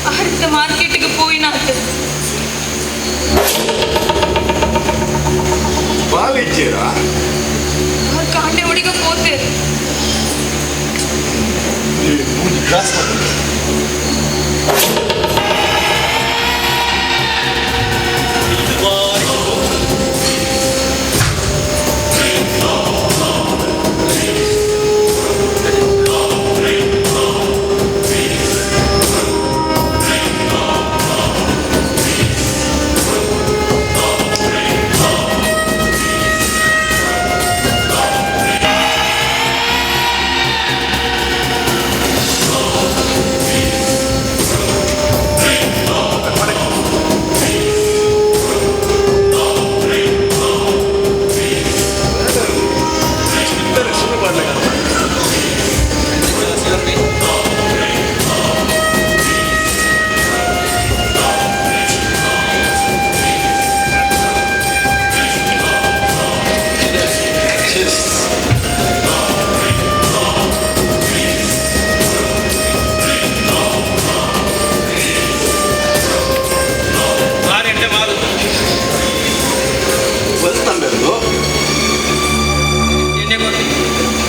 ಅರ್ಧ ಮಾರ್ಕೆಟ್ಗೆ ಪೋಯಿನಾತ. ಬಾವಿಜ್ಜೇರಾ? ಕಾಂಡೆ ಹುಡುಗ ಪೋತೆ. ಮೂಜಿ ಗ್ಲಾಸ್.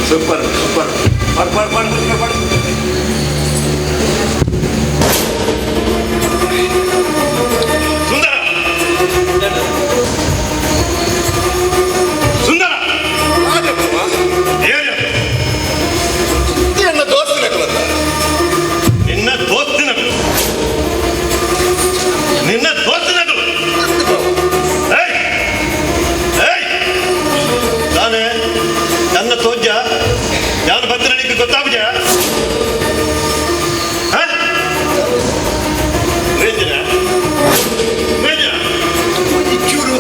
ಸೂಪರ್ ಸೂಪರ್, ಪಾಡು ಪಾಡು ಪಾಡು ಪಾಡು ಪಾಡು. ಸುಂದರ, ಸುಂದರ. ಏನು? ಎನ್ನ ದೋಸ್ತಿನಕಲತ್ತ? ನಿನ್ನ ದೋಸ್ತಿನಗಳು, ನಿನ್ನ ದೋಸ್ತಿನಗಳು. ಏಯ್ ಏಯ್, ನಾನೇ ನನ್ನ ತೋಜ ಯಾರು ಬಂದ್ರೆ ಗೊತ್ತಾಗುಜ? ರೇಂಜನ ರೇಂಜನ. ಒಂಜಿ ಚೂರು.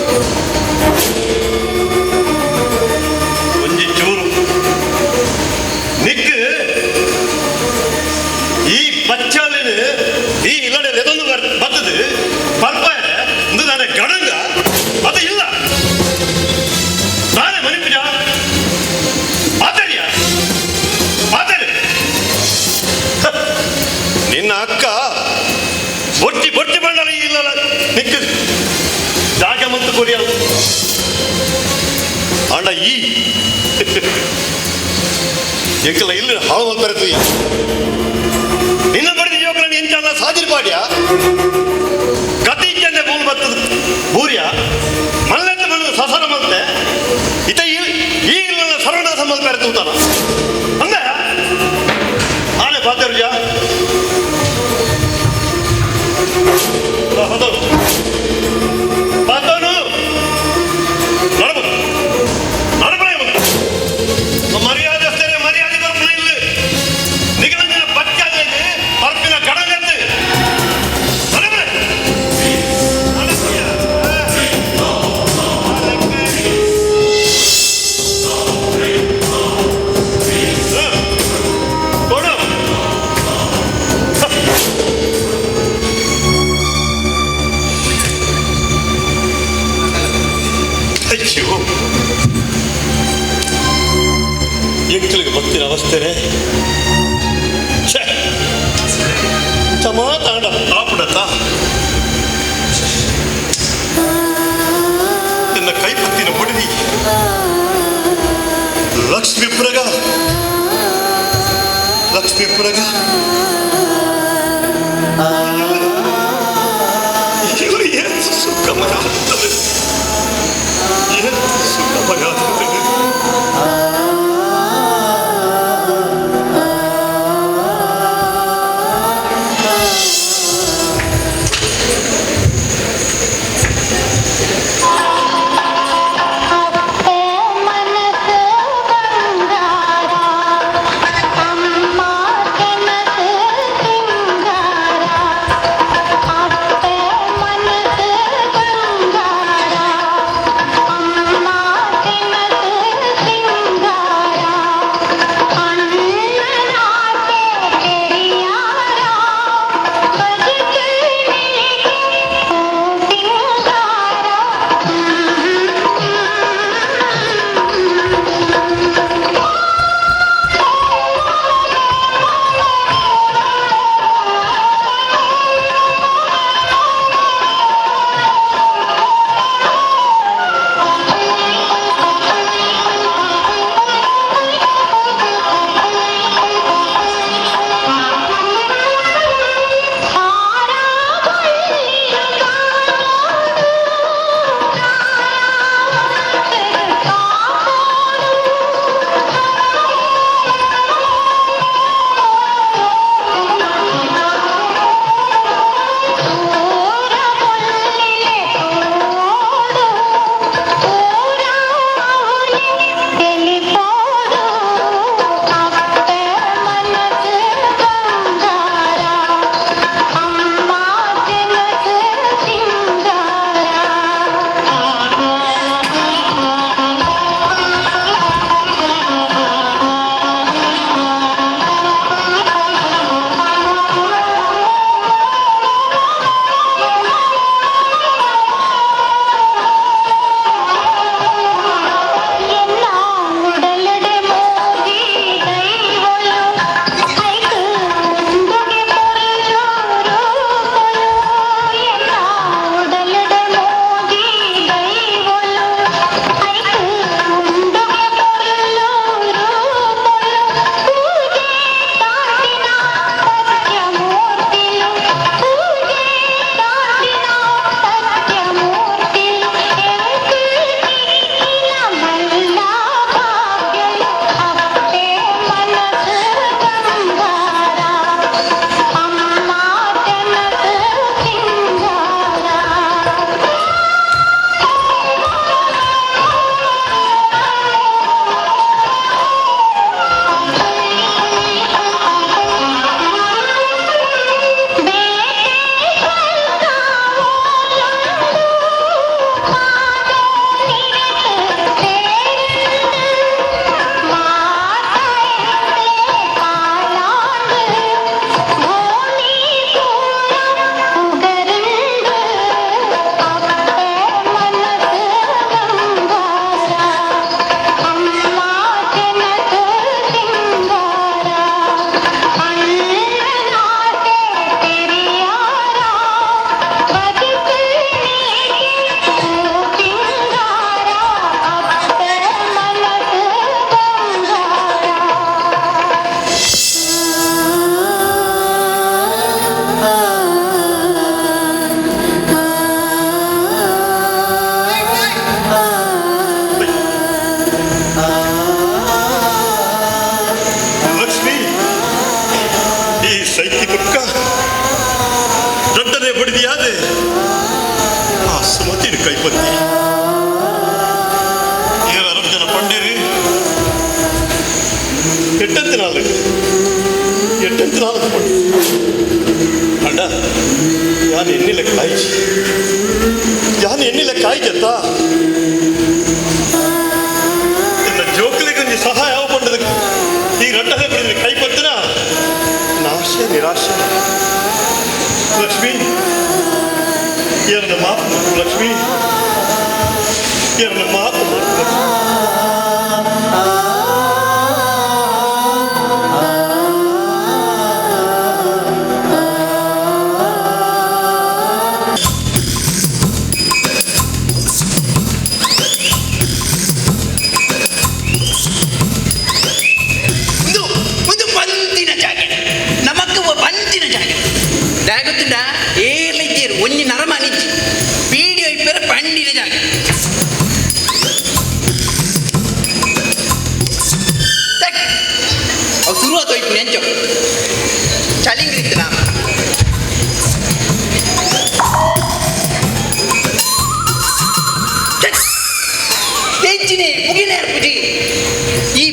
ಒಂಜಿ ಚೂರು ನಿಕ್ ಈ ಪಚ್ಚಾಲಿನ ಈ ಇಲ್ಲಡೆ ಎದೊಂದು ಬರ್ತದೆ ಪರ್ಪಾಯ ಇಂದು ನಾನೇ ಗಡಂಗ ಅದು ಇಲ್ಲ. ನಾನೇ ಮನಿಪುಜ ಮಾತಾಡಿಯ ಮಾತಾಡಿ. ನಿನ್ನ ಅಕ್ಕ ಬೊಟ್ಟಿ ಬೊಟ್ಟಿ ಬಂಡಲ ಇಲ್ಲ ನಿಕ್ ಜಾಗ ಮತ್ತು ಕೊರಿಯ ಅಂಡ ಈ ಎಂಕಲ ಇಲ್ಲಿ ಹಾಳು ಮಲ್ಪೆರತು. ನಿನ್ನ ಬಡಿದ ಜೋಕುలను ಎಂಚಾನ ಸಾದಿರ್ಪಾಡ್ಯ ಕತಿ ಇಜ್ಜಂದೆ ಭೂಮಿ ಬರ್ತದ ಬೂರ್ಯ ಮಲ್ಲೆತ್ತ ಮಲ್ಲ ಸಸರ ಮಲ್ತೆ ಇತ ಈ ಈ ಇಲ್ಲ ಸರ್ವನಾಶ ಮಲ್ಪೆರತು ತಾನ ಅಂದ ಆನೆ ಪಾತರ್ಜ ಹೌದು ಪಾತೋನು ನಡಬ ನಡಬಳೆ. ಮರ್ಯಾದೆ ಅಷ್ಟೇ, ಮರ್ಯಾದೆ ಬರ್ಪುನ ಇಲ್ಲ. ನಿಗಲಂಜಿನ ಪಚ್ಚಾದೆ ಪರ್ಪಿನ ಕಡಗತ್ತೆ ನಡಬಳೆ. ಕೊಡು. ಅಯ್ಯೋ, ಎಂಕ್ಲಿಗೆ ಭಕ್ತಿನ ಅವಸ್ಥೆನೆ. ಛೆ, ಚಮಾತಾಂಡ ಆಪುಡತ್ತ ನಿನ್ನ ಕೈಪತ್ತಿನ ಬುಡಿದಿ ಲಕ್ಷ್ಮೀಪುರಗ, ಲಕ್ಷ್ಮೀಪುರಗ ಇವರು ಏನು ಸುಖಮಯ ಆಗ್ತದೆ, ಏನು ಸುಖಮಯ ಆಗ್ತದೆ. ಮನಸ್ಸು ಬಂಗಾರ, ಅಮ್ಮ ಕನಸು. ರಟ್ಟನೆ ಬಡಿದಿಯಾದೆ ಆ ಸುಮತಿನ ಕೈಪತ್ತಿ ಏರ ಅರಬ್ ಜನ ಪಂಡೇರಿ ಎಟ್ಟಂತ ನಾಲ್ಕು ಎಟ್ಟಂತ ನಾಲ್ಕು ಪಂಡಿ ಅಣ್ಣ ಯಾನು ಎಣ್ಣಿಲ್ಲ ಕಾಯ್ಚಿ ಯಾನು ಎಣ್ಣಿಲ್ಲ ಕಾಯ್ಚತ್ತ ಎನ್ನ ಜೋಕುಲಿಗೊಂಜಿ ಸಹಾಯ ಪಂಡದ ಈ ರಟ್ಟನೆ ಬಡಿದ ಕೈಪತ್ತಿನ ನಾಶ ನಿರಾಶೆ. ಲಕ್ಷ್ಮಿ ಎರಡ ಮಾತು ಮಾಡ್ಕು ಲಕ್ಷ್ಮಿ, ಎರಡ ಮಾತು ಮಾಡ್ಕು ಲಕ್ಷ್ಮಿ. ಒಂದು ಒಂದು ಪಂತಿನ ಜಾಗೆ, ನಮಕ್ ಪಂತಿನ ಜಾಗೆ ದಾಯಗೊತ್ತುಂಡ ಏರ್ಲ ಇಜ್ಜೇರು ಒಂಜಿ ನರಮಾನಿಜ್ಜಿ ಪೀಡಿ ಒಯ್ಪೆರ ಪಂಡಿನ ಜಾಗೆ. ತಕ್. ಅವು ಶುರುವಾತ ಒಯ್ಪುನಿ ಅಂಚ ಚಳಿಂಗ್ರಿತ್ತು ನಾಮ ತೆಂಚಿನಿ ಮುಗಿನೇ ಅರ್ಪುಜಿ ಈ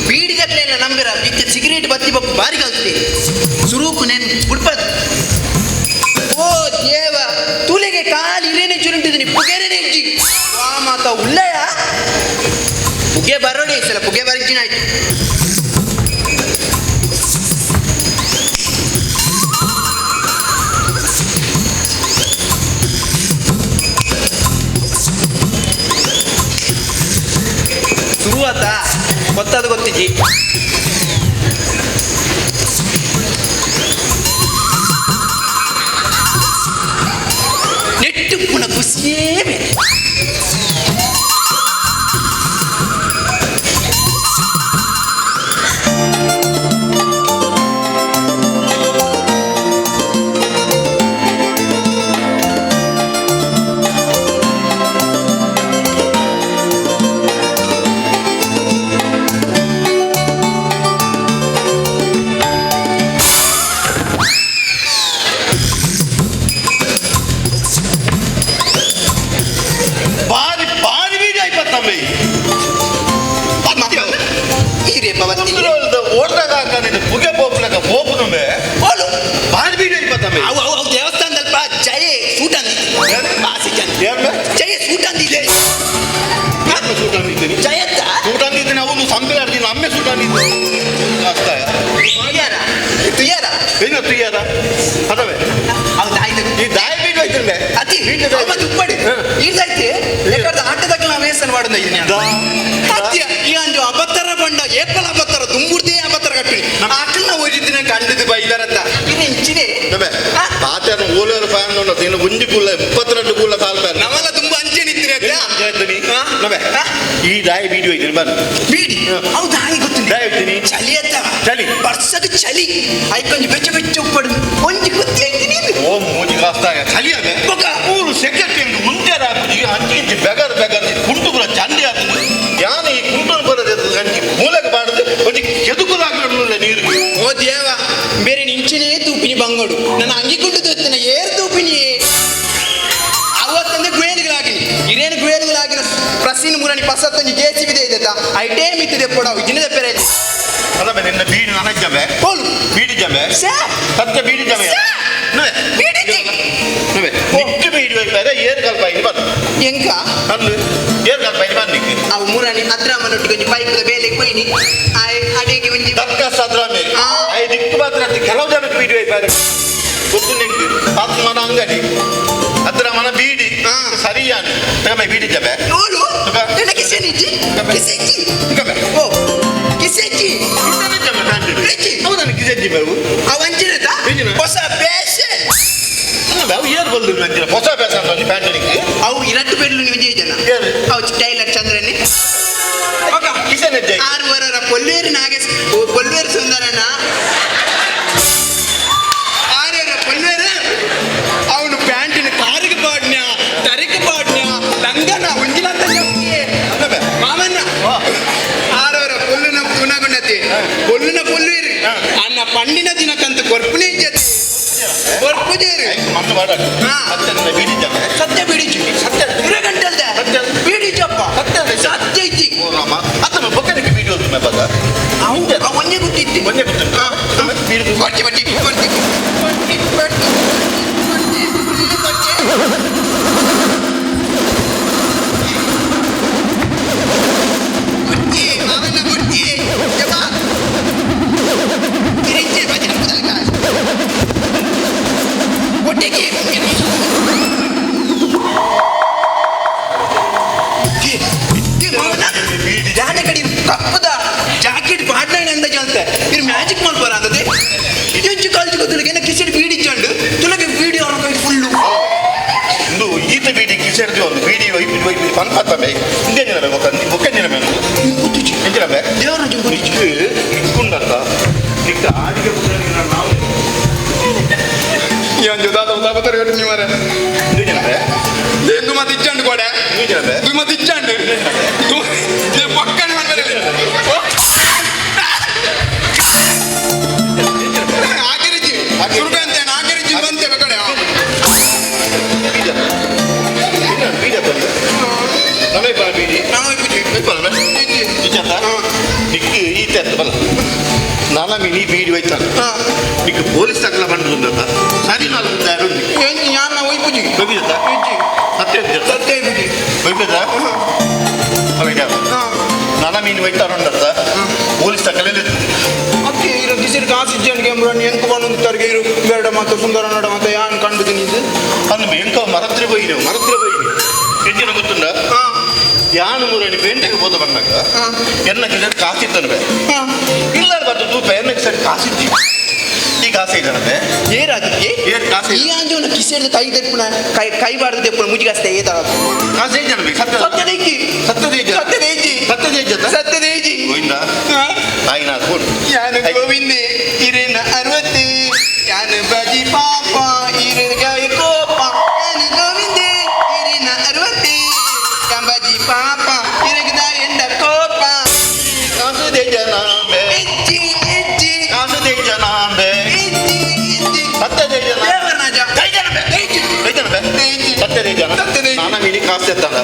ಬೀಡಿಗಟ್ಲೆ ನಂಬಿರ ಇತ್ತ ಸಿಗರೇಟ್ ಬತ್ತಿ ಬೊಕ್ಕ ಬಾರಿ ಕಲ್ತೆ ಸುರೂಪು ನೆನ್ ಬುಡ್ಪದ್. ಓ ದೇವ, ತುಲೆಗೆ ಕಾಲು ಇರೇನೆ ಚುರುಂಟಿದ್ದೀನಿ ಪುಗೆರೇನೆ ಇಜ್ಜಿ ವಾ ಮಾತ ಉಲ್ಲಯ ಪುಗೆ ಬರೋಡಿ ಸಲ ಪುಗೆ ಬರಿಜಿನ ಆಯ್ತು. ಶುರುವಾತ ಗೊತ್ತಾದ ಗೊತ್ತಿಜ್ಜಿ ನೆಟ್ಟು ಪುಣ ಖುಷಿಯೇ ಬೇರೆ. ಬಾರಿ ಬಾರಿ ಬೀಜ ಆಯ್ಪತ್ತಂಬೆ. ಈರೇ ಪವತಿ. ಓಡ್ದಾಗ ಹಾಕಾನಿದ್ದು ಪುಗೆ ಪೋಪ್ಲಕ ಪೋಪುನುಂಬೆ. ಓಲು ಬಾರಿ ಬೀಜ ಆಯ್ಪತ್ತಂಬೆ. ಅವು ಅವು ಅವು ದೇವಸ್ಥಾನದಲ್ಪ ಜಯ ಸೂಟ್ ಅಂದಿತ್ತು. ಯಾರು? ಬಾಸಿ ಜನ. ಯಾರು? ಜಯ ಸೂಟ್ ಅಂದಿದ್ದೆ. ಸೂಟ್ ಅಂದಿದ್ದೀನಿ. ಜಯತ್ತ. ಸೂಟ್ ಅಂದಿದ್ದೀನಿ, ಅವನು ಸಂಬಳ ಆಡ್ತೀನಿ ಅಮ್ಮೆ ಸೂಟ್ ಅಂದಿದ್ದು ಅಷ್ಟೇ. ತುಯ್ಯಾರ ತುಯ್ಯಾರ. ಏನು ತುಯ್ಯಾರ ಅದವೇ. ಹೌದು ಆಯ್ತು. ಈ ದಾಯ ಬೀಜ ಆಯ್ತಂಬೆ. ಅತಿ ಬೀಜ ಅವ ತುಪ್ಪಡಿ ಈಡ್ದಾಯ್ತು ಯಾಕಂದ್ರೆ ಆಟದಾಗ ನಾವು ವೇಸನ್ ಮಾಡೋದು ಇದನ್ನ ಅತ್ಯ ಈ ಅಂಜು ಅಬತ್ತರ ಬಂಡ ಏಪಲ ಅಬತ್ತರ ದುಂಬುರ್ದೇ ಅಬತ್ತರ ಕಟ್ಟಿನಿ ಆಕಲ್ನ ಓದಿದ್ದಿನ ಕಂಡದ್ದು ಬೈದಾರತ್ತ ಇದು ಇಂಚಿದೆ. ಪಾತ್ಯಾನ ಓಲೇರು ಫ್ಯಾನ್ ಉಂಟು ಇನ್ನು ಒಂಜಿ ಕೂಲ 32 ಕೂಲ ಸಾಲ್ ಫ್ಯಾನ್. ನಮ್ಮಲ್ಲ ತುಂಬಾ ಅಂಚೆ ನಿಂತಿರಿ ಅತ್ತ. ಹಾ? ಹಾ? ಈ ದಾಯ ಬೀಡಿ ಹೋಯ್ತೀನಿ ಬನ್ನಿ. ಬೀಡಿ ಹೌದು ಹಾಗೆ ಗೊತ್ತುಂಟು. ದಾಯ ಹೋಯ್ತೀನಿ. ಚಳಿ ಅತ್ತ. ಚಳಿ. ಬರ್ಸದ ಚಳಿ ಐಕೊಂಜಿ ಬೆಚ್ಚ ಬೆಚ್ಚ ಉಪ್ಪಡು ಒಂಜಿ ಗೊತ್ತಿ ಐತಿ ನೀನು. ಓ ಮೂಜಿ ಕಾಸ್ತಾಯ ಚಳಿ ಅದೇ. ಬೊಕ. ಮೂರು ಸೆಕೆಂಡ್ ಮುಂಚೆ ಹಾಕುದು ಅಂಚಿ ಇಂಚಿ ಬೆಗರ್ ಬೆಗರ್ ಕುಂಟು ಪೂರ ಚಂಡಿ ಆಗ್ತದೆ. ಯಾನ್ ಈ ಕುಂಟು ಬರದೆ ಅಂಚಿ ಮೂಲಕ ಬಾಡದು ಒಂಜಿ ಕೆದುಕುದಾಗಲಿಲ್ಲ ನೀರು. ಓ ದೇವ, ಬೇರೆ ನಿಂಚಿನೇ ತೂಪಿನಿ ಬಂಗೋಡು ನನ್ನ ಅಂಗಿಕೊಂಡು ತೂತಿನ ಏರ್ ತೂಪಿನಿ ಅವತ್ತಂದ್ರೆ ಗುಯಲ್ಗಳಾಗಿನಿ ಇರೇನು ಗುಯಲ್ಗಳಾಗಿನ ಪ್ರಸೀನ ಮುರಣಿ ಪಸತ್ತೊಂಜಿ ಜೇಸಿ ಬಿದೆ ಇದೆತ ಐಟೇ ಮಿತ್ತಿದೆ ಪೊಡವು ಜಿನದ ಪೆರೆ. ಅಲ್ಲ ನಿನ್ನ ಬೀಡಿ ನನಜ್ಜಮೆ. ಹೋಲು. ಬೀಡಿ ಜಮೆ. ಸೇ. ಸತ್ಯ ಬೀಡಿ ಜಮೆ. ಸೇ. ಬೀಡಿಜಿ. ನಿಕ್ಕು ಬೀಡಿ ಹೋಯ್ತಾರೆ ಏರ್ ಕಲ್ಪ ಇಲ್ಲಿ ಬನ್. ಎಂಕ. ಅಂದು ಏರ್ ಕಲ್ಪ ಇಲ್ಲಿ ಬನ್ ನಿಕ್ಕು. ಅವು ಮುರಣಿ ಅದ್ರಾಮನೊಟ್ಟಿಗೆ ಒಂಜಿ ಪೈಪದ ಬೇಲೆ ಕೊಯ್ನಿ ಆಯ್ ಅಡಿಗೆ ಒಂಜಿ ದರ್ಖಾಸ್ತ ಅದ್ರಾಮೆ. ಆ. I ದಿಕ್ಕು ಮಾತ್ರ ಅತಿ ಕೆಲವು ಜನಕ್ಕೆ ಬೀಡಿ ಹೋಯ್ತಾರೆ ಗೊತ್ತು ನಿಂಗೆ ಆತ್ಮನ ಅಂಗಡಿ ಅದ್ರ ಮನ ಬೀಡಿ. ಆ. ಸರಿಯಾನ ತಗಮೆ ಬೀಡಿ ಜಮೆ. ಓಲು. ನನ್ನ ಕಿಸೆನಿಜ್ಜಿ ಕಿಸೆಜ್ಜಿ. ತಗಮೆ. ಓ ಕಿಸೆಜ್ಜಿ. ಕಿಸೆಜ್ಜಿ. ಹೌದಾ ಕಿಸೆಜ್ಜಿ ಬೇವು. ಅವು ಅಂಚಿರತ. ಎಂಜಿನ? ಹೊಸ ಪೇಷನ್. ಅಲ್ಲ ಅವು ಏರ್ ಬಲ್ದು ಅಂಚಿನ ಹೊಸ ಫ್ಯಾಷನ್ ಅಂಚಿ ಪ್ಯಾಂಟ್ ನಿಕ್ಕು. ಅವು ಇರಟ್ಟು ಬೆಡ್ಲು ನೀವು ಜನ. ಏರು? ಅವು ಟೈಲರ್ ಚಂದ್ರನೇ ಮಗ. ಕಿಸೆನ್ ಹೆಜ್ಜೆ. ಆರು ವರರ ಪೊಲ್ಲೇರು ನಾಗೇಶ್ ಪೊಲ್ವೇರು ಸುಂದರಣ್ಣ ಆರ್ಯರ ಪೊಲ್ವೇರು ಅವನು ಪ್ಯಾಂಟಿನ ಕಾರಿಗೆ ಪಾಡ್ನ್ಯ ತರಿಗೆ ಪಾಡ್ನ್ಯ ಲಂಗನ ಒಂಜಿಲಂತ ಅಲ್ಲವೇ? ಮಾಮನ್ನ ಆರವರ ಪೊಲ್ಲುನ ತುನಗುಣತಿ ಪೊಲ್ಲುನ ಪೊಲ್ವೇರು ಅನ್ನ ಪಂಡಿನ ದಿನಕ್ಕಂತ ಕೊರ್ಪುನೇ ಇಜ್ಜತಿ ಕೊರ್ಪುಜೆ. ಪಂಡೇರು. ಮಣ್ಣು ಮಾಡಾಡು. ಹಾ. ಸತ್ಯ ಬೀಡಿದ್ದಾನೆ. ಸತ್ಯ ಬೀಡಿಜಿ. ಸತ್ಯ. ಇರ ಗಂಟಲ್ದ. ಸತ್ಯ. ಬೀಡಿಜಪ್ಪ. ಸತ್ಯ ಅಲ್ಲ. ಸತ್ಯ ಇಜ್ಜಿ. ಓ ರಾಮ, ಅತ್ತ ಬೊಕ್ಕನಿಗೆ ಬೀಡಿ ಹೋಗ್ತು ಬಗ. ಅವು ಅವು ಒಂಜೆ ಗುಟ್ಟಿತ್ತಿ. ಒಂಜೆ ಗುತ್ತುಂಟು. ಹಾ. ಬೀಡಿ. ಬಟ್ಟಿ ಬಟ್ಟಿ ಬಟ್ಟಿ ಬಟ್ಟಿ ಬಟ್ಟಿ ಬಟ್ಟಿ ಬಟ್ಟಿ ಬಟ್ಟಿ ಮಾವನ ಬಟ್ಟಿ ಜಮಾ ಕಿರಿಂಚೆ ಬಜೆ ಮುದಲ್ಕ ಒಟ್ಟಿಗೆ. ಜಾನೆ ಕಡಿ ಕಪ್ಪದ ಜಾಕೆಟ್ ಪಾಡ್ಲೈನ್ ಅಂದ ಜಲ್ತೆ ಇರು ಮ್ಯಾಜಿಕ್ ಮಲ್ಪರ ಅಂದದೆ. ಎಂಚು ಕಾಲ್ಜಿ ಗೊತ್ತಿಲ್ಲ, ಏನ ಕಿಸೆಡ್ ಬೀಡಿ ಚಂಡು ತುಲಗೆ ಬೀಡಿ ಅವನ ಕೈ ಫುಲ್ಲು. ಇಂದು ಈತ ಬೀಡಿ ಕಿಸೆಡ್ದು ಒಂದು ಬೀಡಿ ವೈಪಿ ವೈಪಿ ಪನ್ಪತ್ತ ಬೇ ಇಂದೇನಿನ ಬೊಕ್ಕ ಬೊಕ್ಕಂಜಿನ ಮೇಲೆ ಎಂಜಿನ ಬೇ. ದೇವರ. ನಿಕ್ಕು ಇಕ್ಕುಂಡತ್ತ ನಿಕ್ಕ ಆಡಿಗೆ ನಾವು. ಯಾನ್ ದಾದ ಉದಾಪತರ ಕಟ್ಟು ನೀವರೆ. ಇಂದೇನಿನ ಬೇ. ಎಂದು ಮತ್ತೆ ಇಚ್ಚಾಂಡು ಕೊಡೆ. ಇಂದೇನಿನ ಬೇ. ದು ಮತ್ತೆ ಇಚ್ಚಾಂಡು ಪಕ್ಕನೆ ಮಾಡ್ಬರಲಿ. ಆಕಿರಿಜಿ ಸುರುಕ ಅಂತ ಆಕಿರಿಜಿ ಬಂತೆ ಕಡೆ. ಬೀಡ ಬೀಡ ಬಂದು ನಮೇ ಬಾ ಬೀಡಿ. ನಾನು ಇಪ್ಪುಜಿ. ಬಲ್ಲ ಇಜ್ಜಂತ ನಿಕ್ಕು ಈತ ಅಂತ ಬಲ್ಲ ನಾನ ಮಿನಿ ಬೀಡಿ ಹೋಯ್ತಾನೆ. ನಿಕ್ಕು ಪೊಲೀಸ್ ತಕಲ ಬಂದು ಸರಿ ನಾಲ್ಕು ದಾರು. ಯಾನ್ ಒಯ್ಪುಜಿ. ಬೀಜತ್ತ. ಇಜ್ಜಿ. ಸತ್ಯ ಇಜ್ಜತ್ತ. ಸತ್ಯ ಇಪ್ಪುಜಿ. ಬೈಪದ ಅವಿಡ. ನಾನ ಮೀನು ಹೋಯ್ತಾರುಂಡತ್ತ ಪೊಲೀಸ್ ತಕಲೆ. ಅಕ್ಕೆ ಇರೋ ಕಿಸಿರ್ ಕಾಸು ಇಜ್ಜಂಡಿಗೆ ಎಂಬ್ರನ್ ಎಂಕು ಬಂದು ತರ್ಗೆ ಇರು ಬೇಡ ಮತ್ತು ಸುಂದರ ನಡ ಮತ್ತೆ ಯಾನ್ ಕಂಡು ತಿನ್ನಿದ್ದು. ಅಂದು ಎಂಕ ಮರತ್ರ ಹೋಯಿನಿ, ಮರತ್ರ ಹೋಯಿನಿ ಎಂಜಿನ ಗೊತ್ತುಂಡ. ಯಾನು ಮುರಣಿ ಪೇಂಟೆಗೆ ಹೋದ ಬಂದಾಗ ಎನ್ನ ಕಿಸೆಡ್ ಕಾಸಿತ್ತನು ಬೇ. ಇಲ್ಲ ಬತ್ತು ತೂಪ ಎನ್ನ ಕಿಸೆಡ್ ಕಾಸಿದ್ದಿ. ಈ ಕಾಸು ಇದ್ದಾನೆ. ಏರಾದಿಕ್ಕೆ. ಏರ್ ಕಾಸು. ಈ ಆಂಜೋನ ಕಿಸೆಡ್ದ ಕೈ ತೆಪ್ಪುನ ಕೈ ಕೈ ಬಾರ್ದು ತೆಪ್ಪುನ ಮುಜಿಗಾಸ್ತೆ ಏತಾಳ. ಕಾಸು ಇದ್ದಾನೆ ಬೇ ಸತ್ಯ. ಸತ್ಯ ದೇಜಿ. ಸತ್ಯ ದೇಜ. ಸತ್ಯ ದೇಜಿ. ಸತ್ಯ ದೇಜ. ಸತ್ಯ ದೇಜಿ. ಗೋವಿಂದ ತಾಯಿನ ಕೊಡು. ಯಾನು ಗೋವಿಂದೆ ಇರೇನ 60 ಯಾನು ಬಜಿ ಪಾಪ ಇರಗಾಯ ಕೋಪ. ಯಾನು ಗೋವಿಂದೆ ಇರೇನ 60 ಕಂಬಜಿ ಪಾಪ ಇರಗದ ಎಂಡ ಕೋಪ. ಕಾಸು ದೇಜನಾಂಬೆ. ಇಜ್ಜಿ ಇಜ್ಜಿ. ಕಾಸು ದೇಜನಾಂಬೆ. ಇಜ್ಜಿ ಇಜ್ಜಿ. ಸತ್ಯ ದೇಜನ. ದೇವರಾಜ. ದೇಜನ ಬೇ. ದೇಜಿ. ದೇಜನ ಬೇ. ದೇಜಿ. ಸತ್ಯ ದೇಜನ. ಸತ್ಯ ದೇಜಿ. ನಾನ ಮೀನಿ ಕಾಸು ಎತ್ತಾನ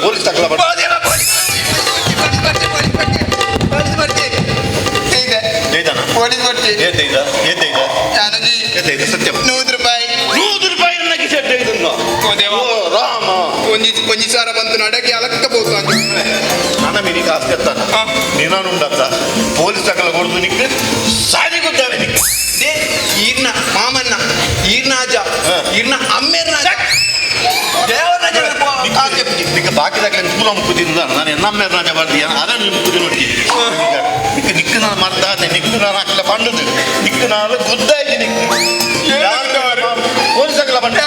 ಪೊಲೀಸ್ ತಕಲ ಬಡ. ಹೋದೇವ police police police police police ದೇಜನ. Police police. ಏ ದೇಜ ಏ ದೇಜ. ಜಾನಜಿ. ಏ ದೇಜ ಸತ್ಯ. 100 ರೂಪಾಯಿ. 100 ರೂಪಾಯಿ ನನ್ನ ಕಿಸೆಡ್ ಇದನ್ನು. ಓ ದೇವ. ಓ ರಾಮ. ಒಂಜಿ ಒಂಜಿ ಸಾರ ಬಂತು ನಡಕ್ಕೆ ಅಲಕ್ಕ ಬೋತು ಅಂಜು. ನನ್ನ ಮೀನಿ ಕಾಸು ಎತ್ತಾನ ನೀನಾನುಂಡತ್ತ ಪೊಲೀಸ್ ತಕಲ ಕೊಡ್ದು ನಿಕ್ ಸಾರಿ ಗೊತ್ತಾರೆ ನಿಕ್. They ಈರ್ನ ಮಾಮನ್ನ ಈರ್ನ ಅಜ್ಜ ಈರ್ನ ಅಮ್ಮೇರ್ನ ಅಜ್ಜ ದೇವರ. ನಿಕ್ಕ ಬಾಕಿ ದಾಖಲೆ ಸ್ಕೂಲ ಮುಕ್ಕುದಿಲ್ಲ. ನಾನು ಎನ್ನಮ್ಮೆ ರಾಜ ಬರ್ದಿ ಅದನ್ನು ಮುಕ್ಕುದಿ ನೋಡಿ. ನಿಕ್ಕ ನಿಕ್ಕು ನಾನು ಮರ್ದ ನಿಕ್ಕು ನಾನು ಹಾಕಲ ಪಂಡದು ನಿಕ್ಕು ನಾನು ಗುದ್ದಾಯ್ತು ನಿಕ್ಕು ಪೊಲೀಸ್ ತಕಲ ಬಂಡ.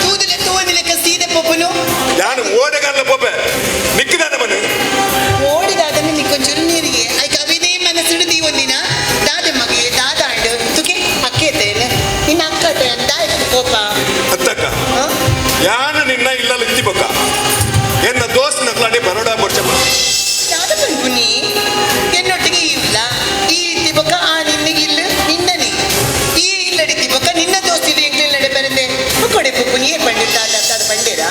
ತೂದುಲೆ ತೂವನಿಲೆಕ್ಕ ಸೀದೆ ಪೊಪ್ಪುನು. ಯಾನು ಓಡಗಲ್ಲ ಪೋಪೆ ನಿಕ್ಕಿದಾನ ಮನೆ. ಓಡಿದಾದನೆ ನಿಕ್ಕೊಂಚೂರು ನೀರಿಗೆ ಐಕ ಅವಿದೇ ಮನಸ್ಸುಡು ದೀವೊಂದಿನ ದಾದೆ ಮಗೆ ದಾದಾಂಡು ತುಕೆ ಅಕ್ಕೇತೇನೆ ನಿನ್ನ ಅಕ್ಕ ದಾಯ ಕೋಪ. ಅತ್ತಕ್ಕ. ಹ? ಯಾನು ನಿನ್ನ ಇಲ್ಲಲ್ಲಿ ಇತ್ತಿ ಬೊಕ್ಕ ಎನ್ನ ದೋಸ್ತ್ ನಕ್ಲಾಡಿ ಬರೋಡ ಬೊಡ್ಚಪ್ಪ. ದಾದ ಪನ್ಪುನಿ ಎನ್ನೊಟ್ಟಿಗೆ ಇಲ್ಲ ಈ ಇತ್ತಿ ಬೊಕ್ಕ ಆ ನಿನ್ನ ಇಲ್ಲ ನಿನ್ನನಿ ಈ ಇಲ್ಲಡಿತಿ ಬೊಕ್ಕ ನಿನ್ನ ದೋಸ್ತಿಲು ಎಂಗ್ಲೆಲ್ಲ ನಡೆ ಬರಂದೆ ಕೊಡೆ ಪೊಪ್ಪುನಿ ಏರ್ ಪಂಡಿರ್ ದಾದ ದಾದ ಪಂಡೇರಾ.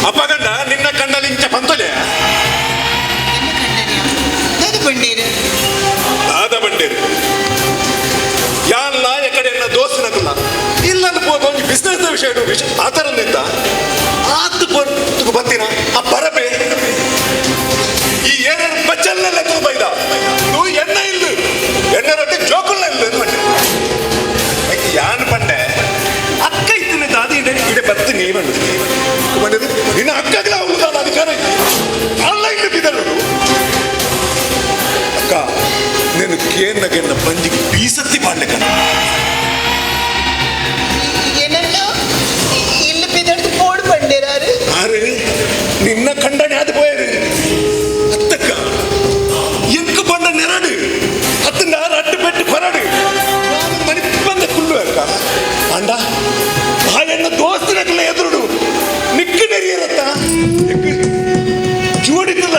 ಅಪ್ಪಗಂಡ ನಿನ್ನ ಕಣ್ಣಲ್ಲಿ ಇಂಚ ಪಂತೊಲೆ. ಎನ್ನ ಕಂಡನಿಯ ದಾದ ಪಂಡೇರು. ದಾದ ಬಂಡೇರು ಯಾನ್ಲ ಎಕಡೆ ಎನ್ನ ದೋಸ್ತ್ ನಕುಲ ಇಲ್ಲಲ್ಲಿ ಪೋದ ಒಂಜಿ ಬಿಸ್ನೆಸ್ ವಿಷಯ ವಿಷಯ ಆತರೊಂದಿತ್ತ ಆತು ಪೊರ್ತುಗು ಬತ್ತಿನ ಆ ಪರಬೆ ಈ ಏನೇನು ಬಚ್ಚಲ್ಲೆಲ್ಲ ತೂಬೈದ ತೂ ಎಣ್ಣ ಇಲ್ಲ ಎಣ್ಣ ರೊಟ್ಟಿ ಜೋಕುಲ್ಲ ಇಲ್ಲ ಅಂದ್ಮಂಡೆ. ಐಕ್ ಯಾನ್ ಪಂಡೆ ಅಕ್ಕ ಇತ್ತಿನ ದಾದಿ ಇಡೆ ಇಡೆ ಬತ್ತಿ ನೀ ಬಂದು ಬಂದಿದ್ದು ನಿನ್ನ ಅಕ್ಕಗ್ಲ ಅವಳು ದಾದ ಅಧಿಕಾರ ಇತ್ತು ಆನ್ಲೈನ್ ಬಿದ್ದರು. ಅಕ್ಕ ನೀನು ಕೇನ್ನಗೆನ್ನ ಬಂಜಿಗೆ ಬೀಸತ್ತಿ ಪಾಡ್ಲೆ ಕಣ. ಏನನ್ನ ಇಲ್ಲಿ ಬಿದಡ್ದು ಪೋಡು ಪಂಡೇರಾರು. ಆರು ನಿನ್ನ ಕಂಡನೆ ಅದು ಪೋಯರು ಅತ್ತಕ್ಕ ಎಂಕು ಬಂಡ ನೆರಡು ಅತ್ತಂಡ ರಟ್ಟು ಪೆಟ್ಟು ಕೊರಡು ನಾನು ಮನಿಪ್ಪಂದ ಕುಲ್ಲು ಅಕ್ಕ ಅಂಡ ಆ ಎನ್ನ ದೋಸ್ತಿನಕಲ ಎದುರುಡು ನಿಕ್ಕು ನೆರಿಯರತ್ತ ಜೋಡಿದ್ದಲ್ಲ.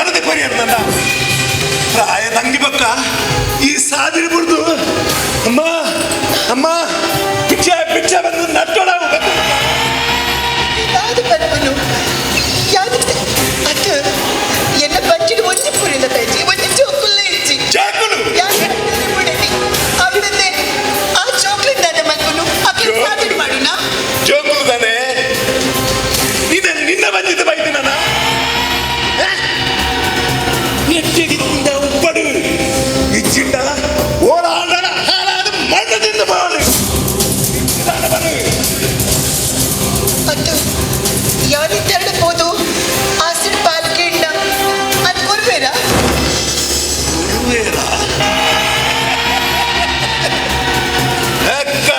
ಬರದೆ ಕೊರಿಯರ್ನಂದ ಪ್ರಾಯ ತಂಗಿ ಬಕ್ಕ ಈ ಸಾದಿರಿ ಬುಡ್ದು ಅಮ್ಮ ಅಮ್ಮ ಭಿಕ್ಷೆ ಭಿಕ್ಷೆ ಬಂದು ನಟ್ಟೋಡ. ಯಾವುದು ಪನ್ಪುನು ಯಾವುದು ಅದು ಎನ್ನ ಬಚ್ಚಿಡು ಒಂಜಿ ಪುರಿಲ ತೈಜಿ ಒಂಜಿ ಚೋಕುಲ್ಲ ಇಜ್ಜಿ. ಚಾಕುಲು. ಯಾಕೆ ಬಿಡಲಿ ಅವಳನ್ನೇ ಆ ಚೋಕ್ಲೆಟ್ ದಾದ ಮಲ್ಪುನು ಅಕ್ಲೆ ಸಾದಿಡ್ ಮಾಡುನಾ? ಜೋಕುಲು ತಾನೆ ಇದನ್ನು ನಿನ್ನ ಬಂದಿದ್ದ ಬೈದು ನನ್ನ ನೆಟ್ಟಿಗಿಂದ ಉಪ್ಪಡು ಇಚ್ಚಿಂಡ ಓಡಾಡನ ಹಾಳಾದ ಮಣ್ಣದಿಂದ ಬಾಳು ಬರು. ಅದು ಯಾರಿತ್ತೆರಡು ಪೋದು ಆಸಿಡ್ ಪಾಲ್ ಕೇಂಡ ಅದು ಕೊರ್ಬೇರಾ? ಗುರುವೇರ ಅಕ್ಕ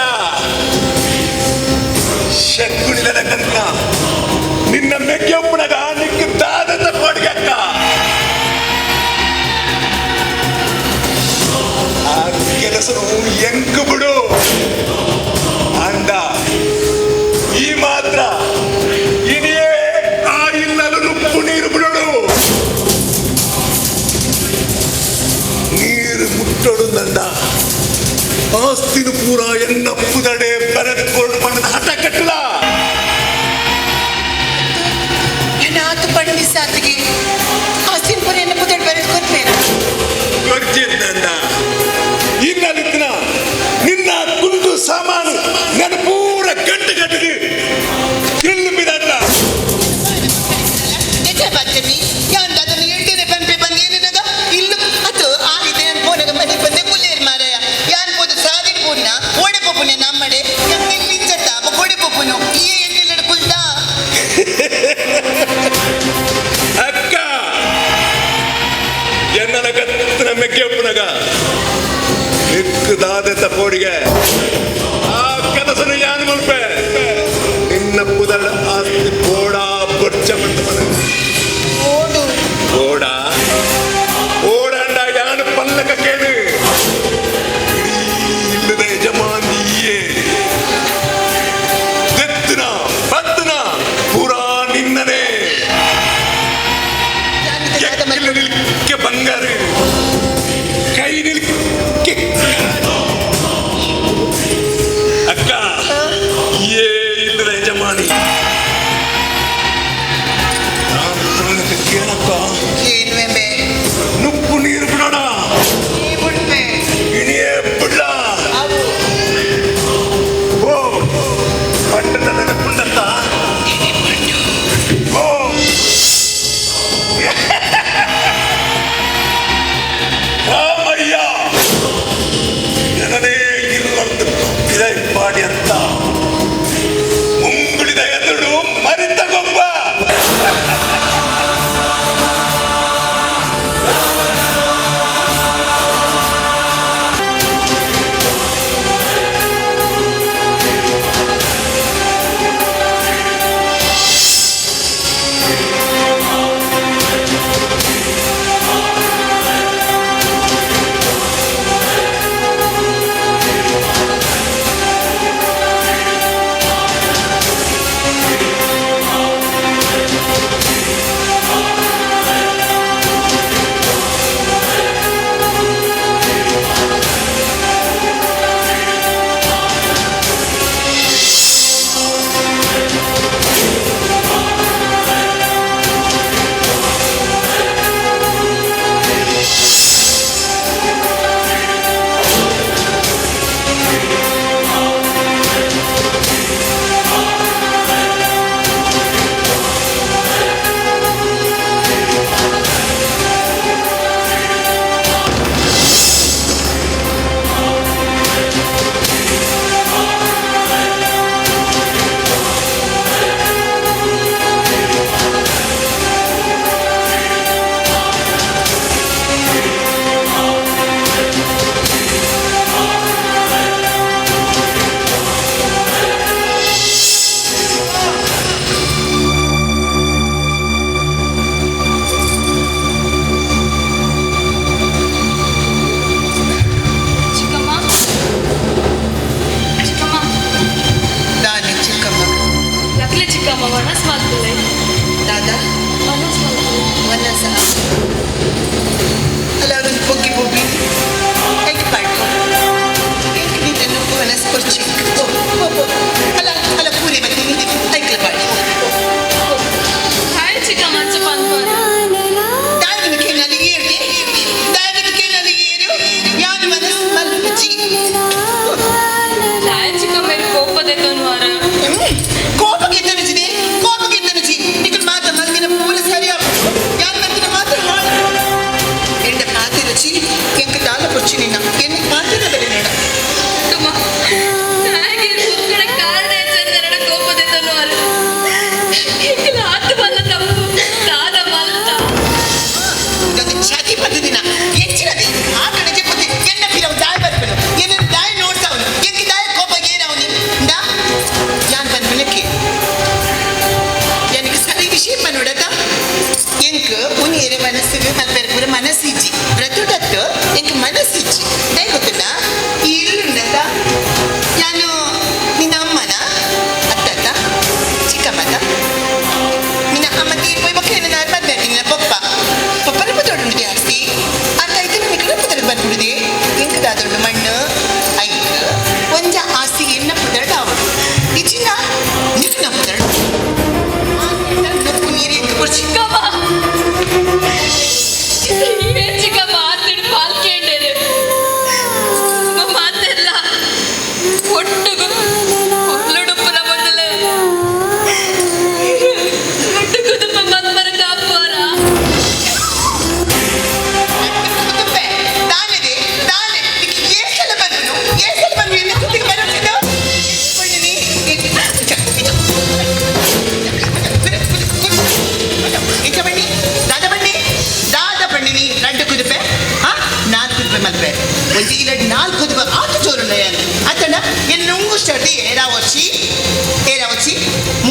ಶಕ್ಕುಳಿದ ಕನ್ನ ನಿನ್ನ ಮೆಕ್ಕೆ ಒಪ್ಪಣಗ ನಿಕ್ಕ ದಾದಂತ ಕೋಡಿಗೆ ಅಕ್ಕ ಆ ಕೆಲಸನು ಎಂಕು ಬಿಡು ಅಂದ ಈ ಮಾತ್ರ ಇನಿಯೇ ಆ ಇಲ್ಲಲು ನುಪ್ಪು ನೀರು ಬಿಡೋಡು ನೀರು ಮುಟ್ಟೋಡು ನಂದ ಆಸ್ತಿನ ಪೂರ ಎನ್ನಪ್ಪುದಡೆ ಬರೆದುಕೊಂಡು ಬಣ್ಣದ ಹಠ ಕಟ್ಟಲ. ಎನ್ನ ಆತು ಪಂಡಿ ಸಾತಿಗೆ ಆಸಿನ ಪುರಿ ಎನ್ನ ಪುದಡ್ ಬರೆದು ಕೊರ್ಬೇರಾ? ಗೊತ್ತಿದ್ದ ಇನ್ನಲ್ಲಿತ್ತಿನ ನಿನ್ನ ಕುಂಡು ಸಾಮಾನು ನನ್ನ ಪೂರ ಗಂಟು ಗಟ್ಟಿಗೆ ತಿಳ್ಳು ಬಿದಲ್ಲ. ನಿಜ ಬಚ್ಚನಿ ಯಾನ್ ಅದನ್ನು ಎಡ್ಡೆನೆ ಪನ್ಪೆ ಬಂದು ಏನಿನಾಗ ಇಲ್ಲು ಅದು ಆ ರೀತಿ ನಾನು ಪೋನಾಗ ಮನೆ ಬಂದೆ ಕುಲ್ಲೇರ್ ಮಾರಾಯ ಯಾನ್ ಪೋದು ಸಾದಿಡ್ ಪೂರ್ಣ ಓಡೆ ಪೋಪುನೆ ನಮ್ಮಡೆ ಯಾನ್ ಇಲ್ಲಿ ಚತ್ತ ಓಡೆ ಪೋಪುನು ಈ ಎಣ್ಣೆಲ್ಲಡ ಕುಲ್ದ. ಅಕ್ಕ ಎನ್ನನ ಕತ್ತಿನ ಮೆಕ್ಕೆ ಒಪ್ಪುನಗ ನಿಕ್ಕುದಾದ ಪೋಡಿಗೆ ಆ ಕನಸನು ಯಾನು ಮಲ್ಪೆ ನಿನ್ನ ಪುದಳ ಆಸ್ತಿ ಬೋಡಾ ಬೊಚ್ಚ ಬಂದ. ಓಡು. ಓಡ ಓಡಂಡ ಯಾನು ಪಲ್ಲಕ ಕೇಳು ಇಡೀ ಇಲ್ಲದ ಯಜಮಾನಿಯೇ ದತ್ತನ ಬತ್ತನ ಪೂರಾ ನಿನ್ನನೇ. ಯಾನಿದ ದಾದ ಎಕ್ಕಿಲು ಮಲ್ಪು ನಿಲ್ಕೆ ಬಂಗಾರು ಕೈ ನಿಲ್ಕೆ ಅಕ್ಕ ಏ ಇಲ್ಲದ ಯಜಮಾನಿ.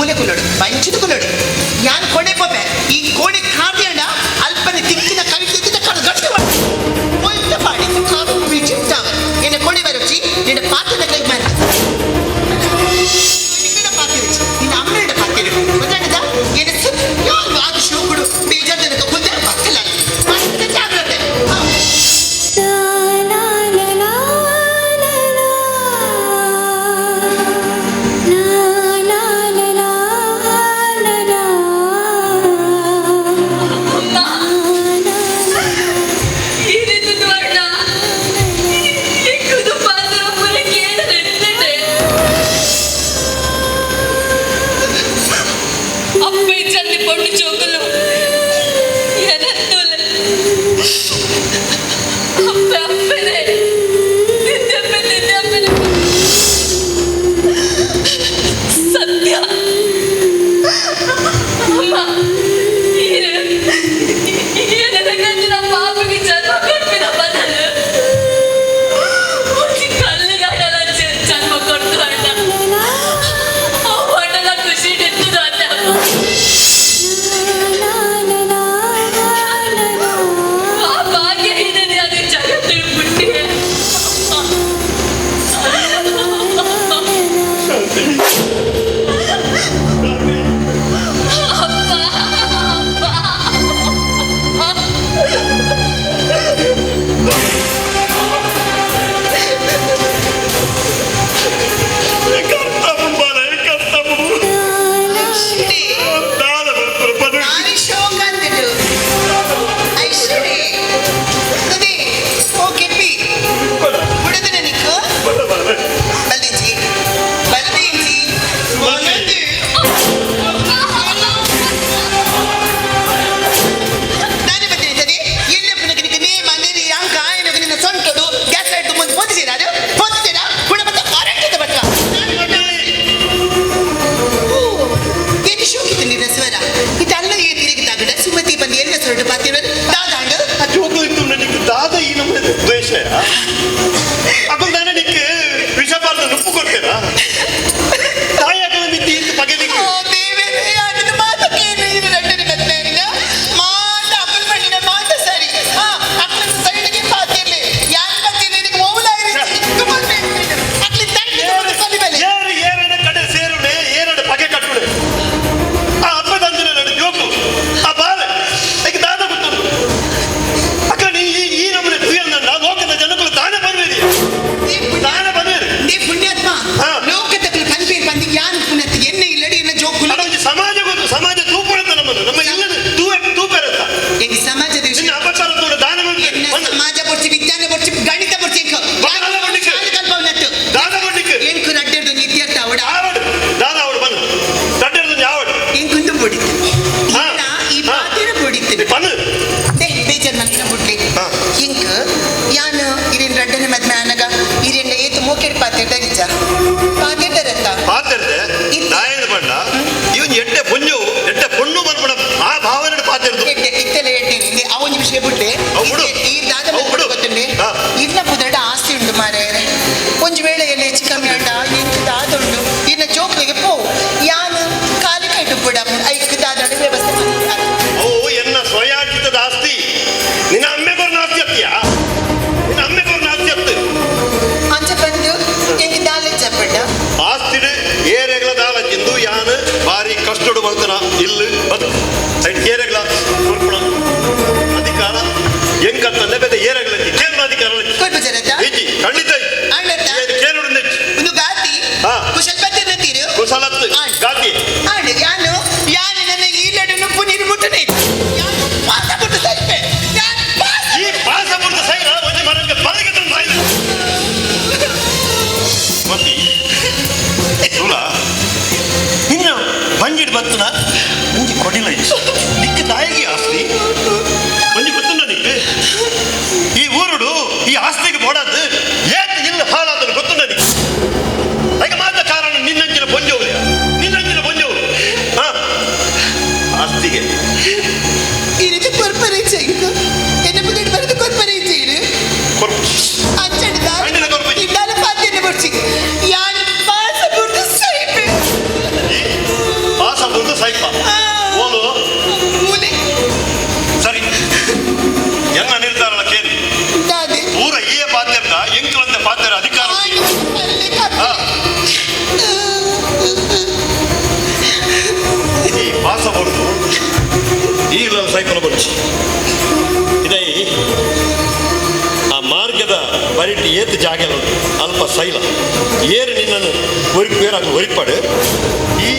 ಮೂಲೆ ಕುಲ್ಲೋಡು ಬಂಚಿದ ಕುಲ್ಲೋಡು ಯಾನ್ ಕೊಡೆ ಪೋಪೆ ಈ ಕೋಣೆ ಖಾದ್ಯಂಡ ಅಲ್ಪನೆ ತಿಕ್ಕಿನ ಕವಿತೆ ಕಡು ಗಟ್ಟು ಒಳ್ಳೆ ಪಾಡಿ ಕಾವು ವಿಚಿತ್ತಾವ ಎನ್ನ ಕೊಡೆ ಬರುಚಿ ನಿನ್ನ ಪಾತ್ರದ ಕೈ ಮಾಡ ನಿನ್ನ ಪಾತ್ರೆ ನಿನ್ನ ಅಮ್ಮನ ಪಾತ್ರೆ ಗೊತ್ತಾಗದ ಎನಸು ಯಾರು ಅದು ಶಿವಕುಡು ಬೇಜಾರ್ದನಕ ಕುಂದೆ ಬತ್ತಲ ಮತ್ತೆ ಜಾಗ್ರತೆ. ಈ ರೀತಿ ಅಣ್ಣ ಇಕ್ಕುದು ಪಾತ್ರ ಪೂರ ಕೇಳರೆ ಅಪ್ಪ ಚಂದಿ ಪೊಣ್ಣು ಚೋಕಲು ಏನತ್ತೋಲೆ ಅಪ್ಪ ಅಪ್ಪನೇ ನಿದ್ದಪ್ಪೆ ನಿದ್ದಪ್ಪನೆ ಸತ್ಯ ಅಮ್ಮ ಏನಂದ್ರೆ ಪಾಪಗೆ ಜನ್ಮ ಕೊಡ್ಪಿನ ಬದಲು ಒಂಜಿ ಕಲ್ಲುಗಾಡಲ ಜನ್ಮ ಕೊಡ್ತು ಅಣ್ಣ ಅಣ್ಣನ ಖುಷಿ ಇಟ್ಟಿದ್ದು ಅಣ್ಣ. ಆ ಭಾಗ್ಯ ಇದೆ ಅದು ಜಗತ್ತು ಬಿಟ್ಟಿ. ಅಪ್ಪ ಅಪ್ಪ. ಕರ್ತವ್ಯ ಕರ್ತವ್ಯ. ಐಶ್ವರ್ಯ. ದಾದ ಬರ್ಪುನ. ನಾನಿ ಶೋಕ ಅಂದಿಟ್ಟು. ಐಶ್ವರ್ಯ. ಅದೇ, ಓ ಕೆಪ್ಪಿ. ಬುಡದಿನ ನಿಕ್ಕು? ಬಲ್ದಿಂಚಿ. ಬಲ್ದಿಂಚಿ. ಬಲ್ದಿ. ನಾನೇ ಬರ್ತೀನಿ ಸರಿ. ಎಲ್ಲಪ್ಪನ ನಿಕ್ಕ ನೇಮ, ನೆರಿ, ಅಂಕ, ಆಯನಗ ನಿನ್ನ ಸೊಂಟಡು, ಗ್ಯಾಸ್ ಲೈಟ್ ಮುಂದೆ ಪೊಂದಿದ್ದೀರಾ ಅದು? ಪೊಂದಿದ್ದೀರಾ? ಬುಡ ಮತ್ತೆ ಕರೆಂಟ್ ಇದೆ ಬಟ್ಲ. ಓ, ಏನು ಶೋಕಿತ್ತು ನಿನ್ನ ಸ್ವರ. ಇದೆಲ್ಲ ಏ ತಿರುಗಿ ತಾಗಡ ಸುಮತಿ ಬಂದು ಎಲ್ಲ ಸೊರಟು ಪಾತಿರು ದಾದಾಂಡು. ಆ ಜೋಕುಲು ಇತ್ತು ನಿಕ್ಕು ದಾದ ಈ ನಮ್ಮ ದ್ವೇಷ ಅಕುಲ್ ದಾನೆ ನಿಕ್ಕು ವಿಷಪಾರ್ದ ನುಪ್ಪು ಕೊಡ್ತೀರಾ ತಾಯಿ ಅಕಲ ಮಿತಿ ಇಂತ ಪಗೆ ನಿಕ್ಕು. ಓ ದೇವರೇ, ಅದನ್ನ ಮಾತು ಕೇಳಿ ರಟ್ಟನೆ ಬರ್ತೇನಿಗ ಮಾತ ಅಕ್ಕನ ಪಂಡಿನ ಮಾತ ಸರಿ. ಹಾ, ಅಕ್ಕನ ಸೈಡ್ಗೆ ಪಾತಿರ್ಲಿ ಯಾನ್ ಪಾತಿರ್ಲಿ ನಿನಗೆ ಓವಲಾಯಿರಿ ಅಕ್ಲಿ ತಣ್ಣಗೆ ಕೊಲಿ ಬಲೆ. ಏರು ಏರನ ಕಡೆ ಸೇರುನೆ ಏರಡ ಪಗೆ ಕಟ್ಟುನೆ ಆ ಅಪ್ಪ ತಂದಿನ ನಡು ಜೋಕು ಆ ಬಾಲೆ ಈಗ ದಾದ ಗೊತ್ತುಂಟು ಅಕ್ಕ ನೀ ಈ ಈ ನಮ್ಮನೆ ತುಯಲ್ ನನ್ನ ಲೋಕದ ಜನಗಳು ತಾನೇ ಬರುವಿರಿ ತಾನೇ ಬರುವಿರಿ. ನೀ ಪುಣ್ಯಾತ್ಮ. ಹಾ. ಲೋಕದಕ್ಕಲು ಕನ್ಪೇರ್ ಬಂದು ಯಾನ್ ಪುಣ್ಯತ್ ಎನ್ನ ಇಲ್ಲಡಿ ಎನ್ನ ಜೋಕುಲು. ಅದೊಂದು ಸಮಾಜ ಗೊತ್ತು ಸಮಾಜ ತೂಪುಡುತ್ತ ನಮ್ಮನ್ನು ನಮ್ಮ ಇಲ್ಲದ ತೂ ತೂಪೆರತ್ತ. ಎಂಗ್ ಸಮಾಜದ ವಿಷಯ ನಿನ್ನ ಅಪಚಾರ ತೋಡ ದಾನ ಎನ್ನ ಸಮಾಜ ಬೊಡ್ಚಿ ವಿಜ್ಞಾನ ಬೊಡ್ಚಿ ಗಣಿತ ಬೊಡ್ಚಿ ಎಂಕ್ ಬಾಲ ಬೊಡ್ಡಿಕ್. ಕಲ್ಪವನತ್ತು. ದಾನ ಕೊಡ್ಲಿಕ್ಕೆ. ಎಂಕು ರಡ್ಡೆರ್ದು ನಿತ್ಯರ್ಥ ಅವಡ. ಆವಡು ದಾದ ಅವಡು ಬಂದು ತಡ್ಡೆರ್ದು ಯಾವಡು. ಎಂಕುಂದು ಬೊಡಿತು. ಹಾ. ಇನ್ನ ಈ ಹಾ. ಪಾತಿರ ಬೊಡಿತು. ಪನ್ನು. ದೇ ಬೇಜಾರ್ ಮನ್ಸಿನ ಬುಡ್ಲಿ. ಹಾ. ಇಂಕ್ ಯಾನ್ ಇರಿನ್ ರಡ್ಡನೆ ಮದ್ಮೆ ಆನಗ ಇರಿನ್ ಏತ್ ಮೋಕೆಡ್ ಪಾತೆರ್ದ ಇಜ್ಜ ಪಾತೆರ್ದರತ್ತ. ಪಾತೆರ್ದೆ ದಾಯನ ಬಣ್ಣ ಇವನ್ ಎಡ್ಡೆ ಪೊಂಜು ಎಡ್ಡೆ ಪೊಣ್ಣು ಬಂದ್ಬಿಡ ಆ ಭಾವನೆ ಪಾತೆರ್ದು. ಎಡ್ಡೆ ಇತ್ತೆಲ್ಲ ಎಡ್ಡೆ ಇಲ್ಲಿ ಆ ಒಂಜಿ ವಿಷಯ ಬುಡ್ಲೆ. ಅವು ಬಿಡು. ಈ ದಾದ ಅವು ಬಿಡು. ಗೊತ್ತುಂಡೆ. ಹಾ. ಇರ್ನ ಪುದರಡ ಆಸ್ತಿ ಉಂಡು ಮಾರಾಯರೆ ಒಂಜಿ ವೇಳೆ ಎಲ್ಲ ಹೆಚ್ಚು ಕಮ್ಮಿ ಉಂಡ ಇಂಕ್ ದಾದ ಉಂಡು ಇನ್ನ ಜೋಕ್ಲಿಗೆ ಪೋ ಯಾನ್ ಕಾಲಿ ಕೈಟು ಬಿಡ ಐಕ್ ದಾದಾಡ ವ್ಯವಸ್ಥೆ ಮಾಡ್ತಾರೆ. ಅವು ಎನ್ನ ಸ್ವಯಾರ್ಜಿತದ ಆಸ್ತಿ ನಿನ್ನ ಅಮ್ಮೆಗೋರ್ನ ಆಸ್ತಿ ಅತ್ತಿಯ ನಿನ್ನ ಅಮ್ಮೆಗೋರ್ನ ಆಸ್ತಿ ಅತ್ತು. ಅಂಚ ಬಂದು ಎಂಕ್ ದಾಲೆ ಚಪ್ಪಡ. ಆಸ್ತಿಡು ಏರೆಗಳ ದಾಲ ಚಿಂದು ಯಾನ್ ಬಾರಿ ಕಷ್ಟಡು ಬರ್ತನ ಇಲ್ಲು ಬದು ಸೈಡ್ ಏರೆಗಳ ಕೊರ್ಪುಣ ಅಧಿಕಾರ ಎಂಕತ್ತಂದೆ ಬೇರೆ ಏರೆಗಳ ಕೇಂದ್ರ ಅಧಿಕಾರ ಕೊಲ್ಪ ಜರತ. ಇಜ್ಜಿ ಖಂಡಿತ ಇಜ್ಜಿ. ಅಣ್ಣತ್ತ. ಏನು ಕೇಳುಡು ಇಜ್ಜಿ. ಒಂದು ಗಾತಿ. ಹಾ. ಕುಶಲ್ ಪತ್ತಿನ ಕುಶಲತ್ತು ಆಂಡ್. ಗಾತಿ. ಆಂಡ್ ಯಾನು ಯಾನು ನನ್ನ ಈ ಲಡ್ಡನ್ನು ಪುನೀರ್ ಮುಟ್ಟನೆ ಯಾನು ಪಾಸ ಬಿಟ್ಟು ಸೈಪೆ ಯಾನು ಪಾಸ. ಈ ಪಾಸ ಬುಡ್ದು ಸೈರ ಒಂಜಿ ಮರಕ್ಕೆ ಬಲಗೆ ತಂದು ಸಾಯ್ದ ಮತ್ತಿ ತುಳ ನಿನ್ನ ಬಂಜಿಡ್ ಬತ್ತನ ಒಂಜಿ ಕೊಡಿಲ ಇಜ್ಜಿ ನಿಕ್ಕ ತಾಯಿಗೆ ಆಸ್ತಿ ಒಂಜಿ ಗೊತ್ತುಂಡ ನಿಕ್ಕ ಈ ಊರುಡು ಈ ಆಸ್ತಿಗೆ ಬೋಡಾದ್ ಏತ್ ಇಲ್ಲ ಹಾಳಾದನು ಗೊತ್ತುಂಡ ನಿಕ್ಕ ಅದಕ್ಕೆ ಮಾತ್ರ ಕಾರಣ ನಿನ್ನಂಚಿನ ಪೊಂಜೋವು ನಿನ್ನಂಚಿನ ಪೊಂಜೋವು ಹಾ ಆಸ್ತಿಗೆ ಈ ರೀತಿ ಕೊರ್ಪರೆ ചെയ്തു ಎನ್ನ ಬುದ್ಧಿ ಬರೆದು ಕೊರ್ಪರೆ ചെയ്തു ಕೊರ್ಪು ಅಂಚಡಿದ ಅಂಡಿನ ಕೊರ್ಪು. ಇದ್ದಾಲ ಪಾತಿನ ಬುಡ್ಚಿ ಯಾನು ಪಾಸ ಬಿಟ್ಟು ಸೈಪೆ. ಈ ಸೈಲ ಏರು ನಿನ್ನನ್ನು ಒರಿಪೇರಾಗ ಒರಿಪಾಡು ಈ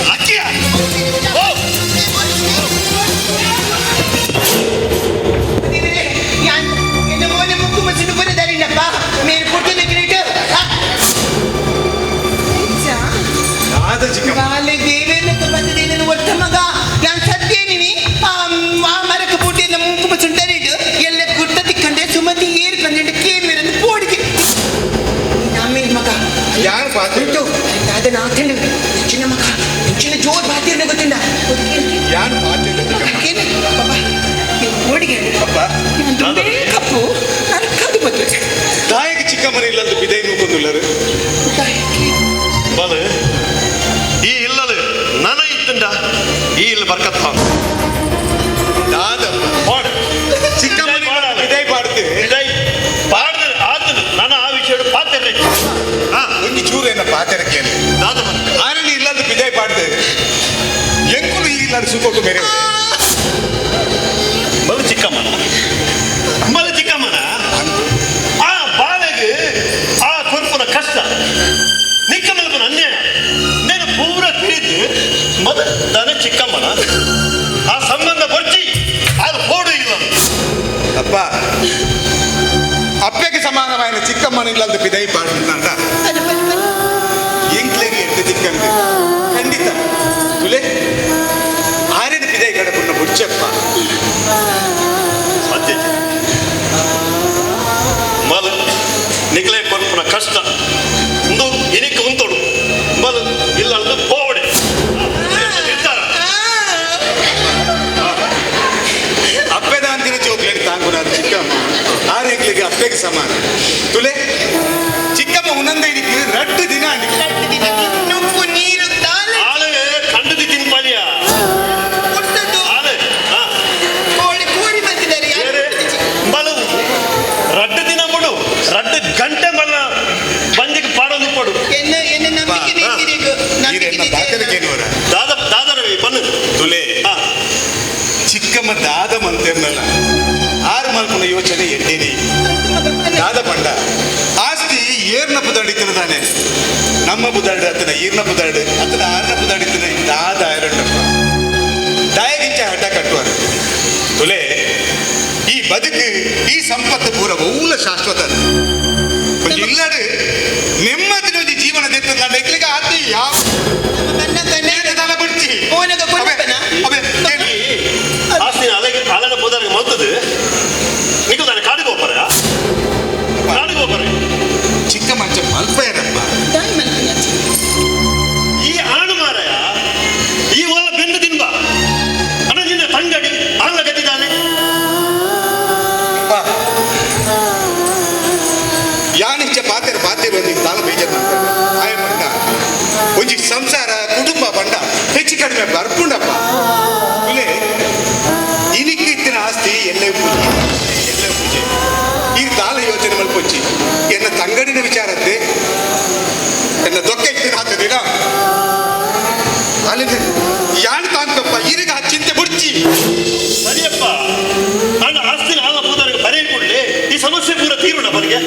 ಲಕ್ಕಿಯ ಓ ಎನ್ನ ಮೋನೆ ಮುಕ್ಕು ಮಸಿಡು ಬರದಾರಿನಪ್ಪ ಮೇರೆ ಪುಟ್ಟದ ಗ್ರೇಟ್ ದಾದ ಚಿಕ್ಕಮ್ಮ ಬಾಲೆ ದೇವೇನಕ್ಕೆ ಬಂದಿದ್ದೇನೆ ಒತ್ತ ಮಗ ನಾನು ಸತ್ತೇನಿನಿ ಆ ಆ ಮರಕ್ಕೆ ಪುಟ್ಟಿನ ಮುಕ್ಕು ಮಸುಂಟರಿಡು ಎಲ್ಲ ಗುಟ್ಟ ತಿಕ್ಕಂಡೆ ಸುಮತಿ ಏರು ಬಂದಿಟ್ಟು ಕೇಮಿರನ್ನು ಪೋಡಿಗೆ ನಮ್ಮೇಲ್ ಮಗ ಯಾರು ಪಾತ್ರ ಉಂಟು ಅದನ್ನ ಆತಂಡು ಚಿನ್ನ ಮಗ ಚಿನ್ನ ಜೋರ್ ಬಾತಿರ್ನ ಗೊತ್ತಿಲ್ಲ ಯಾರು ಪಾತ್ರ ಓಡಿಗೆ ಅಪ್ಪ ದುಂಡೇ ಕಪ್ಪು ನಾನು ಕದು ಬತ್ತು ದಾಯಕ ಚಿಕ್ಕಮ್ಮನ ಇಲ್ಲಂದು ಬಿದೈ ನೂಕೊಂದುಲ್ಲರು ಬಾಲು ಈ ಇಲ್ಲಲು ನನ ಇತ್ತಂಡ ಈ ಇಲ್ಲ ಬರ್ಕತ್ತ ದಾದ ಪಾಡು ಚಿಕ್ಕಮ್ಮನ ಬಿದೈ ಪಾಡ್ತೆ ಇದೈ ಪಾಡ್ದು ಆತನು ನಾನು ಆ ವಿಷಯ ಪಾತ್ರ ಹಾ ಒಂಜಿ ಚೂರು ಏನ ಪಾತೆರಕ್ಕೆ ದಾದ ಬಂದ ಆರಳಿ ಇಲ್ಲಂದು ಬಿದೈ ಪಾಡ್ತೆ ಎಂಕುಲು ಈ ಇಲ್ಲಾರು ಸುಕೊಟ್ಟು ಬೇರೆ ಬಲು ಚಿಕ್ಕಮ್ಮನ ಬಲು ಚಿಕ್ಕಮ್ಮನ ಆ ಬಾಳೆಗೆ ಆ ಕೊರ್ಪುನ ಕಷ್ಟ ನಿಕ್ಕ ಮಲ್ಪನ ಅನ್ಯಾಯ నేను ಪೂರ ತಿಳಿದು ಮೊದ ದನ ಚಿಕ್ಕಮ್ಮನ ಆ ಸಂಬಂಧ ಬೊರ್ಚಿ ಅದು ಪೋಡು ಇಲ್ಲ ಅಪ್ಪ ಅಪ್ಪಗೆ ಸಮಾನವಾಯಿನ ಚಿಕ್ಕಮ್ಮನ ಇಲ್ಲಂದು ಬಿದೈ ಪಾಡ್ತಂಡ ಎಂಕ್ಲೆಗೆ ಎಟ್ಟು ಚಿಕ್ಕಂದು ಖಂಡಿತ ತುಲೆ ಆರಿನ ಬಿದೈ ಕಡಪುಣ್ಣ ಬುಡ್ಚಪ್ಪ ಸಾಧ್ಯ ಮಲ ನಿಕ್ಲೆ ಕೊರ್ಪುನ ಕಷ್ಟ ಒಂದು ಇನಿಕ್ ಉಂತೋಡು ಮಲ ಇಲ್ಲ ಪೋವಡೆ ನಿರ್ಧಾರ ಅಪ್ಪೆದ ಅಂತಿನ ಚೋಕ್ಲೇಟ್ ತಾಂಗುನ ಚಿಕ್ಕಮ್ಮ ಆರೆಗ್ಲಿಗೆ ಅಪ್ಪೆಗೆ ಸಮಾನ ತುಲೆ ಚಿಕ್ಕಮ್ಮ ಉನ್ನಂದ ಇಡಿக்கு ರಟ್ಟು ದಿನ ಅಂಡಿಗೆ ನುಪ್ಪು ನೀರು ತಾಲೆ ಆಳು ಕಂಡದಿ ತಿನ್ಪಾಲಿಯ ಕೊಟ್ಟದ್ದು ಆಳು ಹಾ ಕೋಳಿ ಕೂರಿ ಬಂದಿದ್ದಾರೆ ಯಾರು ಬೇರೆ ಬಲು ರಡ್ಡು ದಿನ ಬಿಡು ರಡ್ಡು ಗಂಟೆ ಮಲ್ಲ ಬಂದಿಗೆ ಪಾಡೋದು ಪಡು ಎನ್ನ ಎನ್ನ ನಂಬಿಕೆ ನಿಂತಿರಿಗು ನಂಬಿಕೆ ಈರೆನ್ನ ಬಾತರಕೇನುವರ ದಾದ ದಾದರವಿ ಬನ್ನು ತುಲೆ ಹಾ ಚಿಕ್ಕಮ್ಮ ದಾದ ಮಂತೆರ್ನಲ್ಲ ಆರು ಮಲ್ಪುನ ಯೋಚನೆ ಎಡ್ಡೇನೆ ದಾದ ಪಂಡ ಆಸ್ತಿ ಏರ್ನ ಪುದಾಡಿತನ ತಾನೆ ನಮ್ಮ ಬುದಾಡು ಅತನ ಈರ್ನ ಪುದಾಡು ಅತನ ಆರ್ನ ಪುದಾಡಿತನ ದಾದ ಆಯರಂಡಪ್ಪ ದಾಯಗಿಂಚ ಹಠ ಕಟ್ಟುವರು ತುಲೆ ಈ ಬದುಕು ಈ ಸಂಪತ್ತು ಪೂರ ಬಹುಲ ಶಾಶ್ವತ ಒಂಜಿ ಇಲ್ಲಡು ನೆಮ್ಮದಿನ ಒಂಜಿ ಜೀವನ ದೆತ್ತದ ಎಕ್ಲಿಗೆ ಆತಿ ಯಾವ ನನ್ನ ಕನ್ನ ದಾನ ಬಿಡ್ತಿ ಮೋನಗ ಕೊಡ್ಪನ ಅಬೆ, ಅಬೆ, ಈ ಆಸ್ತಿ ಅಲೆಗೆ ಅಲನ ಪುದಾರಿಗೆ ಮಲ್ತದು ನಿಕ್ಕು ತಾನೆ ಕಾಡಿಗೆ ಹೋಗ್ಬಾರ ಕಾಡಿಗೆ ಹೋಗ್ಬಾರ ಚಿಕ್ಕ ಮಂಚ ಮಲ್ಪೇರಪ್ಪ ದಾಯಿ ಮಲ್ಪನ ಈ ಆಣು ಮಾರಾಯ ಈ ಒಲ್ಲ ಬೆನ್ನು ತಿನ್ಬ ಅಣ್ಣ ನಿನ್ನ ತಂಗಡಿ ಆಂಗ್ಲ ಗತಿದ್ದಾನೆ ಯಾನಿಂಚ ಪಾತೆರ ಪಾತೆರ ಒಂಜಿ ತಾಲ ಬೇಜಾರ್ ಮಾಡ್ತಾರೆ ಆಯ ಪಂಡ ಒಂಜಿ ಸಂಸಾರ ಕುಟುಂಬ ಪಂಡ ಹೆಚ್ಚು ಕಡಿಮೆ ಬರ್ಪುಂಡಪ್ಪ ಇಲ್ಲೇ ಇನಿಕ್ ಇತ್ತಿನ ಆಸ್ತಿ ಎಲ್ಲೇ ಪೂಜೆ ಎಲ್ಲೇ ಪೂಜೆ ಈ ತಾಲ ಯೋಚನೆ ಮಲ್ಪೊಚ್ಚಿ ಎನ್ನ ತಂಗಡಿನ ವಿಚಾರದ್ದೆ ಎನ್ನ ದೊಕ್ಕ ಇತ್ತಿನ ಆತ ದಿನ ಅಲ್ಲಿ ಯಾನ್ ತಾಂತಪ್ಪ ಈರಿಗೆ ಆ ಚಿಂತೆ ಬುಡ್ಚಿ ಸರಿಯಪ್ಪ ಅಣ್ಣ ಆಸ್ತಿನ ಆಲ ಪೂದಾರಿಗೆ ಬರೆಯ ಕೂಡಲೇ ಈ ಸಮಸ್ಯೆ ಪೂರ ತೀರುಣ ಬರಿಗೆ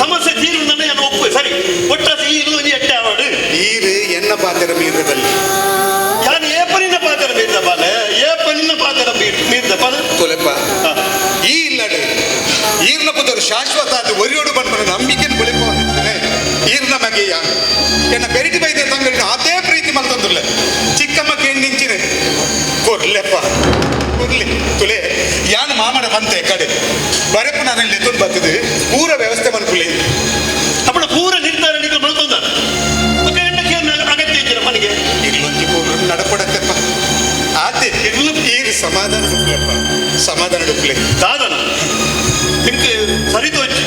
ಸಮಸ್ಯೆ ತೀರುಣ ನಾನು ಒಪ್ಪು ಸರಿ ಒಟ್ಟಾಸಿ ಈ ಇಲ್ಲು ನೀ ಎಟ್ಟೆ ಆವಾಡು ಈರು ಎನ್ನ ಪಾತೆರ ಮೀರ್ದ ಬಲ್ಲಿ ಯಾನು ಏಪನಿನ ಪಾತ್ರ ಮೀರ್ದ ಬಾಲೆ ಏಪನಿನ ಪಾತ್ರ ಮೀರ್ದ ಬಾಲೆ ತೊಲೆಪ್ಪ ಈ ಇಲ್ಲಡೆ ಈರ್ನ ಪುದರು ಶಾಶ್ವತ ಅದು ಒರಿಯೋಡು ಬಂದ ನಂಬಿಕೆಯನ್ನು ಬೆಳೆಪ ಈರ್ನ ಮಗೆಯ ಎನ್ನ ಬೆರಿಟಿ ಬೈದ ತಂಗಡಿನ ಅದೇ ಪ್ರೀತಿ ಮಲ್ತಂದುಲ್ಲ ಚಿಕ್ಕಮ್ಮ ಕೇಂದಿಂಚಿನ ಕೊರ್ಲೆಪ್ಪ ಕೊರ್ಲಿ ತುಲೆ ಯಾನು ಮಾಮಡ ಬಂತೆ ಕಡೆ ಬರಪು ನಾನು ಲೆತ್ತೊಂದು ಬರ್ತದೆ ಪೂರ ವ್ಯವಸ್ಥೆ ಮನ್ಕುಲಿ ಅಪ್ಪಣ ಪೂರ ನಿರ್ಧಾರ ನೀವು ಮಲ್ತೊಂದ ಮತ್ತೆ ಹೆಣ್ಣಕ್ಕೆ ಅಗತ್ಯ ಇದ್ದೀರ ಮನೆಗೆ ಇಲ್ಲೊಂಜಿ ಪೂರ ನಡಪಡತ್ತೆಪ್ಪ ಆತೆ ಇರ್ಲು ಈರು ಸಮಾಧಾನ ಡುಪ್ಲೆಪ್ಪ ಸಮಾಧಾನ ಡುಪ್ಲೆ ದಾದನ ನಿಮ್ಗೆ ಸರಿ ತೋಚಿ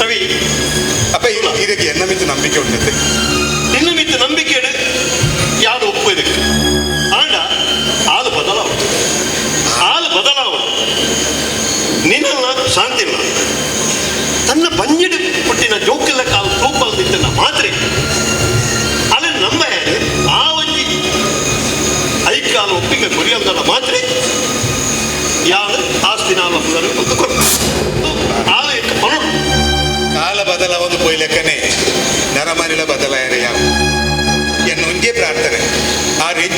ರವಿ ಅಪ್ಪ ಇದಕ್ಕೆ ಎನ್ನ ಮಿತ್ತು ನಂಬಿಕೆ ಉಂಟತೆ ನಿನ್ನ ಮಿತ್ತು ನಂಬಿಕೆ ಯಾವುದು ಒಪ್ಪು ಇದಕ್ಕೆ ಆಂಡ ಆಲು ಬದಲಾವಣೆ ಆಲು ಬದಲಾವಣೆ ನಿನ್ನಲ್ಲ ಶಾಂತಿ ಇಲ್ಲ ತನ್ನ ಬಂಜಿಡು ಪುಟ್ಟಿನ ಜೋಕೆಲ್ಲ ಕಾಲು ತೂಪಲ್ ನಿಂತನ ಮಾತ್ರೆ ಅಲ್ಲಿ ನಮ್ಮ ಆ ಒಂಜಿ ಐಕಾಲು ಒಪ್ಪಿಗೆ ಕೊರಿಯಲ್ದಲ್ಲ ಮಾತ್ರೆ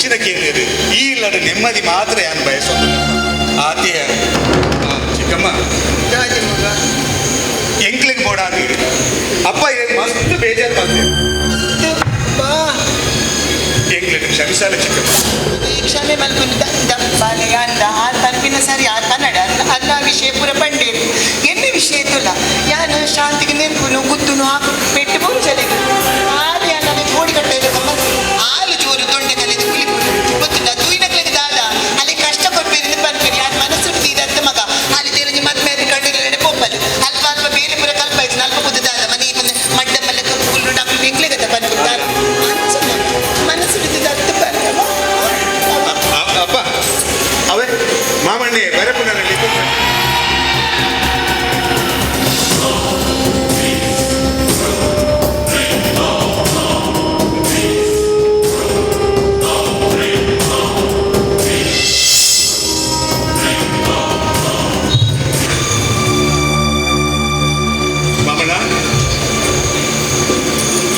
ಎಂಚಿನ ಕೇಳಿರಿ ಈ ಇಲ್ಲದ ನೆಮ್ಮದಿ ಮಾತ್ರ ಯಾನು ಬಯಸೋದು ಆತಿಯ ಚಿಕ್ಕಮ್ಮ. ದಾದೆ ಮಗ? ಎಂಕ್ಲಿಗೆ ಬೋಡಾದೀರಿ ಅಪ್ಪ ಏನ್ ಮಸ್ತ್ ಬೇಜಾರು ಬಂದೆ. ಬಾ. ಎಂಕ್ಲಿಗೆ ಕ್ಷಮಿಸಲ್ಲ ಚಿಕ್ಕಮ್ಮ. ಈ ಕ್ಷಮೆ ಮಲ್ಪುನ ಬಾಲೆ ಅಂದ ಆ ತನ್ಪಿನ ಸರಿ ಆ ಕನ್ನಡ ಅನ್ನ ವಿಷಯ ಪೂರ ಪಂಡೇರು ಎನ್ನ ವಿಷಯ ಇತ್ತಲ್ಲ ಯಾನು ಶಾಂತಿಗೆ ನೆನ್ಪುನು ಗುದ್ದುನು ಹಾಕು ಪೆಟ್ಟು ಪೂರು ಚಲಿಗೆ ಆರು ಯಾನ ಕೋಡಿ ಕಟ್ಟ ಆಲು ಚೂರು ದೊಂಡೆ ಕಲಿದು ಕುಲಿಪುನು ಗೊತ್ತುಂಡ ತೂಯಿನಕ್ಲಿಗೆ ದಾದ ಅಲ್ಲಿ ಕಷ್ಟ ಕೊಡ್ಬೇರಿಂದ ಪನ್ಪೇರಿ ಯಾನ್ ಮನಸ್ಸು ತೀರಂತ ಮಗ ಅಲ್ಲಿ ತೆರಜಿ ಮದ್ಮೇಲೆ ಕಂಡು ಪೊಪ್ಪಲು ಅಲ್ಪ ಅಲ್ಪ ಬೇರೆ ಪೂರ ಕಲ್ಪ ಆಯ್ತು ಅಲ್ಪ ಕುದ್ದು ದಾದ ಮನೆ ಮಡ್ಡ ಮಲ್ಲಕ ಕುಲ್ಲು ಡಾಕ್ಟರ್ ಎಂಕ್ಲೆಗತ್ತ ಪನ್ಪು ಮನಸ್ಸು ದತ್ತ ಪನ್ಪ. ಅಪ್ಪ ಅವೇ ಮಾಮಣ್ಣೆ ಬರಪುನಲ್ಲಿ. ಮಾಮಣ್ಣ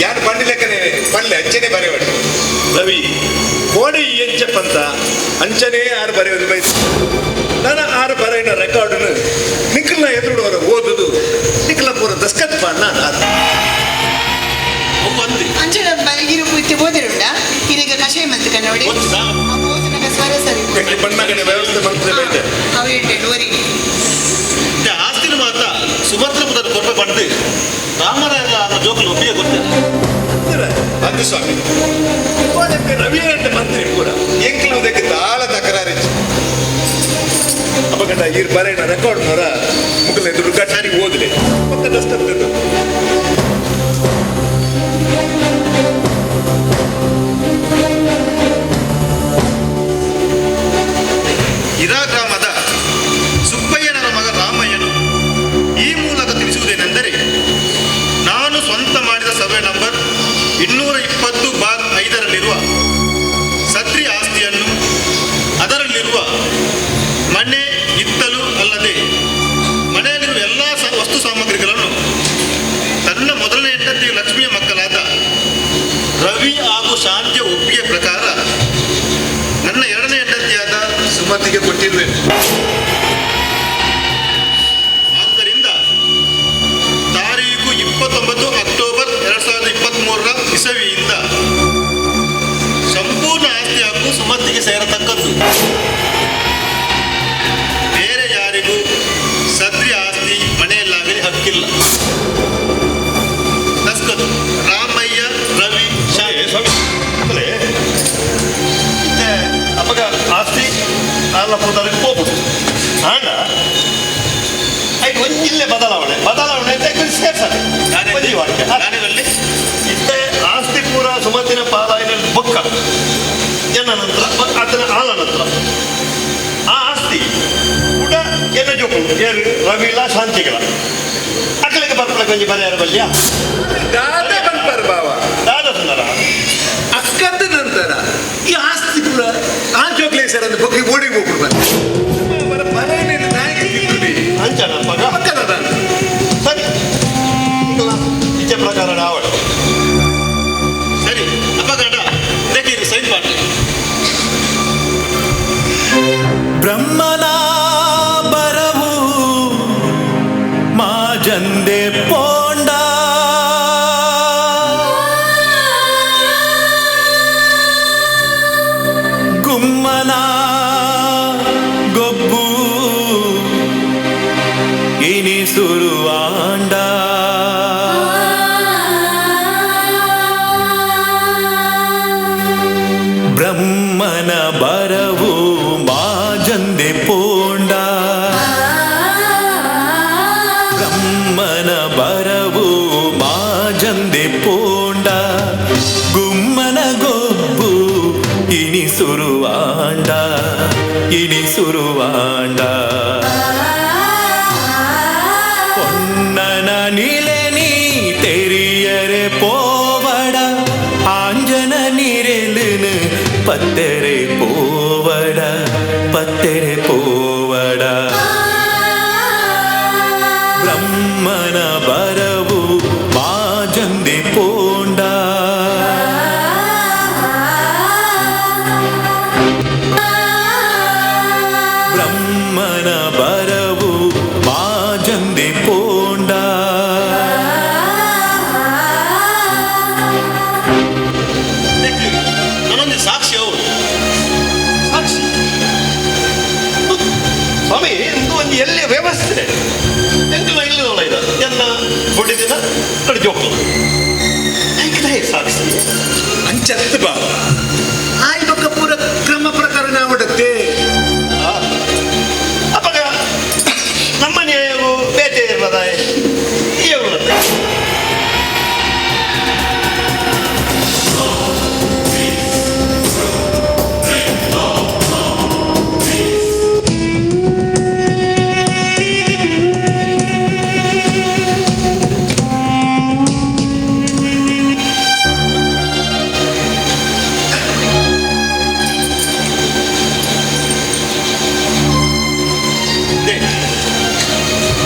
ಯಾರು ಪಂಡಿ ಲೆಕ್ಕನೆ ಪಲ್ಲೆ ಅಂಚನೆ ಬರೆಯವಡು. ರವಿ ಕೋಡೆ ಎಂಚಪ್ಪಂತ. ಅಂಚನೆ ಆರು ಬರೆಯೋದು ಬೈತು ನಾನು ಆರು ಬರೆಯಿನ ರೆಕಾರ್ಡ್ನು ನಿಖಲ್ನ ಎದುರುಡವರ ಓದುದು ನಿಖಲ ಪೂರ ದಸ್ಕತ್ ಪಾಡ್ನ ಅವು ಅಂದೆ. ಅಂಚನ ಇರು ಇತ್ತೆ ಓದಿರುಂಡ ಇದೀಗ ಕಷಾಯ ಮಂತ್ ಕನ್ನಡಿ. ಗೊತ್ತಾ? ಓದಿನಾಗ ಸ್ವರ ಸರಿ. ಎಂಕ್ಲೆ ಬಣ್ಣಗಡೆ ವ್ಯವಸ್ಥೆ ಮಾಡ್ತದೆ ಬೈತೆ. ಅವು ಎಂಟು ಓರಿ. ಮತ್ತೆ ಆಸ್ತಿನ ಮಾತ್ರ ಸುಭದ್ರ ಪುದರ್ ಕೊರ್ಪೆ ಪಡೆದು ರಾಮರಾಯರ ಅನ್ನೋ ಜೋಕುಲು ಒಪ್ಪಿಗೆ ಗೊತ್ತಿಲ್ಲ. ಅದು ಸ್ವಾಮಿ. ಕೋಡೆಕ್ಕೆ ರವಿ ಅಂತ ಮಂತ್ರಿ ಪೂರ. ಎಂಕ್ಲು ಅದಕ್ಕೆ ತಾಳ ತಕರಾರಿತ್ತು ಅಪ್ಪಗಂಡ ಈರ್ ಬರೆಯಿನ ರೆಕಾರ್ಡ್ ನೋರ ಮುಗಲ ಎದುರು ಕಟ್ಟಾರಿ ಓದ್ಲೆ ಮತ್ತೆ ದಸ್ಕತ್. ಇರಾ ಗ್ರಾಮದ ಸುಬ್ಬಯ್ಯನರ ಮಗ ರಾಮಯ್ಯನು ಈ ಮೂಲಕ ತಿಳಿಸುವುದೇನೆಂದರೆ, ನಾನು ಸ್ವಂತ ಮಾಡಿದ ಸರ್ವೆ ನಂಬರ್ 220/5ರಲ್ಲಿರುವ ಸದ್ರಿ ಆಸ್ತಿಯನ್ನು ಅದರಲ್ಲಿರುವ ಮನೆ ಹಿತ್ತಲು ಅಲ್ಲದೆ ಮನೆಯಲ್ಲಿರುವ ಎಲ್ಲ ವಸ್ತು ಸಾಮಗ್ರಿಗಳನ್ನು ತನ್ನ ಮೊದಲನೇ ಹೆಂಡತಿ ಲಕ್ಷ್ಮಿಯ ಮಕ್ಕಳಾದ ರವಿ ಹಾಗೂ ಶಾಂತಿಯ ಒಪ್ಪಿಗೆ ಪ್ರಕಾರ ನನ್ನ ಎರಡನೇ ಹೆಂಡತಿಯಾದ ಸುಮತಿಗೆ ಕೊಟ್ಟಿರುವೆ. ಆದ್ದರಿಂದ ತಾರೀಕು 29 ಅಕ್ಟೋಬರ್ 2023ರ ಇಸವಿಯಿಂದ ಸಂಪೂರ್ಣ ಆಸ್ತಿ ಹಕ್ಕು ಸುಮತಿಗೆ ಸೇರತಕ್ಕದ್ದು. ಬೇರೆ ಯಾರಿಗೂ ಸದ್ರಿ ಆಸ್ತಿ ಮನೆಯಲ್ಲಾಗಲಿ ಹಕ್ಕಿಲ್ಲ. ದಸ್ಕತ್ ರಾಮಯ್ಯ ರವಿ ಶಾಲೆ. ಅಪ್ಪಗ ಆಸ್ತಿ ಅಲ್ಲ ಪೂತಾರಿಗೆ ಹೋಗ್ಬಿಟ್ಟು ಆಂಡ ಐಟ್ ಒಂಜಿಲ್ಲೆ ಬದಲಾವಣೆ ಬದಲಾವಣೆ ಸೇರ್ಸದೆ ಒಂಜಿ ವಾಕ್ಯ ಇತ್ತೆ ಆಸ್ತಿ ಪೂರ ಸುಮತಿನ ಪಾಲಾಯಿನ ಬೊಕ್ಕ ಎನ್ನ ನಂತರ ಆತನ ಆಲ ನಂತರ ಆ ಆಸ್ತಿ ಕೂಡ ಎನ್ನ ಜೋಕುಲು ಏರು ರವಿಲ ಶಾಂತಿಗಳ ಅಕ್ಕಲಿಗೆ ಬರ್ಪಡ ಕೊಂಚ ಪರಿಹಾರ ಬಲ್ಯ. ದಾದ ಬಂಪರ್ ಬಾವ. ದಾದ ಸುಂದರ. ಅಕ್ಕದ ನಂತರ ಈ ಆಸ್ತಿ ಪೂರ ಆ ಜೋಕ್ಲೆ ಸರ್ ಅಂದ್ರೆ ಬೊಕ್ಕಿ ಓಡಿ ಹೋಗ್ಬಿಡು ಬಂದೆ ಮನೆಯಲ್ಲಿ ನಾಯಿಗೆ ತಿಂದುಡಿ. ಅಂಚನ ಪಗ. ಪಕ್ಕದ. ಸರಿ ಇಚ್ಛೆ ಪ್ರಕಾರ ಆವಡು ಸರಿ ಅಪ್ಪಗಂಡ ಇದಕ್ಕೆ ಸೈನ್ ಮಾಡಿ. ಬ್ರಹ್ಮನ ಬರವು ಮಾಜಂದೆ ಪೋಂಡ ಗುಮ್ಮನ ಗೊಬ್ಬು ಇನಿ ಸುರುವಾಂಡ. ಬ್ರಹ್ಮನ ಬರವು ಮಾಜಂದೆ ಪೋಂಡ ಬ್ರಹ್ಮನ ಬರವು ಮಾಜಂದೆ ಪೋಂಡ ಗುಮ್ಮನ ಗೊಬ್ಬು ಇನಿ ಸುರುವಾಂಡ ಇನಿ ಸುರುವಾಂಡ. பொன்னன நிலை நீ தெரியರೆ போவட ஆஞ்சன நிரலுன்னு பத்தரை போவட பத்தரை போவட. ಬ್ರಹ್ಮನ ಬರವು ಮಾಜಂದೆ ಪೋಂಡ. ಬೊಡಿದಿನ ನಡು ಜೋಕ್ಲು ಐಕದಾಯ ಸಾಕ್ಷಿ ಅಂಚತ್ತು ಬಾ ಆಯ್ ಬೊಕ್ಕ ಪೂರ ಕ್ರಮ ಪ್ರಕಾರ ನಾವಡತ್ತೆ. ಅಪ್ಪಗ ನಮ್ಮ ನ್ಯಾಯವು ಬೇಟೆ ಇರ್ಬೋದಾಯ ಏವುಲತ್ತೆ.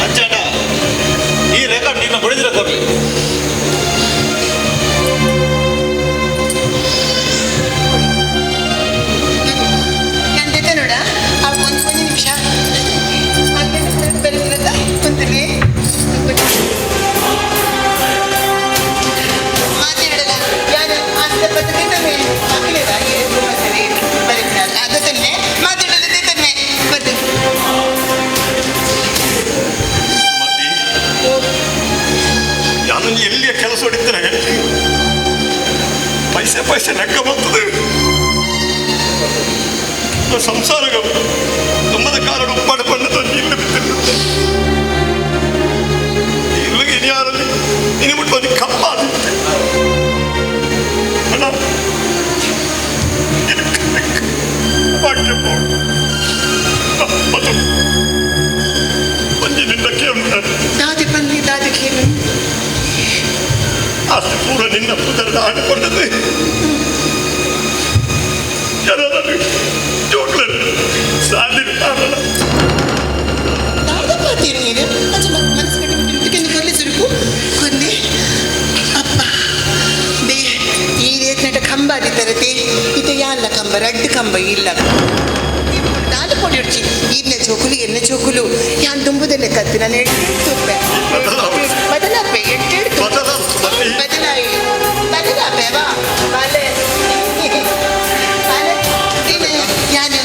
ಅಂಚಾಡ ಈ ರೆಕಾರ್ಡ್ ನಿನ್ನ ಬಡಿದಿರ ಕೊರ್ಲಿ. ನಾನು ಬೇಕ ನೋಡ ಆ ಒಂದು ಒಂದು ನಿಮಿಷ ಬರೋದಿರದ ಕುಂತ್ರಿ ಮಾತಾಡಲ್ಲ ಯಾರು ಅಂತ ಪದ್ಧತಿ ತನ್ನೆ ಮಕ್ಕಳಿರ ಸರಿ ಬರೀತಾರೆ ಅದು ತನ್ನೆ ಮಾತಾಡೋದೇ ತನ್ನೆ ಬರ್ತೀನಿ. ಸುಮತಿ, ನಾನು ಎಲ್ಲಿಯ ಕೆಲಸ ಹೊಡಿತಾರೆ ಪೈಸೆ ಪೈಸೆ ಲೆಕ್ಕ ಬರ್ತದೆ. ಸಂಸಾರ ತುಂಬದ ಕಾರಣ ಉಪ್ಪಾಡ ಪಣ್ಣು ತಂದು ಇಲ್ಲಿ ಬಿದ್ದಿರುತ್ತೆ. ಇಲ್ಲಿಗೆ ಇನ್ಯಾರಲ್ಲಿ ಇನಿ ಬಿಟ್ಟು ಒಂದು ಕಪ್ಪ ಆದಿತ್ತೆ. ಅಣ್ಣ, ಭಾಗ್ಯ ಮತ್ತು ಒಂದಿನಿಂದ ಕೇಳ್ತಾರೆ. ದಾದಿ ಬನ್ನಿ, ದಾದಿ ಕೇಳು. ಆಸ್ತಿ ಪೂರ ನಿನ್ನ ಪುದರದ ಆಡಿಕೊಂಡದ್ದು ಯಾರಾದರೂ ಜೋಕ್ಲಲ್ಲಿ ಸಾಧಿರ್ತಾರಲ್ಲ. ದಾದಪ್ಪ ತೀರಿ ನೀನು ಅಚ್ಚ ಮನಸ್ಸು ಕಟ್ಟಿ ಬಿಟ್ಟು ಕೊರ್ಲಿ ಸುರುಕು ಕೊರ್ಲಿ ಅಪ್ಪ ಬೇ. ಈ ರೇತ್ನಟ ಕಂಬ ಅದಿತರತೆ ಇತ ಯಾಲ್ಲ ಕಂಬ ರಡ್ಡು ಕಂಬ ಇಲ್ಲ ದಾದ ಪೊಡಿ ಉಡ್ಚಿ ಈರ್ನ ಚೋಕುಲು ಎನ್ನ ಚೋಕುಲು ಯಾನ್ ದುಂಬುದಲ್ಲೇ ಕತ್ತು ನಾನು ಎಟ್ಟು ತುಪ್ಪೆ ಬದಲಾಪೆ ಎಟ್ಟು ಬದಲಾಸು ಬದಲಾಯಿ ಬದಲಾಪೆ ವಾ ಬಾಲೆ ಬಾಲೆ ನೀನು ಯಾನು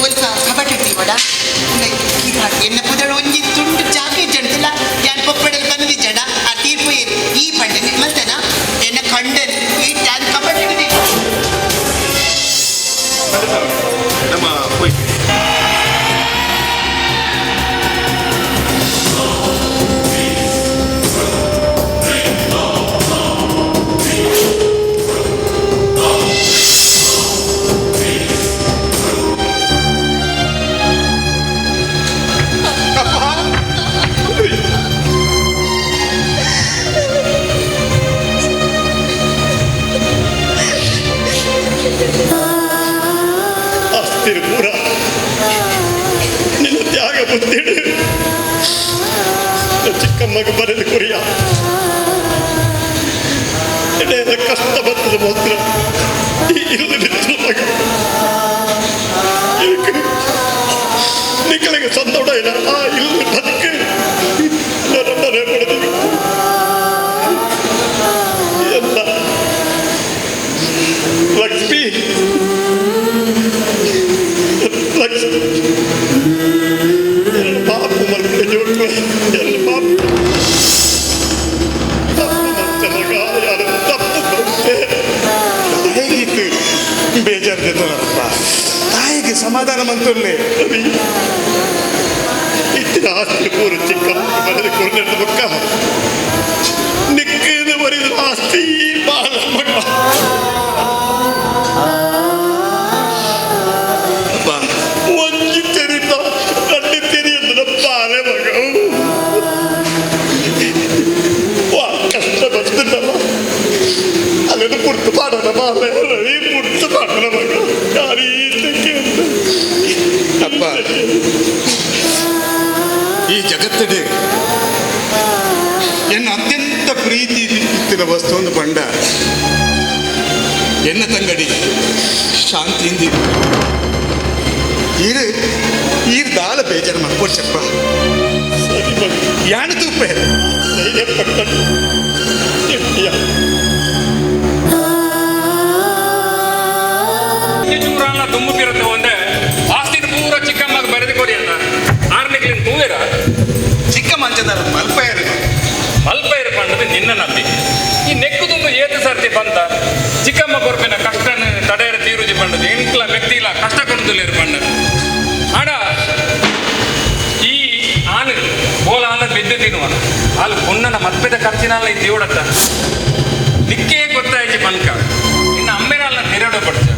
ಒಲ್ಪ ಕಬಟ ಇಟ್ಟಿವಡ ಎನ್ನ ಪುದಳು ಒಂಜಿ ತುಂಡು ಚಾಕೆ ಜಡ್ತಿಲ್ಲ ಯಾನ್ ಪೊಪ್ಪಡಲ್ ಬಂದಿ ಜಡ ಆ ತೀರ್ಪು ಈ ಪಂಡನೆ ಮಲ್ತನ ಎನ್ನ ಕಂಡನ್ ಈ ಯಾನ್ ಕಬಟ ಇಡ್ತಿ. ನಮ್ಮ ಹೋಯ್. ಆಸ್ತಿ ಪೂರ ನಿನ್ನ ತ್ಯಾಗ ಬುದ್ಧಿಡು ಚಿಕ್ಕಮ್ಮಗ ಬರೆದು ಕುರಿಯ ಎಡೆಯ ಕಷ್ಟ ಬರ್ತದೆ ಮಾತ್ರ ಈ ಇಲ್ಲದ ಮಗ ಇದಕ್ಕೆ ನಿಕ್ಕಳಿಗೆ ಸಂದೋಡ ಇಲ್ಲ. ಆ ಇಲ್ಲ ಬದುಕು ನನ್ನನ್ನೇ ಪಡೆದು ಎಲ್ಲ ಲಕ್ಷ್ಮಿ ಲಕ್ಷ್ಮಿ ಎರಡು ಪಾಪು ಮಕ್ಕಳು ಜೋಡ್ಕೊ ಎರಡು ಪಾಪು ತಪ್ಪು ಮಾಡ್ತೆ ಮಗ, ಯಾರು ತಪ್ಪು ಮಾಡ್ತೆ. ಹೇಗಿತ್ತು ಬೇಜಾರ್ದಿತ್ತನಪ್ಪ ತಾಯಿಗೆ ಸಮಾಧಾನ ಮಂತುರ್ಲೆ. ರವಿ, ಇತ್ತಿನ ಆಸ್ತಿ ಪೂರ ಚಿಕ್ಕ ಮನೆಯಲ್ಲಿ ಕೊರ್ನೆಟ್ಟ ಬೊಕ್ಕ ನಿಕ್ಕೇನು ಬರಿದ ಆಸ್ತಿ ಬಾಳ ಮಗ. ಅಪ್ಪ ಒಂಜಿ ತೆರಿತ రెండు ತೆರಿಯಂದ ಬಾಲೆ ಮಗ. ವಾ ಕಷ್ಟ ಬಂತಲ್ಲ ಅಲ್ಲೆಲ್ಲ ಪುರ್ತು ಪಾಡೋಣ ಬಾಲೆ ರವಿ ಪುರ್ತು ಪಾಡೋಣ ಮಗ ಯಾರೀ ಅಪ್ಪ ಈ ಜಗತ್ತಿಗೆ ಎನ್ನ ಅತ್ಯಂತ ಪ್ರೀತಿ ಇತ್ತಿನ ವಸ್ತು ಒಂದು ಬಂಡ ಎನ್ನ ತಂಗಡಿ ಶಾಂತಿಯಿಂದ ಈರು ಈರು ದಾಲ ಬೇಜಾರು ಮಾಡ್ಕೊಡ್ಚಪ್ಪ. ಸರಿ ಮಗ. ಯಾಣ ತೂಪೆ. ಧೈರ್ಯ ಪಟ್ಟನು ಎಟ್ಟಿಯ. ಚೂರಾನ ತುಂಬುತ್ತಿರುತ್ತೆ ಒಂದೇ ಆಸ್ತಿನ ಪೂರ ಚಿಕ್ಕಮ್ಮಗ ಬರೆದು ಕೊಡಿ ಅಂತ ಆರ್ನಿಗ್ಲಿನ್ ತೂವೇರ. ಚಿಕ್ಕ ಮಂಚದಾರ ಮಲ್ಪ ಇರು. ಅಲ್ಪ ಇರು. ಪಂಡದು ನಿನ್ನ ನಂಬಿಕೆ. ಈ ನೆಕ್ಕುದುಂಬು ಏತು ಸರ್ತಿ ಬಂತ ಚಿಕ್ಕಮ್ಮ ಕೊರ್ಪಿನ ಕಷ್ಟನ ತಡೆಯರ ತೀರುಜಿ ಪಂಡದು ಎಂಕ್ಲ ಮೆಕ್ತಿಲ ಕಷ್ಟ ಕೊಡುದಿಲ್ಲ ಪಂಡ. ಆಡ ಈ ಆನು ಬೋಲ ಆನ ಬಿದ್ದು ತಿನ್ನುವ ಅಲ್ಲಿ ಪೊನ್ನನ ಮದ್ಪೆದ ಖರ್ಚಿನಲ್ಲ ಈ ದೇವಡತ್ತ ನಿಕ್ಕೇ ಗೊತ್ತಾಯ್ತು ಪನ್ಕ ಇನ್ನು ಅಮ್ಮೆನಲ್ಲ ತಿರಡ ಪಡ್ತ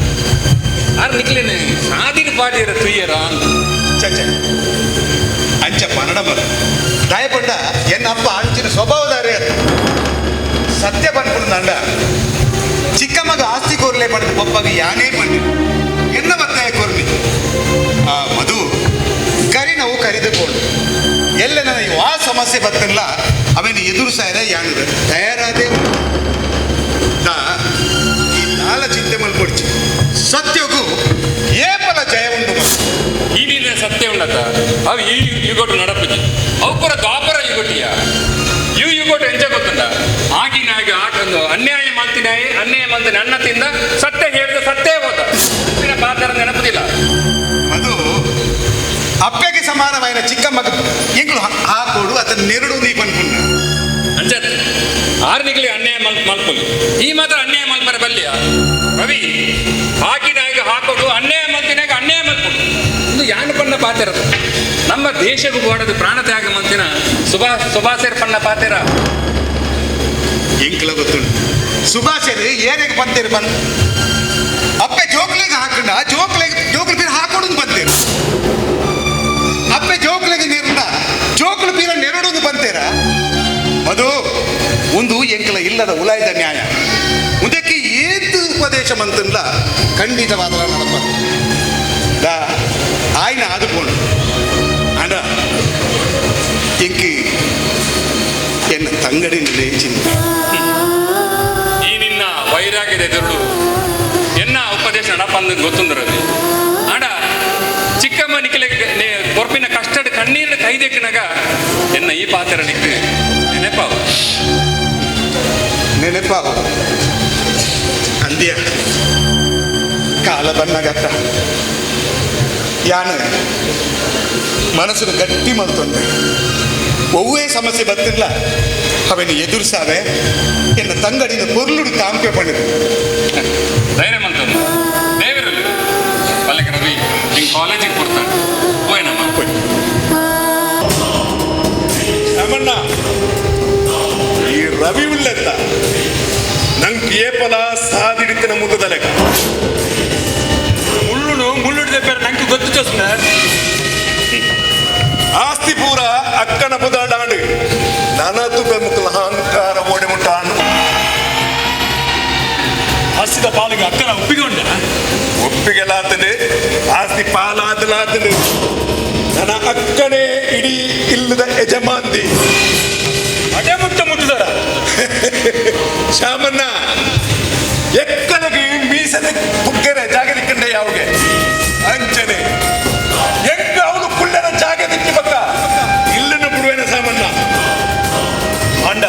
ಆರ್ ನಿಕ್ಲೇನೆ ಸಾದಿನ ಪಾಡಿಯರ ತುಯ್ಯರ ಅಂತ. ಚಚ ಅಂಚ ಪನ್ನಡ ಮರ ದಾಯಪಂಡ ಎನ್ನ ಅಪ್ಪ ಅಂಚಿನ ಸ್ವಭಾವದಾರೆ ಅದು ಸತ್ಯ ಪನ್ಪುಂಡ. ಚಿಕ್ಕ ಮಗ ಆಸ್ತಿ ಕೋರ್ಲೆ ಪಡೆದು ಪಪ್ಪಗೆ ಯಾನೇ ಪಂಡಿ ಎನ್ನ ಬತ್ತಾಯ ಕೋರ್ಲಿ ಆ ಮಧು ಕರಿನವು ಕರಿದುಕೊಂಡು ಎಲ್ಲ ನನ್ನ ವಾ ಸಮಸ್ಯೆ ಬತ್ತಲ್ಲ ಅವನು ಎದುರು ಸಾಯರ ಯಾಣದ ತಯಾರಾದೆ ದಾ ಈ ದಾಲ ಚಿಂತೆ ಮಲ್ಪೊಡ್ಚಿ ಸತ್ಯಗೂ ಏಪಲ ಜಯ ಉಂಟು ಮಗ. ಈ ನೀರಿನ ಸತ್ಯ ಉಂಡತ ಅವು ಈ ಯುಗೊಟ್ಟು ನಡಪುಜಿ ಅವು ಪೂರ ದ್ವಾಪರ ಯುಗೊಟಿಯ ಇವು ಯುಗೊಟ್ಟು ಎಂಚ ಗೊತ್ತುಂಡ ಆಗಿನಾಗಿ ಆಟೊಂದು ಅನ್ಯಾಯ ಮಾಡ್ತಿನಾಯಿ ಅನ್ಯಾಯ ಮಾಡ್ತೀನಿ ಅಣ್ಣ ತಿಂದ ಸತ್ಯ ಹೇಳಿದ ಸತ್ಯ ಹೋದ ನಿನ್ನ ಪಾತ್ರ ನೆನಪುದಿಲ್ಲ. ಅದು ಅಪ್ಪೆಗೆ ಸಮಾನವಾಯಿನ ಚಿಕ್ಕ ಮಗ ಎಂಗಳು ಹಾಕೋಡು ಅತನ ನೆರಡು ನೀ ಪನ್ಪುಂಡ. ಅಂಚತ್ ಆರ್ನಿಗ್ಲಿ ಅನ್ಯಾಯ ಮಲ್ಪುಲಿ ಈ ಮಾತ್ರ ಅನ್ಯಾಯ ಮಲ್ಪರ ಬಲ್ಲಿಯ ರವಿ ಹಾಕಿನಾಗ ಹಾಕೋಡು ಅನ್ಯಾಯ ಮಲ್ತಿನಾಗ ಅನ್ಯಾಯ ಮಲ್ಪುಡು ಇದು ಯಾನು ಪಣ್ಣ ಪಾತೆರದು ನಮ್ಮ ದೇಶಕ್ಕೂ ಗೋಡದು ಪ್ರಾಣ ತ್ಯಾಗ ಮಂತಿನ ಸುಭಾಸೇರ್ ಪಣ್ಣ ಪಾತೆರ. ಎಂಕ್ಲ ಗೊತ್ತುಂಟು ಸುಭಾಷರು ಏನೆಗೆ ಬಂತೇರು ಬಂದ್ ಅಪ್ಪೆ ಜೋಕ್ಲಿಗೆ ಹಾಕಂಡ ಜೋಕ್ಲಿಗೆ ಜೋಕ್ಲು ಬೀರ ಹಾಕೋಡು ಬಂತೇರು ಅಪ್ಪೆ ಜೋಕ್ಲಿಗೆ ನೀರ್ನ ಜೋಕ್ಲು ಬೀರ ನೆರಡು ಬಂತೇರ ಅದು ಒಂದು ಎಂಕಲ ಇಲ್ಲದ ಉಲಾಯ್ದ ನ್ಯಾಯ ಮುಂದಕ್ಕೆ ಏತು ಉಪದೇಶ ಮಂತನ್ಲ ಖಂಡಿತವಾದ ನಡಪ ದಾ ಆಯ್ನ ಆದುಕೊಂಡು ಅಂಡ ಎಂಕಿ ಎನ್ನ ತಂಗಡಿ ಚಿಂತೆ. ಈ ನಿನ್ನ ವೈರಾಗ್ಯದ ಎದುರು ಎನ್ನ ಉಪದೇಶ ನಡಪಂದು ಗೊತ್ತುಂದಿರಲಿ ಆಡ ಚಿಕ್ಕಮ್ಮ ನಿಖಲೆ ಕೊರ್ಪಿನ ಕಷ್ಟದ ಕಣ್ಣೀರಿನ ಕೈದೆಕ್ಕಿನಾಗ ಎನ್ನ ಈ ಪಾತ್ರ ನಿಕ್ಕು ನೆನಪಾವು. ನೆನಪಾವು ಅಂದ್ಯ ಕಾಲ ಬನ್ನಗತ್ತ ಯಾನು ಮನಸ್ಸು ಗಟ್ಟಿ ಮಲ್ತೊಂಡೆ ಒವ್ವೇ ಸಮಸ್ಯೆ ಬತ್ತಿಲ್ಲ ಅವನು ಎದುರಿಸಾವೆ ಎನ್ನ ತಂಗಡಿನ ಪೊರ್ಲುಡು ತಾಂಪೆ ಪಂಡಿತು. ಧೈರ್ಯ ಮಂತಂದು ದೇವಿರಲಿ ಪಲ್ಲಕ್ಕೆ ರವಿ ಹಿಂಗೆ ಕಾಲೇಜಿಗೆ ಕೊಡ್ತಾನೆ ಹೋಯ್ನಮ್ಮ. ರಾಮಣ್ಣ ಈ ರವಿ ಉಲ್ಲೆತ್ತ ನಂಗೆ ಏಪಲ ಸಾದಿಡಿತಿನ ಮುಖದ ಲೆಕ್ಕ. ಮುಳ್ಳುನು ಮುಳ್ಳುಡಿದ ಪೇರು ನಂಗೆ ಗೊತ್ತು ಚೋಸ್ನ. ಆಸ್ತಿ ಪೂರ ಅಕ್ಕನ ಬುದಾಡಾಂಡು ನನ ತುಪೆ ಮುಕ್ಕಲ ಅಹಂಕಾರ ಓಡೆ ಮುಟ್ಟಾಂಡು. ಆಸ್ತಿದ ಪಾಲಿಗೆ ಅಕ್ಕನ ಒಪ್ಪಿಗೆ ಉಂಟ? ಒಪ್ಪಿಗೆಲಾತನೆ ಆಸ್ತಿ ಪಾಲಾದಲಾತನೆ ನನ್ನ ಅಕ್ಕನೇ ಇಡೀ ಇಲ್ಲದ ಯಜಮಾಂದಿ. ಅದೇ ಮುಟ್ಟ ಮುಟ್ಟುದಾರ. ಶಾಮಣ್ಣ ಎಕ್ಕಲಗೆ ಮೀಸದ ಪುಗ್ಗೆರೆ ಜಾಗ ದಿಕ್ಕಂಡೆ ಯಾವಗೆ ಅಂಚನೆ ಎಂಗ ಅವನು ಕುಳ್ಳನ ಜಾಗ ದಿಕ್ಕಿ ಬಕ್ಕ ಇಲ್ಲನ ಬಿಡುವೇನ ಸಾಮಣ್ಣ. ಅಂಡ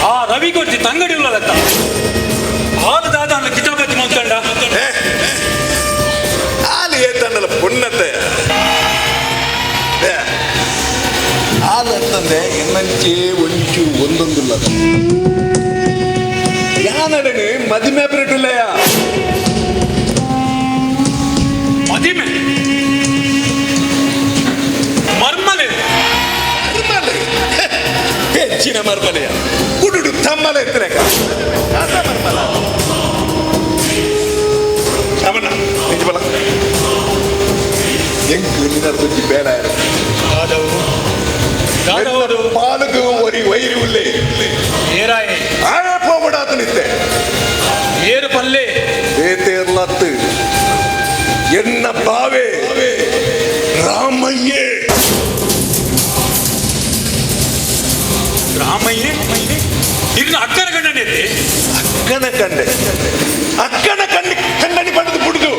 ಆ ರವಿ ಕೊಡ್ತಿ ತಂಗಡಿ ಉಳ್ಳಲತ್ತ ಹಾಲು ದಾದ ಅನ್ನ ಕಿತಾಪತಿ ಮಂತಂಡ. ಹಾಲು ಏತಂಡಲ ಪುಣ್ಣತೆ ಹಾಲು ಅಂತಂದೆ ಎನ್ನಂಚೆ ಒಂಚು ಒಂದೊಂದಿಲ್ಲ ಯಾನಡನೆ ಮದಿಮೆ ಬಿರಟುಲ್ಲಯ್ಯ. ಮದಿಮೆ ಮರ್ಮಲೆ. ಮರ್ಮಲೆ ಹೆಚ್ಚಿನ ಮರ್ಮಲೆಯ ಕುಡುಡು ತಮ್ಮಲೆ ಎತ್ತಲೆಕ ಮರ್ಮಲ ಶಾಮಣ್ಣ ನಿಜ ಬಲ ಎಂಕ್ ನಿನ್ನ ತುಜ್ಜಿ ಬೇಡ. ದಾದವು ದಾದವರು ಪಾಲುಗು ಒರಿ ವೈರಿ ಉಲ್ಲೆ. ಏರಾಯೆ ಆಯೇ ಪೋಬಡಾತನಿತ್ತೆ. ಏರು ಪಲ್ಲೆ. ಏತೇರ್ಲತ್ತು ಎನ್ನ ಬಾವೆ ರಾಮಯ್ಯೇ. ರಾಮಯ್ಯ ಇನ್ನು ಅಕ್ಕನ ಗಂಡನಿದ್ದೆ. ಅಕ್ಕನ ಕಂಡೆ ಅಕ್ಕನ ಕಣ್ಣಿ ಕಣ್ಣನಿ ಪಡೆದು ಬುಡುದು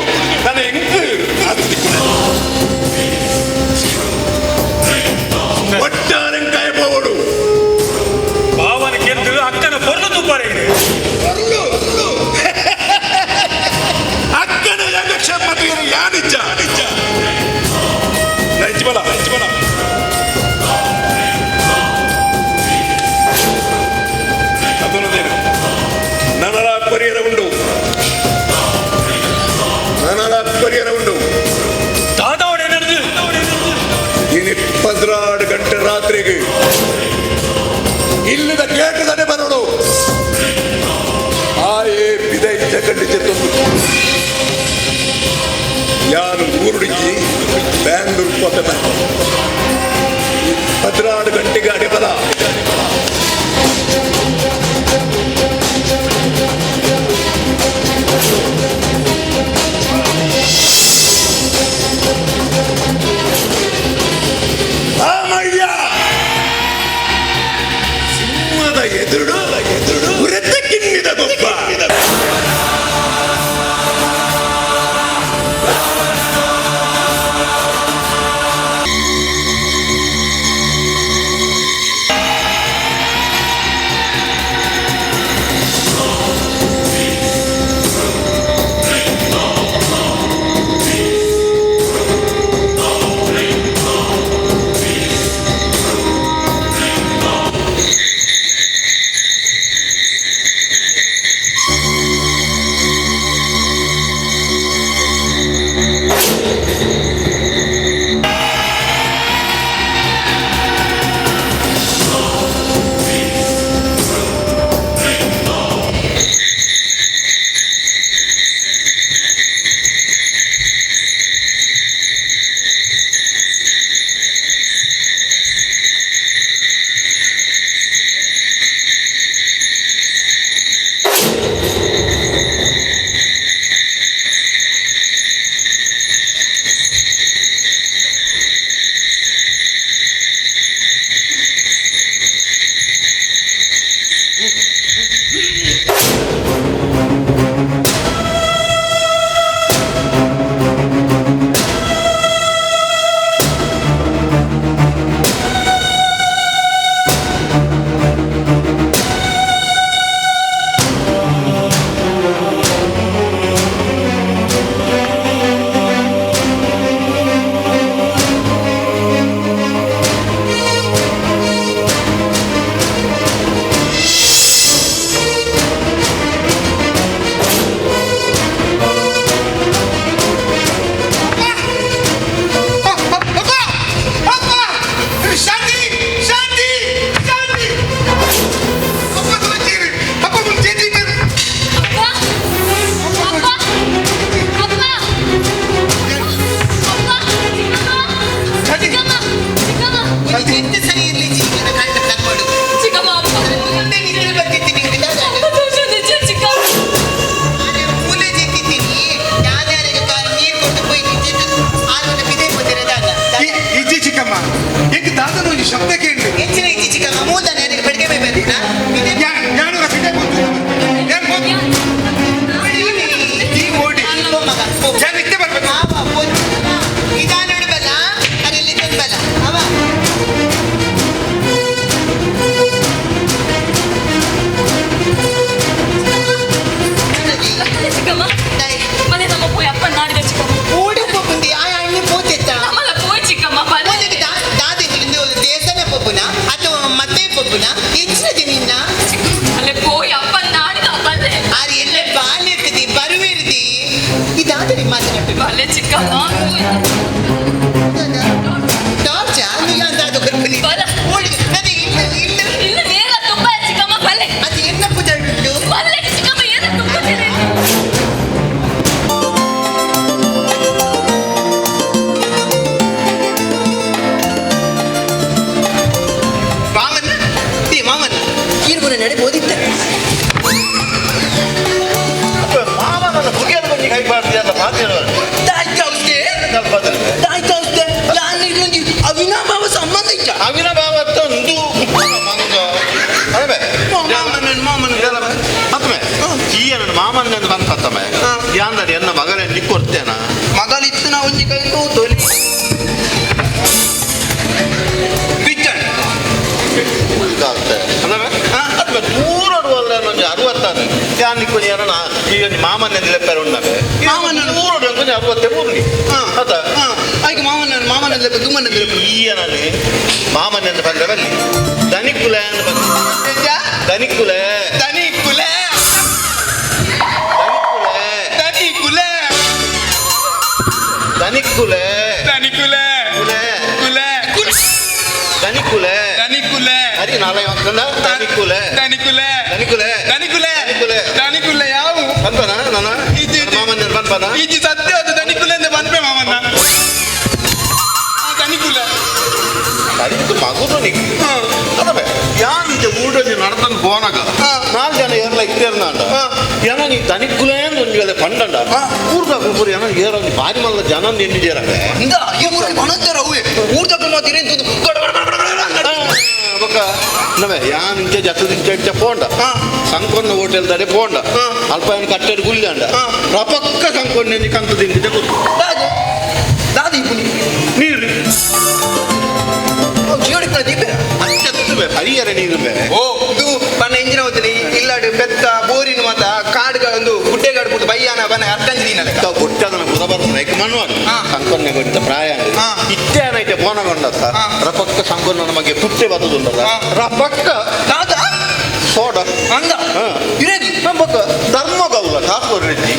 ನನ್ನ ಎಂಕು ಒಟ್ಟಾರೆಂಕಾಯ ಪೋವಡು. ಭಾವನ ಕೆದ್ದು ಅಕ್ಕನ ಪೊರ್ಲು ತುಪ್ಪಾರೆ ಇದೆ. ಪೊರ್ಲು ಅಕ್ಕನ ಯೋಗಕ್ಷೇಮ ಯಾನಿಚ್ಚ ನೈಜ್ ಬಲ ನೈಜ್ ಬಲ. ಕಣ್ಣು ಜೆತ್ತೊಂದು ಯಾನು ಊರುಡಿಜಿ ಬ್ಯಾಂಗ್ಳೂರು ಪೋಪೆ 14 ಗಂಟೆಗೆ ಅಡೆಬಲ ರಾಮಯ್ಯ ಸಿಂಹದ ಎದುರು ಎದುರು ಉರೆತ ಕಿನ್ನಿದ ಗೊಬ್ಬ. ಶಾಂತಿ ಶಾಂತಿ ಶಾಂತಿ ಅಪ್ಪ ತುಳಿತೀರಿ ಅಪ್ಪ ಮುಂಚೆ ಅಪ್ಪ ಅಪ್ಪ ಅಪ್ಪ ಅಪ್ಪ ಚಿಕ್ಕಮ್ಮ ಚಿಕ್ಕಮ್ಮ ಚಿಕ್ಕಮ್ಮ ಎಂತ ಸರಿ ಇರ್ಲಿ ಜೀವನ ಕಂಡು ತಕ್ಕೊಡು ಚಿಕ್ಕಮ್ಮ ಅಪ್ಪ ಮುಂದೆ ನಿದ್ರೆ ಬರ್ತಿದ್ದೀನಿ ಅಪ್ಪ ತೋರ್ಸೋದು ಚಿಕ್ಕಮ್ಮ. ಆದ್ರೆ ಮೂಲೆ ಜೆತ್ತಿದ್ದೀನಿ ಯಾರ್ಯಾರಿಗೆ ಕಾಲು ನೀರು ಕೊಟ್ಟು ಪೋಯಿ ಜೆತ್ತು ಆರು ಬಿದೆ ಪೋತಿರೋದಾಗ ಇಜ್ಜಿ ಚಿಕ್ಕಮ್ಮ ಎಂಕ್ ದಾದನ ಒಂಜಿ ಶಬ್ದ ಕೇಳಿ ಹೆಚ್ಚಿನ ಇಜ್ಜಿ ಚಿಕ್ಕಮ್ಮ ಮೂದನ ಯಾರಿಗೆ ಬೆಳಗ್ಗೆ ಬರ್ತೀರಾ ಬಿದೆ ಯಾನು ಬಿದೆ ಪೋತು ಯಾನ್ ಪೋತು ಈ ಓಡಿ ಪೋ ಮಗ ಪೋ. ಯಾನ್ ಇತ್ತೆ ಬರ್ಬೇಕು ಆವ ಪೋ. ನಿಧಾನ ಬಲ್ಲ ಅದರಲ್ಲಿ ಬಲ್ಲ ಅವ ಚಿಕ್ಕಮ್ಮ ಮನೆ ನಮ್ಮ ಪೋಯ್ ಅಪ್ಪ ನಾಡಿದ ಚಿಕ್ಕಮ್ಮ. ಓಡಿ ಪೋಪುಂದಿ ಆ ಅಣ್ಣಿ ಪೋತೆತ್ತ ನಮ್ಮಲ್ಲ ಪೋಯ್ ಚಿಕ್ಕಮ್ಮ ಬನ್ನಿ. ಮೊದಲಿಗೆ ದಾದಿಗಳಿಂದ ದೇವಸ್ಥಾನ ಪೊಪ್ಪುನ ಅಥವಾ ಮತ್ತೆ ಪೊಪ್ಪುನ ಹೆಚ್ಚಿನದಿ ನಿನ್ನ ಅಲ್ಲೇ ಪೋಯ್ ಅಪ್ಪ ನಾಡಿದ ಬಲ್ಲೆ. ಆರು ಎಲ್ಲ ಬಾಲಿರ್ತದಿ ಬರುವಿರ್ದಿ ಇದಾದರೆ ಮಾತನಾಡು ಬಲ್ಲೆ ಚಿಕ್ಕಮ್ಮ ಪೋಯ್. ಟಾರ್ಚ ಅಂದಾದು ಗರ್ಭಿಣಿ ಬಲ. ಓಡಿ ಅದೇ ಇಲ್ಲ ಇಲ್ಲ ಇಲ್ಲ ನೇರ ತುಂಬ ಚಿಕ್ಕಮ್ಮ ಬಲ್ಲೆ. ಅದು ಎನ್ನ ಪುದರುಂಟು ಬಲ್ಲೆ ಚಿಕ್ಕಮ್ಮ ಏನ ತುಂಬ ಮಾಮನ ಏ ಮಾಮನ ಕೀರ್ಗುನ ನಡೆ ಓದಿದ್ದೆ ಮಾವ ನನ್ನ ಬುಗಿಯದ ಬಂದು ಕೈ ಪಾಡ್ತೀಯ ಅಂತ ಮಾತು ಹೇಳುವರು. ತಾಯ್ತಾ ಉಸ್ತೆ ಕಲ್ಪದಲ್ಲಿ ತಾಯ್ತಾ ಉಸ್ತೆ ಯಾನ್ ಇದೊಂದು ಅವಿನಾಭಾವ ಸಂಬಂಧ ಇಚ್ಚ. ಅವಿನಾಭಾವ ತಂದು ಮಂಗ ಅಳಬೆ. ಮಾಮನ ಮಾಮನ ಅತ್ತಮೆ ಈ ನನ್ನ ಮಾಮನೆಂದು ಬಂತತ್ತಮೆ ಯಾಂದರೆ ಎನ್ನ ಮಗನೇ ನಿಕ್ಕೊರ್ತೇನ ಮಗಳಿತ್ತು ನಾ ಒಂಜಿ ಕೈ ತೋಲಿ ಬಿಚ್ಚಣ. ಇದಾಗ್ತದೆ ಅಲ್ಲವೇ ಅತ್ತಮೆ ದೂರ ಒಂಜಿ 66 ಯಾನ್ ನಿಕ್ಕೊನಿ ಯಾರನ ಈ ಒಂಜಿ ಮಾಮನೆಂದು ಲೆಪ್ಪರೆ ಉಣ್ಣವೆ ಮಾಮನ ದೂರ ಒಂಜಿ 60 ಮೂರ್ಲಿ ಅತ್ತ ಆಯ್ಕೆ ಮಾಮನ ಮಾಮನ ಲೆಕ್ಕ ದುಮ್ಮನ ಲೆಕ್ಕ ಈಯನಲ್ಲಿ ಮಾಮನೆಂದು ಬಂದ್ರೆ ಬಲ್ಲಿ ದನಿಕುಲೆ ಅಂತ ಬಂದ ದನಿಕುಲೆ ದನಿ ಕುಲೆ ದನಿಕುಲೆ ದನಿ ಕುಲೆ ದನಿಕುಲೆ ದನಿಕುಲೆ ಕುಲೆ ಕುಲೆ ದನಿಕುಲೆ ದನಿಕುಲೆ ಅರಿ ನಾಳೆ ದನಿಕುಲೆ ದನಿಕುಲೆ ದನಿಕುಲೆ ದನಿಕುಲೆ ದನಿಕುಲೆ. ದನಿಕುಲೆ ಯಾವು ಅಂತನ ನನ್ನ ಇಜ್ಜಿ ಸತ್ಯ ಅದು ದನಿಕುಲೆಂದ ಪನ್ಪೆ ಮಾಮನ್ನ ದನಿಕುಲ ಅಡಿತು ಮಗುನು ನಿಕ್ ಅದೇ ಯಾನ್ ಊಡಲ್ಲಿ ನಡ್ತಂದು ಪೋನಾಗ ನಾಲ್ ಜನ ಏರ್ಲ ಇತ್ತೇರ್ನಾಂಡ ಏನ ನೀ ತನಿಕ್ಕುಲೇ ಒಂಜಿ ವೇಳೆ ಪಂಡಂಡ ಊರ್ದ ಕುಪುರು ಏನ ಏರ ಒಂಜಿ ಬಾರಿ ಮಲ್ಲ ಜನ ಎನ್ನಿಜೇರವೆ ಇಂದ ಈ ಊರಿಗೆ ಬಣತ್ತಾರ ಅವೇ ಊರ್ದಕ್ಕೆ ಮಾತ್ರ ಏನ್ ತುದು ಗಡ ಗಡ ಗಡ ಗಡ ಗಡ ಗಡ. ಬೊಕ್ಕ ನವೆ ಯಾನ್ ಇಂಚ ಜತ್ತದ ಇಂಚ ಇಂಚ ಪೋಂಡ ಸಂಕೊನ್ನ ಹೋಟೆಲ್ ದಡೆ ಪೋಂಡ ಅಲ್ಪ ಏನು ಕಟ್ಟೆಡ್ ಗುಲ್ಯಾಂಡ ರಪಕ್ಕ ಸಂಕೊನ್ನ ಎಂಜಿ ಕಂತು ತಿಂದಿದ್ದೆ ಗೊತ್ತು ದಾದು ದಾದು ಇಪ್ಪುನಿ ನೀರು ಜೀವಡಿಕ್ನ ದೀಪೆ ಅಚ್ಚತ್ತುವೆ ಪರಿಯರ ನೀರು ಬೇರೆ ಓ ಇದು ಬನ್ನ ಇಂಜಿನ ಹೋಗ್ತೀನಿ ಇಲ್ಲಾಡು ಬೆತ್ತ ಬೋರಿನ ಮಾತ ಕಾಡ್ಗ ಒಂದು ಗುಡ್ಡೆಗಾಡು ಬಿಟ್ಟು ಬಯ್ಯಾನ ಬನ್ನ ಅರ್ಕಂಜಿ ದಿನಲೆ ಬೊಟ್ಟದನ ಪುರ ಬರ್ಪುನ ಐಕ್ ಮನ್ವಾಡು ಸಂಕೊನ್ನೆ ಗೊತ್ತ ಪ್ರಾಯ ಇತ್ತೆ ಏನೈತೆ ಪೋನಗೊಂಡತ್ತ ರಪಕ್ಕ ಸಂಕೊನ್ನ ನಮಗೆ ಪುಟ್ಟೆ ಬತ್ತದುಂಡಲ್ಲ ರಪಕ್ಕ ದಾದ ಸೋಡ ಅಂದ ಇರೇದು ಬೊಕ್ಕ ಧರ್ಮ ಗೌಲ ಕಾಸು ಕೊರ್ರೆಜ್ಜಿ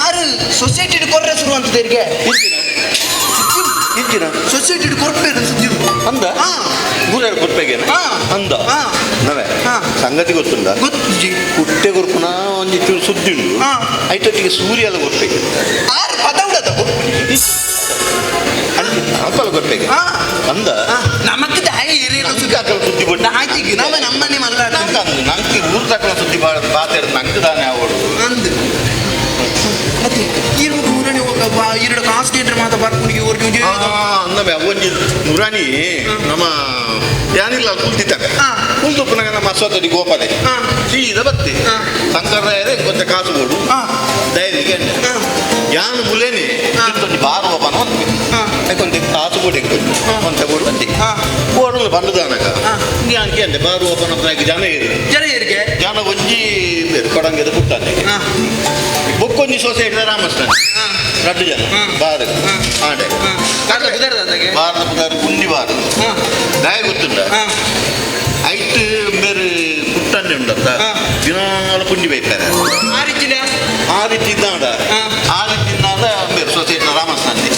ಆರು ಸೊಸೈಟಿ ಕೊರ್ರೆ ಶುರು ಅಂತ ತೆರಿಗೆ ಇಂಚಿನ ಸೊಸೈಟಿ ಕೊರ್ಪೇರು ಸುದ್ದಿ ಅಂದ ಗುರಾರು ಕೊರ್ಪೆಗೆ ಅಂದ ನವೆ ಸಂಗತಿ ಗೊತ್ತುಂಡ ಗೊತ್ತು ಕುಟ್ಟೆ ಕೊರ್ಪುನ ಒಂಜಿ ಚೂರು ಸುದ್ದಿ ಉಂಡು ಐತೊಟ್ಟಿಗೆ ಸೂರ್ಯ ಎಲ್ಲ ಕೊರ್ಪೆಗೆ ಆರು ಪದ ಉಡದ ಅಲ್ಪಲ್ಲ ಕೊರ್ಪೆಗೆ ಅಂದ ನಮಕ್ ದಾಯಿ ಇರೇನು ನಂಗೆ ಅಕಲ ಸುದ್ದಿ ಬಟ್ಟು ನಾಕಿಗೆ ನಮ್ಮ ನಮ್ಮನೆ ಮಲ್ಲ ನಂಗೆ ಊರು ತಕಲ ಸುದ್ದಿ ಬಾಳ ಬಾತೇರು ನಂಗೆ ತಾನೇ ಅವಳು ಅಂದು ಮತ್ತೆ ಇರು ಊರನೆ ಎರಡು ಕಾಸು ಕೇಂದ್ರ ಮಾತ ಬರ್ಪುನಿಗೆ ಊರಿಗೆ ಅಂದಮೆ ಒಂಜಿ ನುರಾಣಿ ನಮ್ಮ ಯಾನಿಲ್ಲ ಕುಲ್ತಿದ್ದಾವೆ ಕುಲ್ತು ಪುನಃ ನಮ್ಮ ಅಶ್ವತ್ಥಡಿ ಗೋಪಾಲೆ ಸೀದಾ ಬತ್ತಿ ಶಂಕರರಾಯರೇ ಕೊಂಚ ಕಾಸು ಕೊಡು ದಯವಿಗೆ ಯಾನು ಮುಲೇನಿ ಒಂಜಿ ಬಾರು ಒಬ್ಬನ ಒಂದು కొంత ಕಾಸು ಕೊಡಿ కొంత ಕೊಡು ಅಂತೆ ಕೊಡಲು ಬಂದದಾನಕ ಯಾನ್ ಕೇಂದೆ ಬಾರು ಒಬ್ಬನ ಜನ ಇರು ಜನ ಇರಿಗೆ ಜನ ಒಂಜಿ ಕೊಡಂಗೆದ ಪುಟ್ಟಾನೆ ಬೊಕ್ಕೊಂಜಿ ಸೊಸೈಟಿ ರಾಮಸ್ತಾನೆ ರಡ್ಡು ಜನ ಬಾರು ಆಡೆ ಬಾರದ ಪುದಾರು ಗುಂಡಿ ಬಾರು ದಾಯ ಗೊತ್ತುಂಡ ಐಟ್ ಬೇರೆ ಪುಟ್ಟನ್ನೆ ಉಂಡತ್ತ ದಿನಾಲ ಪುಂಡಿ ಬೈತಾರೆ ಆ ರೀತಿನ ಆ ರೀತಿ ಇದ್ದಾಡ ಆ ರೀತಿ ಇದ್ದಾಡ ಬೇರೆ ಸೊಸೈಟಿ ರಾಮಸ್ತಾನೆ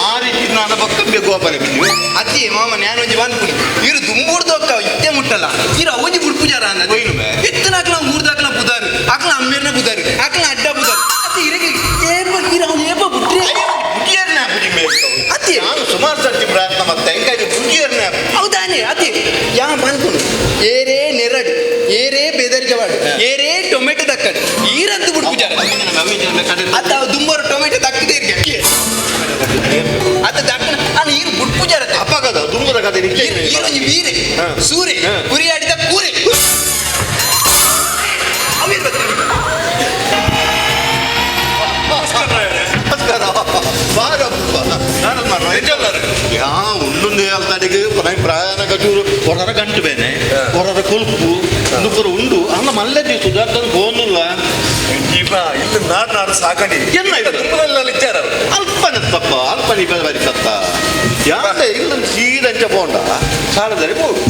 ಆ ರೀತಿ ಇದ್ದಾಡ ಬೊಕ್ಕ ಬೆ ಗೋಪಾಲ ಬಿಂದು ಅತ್ತಿ ಮಾಮ ನಾನು ಒಂಜಿ ಬಂದ್ಪುನಿ ಇರು ದುಂಬೂರ್ದೊಕ್ಕ ಇತ್ತೆ ಮುಟ್ಟಲ್ಲ ಇರು ಅವೊಂಜಿ ಬುಡ್ಪುಜಾರ ಅನ್ನದು ಇತ್ತನ ಅಕ್ಲ ಊರ್ದಾಕ್ಲ ಬುದಾರು ಅಕ್ಲ ಅಮ್ಮೇರ್ನ ಬುದಾರು ಅಕ್ಲ ಅಡ್ಡ ಬುದಾರು ಅತ್ತಿ ಇರಗೆ ಏಪ ಇರು ಅವ್ನು ಏಪ ಬುಟ್ರಿ ಬುಡಿಯರ್ನ ಬುಡಿ ಅತ್ತಿ ನಾನು ಸುಮಾರು ಸರ್ತಿ ಪ್ರಯತ್ನ ಮತ್ತೆ ಹೆಂಗಾಗಿ ಬುಡಿಯರ್ನ ಹೌದಾನೆ ಅತ್ತಿ ಯಾ ಬಂದ್ಪುನು ಏರೇ ನೆರಡು ಏರೇ ಬೆದರಿಕೆವಾಡು ಏರೇ ಟೊಮೆಟೊ ದಕ್ಕಡು ಈರಂತು ಬುಡ್ಪುಜಾರ ಅತ್ತ ದುಂಬರು ಟೊಮೆಟೊ ದಕ್ಕದೆ ಇರ್ಗೆ ಅತ್ತ ದಕ್ಕನ ಅಲ್ಲ ಈರು ಬುಡ್ಪುಜಾರ ಅಪ್ಪಗದ ದುಂಬದ ಕತೆ ಈರೊಂಜಿ ವೀರೆ ಸೂರೆ ಕುರಿಯಾಡಿದ ಕೂರೆ ಯಾ ಉಂಡುಂದು ಹೇಳ್ತಾಡಿಗೆ ಪ್ರಯಾಣ ಕಚೂರು ಹೊರರ ಗಂಟು ಬೇನೆ ಹೊರರ ಕೊಲ್ಪು ನುಪ್ಪರು ಉಂಡು ಅಲ್ಲ ಮಲ್ಲೆ ಸುಧಾರ್ತನ ಫೋನುಲ್ಲ ಇಲ್ಲ ನಾಡ್ ನಾಡು ಸಾಕಣಿ ಎಲ್ಲ ಇಚ್ಚಾರ ಅಲ್ಪನೆ ತಪ್ಪ ಅಲ್ಪನೆ ಬರಿ ಸತ್ತ ಯಾಕೆ ಇಲ್ಲ ಸೀದಂಚ ಪೋಂಡ ಸಾಲದರೆ ಪೋಡು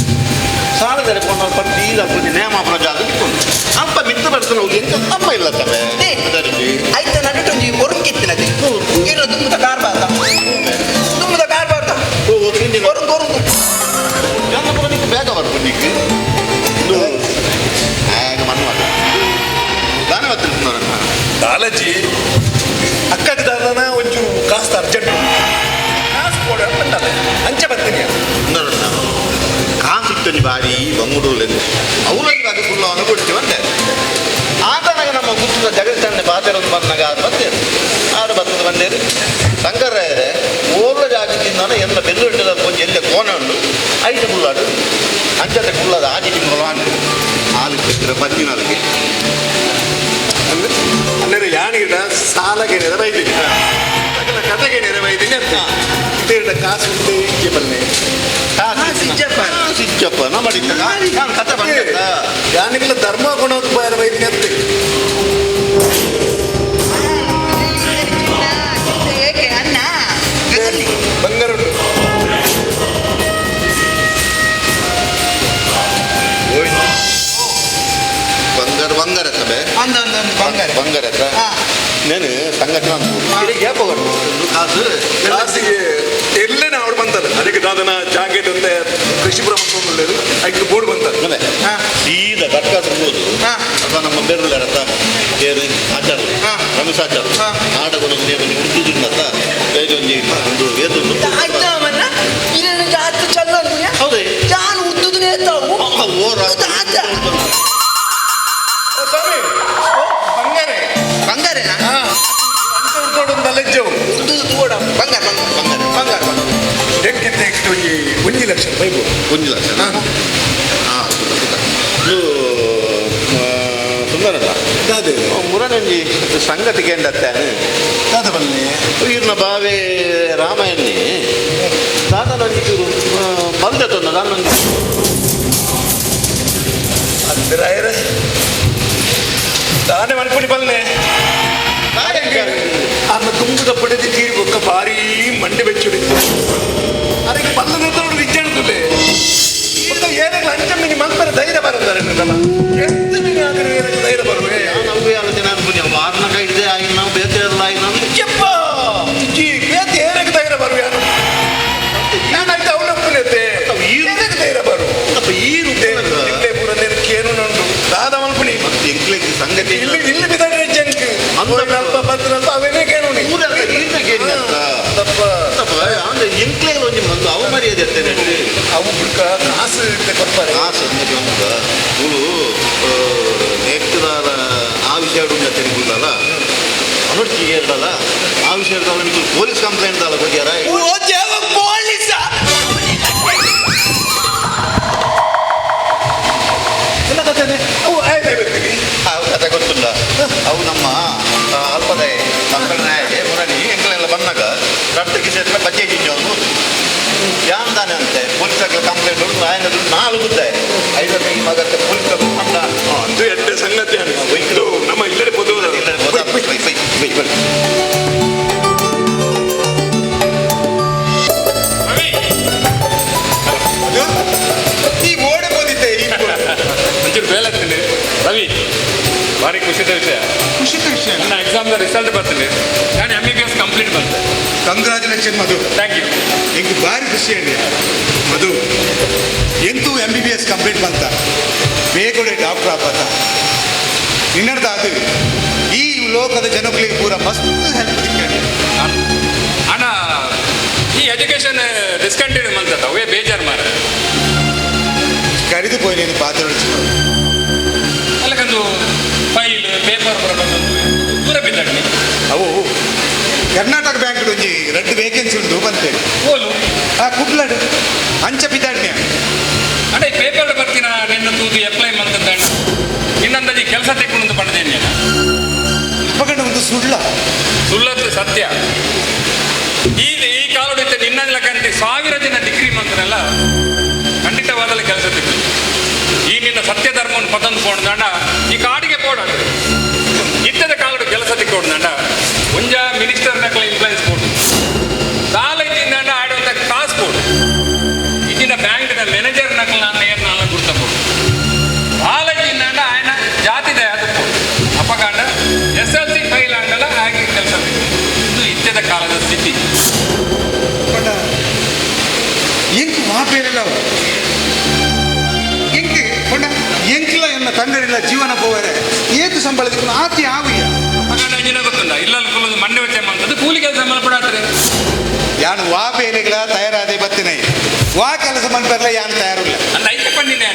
ಸಾಲದರೆ ಪೋಂಡ ಅಲ್ಪ ಸೀದ ಅಲ್ಪ ನೇಮ ಪ್ರಜಾ ಇಟ್ಕೊಂಡು ಅಲ್ಪ ಮಿತ್ತ ಬರ್ತಾನೆ ಹೋಗಿ ಎಂತ ತಮ್ಮ ಇಲ್ಲ ತಪ್ಪೆ ಆಯ್ತ ನಡುಟೊಂಜಿ ಒರುಂಕಿತ್ತಿನದೆ ಇರೋ ದುಮ್ಮದ ಕಾರ್ ಬಾತ ದುಮ್ಮದ ಕಾರ್ ಬಾತ ಒರುಂಕು ಒರುಂಕು ಬೇಗ ಬರ್ಪು ಆಗ ಮನ್ವಾಡ ದಾನ ಬತ್ತಿರ್ತಾರೆ ದಾಲಜಿ ಅಕ್ಕಕ್ಕೆ ದಾದನ ಒಂಚೂರು ಕಾಸ್ತ ಅರ್ಜೆಂಟ್ ಕಾಸು ಕೊಡ ಬಂದಲ್ಲ ಅಂಚೆ ಬರ್ತೀನಿ ಕಾಸು ಇಟ್ಟನಿ ಬಾರಿ ಬಂಗುಡೂರ್ಲೆಂದು ಅವರಲ್ಲಿ ಬಾಗಿ ಫುಲ್ಲವನ್ನು ಕೊಡ್ತೀವಿ ಅಂತೆ ಆತನಾಗ ನಮ್ಮ ಗುತ್ತದ ಜಗತ್ತನ್ನೇ ಬಾತೆರೊಂದು ಬಂದಾಗ ಆರು ಬತ್ತೇರು ಆರು ಬತ್ತದ ಬಂದೇರು ಶಂಕರರಾಯರೇ ಓರ್ಲ ಜಾಗ ತಿಂದಾನ ಎಲ್ಲ ಬೆಲ್ಲುಟ್ಟದ ಕೊಂಚ ಎಲ್ಲ ಕೋಣ ಉಂಡು ಐದು ಕುಲ್ಲಾಡು ಅಂಚತೆ ಕುಳ್ಳದ ಆಜಿ ತಿಂಗಳು ಆಂಡು ಹಾಲು ಕೊಡ್ತೀರ ಪದ್ದಿನಾಲ್ಗೆ ಅಂದರೆ ಯಾನಿಗಿಡ ಸಾಲಗೆ ನೆರವೈದಿನಿ ಸಕಲ ಕತೆಗೆ ನೆರವೈದಿನಿ ಅಂತ ಇದೇಡ ಕಾಸು ಉಂಟೆ ಇಂಚೆ ಬಲ್ಲೆ ಸಿಚ್ಚಪ್ಪ ನಮ್ಮ ನಾನು ಕತೆ ಬಂದ ಯಾನಿಗಿಲ್ಲ ಧರ್ಮ ಕೊಡೋದು ನೆರವೈದಿನಿ ಅಂತೆ ಏಕೆ ಅಣ್ಣ ಬಂಗಾರ ಉಂಟು ಬಂಗಾರ ಬಂಗಾರ ಸಭೆ ಅಂದ ಅಂದ ಬಂಗಾರ ಬಂಗಾರ నేను ಸಂಘಟನೆ ಕಾಸು ಕಾಸಿಗೆ ಎಲ್ಲೇ ಅವ್ರು ಬಂತಲ್ಲ ಅದಕ್ಕೆ ದಾದನ ಜಾಕೆಟ್ ಅಂತ ಕೃಷಿಪುರ ಮತ್ತು ಅದಕ್ಕೆ ಬೋರ್ಡ್ ಬಂತಲ್ಲ ಸೀದಾ ಕಟ್ಕಾಸ ಹೋದು ಅಥವಾ ನಮ್ಮ ಬೆರ್ಲ ರಥ ಏರು ಆಚಾರ ರಮೇಶ್ ಆಚಾರ ಆಡ ಸ್ವಾಮಿ ಬಂಗಾರೆ. ಬಂಗಾರೇನಾ? ಅಂತ ಉಡ್ಕೊಂಡು ಲಜ್ಜವು ತೂಡ ಬಂಗಾರ ಬಂಗಾರ ಬಂಗಾರ ಬಂಗಾರ. ಎಂಕಿಂತ ಎಷ್ಟು? ಒಂಜಿ ಒಂಜಿ ಲಕ್ಷ ರೂಪಾಯಿ. 1 ಲಕ್ಷ? ಹಾಂ, ಇದು ಸುಂದರಲ್ಲ. ದಾದೆ? ಮುರನಂಜಿ ಸಂಗತಿ ಕೇಂದ್ರತ್ತಾನೆ. ದಾದ ಬನ್ನಿ. ಈರ್ನ ಬಾವೆ ರಾಮಾಯಣಿ ದಾದನೊಂಜಿ ಚೂರು ಬಂದ ತೊಂದ ದಾನೊಂಜಿ. ಅಂದ್ರಾಯರ ದಾನೆ ಮನ್ಪುಡಿ ಬಲ್ಲೆ. ಅನ್ನ ತುಂಬುದ ಪಡೆದು ತೀರಿ ಬೊಕ್ಕ ಭಾರೀ ಮಂಡೆ ಬೆಚ್ಚುಡಿತ್ತು. ಅದಕ್ಕೆ ಬಲ್ಲ ನೋಡು ವಿಚಾರದುಲ್ಲೆ ಬೊಕ್ಕ ಏನಾಗಲ ಅಂಚ ಮಿನಿ ಮಲ್ಪರ ಧೈರ್ಯ ಬರುತ್ತಾರೆ. ಎಷ್ಟು ಮಿನಿ ಆಗರೆ ಏನಾಗ ಧೈರ್ಯ ಬರುವೆ. ನಾನು ಅವ್ವೆ ಆಲೋಚನೆ ಅನ್ಪುನಿ ಅವು ಆರ್ನ ಕೈಡ್ದೆ ಆಗಿ ನಾವು ಬೇತೆ ಎಲ್ಲ ಆಗಿ ನಾವು ಯಪ್ಪ ಇಜ್ಜಿ ಬೇತೆ ಏನಾಗ ಧೈರ್ಯ ಬರುವೆ. ನಾನು ನಾನಾಯ್ತು ಅವಲಂಬನೆತೆ ಏನಾಗ ಧೈರ್ಯ ಬರು. ಅಪ್ಪ ಈ ಇಲ್ಲೇ ಪೂರ ಕೇನು ನಂಡು ದಾದ ಮಲ್ಪುನಿ. ಮತ್ತೆ ಎಂಕ್ಲೆಗ್ ಸಂಗತಿ ಇಲ್ಲಿ ಇಲ್ಲಿ ಬಿದ್ದಾಡ್ರೆ ಜಂಕ್ ಅಂತ ಅಲ್ಪ ಪತ್ರ ಅವೇನೇ ಕೇನು. ಊರಲ್ಲ ಈರ್ನ ಕೇಳಿ ಅಂತ. ತಪ್ಪ. ತಪ್ಪ ಅಂದ್ರೆ ಎಂಕ್ಲೆಗ್ ಒಂಜಿ ಮಂದು ಅವು ಮರ್ಯಾದೆ ಅತ್ತೇನೆ. ಅವು ಬುಡ್ಕ ಕಾಸು ಇತ್ತೆ ಕೊಡ್ತಾರೆ. ಆ ಸಂಗತಿ ಒಂದು ಉಳು ನೆಟ್ಟದಾಲ ಆ ವಿಷಯ ಉಂಡ ತೆರಿಗುಲ್ಲಲ್ಲ ಅನೊಡ್ಚಿ ಹೇಳ್ದಲ್ಲ ಆ ವಿಷಯ ನಿಮ್ಗೆ ಪೊಲೀಸ್ ಕಂಪ್ಲೇಂಟ್ ದಾಲ ಕೊಡ್ಯಾರ. ಓ ದೇವ, ಪೊಲೀಸ! ಎಲ್ಲ ಕಥೆನೆ ಅವು ಆಯ್ತು ಬರ್ತೀವಿ. ಅವು ಕತೆ ಗೊತ್ತುಂಡ. ಅವು ನಮ್ಮ ಅಲ್ಪದ ಕಂಪನಿ ಮುರಣಿ ಎಂಕಲೆಲ್ಲ ಬಂದಾಗ ರಟ್ಟಕ್ಕೆ ಸೇರಿದ ಬಜ್ಜೆ ಜಿಂಜವನು ಯಾನ್ ತಾನೆ ಅಂತೆ ಪೊಲೀಸ್ ಕಂಪ್ಲೇಂಟ್ ಉಂಟು. ಆಯನ ದುಡ್ಡು ನಾಲ್ಕು ಗುದ್ದಾಯ ಐದಕ್ಕೆ ಈ ಮಗಕ್ಕೆ ಪೊಲೀಸ್ ಕಂಡ. ಅದು ಎಡ್ಡೆ ಸಂಗತಿ. ಇದು ನಮ್ಮ ಇಲ್ಲಡೆ ಪೊದು. Bye bye. ರವಿ. ಅದು ಈ ಮೋಡೆ ಪೋದಿತ್ತೆ ಈ ಒಂಚೂರು ಬೇಲೆ ಹತ್ತೀನಿ ರವಿ. ಭಾರಿ ಖುಷಿದ ವಿಷಯ. ಖುಷಿತ ವಿಷಯ. ನನ್ನ ಎಕ್ಸಾಮ್ದ ರಿಸಲ್ಟ್ ಬರ್ತೀನಿ. ನಾನು MBBS complete ಬಂತೆ. ಕಂಗ್ರಾಚುಲೇಷನ್ ಮಧು. Thank you. ಎಂಕ್ ಭಾರಿ ಖುಷಿ ಹೇಳಿ ಮಧು. ಎಂತೂ MBBS complete ಬಂತ, ಬೇಗಡೆ ಡಾಕ್ಟರ್ ಆಪತ. ನಿನ್ನರ್ಧ ಅದು ಈ ಲೋಕದ ಜನಗಳಿಗೆ ಪೂರ ಮಸ್ತ್ ಹೆಲ್ಪ್ ತಿಕ್ಕಂడి. ಅಣ್ಣ, ಈ ಎಜುಕೇಶನ್ ಡಿಸ್ಕಂಟಿನ್ಯೂ ಮಂತದ ಅವೇ ಬೇಜಾರು ಮಾರ. ಕರಿದು ಪೋಯಿ ನೀನು ಪಾತ್ರ. ಅಲ್ಲಕಂದು ಫೈಲ್ ಪೇಪರ್ ಪೂರ ಬಂದು ದೂರ ಬಿದ್ದಾಡಿ. ಅವು ಕರ್ನಾಟಕ ಬ್ಯಾಂಕ್ ಒಂಜಿ ರಡ್ಡು ವೇಕೆನ್ಸಿ ಉಂಟು ಬಂತೇಳಿ. ಓಲು? ಆ ಕುಡ್ಲಡು ಅಂಚ ಬಿದ್ದಾಡ್ನೆ. ಅಣ್ಣ, ಈ ಪೇಪರ್ ಬರ್ತೀನ ನಿನ್ನ ತೂದು ಅಪ್ಲೈ ಮಂತದ ಅಣ್ಣ. ಇನ್ನೊಂದಜಿ ಕೆಲಸ ತೆಕ್ಕೊಂಡು ಪಡೆದೇನೆ. ಅಪ್ಪಗಂಡ ಒಂದು ಸುಳ್ಳ. ಸುಳ್ಳತ್ತು ಸತ್ಯ. ಈ ಈ ಕಾಲಡಿತ ನಿನ್ನ ಲಕ್ಕಂತೆ 1000 ಜನ ಡಿಗ್ರಿ ಮಂತ್ರಲ್ಲ ಖಂಡಿತವಾದಲ್ಲ ಕೆಲಸ ತಿಕ್ಕು. ಈ ನಿನ್ನ ಸತ್ಯ ಧರ್ಮವನ್ನು ಪತಂದು ಪೋಣದಂಡ ಈ ಕಾಡಿಗೆ ಪೋಡ. ಇತ್ತದ ಕಾಲಡು ಕೆಲಸ ತಿಕ್ಕೋಡ್ದಂಡ ಒಂಜ ಮಿನಿಸ್ಟರ್ ನಕಲ ಇನ್ಫ್ಲೂಯೆನ್ಸ್ ಕೊಡು, ಸಾಲ ಇದ್ದಿಂದ ಆಡುವಂತ ಕಾಸು ಕೊಡು, ಇದ್ದಿನ ಬ್ಯಾಂಕ್ನ ಮ್ಯಾನೇಜರ್ ನಕಲ ನಾನು ಏನ್ ನಾನು ಗುರ್ತ ಕೊಡು, ಸಾಲ ಇದ್ದಿಂದ ఆయన ಜಾತಿದ ಅದು ಕೊಡು. ಅಪಕಾಂಡ SLC file ಆಗಲ್ಲ ಹಾಗೆ ಕೆಲಸ ತಿಕ್ಕು. ಇದು ಇತ್ಯದ ಕಾಲದ ಸ್ಥಿತಿ. ಪಂಡ ಎಂಕ್ ಮಾಪೇರಿಲ್ಲ ಅವು. ಎಂಕ್ ಪಂಡ ಎಂಕ್ಲ ಎನ್ನ ತಂಗಡಿಲ್ಲ ಜೀವನ ಪೋವರೆ ಏತು ಸಂಬಳ ದಿಕ್ಕುನ ಆತಿ ಆವಿಯ. ಅಪಕಾಂಡ ಇಂಜಿನ ಗೊತ್ತುಂಡ ಇಲ್ಲ ಕುಲದ ಮಣ್ಣೆ ವೆಚ್ಚ ಮಂತದ್ದು ಕೂಲಿ ಕೆಲಸ ಮಲ್ಪಡಾತ್ರೆ. ಯಾನು ವಾ ಬೇಲೆಗಳ ತಯಾರಾದೆ ಬತ್ತಿನೈ ವಾ ಕೆಲಸ ಮನ್ಪರ್ಲ ಯಾನು ತಯಾರಿಲ್ಲ. ಅಂದ ಐತೆ ಪಂಡಿನೇ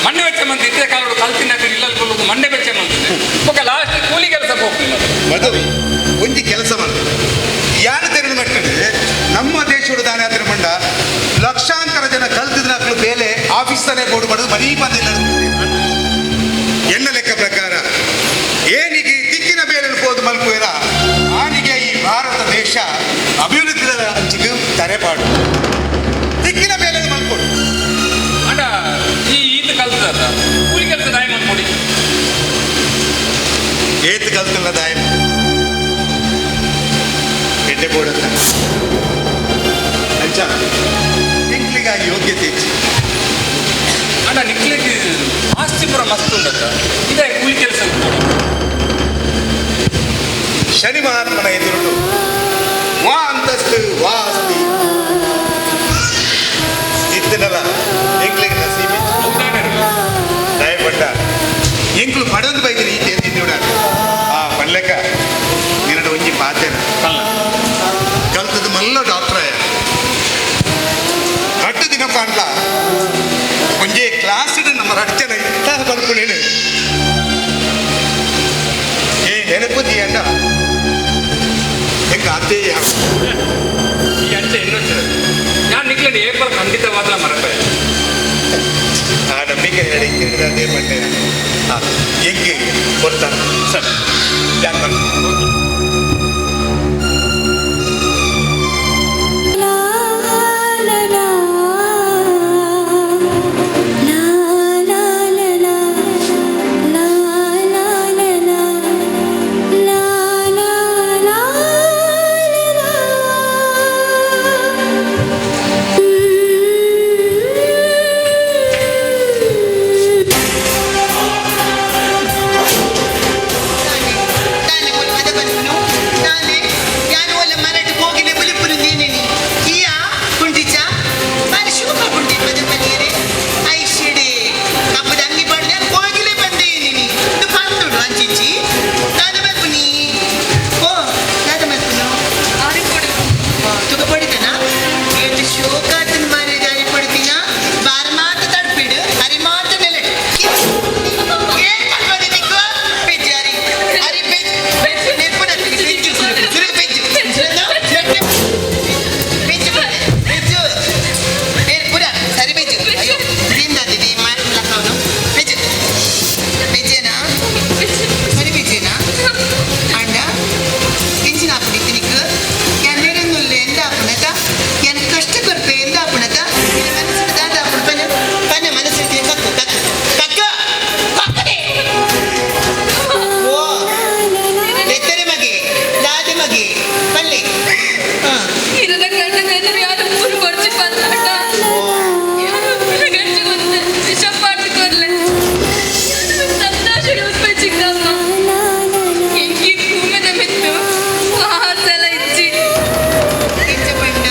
ಮಣ್ಣೆ ವೆಚ್ಚ ಮಂತ್ ಇತ್ತೆ ಕಾಲಡು ಕಲ್ತಿನ ಇಲ್ಲ ಕುಲದು ಮಣ್ಣೆ ವೆಚ್ಚ ಮಂತದೆ ಬೊಕ ಲಾಸ್ಟ್ ಕೂಲಿ ಕೆಲಸ ಹೋಗ್ತಿಲ್ಲ. ಮಧು, ಒಂಜಿ ಕೆಲಸ ಮಾಡು. ಯಾನು ತೆರೆದು ಮಟ್ಟಂಡು ನಮ್ಮ ದೇಶದ ದಾನ ಹತ್ತಿರ ಪಂಡ ಲಕ್ಷಾಂತರ ಜನ ಕಲ್ತಿದ್ರಾಕ್ಲು ಬೇಲೆ ಆಫೀಸ್ ತಾನೇ ಬೋರ್ಡ್ ಮಾಡೋದು ಮనీ ಬಂದಿಲ್ಲ. ಎನ್ನ ಲೆಕ್ಕ ಪ್ರಕಾರ ಏನಿಗೆ ದಿಕ್ಕಿನ ಬೇಲೆ ಪೋದು ಮಲ್ಪುವೆರ ಆನಿಗೆ ಈ ಭಾರತ ದೇಶ ಅಭಿವೃದ್ಧಿ ಅಂಚಿಗೆ ತರೆಪಾಡು ದಿಕ್ಕಿನ ಬೇಲೆ ಮಲ್ಕೊಡು. ಅಂಡ ಈ ಈತ ಕಲ್ತದ ಕೂಲಿ ಕೆಲಸ ದಾಯ ಮಾಡ್ಕೊಡಿ. ಏತ್ ಕಲ್ತಿಲ್ಲ ದಾಯ ಎಡ್ಡೆ ಬೋರ್ಡ್ ಅಂತ ಅಂಚ ಎಂಕ್ಲಿಗಾಗಿ ಯೋಗ್ಯತೆ ಇತ್ತು. ಅಂಡ ನಿಕ್ಲಿಕ್ಕೆ ಆಸ್ತಿ ಪೂರ ಮಸ್ತ್ ಉಂಡತ್ತ ಇದೇ ಕೂಲಿ ಕೆಲಸ ಕೊಡಿ. ಶನಿ ಮಹಾತ್ಮನ ಎದುರುಟು ವಾ ಅಂತಸ್ತು ವಾ ಆಸ್ತಿ ಇತ್ತನಲ್ಲ ಎಂಕ್ಲಿಗೆ ನಸೀಬಿ. ದಯಪಟ್ಟ ಎಂಕ್ಲು ಪಡೊಂದು ಬೈದಿರಿ ಈ ತೇದಿ ನೋಡ ಆ ಪಡ್ಲೆಕ್ಕ ನಿನ್ನಡ ಒಂಜಿ ಪಾತೆನ. ಅಲ್ಲ. ಕಲ್ತದ್ದು ಮಲ್ಲ ಡಾಕ್ಟ್ರ ಕಟ್ಟು ದಿನ ಕಾಣ್ಲ ಒಂಜೇ ಕ್ಲಾಸ್ ನಮ್ಮ ನಮ್ಮ ರಕ್ಷಣೆ ದಾದ ಪನ್ಪುನೇನು ಈ ನೆನಪು ಅಣ್ಣ ಹೆಂಗ ಅದೇ. ಈ ಅಂಚೆ ಇನ್ನೊಂದು ನಾನು ನಿಕ್ಲಂడి ಏಪಲ್ ಖಂಡಿತವಾದ ಮರಪೆ. ಆ ನಂಬಿಕೆ ಹೇಳಿ ಅದೇ ಬಂಡೆ ಹೆಂಗೆ ಕೊಡ್ತಾನೆ. ಸರ್. ಜಾನ್ ಬರ್ತೀನಿ. ತಾನೆ ಮುಲ್ಪ ಪನ್ಪುನು ತಾನೆ ಯಾನು ಒಲ್ಲ ಮರಟ್ ಕೋಗಿಲೆ ಬುಲಿಪುನು ನೀನೇನಿ ಕಿಯಾ ಕುಂಟಿಚ ಬಾರಿ ಶುಭ ಕುಂಟಿ ಪದ ಪನಿಯರೆ ಐಶಿಡೆ ಕಪ್ಪದ ಅಂಗಿ ಪಡೆದ ಕೋಗಿಲೆ ಬಂದೆ ನೀನಿ ಇದು ಪಂದುಡು ಅಂಚಿಂಚಿ ದಾದ ಮಲ್ಪುನಿ ಓ ದಾದ ಮಲ್ಪುನು. ಆರಿ ಕೊಡು. ತುಗ ಪಡಿತನ ಏಟು ಶೋಕಾತನ ಮಾರೆ ಜಾರಿ ಪಡ್ತೀನ ಬಾರ ಮಾತು ತಡ್ಪಿಡು ಅರಿ ಮಾತು ನೆಲೆ ಏನ್ ಮಲ್ಪದಿ ನಿಕ್ಕು ಪೆಜ್ಜು ಅರಿ ಅರಿ ಪೆಜ್ಜು ನೆರ್ಪುನ ಪೆಜ್ಜು ಸುರು ಪೆಜ್ಜು ಸುರು ಪೆಜ್ಜು ಪೆಜ್ಜು ನೆರ್ಪುನ ಸರಿ ಪೆಜ್ಜು. ಅಯ್ಯೋ ತಿಂದದಿದೆ ಮಾತು ಪೆಜ್ಜು ಪೆಜ್ಜೇನಾ ಸರಿ ಪೆಜ್ಜೇನಾ ಅಂಡ ಎಂಚಿನ ಆಪುನಿ ನಿಕ್ಕು ಎನ್ನೆರನ್ನುಲ್ಲ ಎಂದ ಆಪುನತ ಎನ್ ಕಷ್ಟ ಕೊರ್ಪೆ ಎಂದ ಆಪುನತ ನಿನ್ನ ಮನಸ್ಸಿನ ದಾದ ಆಪುನ ಪನ ಪನ ಮನಸ್ಸಿನ ಕಕ್ಕು ಕಕ್ಕು ಕಕ್ಕ ಕಕ್ಕನೆ ಓ ಎತ್ತರೆ ಮಗೆ ದಾದ ಮಗೆ ಪಲ್ಲೆ ಹಾ. ಇರದ ಗಂಡನ ಎದುರು ಯಾರು ಮೂರು ಬರ್ಚಿ ಬಂದಾಟ ಯಾರು ಗಂಟು ಗೊತ್ತೆ ವಿಷ ಪಾಡ್ಕೊರ್ಲೆ ಸಂತೋಷ ಉಪ್ಪೆ ಚಿಕ್ಕಮ್ಮ ಎಂಕಿ ಭೂಮಿದ ಮೆತ್ತು ಆಸಲ ಇಚ್ಚಿ. ಎಂಚ ಪಂಡ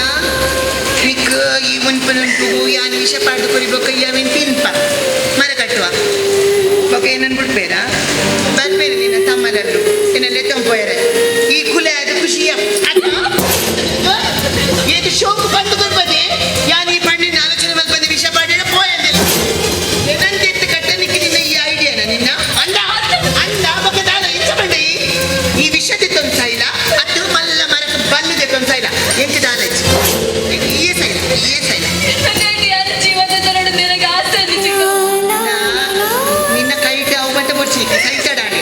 ನಿಕ್ ಈ ಮುನ್ಪನುಂಟು ಯಾನ್ ವಿಷ ಪಾಡ್ದು ಕೊರಿಬೊಕ್ಕ ಯಾವಿನ್ ತಿನ್ಪ ಮರ ಕಟ್ಟುವ ಬೊಕ್ಕ ಏನನ್ ಬಿಡ್ಪೇರ ಬರ್ಪೇರೆ ನಿನ್ನ ತಮ್ಮನಲ್ಲು ಏನೆಲ್ಲ ತಂಪೋಯರೆ ಈ ಕುಲ ಅದು ಖುಷಿಯ ಏದು ಶೋಕು ಬಂದು ಕೊರ್ಬದೆ ಯಾನ್ ಈ ಪಣ್ಣಿನ ಆಲೋಚನೆ ಮಲ್ಪಂದೆ ವಿಷ ಪಾಡಿಡ ಪೋಯಂದಿಲ್ಲ ಏನಂತ ಎತ್ತು ಕಟ್ಟನಿಕ್ಕೆ ನಿನ್ನ ಈ ಐಡಿಯಾನ ನಿನ್ನ ಅಂದ ಅಂದ ಬೊಕ್ಕ ದಾದ ಇಂಚ ಪಂಡ ಈ ಈ ವಿಷ ತೆತ್ತೊಂದು ಇಲ್ಲ ಅದು ಮಲ್ಲ ಮರಕ್ಕೆ ಬಲ್ಲು ತೆತ್ತೊಂದು ಇಲ್ಲ ಎಂತ ದಾದ ಈ ಸೈಲ ಈ ಸೈಲ. ಹಾಗಾಗಿ ಯಾರು ಜೀವನ ತರಡು ನಿನಗೆ ಆಸೆ ಇದೆ ಚಿಕ್ಕಮ್ಮ. ನಿನ್ನ ಕೈಟ್ ಅವು ಮಟ್ಟ ಬೊಡ್ಸಿ ಸೈತಡಾಣೆ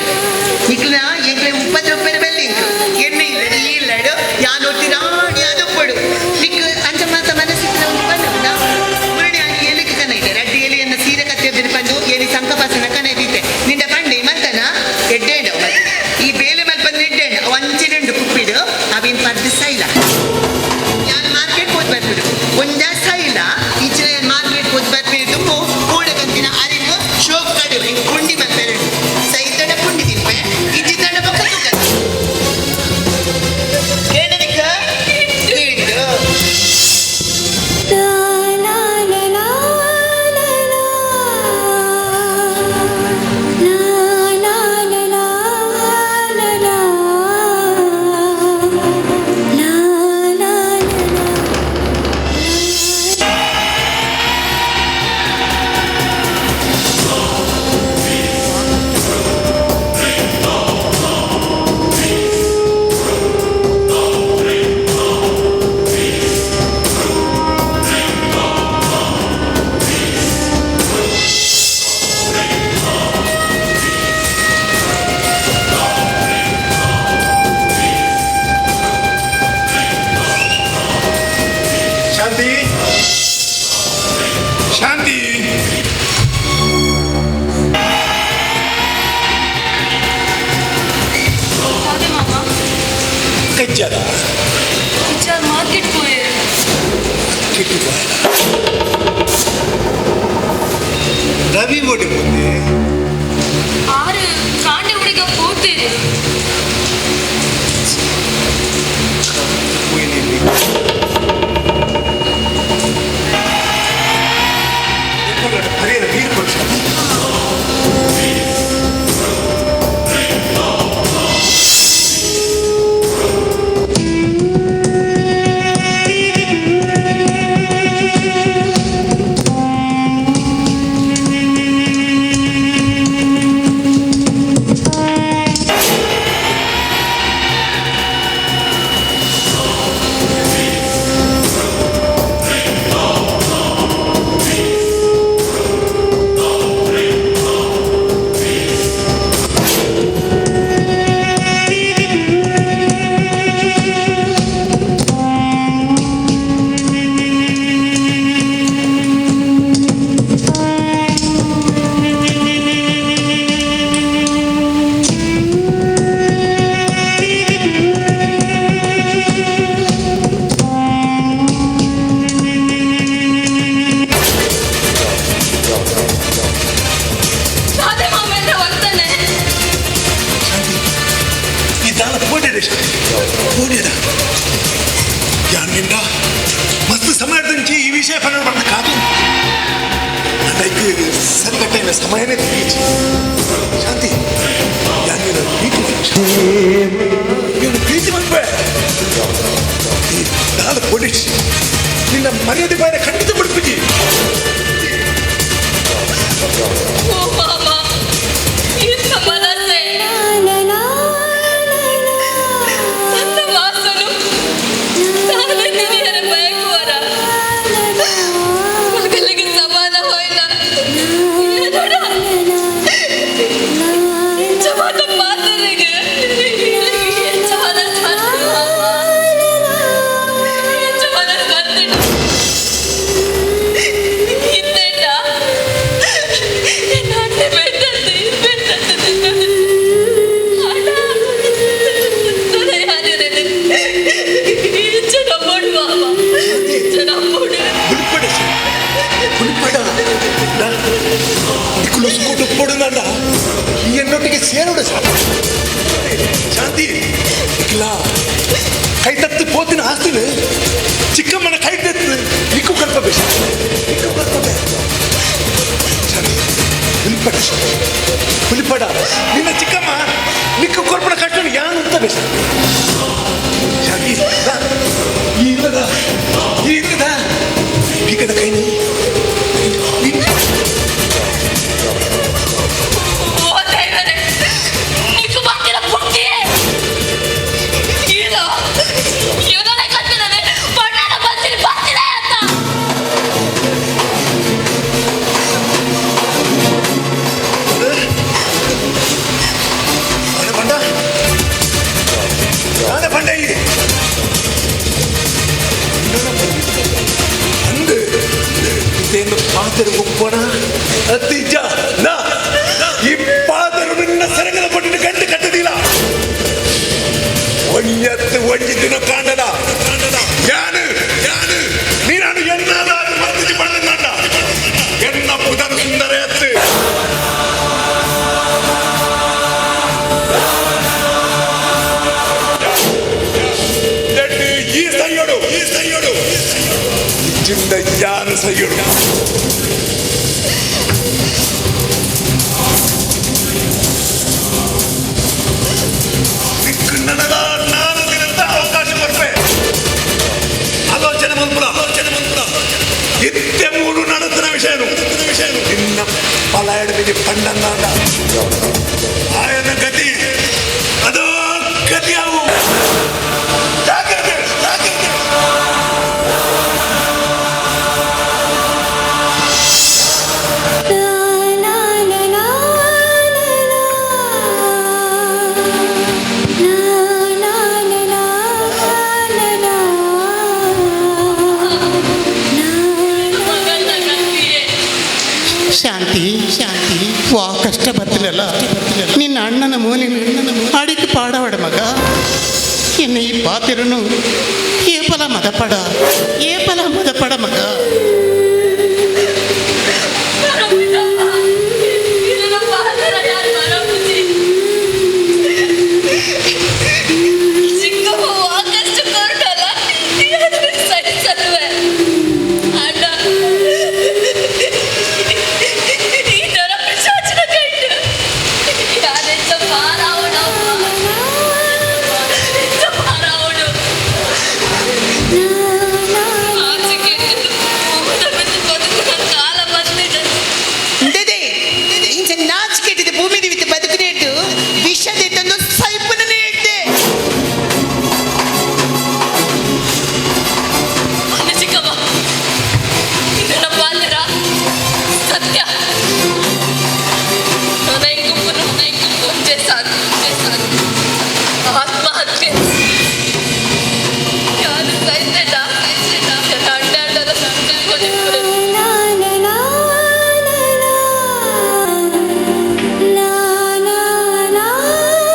ನಿಕ್ಲ ಎಂಕ್ಲೆ ಉಪ್ಪತ್ತು ರೂಪಾಯಿ ಬೆಲ್ಲ ಇಂಕು ಎಣ್ಣೆ ಇಲ್ಲಡು ಈ ಇಲ್ಲಡು ಯಾನ್ ಒತ್ತಿ ರಾಣಿ ಅದೊಪ್ಪಡು ನಿಕ್ ಅಂಚ ಮಾತ ಮನಸ್ಸಿನ ಒಂದು ಪಂಡು ನಾ ಮುರಣಿ ಆಗಿ ಎಲಿಗೆ ಕನ ಇದೆ ರಡ್ಡಿ ಎಲಿಯನ್ನ ಸೀರೆ ಕತ್ತೆ ಪಂಡು ಎಲಿ ಸಂಕಪಾಸನ ಕನ ಇದ್ದಿತ್ತೆ ನಿಂಡ ಪಂಡೆ ಮಲ್ತನ ಎಡ್ಡೇಂಡ ಈ ಬೇಲೆ ಮಲ್ಪಂದ್ರೆ ಎಡ್ಡೇಂಡ ಅವು ಅಂಚಿನುಂಡು ಕುಪ್ಪಿಡು ಅವಿನ್ ಪರ್ದು ಸೈಲ ಯಾನ್ ಮಾರ್ಕೆಟ್ ಹೋದ್ ಬರ್ಬಿಡು ಒಂದ ಸೈಲ ಈಚಿನ ಯಾನ್ ಮಾರ್ಕೆಟ್ ಹೋದ್ ಬರ್ಬಿಡು ತುಂಬು ಕೂಡಕಂತಿನ ಅರಿವು ಶೋಕ್ ಕಡು ಹಿಂಗ್ ಪುಂಡಿ ಮಲ್ಪೆರಡು ಸೈತಡ ಪುಂಡಿ ತಿನ್ಪೆ ಇಜ್ಜಿ ತಡ ಬೊಕ್ಕ ತುಕ್ಕ ಕೇಳನಿಕ್ಕ ಕೇಳು. ಶಾಂತಿ ಶಾಂತಿ. ಅದೇ ಮಾಮ. ಕಜ್ಜದ ವಿಚಾರ ಮಾರ್ಕೆಟ್ ಪೋಯೆ. ಕಿಟ್ಟು ರವಿ ಓಡಿ ಮುಂದೆ. ಆರು ಕಾಂಡೆ ಹುಡುಗ ಹೋಗ್ತೀರಿ. ಹರಿಯರ ನೀರು ಕೊಡು. ಆ ಪೋತಿನ ಸಮಯನೇ ತಿರುಗಿಚಿ. ಶಾಂತಿ, ಯಾನ್ ಪ್ರೀತಿ, ನೀನು ಪ್ರೀತಿ ಮನ್ಪೆ ನಾನು ಪೊಲೀಸ್, ನಿನ್ನ ಮರ್ಯಾದೆ ಬಾಯ ಖಂಡಿತ ಬಿಡ್ಪಿಜಿ. ಓ ಮಾಮ, ಇಂಥ ಮನಸ್ಸೆ ನನ್ನ ವಾಸನು ತಾನೇ ತಿಳಿಯರ ಬಯಕುವರ ಮಗಳಿಗೆ ಸಮಾನ ಹೋಯ್ನ ನಿಜವಾದ ಪಾತ್ರೆಗೆ ನಿಜವಾದ ನಿಜವಾದ ಬಂದಿಟ್ಟು ಹಿಂದೆಂಡ ನಾಟೆ ಬೇಕಂತೆ ಬೇಕಂತೆ ಹುಡುಪಡ ಹುಡುಪಡ ನಿಕ್ಕುಲು ಸುಕುಟು ಪೊಡುನಂಡ ಈ ಎನ್ನೊಟ್ಟಿಗೆ ಸೇರೋಡ. ಶಾಂತಿ, ನಿಖಿಲ ಕೈ ತತ್ತು ಪೋತಿನ ಆಸ್ತಿನ ಚಿಕ್ಕಮ್ಮನ ಕೈ ತತ್ತು ನಿಕ್ಕು ಕಲ್ಪಬೆ, ನಿಕ್ಕು ಕಲ್ಪಬೆ. ಶಾಂತಿ, ಹುಲಿಪಡ ಹುಲಿಪಡ, ನಿನ್ನ ಚಿಕ್ಕಮ್ಮ ನಿಕ್ಕು ಕೊರ್ಪಣ ಕಷ್ಟ ಯಾನು ಅಂತ ಬೇಸ. ಶಾಂತಿ, ಈ ಇಲ್ಲದ ಈ ಇಲ್ಲದ ಬೀಗದ ಕೈ ನೀ. ಬಂಡ ನಾನೇ ಬಂಡ ಈ ಅಂದು ಇದೇನು ಪಾದರು ಒಪ್ಪಣ ಅತ್ತಿಜ ನಾ ಈ ಪಾದರು ನಿನ್ನ ಸರಗದ ಪಟ್ಟಿನ ಗಂಟು ಕಟ್ಟದಿಲ್ಲ. ಒಂಜತ್ತು ಒಂಜಿ ದಿನ ಕಾಂಡದ ಯಾನು ಯಾನು ನೀನು ಎನ್ನಾದ ಮತ್ತಿಜಿ ಬಣ್ಣ ಎನ್ನ ಪುದನ ಸುಂದರ ಎತ್ತು. ಈ ಸೈಯೋಡು ಈ ಸೈಯೋಡು ಚಿಂದ ಯಾನು ಸೈಯೋಡು. ನನಗ ನಾನು ದಿನದ ಅವಕಾಶ ಕೊಡ್ಪೆ. ಆಲೋಚನೆ ಮನ್ಪುಲ ಆಲೋಚನೆ ಮನ್ಪುಲ ಇತ್ತೆ ಮೂಡು ನಡತನ ವಿಷಯನು ವಿಷಯನು ನಿನ್ನ ಪಲಾಯಡಮಿಗೆ ಪಂಡಂದಾಂಡ ಆಯನ ಗತಿ ಅದೋ ಗತಿಯಾವು. ಜಾಗ್ರತೆ ಜಾಗ್ರತೆ. ಶಾಂತಿ ಶಾಂತಿ, ವಾ ಕಷ್ಟ ಬರ್ತಿಲ್ಲಲ್ಲ ನಿನ್ನ ಅಣ್ಣನ ಮೋನಿ ಅಡಿಗೆ ಪಾಡವಡ ಮಗ. ಎನ್ನ ಈ ಪಾತಿರನು ಏಪಲ ಮದಪಡ ಏಪಲ ಮದಪಡ ಮಗ. ಇಂದದೆ ಇಂಚ ನಾಚಿಕೆಟ್ಟಿದೆ ಭೂಮಿ ದಿವಿತ ಬದುಕುನೇಟು ವಿಷದ ತಂದು ಸೈಪುನನೇ ಹೇಳ್ತೆ. ಚಿಕ್ಕಮ್ಮ, ನನ್ನ ಪಾಲ್ಯರ ಸತ್ಯ ನನಗೂ ಒಂದೇ ಸಾಕು ಒಂದೇ ಸಾಕು ಆತ್ಮಹತ್ಯೆ ಯಾರು ಸಹಿತ ನನ್ನ ಅಣ್ಣ ಅಣ್ಣನ ತಿಳ್ಕೊಂಡಿರ್ತಾರೆ. La la la la la.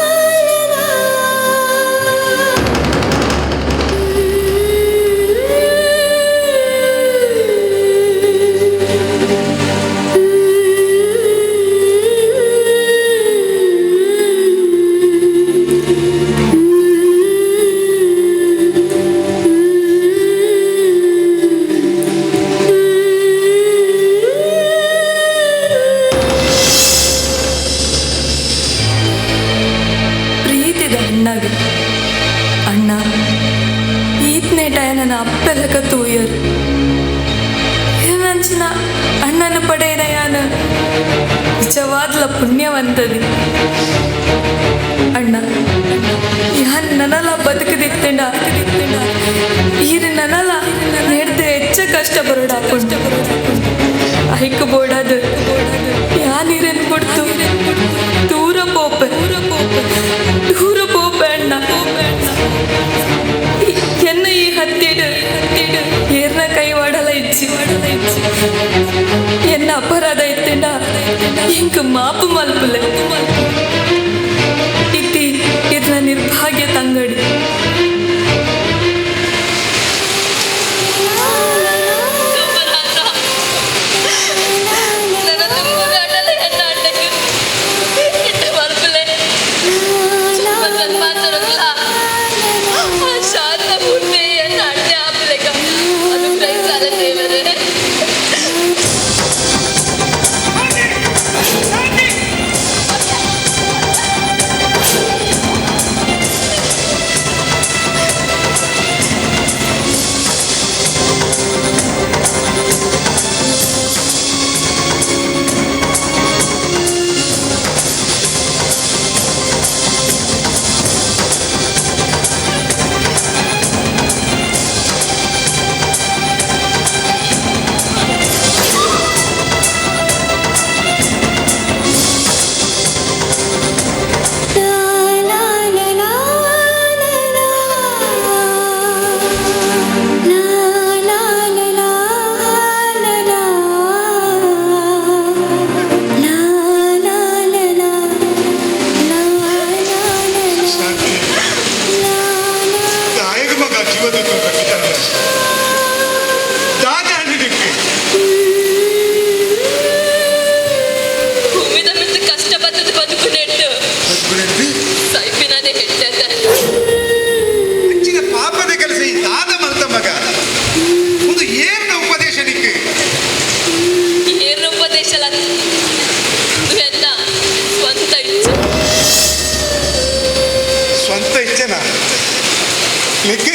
ಲೆಕ್ಕ ತೂಯರ್. ಏನಂಚಿನ ಅಣ್ಣನ ಪಡೆಯನ ಯಾನ ನಿಜವಾದ್ಲ ಪುಣ್ಯವಂತದಿ. ಅಣ್ಣ ಯಾನ್ ನನಲ ಬದುಕದಿತ್ತೆಂಡ ಈರು ನನಲ ನೆಡ್ದು ಹೆಚ್ಚ ಕಷ್ಟ ಬರೋಡ ಕಷ್ಟ ಬರೋಡ ಐಕ್ ಬೋಡಾದು ಯಾನೀರನ್ ಕೊಡ್ತು ದೂರ ಪೋಪೆ ದೂರ ಪೋಪೆ ದೂರ ಪೋಪೆ ಅಣ್ಣ ಪೋಪೆ ಅಣ್ಣ. ಎನ್ನ ಈ ಹತ್ತಿಡು ಹತ್ತಿಡು ಏರ್ನ ಕೈ ವಾಡಲ ಇಚ್ಚಿ ವಾಡಲ ಇಚ್ಚಿ ಎನ್ನ ಅಪರಾಧ ಇತ್ತೆಂಡ ಇಂಕ್ ಮಾಪು ಮಲ್ಪುಲೆ ಇತ್ತಿ ಇರ್ನ ನಿರ್ಭಾಗ್ಯ ತಂಗಡಿ. ಸ್ವಂತ ಇಚ್ಛೆನಾ ನಿಕ್ಕೆ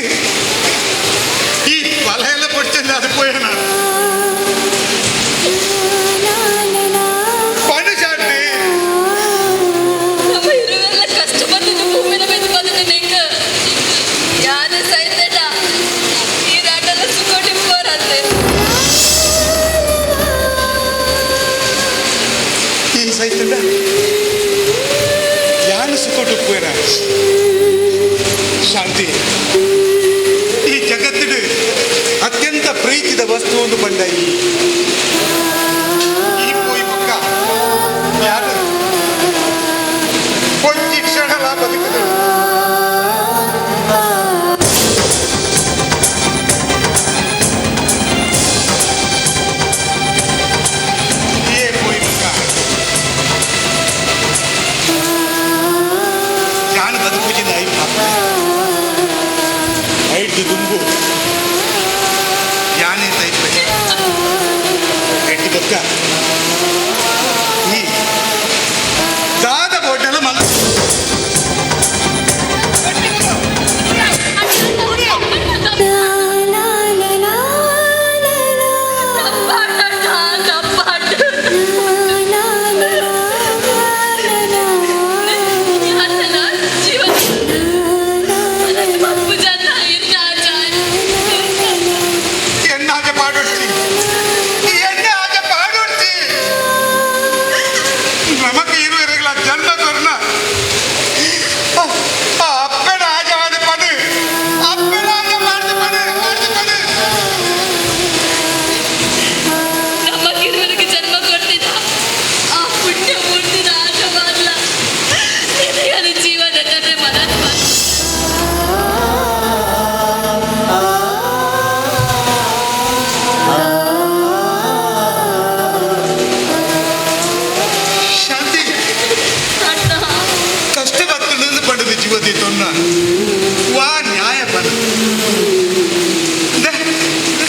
ಈ ಫಲ ಎಲ್ಲ ಪೊಡ್ಚಂದ ಅದು ಪೋಯಣ ಪಣ್ಣು ಶಾಂತಿ. ನಮ್ಮ ಇರುವೆಲ್ಲ ಕಷ್ಟ ಬಂದಿದ್ದು ಭೂಮಿನ ಮೇಲೆ ಬಂದಿದ್ದು ನಿಂಗ ಯಾರು ಸೈತಡ ಈ ರಾಟಲ್ಲ ಸುಖ ಟಿಪ್ಪೋರಂತೆ. ಈ ಸೈತಂಡ ಯಾನು ಸುಖ ಶಾಂತಿ. ಈ ಜಗತ್ತಿಡು ಅತ್ಯಂತ ಪ್ರೀತಿದ ವಸ್ತು ಒಂದು ಬಂಡ ಈ ಈ ಪೋಯಿ ಪಕ್ಕ ಯಾರು ಒಂಜಿ ಕ್ಷಣಲ ಬದುಕುದು. ಈ ಪೋಯಿ ಪಕ್ಕ ಯಾನು ಬದುಕುಜಿನ I ಪಾಪ ಐದು ದುಂಬು ಯಾನೆ ಇದ್ದೆ ಎಟ್ಟು ಬೊಕ್ಕ ಈ ದಾದ ಬೋಟಲ ಮಲ್ಲ ಎನ್ನಾಜ ಪಾಡೊಡ್ತಿ ಎನ್ನಾಜ ಪಾಡೊಡ್ತಿ ನಮಕ್ ಇರುವರೆಗಳ ಜನ್ಮ ಕೊರ್ನ ಅಪ್ಪನ ಆಜವಾದ ಪಡು ಅಪ್ಪನ ಆಜ ಮಾಡ್ದು ಪಡು ಮಾಡ್ದು ಪಡು. ನಮ್ಮ ಕಿರುವರಿಗೆ ಜನ್ಮ ಕೊಡ್ತಿದ್ದ ಆ ಪುಣ್ಯ ಮೂರ್ತಿನ ಆಶವಾದ್ಲ ನಿನಗದು ಜೀವನ ಕತೆ ಮನಸ್ಸು. ಶಾಂತಿ ಕಷ್ಟ ಬರ್ತದೆ ಪಡೆದು ಜೀವತಿ ತೊನ್ನ ವಾ ನ್ಯಾಯ ಪದ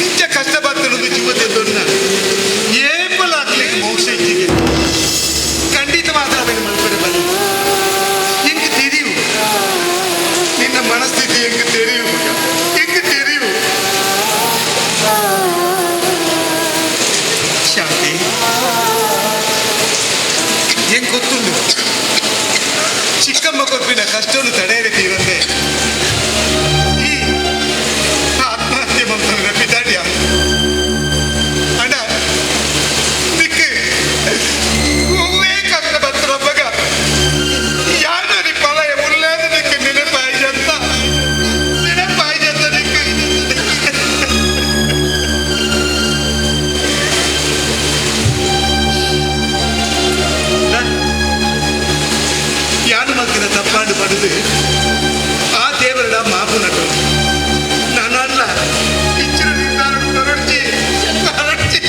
ನಿಜ ಕಷ್ಟ ಬರ್ತದೆ ಜೀವತಿ ತೊನ್ನ ಏಪಲ್ ಆಗ್ಲಿಕ್ಕೆ ಮೋಕ್ಷ ಇಚ್ಚಿಗೆ ಖಂಡಿತ ಮಾತ್ರ ಅವನು ಮಲ್ಪಡೆ ಬನ್ನಿ. ಎಂಕ್ ತಿಳಿಯು ನಿನ್ನ ಮನಸ್ಥಿತಿ, ಎಂಕ್ ತಿಳಿಯು ಮಗ, ಎಂಕ್ ತಿಳಿಯು. ಕಷ್ಟನು ತಡೆಯರೆ ತೀರಂದೆ ಈ ಆತ್ಮಹತ್ಯೆ ಮಂತ್ರನ ಪಿದಾಡ್ಯ ಅಣ್ಣ ನಿಕ್ ಹೂವೇ ಕಷ್ಟ ಬತ್ರ ಮಗ ಯಾರು ಪಲಯ ಮುಲ್ಲೇದ ನಿಕ್ ನೆನಪಾಯ್ಜಂತ ನೆನಪಾಯ್ಜಂತ ನಿಕ್. ಯಾನು ಮತ್ತಿನ ತಪ್ಪಾಂಡು ಪಡೆದು ಆ ದೇವರಡ ಮಾಪು ನಟು ನಾನಲ್ಲ ಇಚ್ಚಿನ ನಿರ್ಧಾರ ಹೊರಡ್ಚಿ ಹೊರಡ್ಚಿ.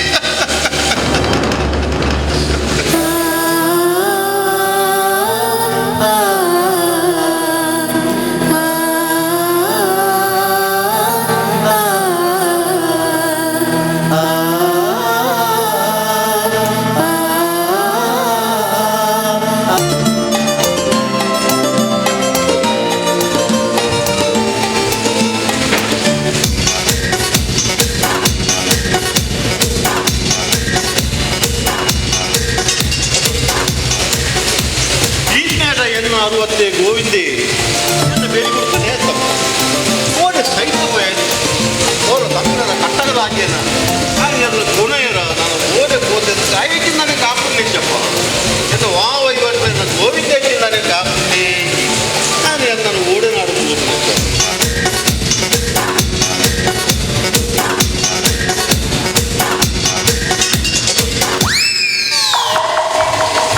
ಈಜ್ಞಾಟ ಎನ್ನ ಅರುವತ್ತೆ ಗೋವಿಂದೆ ಎನ್ನ ಬೇರೆ ಕೊಡ್ತಾನೆ ಹೇಳ್ತಪ್ಪ ಓಡೆ ಸೈತ ಅವರು ತಮ್ಮನ ಕಟ್ಟಡದ ಹಾಕೇನ ಹಾಗೆ ಅದರ ಗುಣಯರ ನಾನು ಓದೆ ಹೋದೆ ಐದು ನನಗೆ ಕಾಪು ನಿಚ್ಚಪ್ಪ ಎನ್ನ ವಾವ ಇವತ್ತು ನನ್ನ ಗೋವಿಂದ ನನಗೆ ಕಾಪು ನಾನು ನಾನು ಓಡೆ ನಾಡು.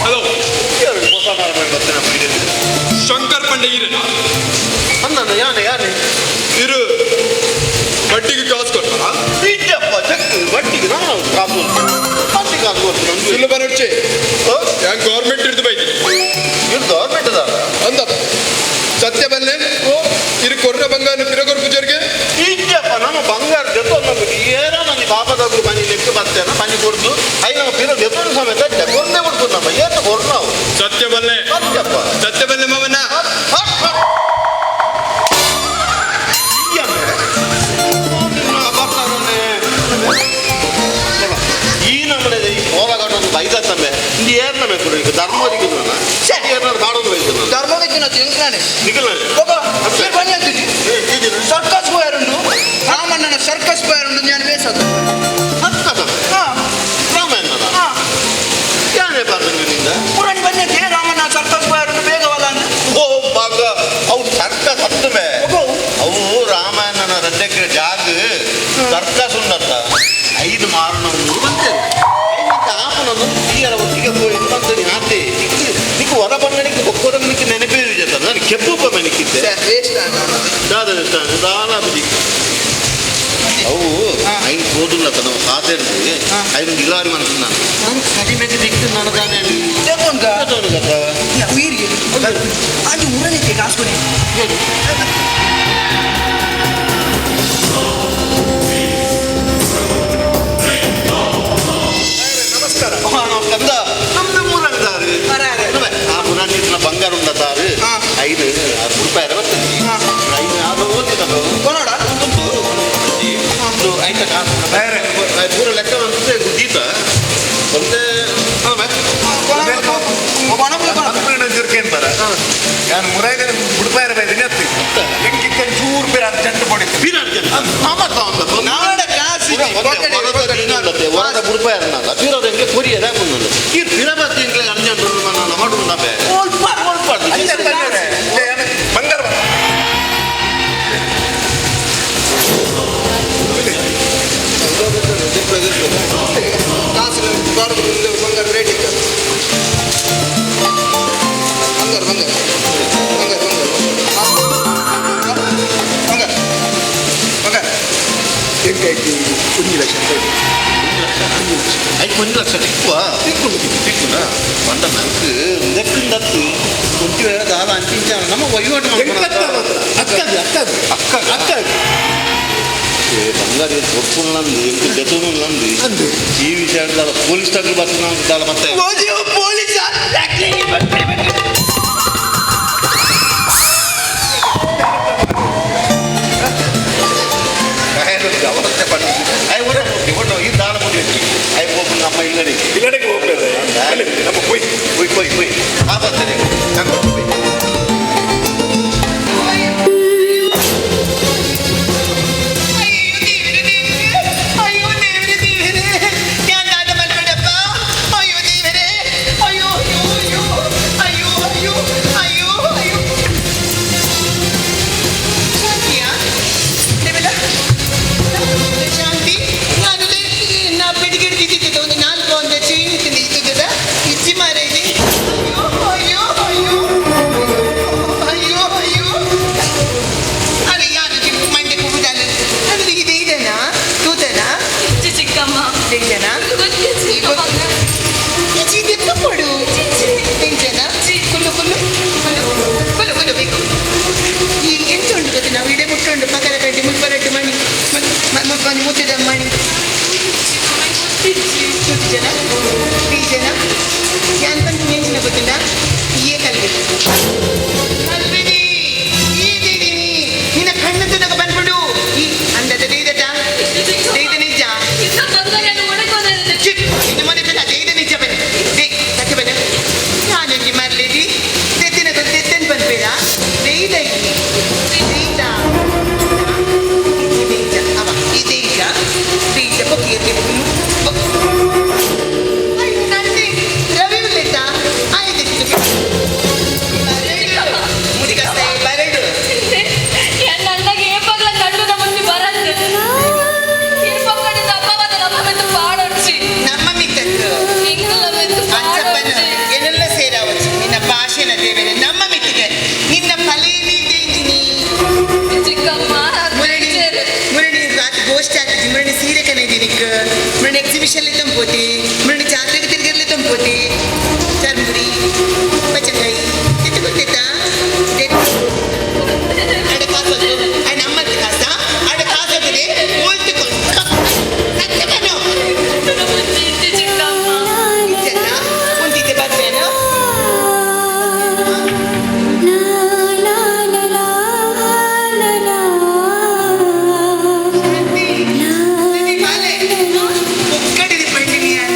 ಹಲೋ. ಎರಡು ಹೊಸ ನಾಡು ಬರ್ತೇನೆ. ಶಂಕರ್ ಪಂಡೆ ಈರೇನಾ? ಅಂದ ಯಾನೆ ಯಾನೆ. ಇರು ಬಡ್ಡಿಗೆ ಕಾಸು ಕೊಡ್ತಾರಾ? ಇದ್ದಪ್ಪ ಚೆಕ್ ಬಟ್ಟಿಗೆ ನಾನು ಕಾಪು ಬಟ್ಟಿ ಕಾಸು ಕೊಡ್ತೀನಿ ನಮ್ಗೆ. ಸುಲಭ ನಡ್ಚೆ, ಯಾನ್ ಗೌರ್ಮೆಂಟ್ ಹಿಡಿದು ಬೈದಿ. ಇದು ಗೌರ್ಮೆಂಟ್ ಅದ. ಅಂದ ಸತ್ಯ ಬಲ್ಲೆ ಇರು ಕೊರ್ರ ಬಂಗಾರ ಪಿರಗೊರ್ ಪೂಜಾರಿಗೆ. ಇದ್ದಪ್ಪ ನಮ್ಮ ಬಂಗಾರ ಜೊತೆ ನಮಗೆ ಏನೋ ನನಗೆ ಪಾಪದಾಗಲು ಬನ್ನಿ ಲೆಕ್ಕ ಬರ್ತೇನೆ ಬನ್ನಿ ಕೊಡ್ದು I ನಮ್ಮ ಪಿರ ಜೊತೆ ಸಮೇತ ಕೊರದೆ ಕೊಡ್ತು ನಮ್ಮ ಏತ ಕೊರ್ ನಾವು. ಸತ್ಯ ಬಲ್ಲೆ. ಸತ್ಯಪ್ಪ. ಸತ್ಯ ಬಲ್ಲೆ ಮಾವನ. ಈ ನಮ್ಮನೆ ಈ ಹೋರಾಟವನ್ನು ಬೈದತ್ತಂಬೆ ಇಂದು ಏರ್ ನಮಗೆ ಕೊಡು ಈಗ ಧರ್ಮದಿಗೆ ಏನಾದ್ರು ಕಾಡೋದು ಬೈದು. ಧರ್ಮದಕ್ಕೆ ತಿಂಕಾನೆ. ನಿಖಿಲ್. ಬನ್ನಿ ಅಂತಿದ್ದಿ ಸರ್ಕಸ್ ಪೋಯರುಂಡು ರಾಮಣ್ಣನ ಸರ್ಕಸ್ ಪೋಯರುಂಡು ನಾನು ಬೇಸದು. ಹಾ. ರಾಮಾಯಣ. ಹಾ. ಯಾನೇ ಬಂದ. ಪುರಾಣಿ ಬನ್ನಿ ಅಂತ ರಾಮಣ್ಣ ಸರ್ಕಸ್ ಪೋಯರುಂಡು ಬೇಗವಲ್ಲ ಅಂತ. ಓ ಮಗ ಅವು ಸರ್ಕಸ್ ಹತ್ತುಮೆ ಅವು ರಾಮಾಯಣನ ರಡ್ಡಕ್ಕೆ ಜಾಗ ಸರ್ಕಸ್ ಉಂಡತ್ತ ಐದು ಮಾರಣ ಬಂತೇನೆ ಆಪನನ್ನು ತೀಯರ ಒಟ್ಟಿಗೆ ಹೋಗಿ ಬಂತೇನೆ ಆತೆ ನಿಕ್ ನಿಕ್ ಹೊರ ಬಂದನಿಗೆ ಒಕ್ಕೋದಂಗೆ ನಿಕ್ ನೆನಪೇ ಜೊತೆ ನಾನು ಕೆಪ್ಪು ನಿಕ್ಕಿದ್ದೆ. ವೇಸ್ಟ್. ದಾದ ದಾಲ ಬುದಿ ಅವು ಐದು ಓದುಲ್ಲ ನಾವು ಸಾತೇರ್ದು ಐದು ಇಲಾರಿ ಮನಸ್ಸು ನಾನು ನಾನು ಕಡಿಮೆಗೆ ದಿಕ್ಕು ನಾನು ತಾನೇ. ಉಯಿರಿಗೆ ಅದು ಊರನಿತ್ತೆ ಕಾಸು ಕೊಡಿ. ನಮಸ್ಕಾರ. ಕಂದ ನಮ್ದು ಮೂರಂಗ್ದಾರು. ಆ ಮುರಾನಿ ಬಂಗಾರ ಉಂಡತಾರು. ಐದು ಆರು ರೂಪಾಯಿ ಬರ್ತದೆ. ಐದು ಅದು ಓದಿದ. ಕೊನೋಡ. ಐತ ಪೂರ ಲೆಕ್ಕ ಅಂತಂದ್ರೆ ಗುದ್ದೀತ ಒಂದೇ. ಬರ ನಾನು ಮುರಾಯ್ದ ಬುಡ್ಪಾಯರ ಬೈದಿನಿ ಅತ್ತಿ ಎಂಕಿಕ್ಕ ಚೂರು ಬೇರೆ ಅರ್ಜೆಂಟ್ ಪಡಿತು. ನಾಡ ಕಾಸು ಇಜ್ಜಿ, ಪೊಕ್ಕಡೆ, ಪೊಕ್ಕಡೆ. ವರದ ಬುಡ್ಪಾಯರ ಪಿರೋದಂಗೆ ಕೊರಿಯದ ಮುಂದೆ ಈ ಪಿರಬತ್ತಿ ಅರ್ಜೆಂಟ್ ಮಾಡುಂಡಬೆ. ಒಲ್ಪ. ಬಂಗಾರ. ಕಾಸು ಬಂಗಾರ ರೇಟ್ ಇತ್ತು. ಬಂಗಾರ ಬಂಗಾರ ಬಂಗಾರ ಬಂಗಾರ ಬಂಗಾರ ಬಂಗಾರ. ಎಂಕಾಯ್ತು 1 ಲಕ್ಷ. ಐದು 1 ಲಕ್ಷ ತಿಕ್ಕುವ ತಿಕ್ಕು ತಿಕ್ಕುನ ಪಂಡ ನಂಗೆ ದತ್ತು ಒಂಟಿ ವೇಳೆ ದಾದ ಅಂಚಿಂಚ ನಮ್ಮ ವಹಿವಾಟು. ಅಕ್ಕದು ಅಕ್ಕದು. ಅಕ್ಕ. ಅಕ್ಕ. ಏ ಬಂಗಾರ ಕೊಡ್ಕೊಂಡು ಎಂಟು ಜೊತೆ ನಂದು. ಅಂದು. ಈ ವಿಷಯ ಪೊಲೀಸ್ ತಗ್ಲು ಬರ್ತದೆ ಮತ್ತೆ. ಪೊಲೀಸ್. ಈ ದಾಳ ಮುಗಿ I ಹೋಗ್ಬಿಟ್ಟು ನಮ್ಮ ಇಲ್ಲಡಿಗೆ. ಇಲ್ಲಡೆಗೆ ಹೋಗ್ತದೆ ನಮ್ಮ ಪೊಯ್. ಪೊಯ್ ಪೊಯ್ ಪೊಯ್ ಆ ಬರ್ತದೆ. ನಾನು. ಏನೆಲ್ಲ ಸೇರಾವಚ್ಚು ನಿನ್ನ ಭಾಷೆನ ದೇವರೇ ನಮ್ಮ ಮಿತ್ತಿಗೆ ನಿನ್ನ ಫಲೇನೇ ದೇಂದಿನಿ. ಚಿಕ್ಕಮ್ಮ. ಮುರಣಿ ಮುರಣಿ ರಾತ್ರಿ ಗೋಷ್ಠಿ ಆಗ್ತದೆ. ಮುರಣಿ ಸೀರೆ ಕನೈದಿನಿಕ್ ಮುರಣಿ ಎಕ್ಸಿಬಿಷನ್ ತಂಪೋತಿ, ಮುರಣಿ ಜಾತ್ರೆಗೆ ತಿರುಗರ್ಲಿ ತಂಪೋತಿ. ಚರ್ಮುರಿ ಪಚಕಾಯಿ ಎತ್ತು ಗೊತ್ತೈತಾ? ಅಡ ಕಾಸು ಅಡ ಅಮ್ಮತ್ತ ಕಾಸ ಅಡ ಕಾಸು ಉಲ್ತುಕೊಂಡು ಸತ್ಯಕನು. ಚಿಕ್ಕಮ್ಮ. ಒಂದಿದೆ ಬರ್ಬೇನು. ಒಕ್ಕಡಿದಿ ಪಂಡಿನಿ.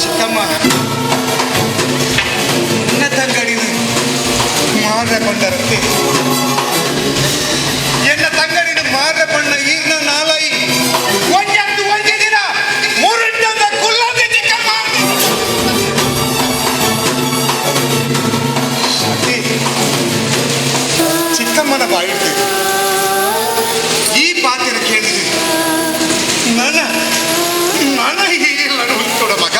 ಚಿಕ್ಕಮ್ಮ ನಿನ್ನ ತಂಗಡಿನ ಮಾರ ಕೊಂಡರತ್ತೆ ಎನ್ನ ತಂಗಡಿನ ಮಾರ ಬಣ್ಣ ಈಗ ನಾಲಾಯಿ ಒಂಜತ್ತು ಒಂಜೆ ದಿನ ಮುರುಂಡದ ಕುಲ್ಲದೆ ಚಿಕ್ಕಮ್ಮ. ಶಾಂತಿ, ಚಿಕ್ಕಮ್ಮನ ಬಾಯಿಡ್ತು ಈ ಪಾತ್ರ ಕೇಳಿದೆ ನನ್ನ ನನ್ನ ಹೀಗಿಲ್ಲ ಉಳ್ಕೊಡ ಮಗ.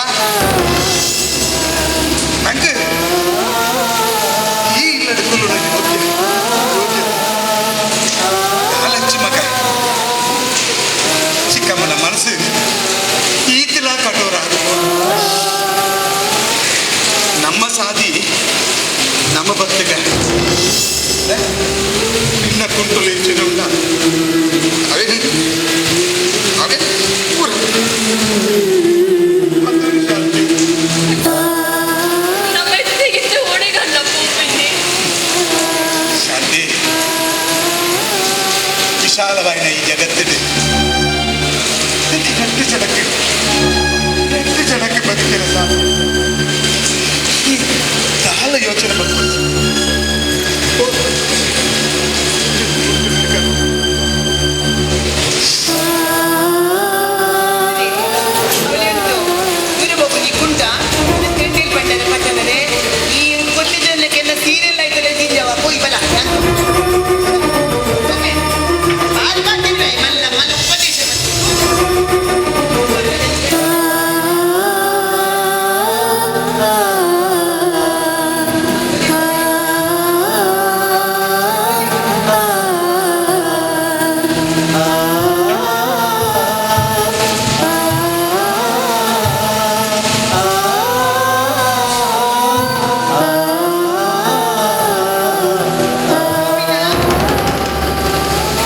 ನಂಗೆ ಈ ಇಲ್ಲದ ಕುಲ್ಲು ನನಗೆ ಯೋಗ್ಯ ಯೋಗ್ಯ ಕಾಲಚ್ಚಿ ಮಗ. ಚಿಕ್ಕಮ್ಮನ ಮನಸ್ಸು ಈತಿಲ ಕಠೋರ. ನಮ್ಮ ಸಾದಿ ನಮ್ಮ ಭಕ್ತಿಗ ನಿನ್ನ ಕುಂಟು ಹೆಚ್ಚಿನ ಅವೇ ಅವೇ ಊರು. ಶಾಂತಿ. ನಮ್ಮ ಎತ್ತಿಗಿತ್ತು ಓಡೆಗಲ್ಲ ಪೂಪಿನಿ. ಶಾಂತಿ, ವಿಶಾಲವಾಯಿನ ಈ ಜಗತ್ತಿದೆ ಎಷ್ಟು ಜನಕ್ಕೆ ಎಷ್ಟು ಜನಕ್ಕೆ ಬದುಕಿರ ಸಾಕು. ಈ ದಾಲ ಯೋಚನೆ ಬಂದ್ಬಿಡ್ತು. ಕುಂಟ ತಿಂಡಿಲ್ ಪಟ್ಟಣ ಪಟ್ಟಣನೆ ಈ ಕೊಟ್ಟಿದ್ದಕ್ಕೆಲ್ಲ ಸೀರಿಯಲ್ ಆಯ್ತಲ್ಲ ಜಿಂಜವ ಪೋಯ್ ಬಲ ಮಲ್ಲ ಮಲ್ಲ ಉಪದೇಶ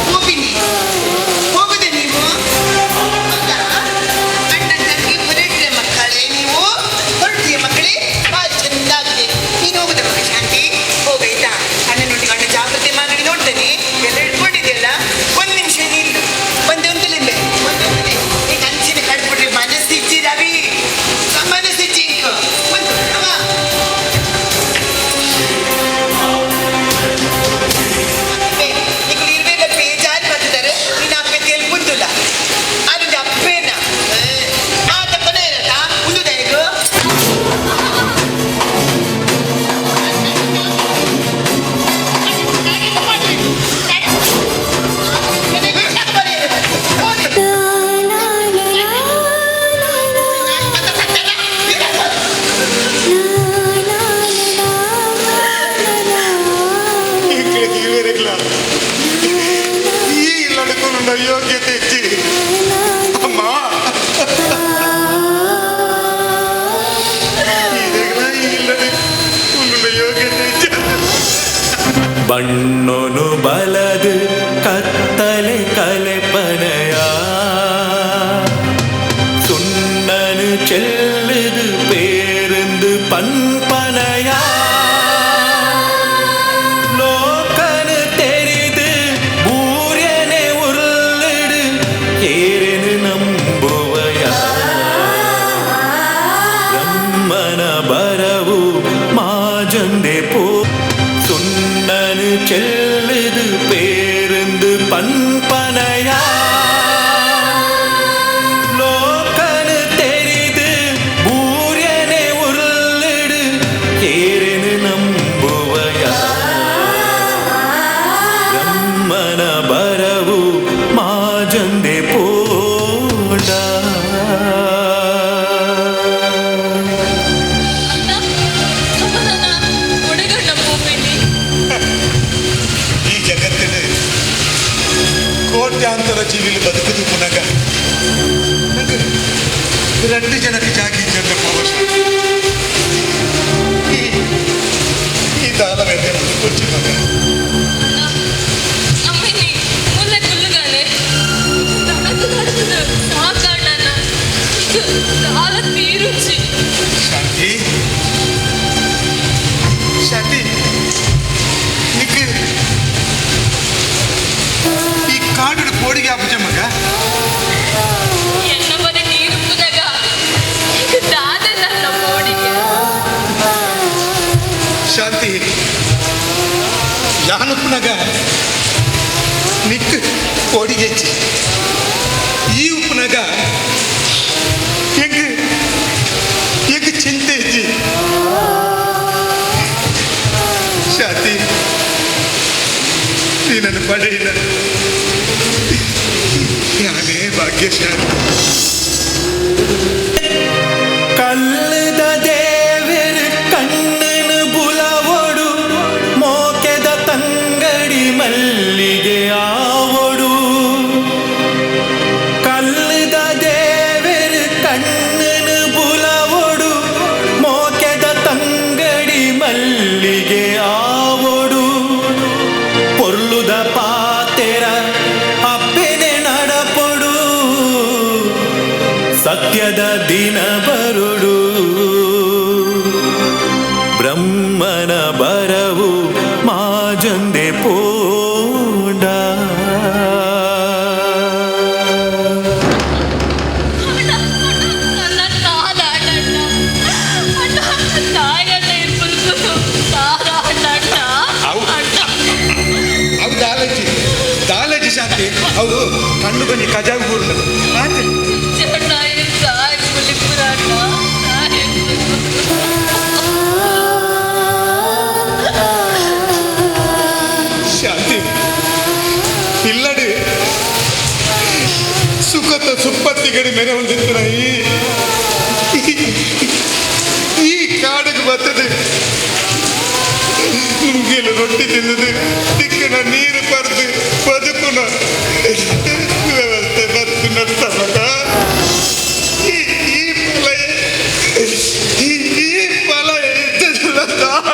ಹೋಗಿನಿ ಹೋಗುದೆ ನೀವು. ಹೌದಾ? ಅಣ್ಣ ತಂಗಿ ಹೊರಟ್ರೆ ಮಕ್ಕಳೇ, ನೀವು ಹೊರಟಿಯ ಮಕ್ಕಳೇ, ಭಾರಿ ಚಂದಾಗಿದೆ. ನೀನು ಹೋಗುದ ಮಗ ಶಾಂತಿ? ಹೋಗೈತಾ? ಅಣ್ಣನೊಟ್ಟಿಗೆ ಅಣ್ಣ ಜಾಗ್ರತೆ ಮಾಡಿ ನೋಡ್ತೇನೆ. ಎಲ್ಲ ಹಿಡ್ಕೊಂಡಿದೆಯಲ್ಲ, ಒಂದ್ ನಿಮಿಷ ನಿಲ್ಲು. ಒಂದೇ ಒಂದು ಲಿಂಬೆ, ಒಂದೊಂದು ಈ ಕಂಚಿನ ಕಡ್ಬಿಟ್ರೆ ಮನಸ್ಸಿಚ್ಚಿ ರವಿ, ಮನಸ್ಸಿಚ್ಚಿ ಇಂಕು. ಒಂದು ಅವ ನಿಕುಲು ಇರ್ಬೇಕ ಬೇಜಾರು ಬರ್ತಿದ್ದಾರೆ. ನೀನು ಅಪ್ಪೆ ತೇಲ್ ಬುದ್ದುಲ್ಲ ಅದು ಅಪ್ಪೇನ ಆ ತಪ್ಪನೇ ಇರತ್ತ ಒಂದು ದಯಗು. ಇక్కడికి ಇವೆರಗ್ಲ ಈ ಇಲ್ಲడుకున్న ಯೋಗ್ಯತೆ ಇచ్చి ಅಮ್ಮ ಇದೆಲ್ಲ ಈ ಇಲ್ಲಡೆ ಯೋಗ್ಯತೆ ಇಚ್ಚಿ. ಬಣ್ಣೊನು ಬಲದು ಕತ್ತಲೆ ಕಲೆಪನೆಯ ಸುಣ್ಣನು ಚೆಲ್ಲುದು பேருந்து பண்பனையா லோகனு தெரிது பூரியனை உருளிடு ஏறெனு நம்புவயா பிரம்மன பரவு மாஜந்தே போ சுண்ணனு செல்லுது பேருந்து பண்பனையா லோகனு தெரிது பூரியனை உருளிடு ஏறெனு நம்புவயா பிரம்மன பரவு மாஜந்தே போடா. ಅಣ್ಣ, ಅಮ್ಮನ ಒಡೆಗಣ್ಣ ಪೂಪಿನಿ. ಈ ಜಗತ್ತಿನ ಕೋಟ್ಯಾಂತರ ಜೀವಿಲಿ ಬದುಕುದು ಪುನಗ ನಂಗೆ రెండు ಜನಕ್ಕೆ ಜಾಗಿ ಜನ ಪೋಷ ಈ ಈ ದಾಲವೇದೆ ಕೂರ್ಚಿ ಮಗ. ಅಣ್ಣ, ಅಮ್ಮಿನಿ ಮುಲ್ಲೆ ಕುಲ್ಲುಗಾನೆ ತಡದು ತಡದು ಸಾಕಣ್ಣ, ಇದು ದಾಲ ತೀರುಚಿ. ಶಾಂತಿ, ಶಾಂತಿ, ನಿಕ್ ಯಾನುಪ್ಪನಾಗ ನಿಕ್ ಓಡಿಗೆಚ್ಚಿ ಈ ಉಪ್ಪನಾಗ ಎಂಗ್ ಎಂಗ್ ಚಿಂತೆ ಇಜ್ಜಿ ಶಾಂತಿ ನೀನನ್ನು ಪಡೆಯಿಲ್ಲ ಯಾನೇ ಭಾಗ್ಯಶಾಲಿ. ಕಲ್ಲದ ದೇವೆರ್ ಕಣ್ಣನ ಬುಲವೊಡು ಮೋಕೆದ ತಂಗಡಿ ಮಲ್ಲಿಗೆ ಆವೊಡು. ಕಲ್ಲದ ದೇವೆರ್ ಕಣ್ಣನ ಬುಲವೊಡು ಮೋಕೆದ ತಂಗಡಿ ಮಲ್ಲಿಗೆ ಆವೊಡು. ಪೊರ್ಲುದ ಪಾತೆರ ಅಪ್ಪೆನೆ ನಡಪೊಡು ಸತ್ಯದ ದಿನ ಬರುಡು. ಬ್ರಹ್ಮನ ಬರವು ಮಾಜಂದೆ ಪೋಂಡ. ಅವು ದಾಲಜಿ ದಾಲಜಿ ಶಾಂತಿ ಅವು ಕಣ್ಣು ಕೊಂಚ ಕಜಾವು ಕೂರ್ನ ಆತೆ. ಶಾಂತಿ ಇಲ್ಲಡಿ ಸುಖದ ಸುಪ್ಪತ್ತಿಗಡಿ ಮೇರೆ ಹೊಂದಿತ್ತು ಈ ಈ ಕಾಡಿಗೆ ಬರ್ತದೆ ನುಗ್ಗಿಲು ರೊಟ್ಟಿ ತಿಂದது ತಿಕ್ಕನ ನೀರು ಪರ್ದು ಬದುಕುನ ವ್ಯವಸ್ಥೆ ಬರ್ತುನ ತಮಗ ಈ ಈ ಫಲ ಈ ಈ ಫಲ ಎಂತದಲ್ಲ ದಾನ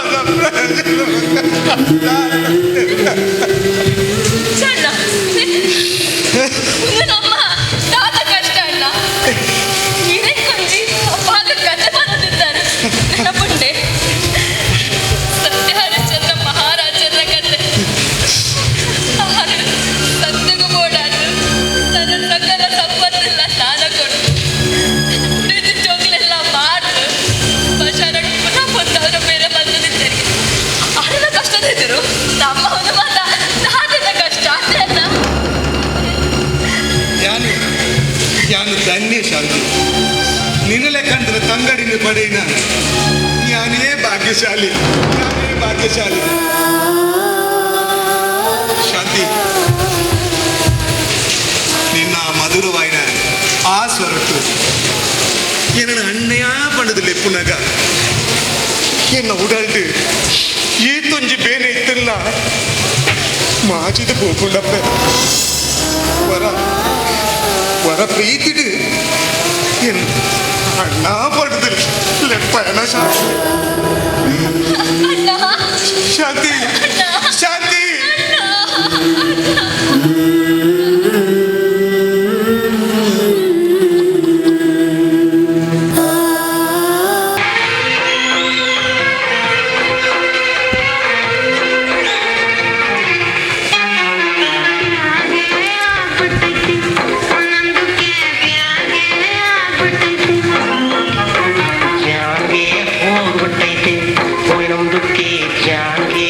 ನಮ್ಮ ತಾತ ಕಷ್ಟ ಅಣ್ಣ ಇದೇ ಕೊಂಜಿ ಅಪ್ಪಾಗ ಕತೆ ಬರೆದಿದ್ದಾರೆ ನೆನಪುಂಡೆ ಸತ್ಯ ಹರಿಶ್ಚಂದ್ರ ಮಹಾರಾಜರ ಕತೆ. ಆರು ಸತ್ಯಗೂ ಬೋಡಾಡು ತನ್ನ ಸಕಲ ಸಂಪತ್ತೆಲ್ಲ ದಾನ ಕೊಟ್ಟು ಉಳಿದ ಜೋಗ್ಲೆಲ್ಲ ಮಾರ್ದು ಬಶಾರ ಪುನಃ ಬಂದವರ ಬೇರೆ ಬಂದಿದ್ದಾರೆ. ಅರೆಲ್ಲ ಕಷ್ಟದ ಇದ್ರು ನಮ್ಮ ಒಂದು ಮಾತ ನಾದಿನ ಕಷ್ಟ ಅಷ್ಟೇ ಅಲ್ಲ. ಯಾನು ಯಾನು ಧನ್ಯ ಶಾಂತಿ ನಿನ್ನಲೆ ಕಂಡ್ರೆ ತಂಗಡಿನ ಪಡೆಯಿನ ಯಾನೇ ಭಾಗ್ಯಶಾಲಿ ಯಾನೇ ಭಾಗ್ಯಶಾಲಿ ಶಾಂತಿ. ನಿನ್ನ ಮಧುರವಾಯಿನ ಆ ಸ್ವರಟ್ಟು என்னோட அண்ணையா பண்ணது லெப்புனாக என்ன உடல்டு ಈ ತೊಂಜಿ ಬೇನೆ ಇತ್ತಿಲ್ಲ ಮಾಜಿದ ಪೋಪುಂಡಪ್ಪ ವರ ವರ ಪ್ರೀತಿಡು ಎನ್ ಅಣ್ಣ ಪಡೆದು ಲೆಪ್ಪನ ಶಾಂತಿ ಶಾಂತಿ ಶಾಂತಿ. ಜಾನ್ಗೆ ಹೋಗ್ಬಿಟ್ಟೈತೆ, ನಮ್ದುಕ್ಕೆ ಜಾನ್ಗೆ.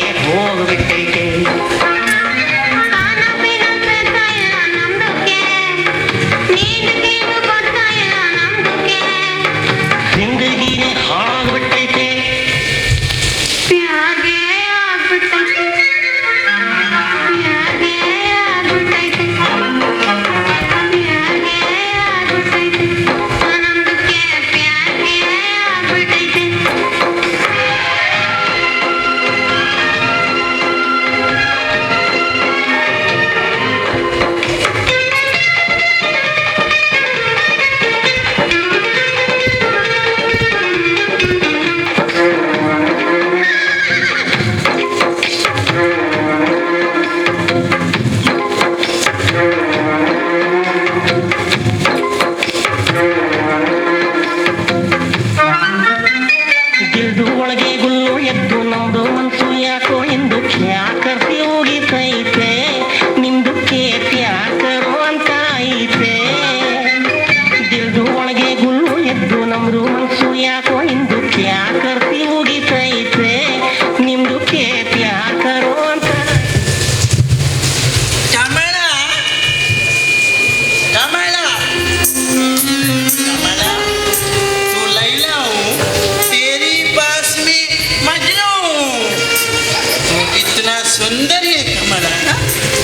सुंदर है कमला,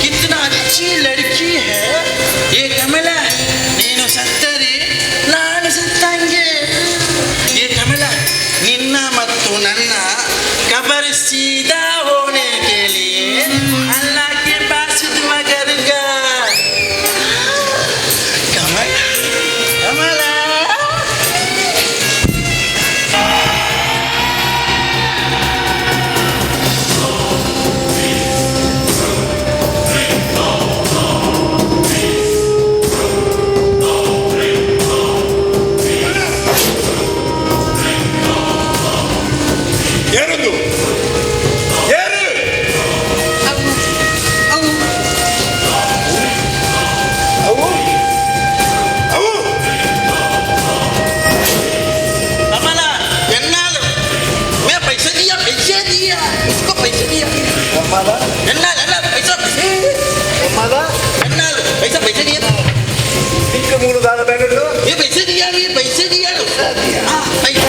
कितना अच्छी लड़की है ये कमला. ನೀನು ಸತ್ತರೆ ನಾನು ಸತ್ತಂಗೆ. ಏ ಕಮಲ, ನಿನ್ನ ಮತ್ತು ನನ್ನ ಕಬರ್ ಸೀದಾ ಹೋನೆ के लिए अल्लाह के पास दुआ करूंगा. ಕಮಲ, ಕಮಲ. ಏರೊಂದು ಏರು. ಅವು. ಅವು ಅವು. कमला, ಎನ್ನಾಲು मैं पैसे दिया, पैसे दिया उसको, पैसे दिया. ಕಮಲ. ಎನ್ನಾಲು ಎನ್ನಾಲು पैसा. ಕಮಲ. ಎನ್ನಾಲು पैसा, पैसे दिया. ನಿಕ್ಕ ಮೂರು ದಾದ ಬ್ಯಾಗಡ್ಡು. ये पैसे दिया, ये पैसे दिया. हाँ, पैसा.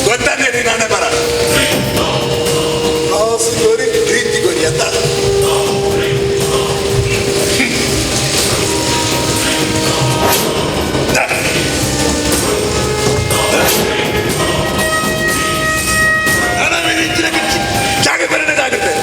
ಗೊತ್ತಾನೆ ನಾನೇ ಬರ ಕಾಸು ಗೋರಿ ಪ್ರೀತಿ ಗೋರಿ ಅಂತ. ಜಾಗ ಬರೋದಾಗುತ್ತೆ.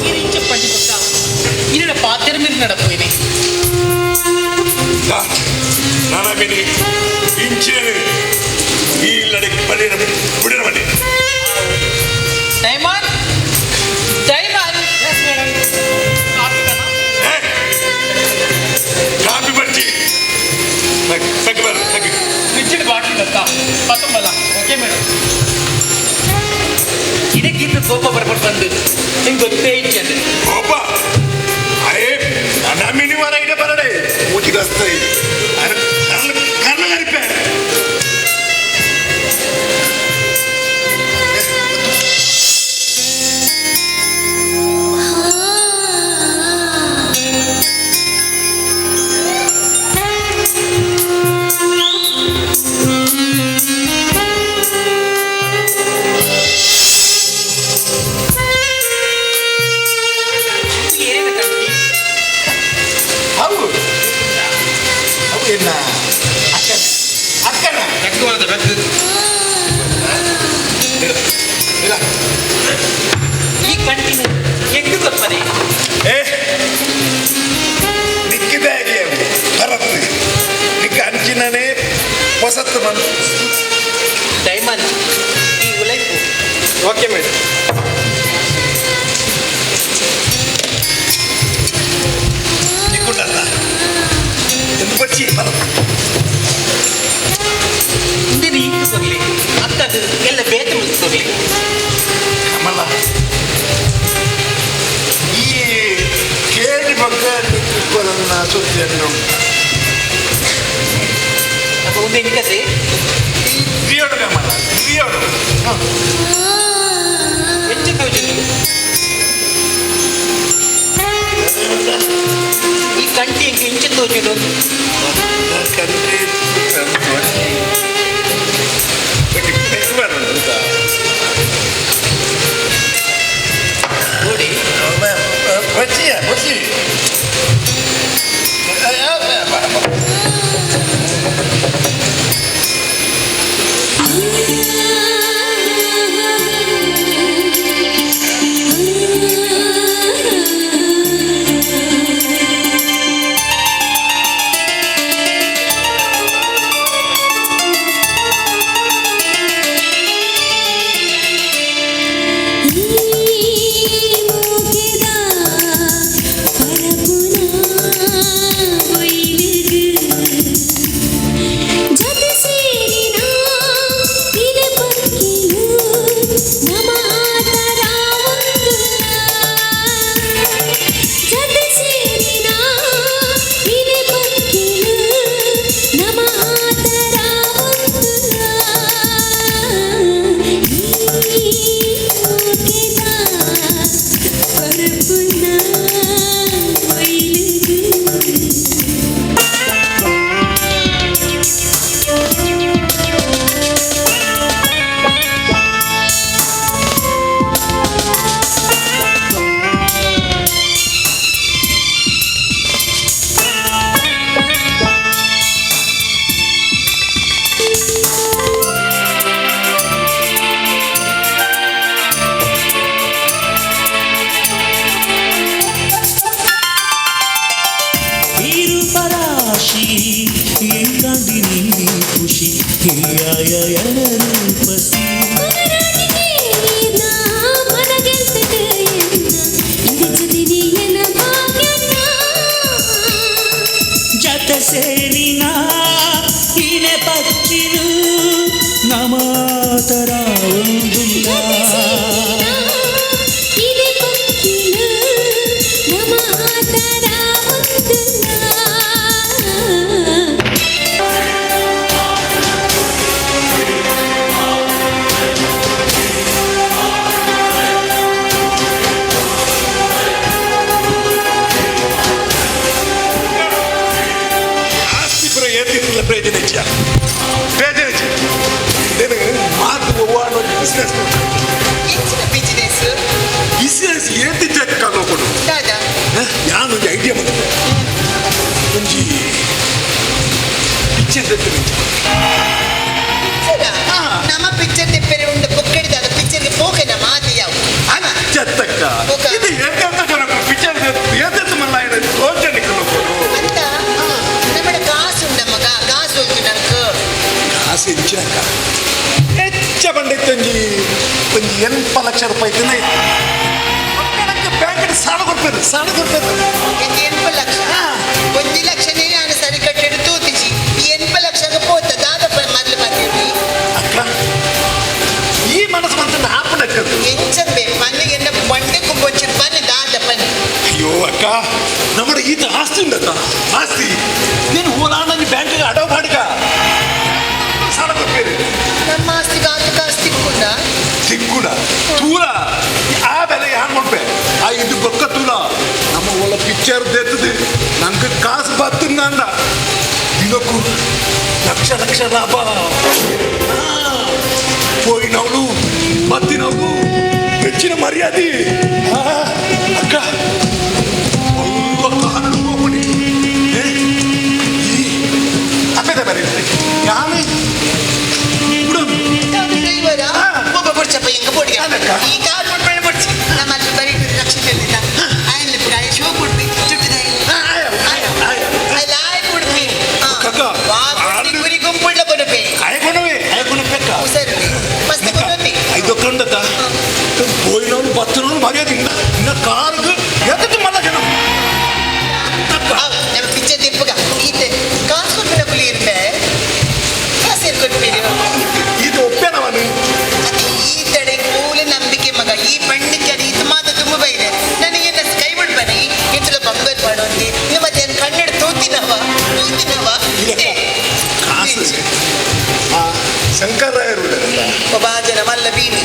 ಈ చెప్పండి ಪಕ್ಕ ಇನ್ನಡ ಪಾತೆರ మీద ನಡಪೋಯಿನಿ. ನಾನಾಮಿನಿ ಇಂಚಿನ ಈ ಇಲ್ಲಡೆ ಬಲಿನ ಬಿಡಿನ ಬನ್ನಿ. ಡೈಮನ್, ಡೈಮನ್. Yes madam. ಕಾಫಿ ಕಣ. ಕಾಫಿ ಬರ್ಚಿ ತಗ್ಗು ಬರ ತಗ್ಗು. ಫ್ರಿಜ್ಡ್ ಬಾಟ್ಲಿ ದತ್ತ ಪತ್ತೊಂಬಲ್ಲ. Okay madam. ಇದಕ್ಕೆ ಕೋಪ ಬರ್ಬಿಟ್ಟು ಬಂದು ನಿಂಗೆ ಗೊತ್ತೇ ಇಚ್ಛೆ. ಕೋಪ ಅರೇ ನಾನಾಮಿನಿ ವಾರ ಇಡ ಬರಡೆ ಮೂಜಿಗಸ್ತ ಕರ್ಣ ಕರ್ಣ ಕರಿಪೆ. ಏನೇನ ಕಂಡಿ? ಅವು ಅವು ಎನ್ನ ಅಕ್ಕನ ಅಕ್ಕನ. ಬೆಕ್ಕು ಬರುತ್ತೆ, ಬೆಕ್ಕು. ಇಲ್ಲ. ಈ ಕಂಟಿನ ಎಗ್ಗು ಗೊಪ್ಪದೆ. ಏ ನಿಕ್ಕಿದಾಗಿ ಅವು ಬರತ್ತು ನಿಕ್ಕ ಅಂಚಿನನೇ ಹೊಸತ್ತು ಮನ್. ಡೈಮಂಡ್, ಈ ಉಲೈಪು. Okay madam. ನಿಕ್ಕುಂಡಲ್ಲ ಎಂದು ಬಚ್ಚಿ ಬರತ್ತು. ಇಂದಿನ ಇಂಕು ಕೊರ್ಲಿ ಅಕ್ಕದು ಎಲ್ಲ ಬೇತೆ ಮುಗಿಸ್ಕೊರ್ಲಿ. ಕಮಲ, ಈ ಕೇಳಿ ಪಕ್ಕ ನಿಕ್ಕೊಲನ್ನ ಸುದ್ದಿಯನ್ನು. ಅಪ್ಪ ಮುಂದೆ ನಿಕ್ಕತೆ. ಪ್ರಿಯೋಡು ಕಮಲ, ಪ್ರಿಯೋಡು. ಹೆಚ್ಚು ತೋಜುಂಡು ಈ ಕಂಟಿ ಇಂಕು ಇಂಚು ತೋಜುಂಡು. ಕಂಟ್ರಿ ನೋಡಿ. ಬಚ್ಚಿಯ ಬಚ್ಚಿ. ನೀಲಿ ಖುಷಿ ಹಿರಿಯಾಯ ರೂಪಸಿ ಜತ ಸೇರಿನ ಇನೆ ಪಕ್ಕಿಲು ನಮಾತರ ಒಂದುಲ್ಲ ಆಸ್ತಿ ಪುರ ಏತಿತ್ತಿಲ್ಲ ಪ್ರಯೋಜನ ಹೆಚ್ಚ ಪ್ರಯೋಜನ ಹೆಚ್ಚು ಮಾತು ಒವ್ವಾಡೋ ಬಿಸ್ನೆಸ್. ಎಂಚಿನ ಬಿಸಿನೆಸ್? ಬಿಸ್ನೆಸ್ ಏತಿಚ್ಚ ಕಾಣೋಕೊಡು. ದಾದಾ? ಯಾನು ಒಂಜಿ ಐಡಿಯಾ ಬಂದಿದೆ, ಒಂಜಿ ಪಿಕ್ಚರ್ ತೆತ್ತನೆ. ನಮ್ಮ ಪಿಕ್ಚರ್ ತೆಪ್ಪೆರೆ ಉಂಡು ಪೊಕ್ಕಡಿದಾದ ಪಿಕ್ಚರ್ಗೆ ಪೋಕೆನ ಮಾತು ಯಾವ ಚೆತ್ತಕ್ಕ, ಇದು ಏತೆಂತ ಜನ ಪಿಕ್ಚರ್ ಏತೆತ್ತ ಮಲ್ಲ ತೋಚನೆ ಕೊಡು. ಅಂತ ನಮ್ಮಡ ಕಾಸು ಉಂಡ ಮಗ, ಕಾಸು ಉಂಟು ನಂಗೆ. ಕಾಸು ಹೆಚ್ಚಿನಕ್ಕ ಹೆಚ್ಚ ಬಂಡೈತೆ, ಒಂಜಿ ಒಂಜಿ 80 ಲಕ್ಷ ರೂಪಾಯಿ ತಿನ್ನ ಬ್ಯಾಂಕ್ ಸಾಲ ಕೊಡ್ಬೇಕು, ಸಾಲ ಕೊಡ್ಬೇಕು. 80 ಲಕ್ಷ? 1 ಲಕ್ಷನೇ ನಾನು ಸರಿ ಕಟ್ಟಿಡು ತೂತಿಜಿ, ಈ 80 ಲಕ್ಷಕ್ಕೆ ಪೋತ ದಾದಪ್ಪ ಮೊದಲು ಬಂದಿರಿ. ಅಕ್ಕ, ಈ ಮನಸ್ಸು ಬಂತ ಆಪಣಕ್ಕದು. ಎಂಚಂಬೆ ಮನೆಗೆ ಎನ್ನ ಬಂಡೆ ಕುಂಬೊಚ್ಚಿ ಬನ್ನಿ ದಾದ ಬನ್ನಿ. ಅಯ್ಯೋ ಅಕ್ಕ, ನಮ್ಮ ಈತ ಆಸ್ತಿ ಉಂಡತ್ತ, ಆಸ್ತಿ ನೀನು ಓಲಾಂಡ ಬ್ಯಾಂಕಿಗೆ ಅಡವು ಬಾಡಿಗ ಸಾಲ ಕೊಡ್ಬೇರಿ. ನಮ್ಮ ಆಸ್ತಿಗೆ ಆತು ಕಾಸು ತಿಕ್ಕುಂಡ? ಸಿಕ್ಕುಡ ತೂಲ ಆ ಬೆಲೆ ಯಾನ್ ಮಾಡ್ಪೆ ಆ ಇದು ಬೊಕ್ಕ ತೂಲ ನಮ್ಮ ಒಳ್ಳೆ ಪಿಕ್ಚರ್ ದೇತದೆ, ನಂಗೆ ಕಾಸು ಬತ್ತಂದ ಅಂದ ದಿನಕ್ಕೂ ಲಕ್ಷ ಲಕ್ಷ ಲಾಭ. ಹೋಗಿನವಳು ಮತ್ತಿನವಳು ಹೆಚ್ಚಿನ ಮರ್ಯಾದೆ. ಅಕ್ಕ, ಒಳ್ಳೆ ಕಾನೂನು ಹೋಗ್ಬಿಡಿ ಅಪ್ಪದ ಬರೀ ಯಾರು ಡ್ರೈವರಾ? ಒಬ್ಬ ಬೊಡ್ಚಪ್ಪ ಹಿಂಗ ಬೋಡಿಗೆ ಈ ಕಾರ್ ಕೊಟ್ಬೇಡ ಬೊಡ್ಚಿ ನಮ್ಮ ಅಲ್ಲಿ ಬರೀ ಲಕ್ಷ ತೆಲ್ಲಿದ್ದ ಆಯ್ಲಿ ಪುರ ಶೋ ಕೊಡ್ಬಿ ಚುಟ್ಟಿದ ಆಯ್ ಕೊಡ್ಬಿ ಗುರಿ ಗುಂಪುಳ್ಳ ಕೊಡಬೆ. ಆಯ್ಕೊಣವೆ ಆಯ್ಕೊಣ ಪೆಕ್ಕ. ಸರಿ, ಮಸ್ತ್ ಕೊಡಬಿ. ಐದು ಕಂಡತ್ತ ಹೋಗಿನವನು ಬತ್ತನವನು ಮರ್ಯಾದೆ ಇನ್ನ ಇನ್ನ ಕಾರ್ಗೆ ಎತ್ತದ್ದು ಮಲ್ಲ ಜನ. ನಮ್ಮ ಪಿಕ್ಚರ್ ತಿಪ್ಪಗ ಈತೆ ಕಾಸು ಕೊಟ್ಬಿಡ ಕುಲಿ ಇರ್ಪೆ, ಕಾಸು ಕೊಟ್ಬಿಡಿ. ಇದು ಒಪ್ಪೇನವನು. ಅದು ಈ ತಡೆ ಮೂಲ ನಂಬಿಕೆ ಮಗ, ಈ ಪಂಡಿತ್ಯ ಈತ ಮಾತು ತುಂಬ ಬೈದೆ ನನಗೆ ಕೈ ಬಿಡ್ಬಾನೆ ಎಂತಲ ಬಂಗಾರ ಮಾಡೋಂತಿ ಇನ್ನು ಮತ್ತೆ ಕನ್ನಡ ತೂತಿನವ ತೂತಿನವ. ಕಾಸು ಆ ಶಂಕರರಾಯರು. ಒಬ್ಬ ಜನ ಮಲ್ಲ ಬೀಮಿ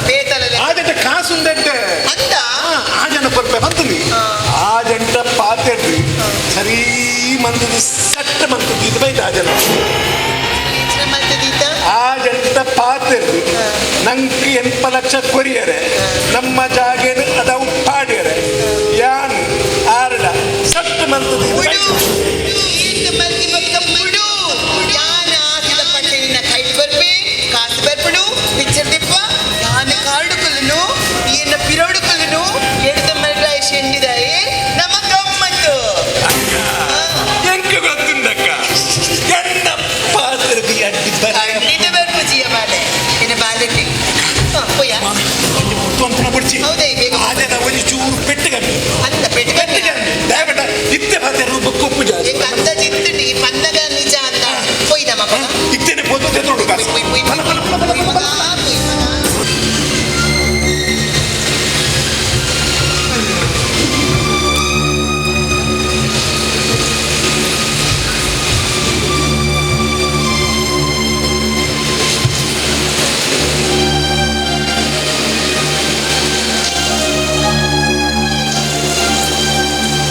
ಬೇತಲ. ಆ ಜಂಟ ಕಾಸು ಉಂದಂಟೆ. ಅಂದ. ಆ ಜನ ಕೊರ್ಪೆ ಬಂತೀನಿ, ಆ ಜಂಟ ಪಾತೆಡ್ರಿ ಸರಿ ಮಂದದ ಸಟ್ಟ ಮಂತದ್ದು ಇದು ಬೈತ ಆ ಜನ. ಆ ಜಂಟ ಪಾತೆರ್ರಿ ನಂಗೆ 80 ಲಕ್ಷ ಕೊರಿಯರೆ, ನಮ್ಮ ಜಾಗೇನು ಅದಾವು ಪಾಡ್ಯರೆ ಯಾನ್ ಆರಡ ಸಟ್ಟ ಮಂತದ್ದು ಇದು ಬೈತ. ಯಾನ ಆಸಿದ ಪಟ್ಟೆ ನಿನ್ನ ಕೈಟ್ ಬರ್ಪೆ, ಕಾಸು ಬರ್ಪಡು, ಪಿಕ್ಚರ್ ದಿಪ್ಪ ಯಾನ ಕಾರ್ಡು ಕೊಲ್ಲನು ಎನ್ನ ಪಿರೋಡು ಕೊಲ್ಲನು ಎಡ್ದ ಮಲ್ರಾಯ ಶೆಂಡಿದಾಯೆ ನಮ್ಮ ಗಮ್ಮತ್ತು. ಎಂಕ ಗೊತ್ತುಂಡಕ್ಕ ಎನ್ನ ಪಾತ್ರದ ಅಡ್ಡಿ ಬರ. ಖಂಡಿತ ಬರ್ಪು ಜಿಯ ಬಾಲೆ ಎನ್ನ ಬಾಲೆಟ್ಟಿ ಪೋಯ. ತೊಂಪನ ಬಿಡ್ಚಿ. ಹೌದೇ, ಬೇಗ. ಆದ್ರೆ ನಾವು ಒಂಜಿ ಚೂರು ಪೆಟ್ಟುಗಂಡು. ಅಂದ ಪೆಟ್ಟು. ಪೆಟ್ಟುಗಂಡು ದಯವಿಟ್ಟು ಇತ್ತೆ ಪಾತ್ರ ರೂಪ ಕೊಪ್ಪು ಜಾಸ್ತಿ. ಎಂಕ ಅಂದಾಜು ಇತ್ತುಂಡು ಈ ಪನ್ನಗ ನಿಜ ಅಂತ ಪೋಯ್ ನಮ್ಮ ಮಗ. ಇತ್ತೇನೆ ಪೋತು ತೆತ್ತೋಡು ಕಾಸು. ಪೋಯ್ ಪೋಯ್ ಬಲ ಬಲ ಬಲ ಬಲ ಬಲ. ಪೋಯ್ ಮಗ.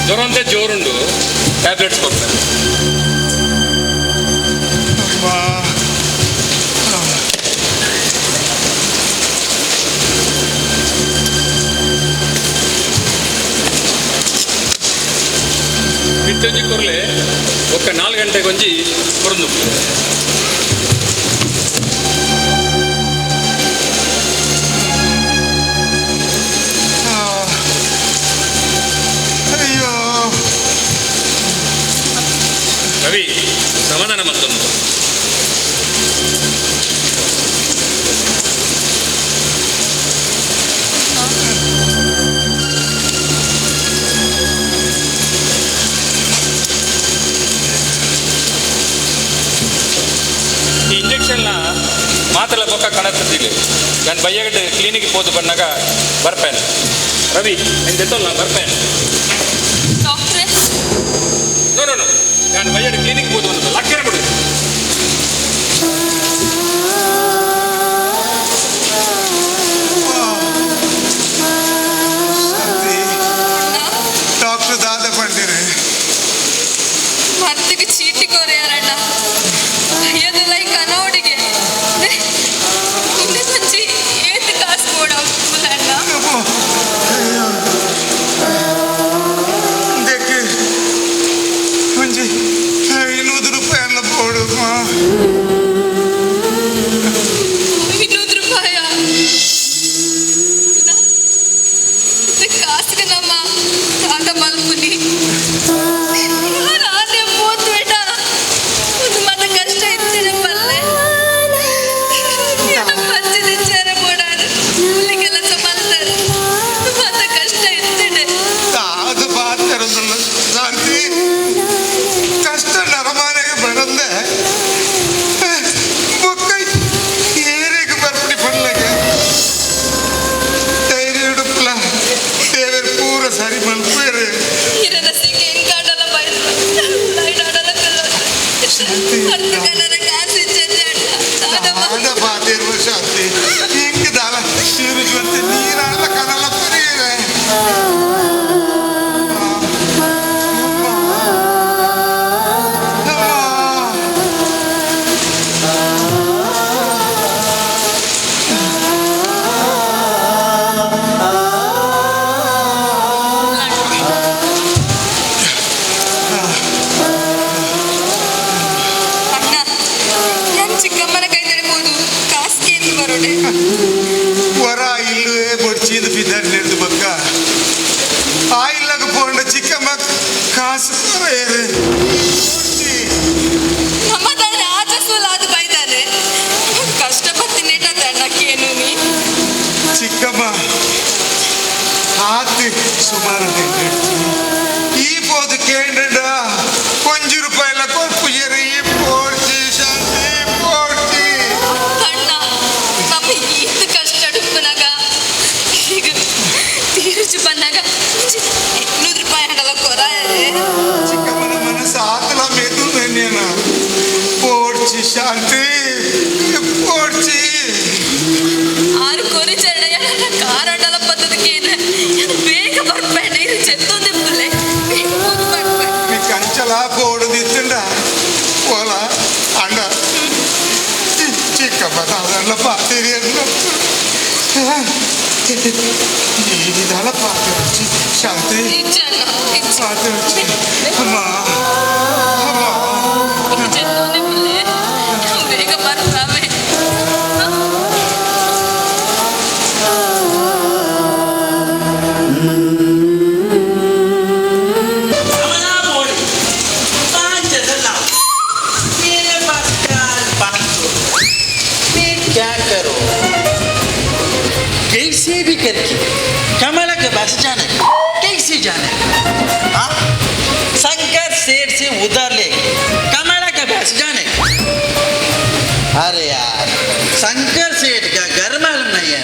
ಜ್ವರ ಅಂತ ಜೋರುಂಡು, ಟ್ಯಾಬ್ಲೆಟ್ಸ್ ಕೊಡ್ತಾರೆ. ಬಿಟ್ಟೊಂಜಿ ಕೊರ್ಲೆ ಒಕ್ಕ 4 ಗಂಟೆಗೆ ಒಂಜಿ ಕೊರಂದು. ಅಯ್ಯೋ. ರವಿ, ಸಮಾಧಾನ ಮತ್ತೊಂದು. ಇಂಜೆಕ್ಷನ್ನ ಮಾತಲ ಬೊಕ್ಕ ಕಣತ್ತಿದ್ದಿಲ್ಲ. ನಾನು ಬಯ್ಯಗಡ್ಡೆ ಕ್ಲಿನಿಕ್ ಪೋದು ಬಂದಾಗ ಬರ್ಪೇನೆ. ರವಿ ಎಂದೆತ್ತಲ್ಲ ಬರ್ಪೇನೆ. ಡಾಕ್ಟ್ರೆ ನೋ ನೋ ನೋ, ನಾನು ಬಯ್ಯಗಡ್ಡೆ ಕ್ಲಿನಿಕ್ ಪೋದು ಬಂದದ್ದು ಲಕ್ಕರೆ ಬಿಡು. ಡಾಕ್ಟರ್ ದಾದ ಪಂಡಿರೆ ಮರ್ತಿಗೆ ಚೀಟಿ ಕೊರೆಯಾರಣ್ಣ ಅಯ್ಯದಲ್ಲ ಈ ಕನೋಡಿಗೆ ಮುಂದೆ ಸಂಜೆ ಏತ್ ಕಾಸು ಕೊಡ ಅಣ್ಣ. ಇದಕ್ಕೆ ಒಂಜಿ 500 ರೂಪಾಯಿ ಎಲ್ಲ ಕೊಡು. 500 ರೂಪಾಯ ಕಾಸಿಗೆ ನಮ್ಮ ತಾತ ಮಲ್ಪುನಿ ರಾತ್ರಿ ಪೋತು ಬೇಡ. ಒಂದು ಮತ ಕಷ್ಟ ಇತ್ತು ಪಲ್ಲೆ ಪಂಚದಿಂಚಾರ ಬೋಡಾರು ಕೂಲಿ ಕೆಲಸ ಮಾಡ್ತಾರೆ, ಮತ ಕಷ್ಟ ಇತ್ತಿದೆ. ಅದು ಪಾತಿರಲ್ಲ ಶಾಂತಿ, ಕಷ್ಟ ನರಮಾನೆಗೆ ಬರಂದೆ ಬೊಕ್ಕ ಏರಿಗೆ ಬರ್ಪಡಿ ಪಡ್ಲಗೆ ಧೈರ್ಯ ಉಡುಪಲ ದೇವರು ಪೂರ ಸರಿ ಮಲ್ಪೇರು. ಹಿರನಸಿಗೆ ಹೆಂಗಾಡಲ ಬೈದ್ರು ಲೈಟ್ ಆಡಲ ಅರ್ಥ ಕನ್ನಡ ಕಾಸು ಇಚ್ಛೆ ಆದ ಪಾತಿರುವ ಶಾಂತಿ ಹಿಂಗೆ ದಾಲ ಶಿರುಜುವಂತೆ ನೀರಾಡಲ ಕನಲ ಪರಿಯರೆ. ಅಣ್ಣ, ನಾನು ಚಿಕ್ಕಮ್ಮನ ಕೈ ತಡಿಬೋದು ಕಾಸಿಗೆ ಎಂದು ಬರೋಡೆ. ವರ ಇಲ್ಲವೇ ಬೊಡ್ಚಿದ ಬಿದ್ದರ್ಲಿರ್ದು ಬಕ್ಕ ಆ ಇಲ್ಲಗ ಪೋಂಡ ಚಿಕ್ಕಮ್ಮ ಕಾಸು ಕೊರೆಯರು. ನಮ್ಮ ತಾನೆ ಆಚರಿಸಲ್ಲ ಅದು ಬೈದಾನೆ ಕಷ್ಟಪಟ್ಟು ನೆಟ್ಟದ ಅಣ್ಣಕ್ಕೇನು ನೀ. ಚಿಕ್ಕಮ್ಮ ಆತಿ ಸುಮಾರು ಈ ಪೋದು ಕೇಂದ್ರ ಒಂಜಿ ರೂಪಾಯಿ ಎಲ್ಲ ಕೊರ್ಪುಜರು ಈ ಪೋಡ್ಚಿ ಶಾಂತಿ ಪೋಡ್ಚಿ. ಅಣ್ಣ, ನಮ್ಮ ಈತ ಕಷ್ಟ ಅಡುಪನಾಗ ಈಗ ತೀರುಚು ಬಂದಾಗ 200 ರೂಪಾಯಿ ಹಣಲ್ಲ ಕೊರಾಯದೆ. ಚಿಕ್ಕಮ್ಮನ ಮನಸ್ಸು ಆತಲ ಮೇದು ಧನ್ಯನ ಪೋಡ್ಚಿ ಶಾಂತಿ ಪೋಡ್ಚಿ. ಆರು ಕೊರಿ ಚರಣಯ್ಯ ಕಾರಂಡಲ ಪದ್ಧತಿಗೆ ಬೇಗ ಬರ್ಬೇಡ, ಇದು ಚೆತ್ತೊಂದೇ ಪುಲ್ಲೆ ಬೇಗ ಹೋಗಿ ಬರ್ಬೇಡ. ನೀ ಕಂಚಲ ಪೋಡುದಿತ್ತುಂಡ ಓಲ ಅಂಡ ಚಿಕ್ಕಮ್ಮ ತಾವೆಲ್ಲ ಪಾತಿರಿ ಇದೆಲ್ಲ ಪಾತಿರುಚಿ ಶಾಂತಿ ನಿಜ ಅಣ್ಣ, ನಿಜ. ಪಾತಿರುಚಿ ಅಮ್ಮ ಅಮ್ಮ. ಇದು ಚೆತ್ತೊಂದೇ ಪುಲ್ಲೆ ಬೇಗ ಬರ್ತಾವೆ. मेरे पास 4-5 मैं क्या करूं, कैसे भी करके कमला के पास जाना है। कैसे जाना है? हाँ, शंकर सेठ से उधार लेके कमला के पास जाने। अरे यार, शंकर सेठ का घर मालूम नहीं है,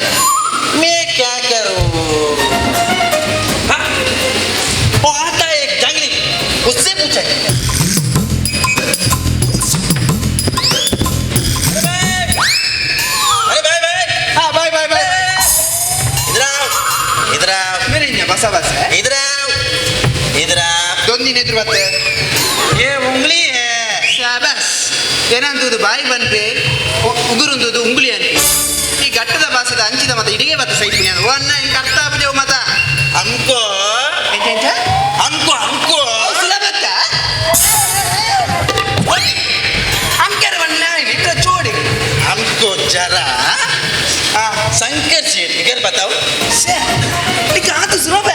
मैं क्या करूं? हाँ, वो आता है एक जंगली, उससे पूछेंगे। अरे भाई भाई, हाँ भाई भाई भाई, इधर आओ, इधर आओ। मेरे इंजा बसा बस है। इधर आओ, इधर आओ। ದೊಂದಿನ ಎದುರು ಬತ್ತೆ. ये उंगली है। ಶಾಬಾಸ್, ಏನಂತುದು ಬಾಯಿ ಬನ್ಪೆ ಉಗುರುಂದುದು ಉಂಗುಲಿ ಅಂತ ಈ ಗಟ್ಟದ ಭಾಷೆದ ಅಂಚಿದ ಮತ ಇಡಿಗೆ ಬತ್ತ ಸೈಪಿನ ಒನ್ನ ಇಂಕ ಅರ್ಥ ಆಪುಜವು ಮತ. हमको ಎಂಚ ಎಂಚ? हमको हमको ಸುಲಭತ್ತ ಅಂಕೆರ ವನ್ನ ಇದ್ರ ಚೋಡಿ. हमको जरा शंकर सेठ के घर बताओ। ಶ್ಯೆ, ಇಕ್ಕ ಆತು ಸುಲಭ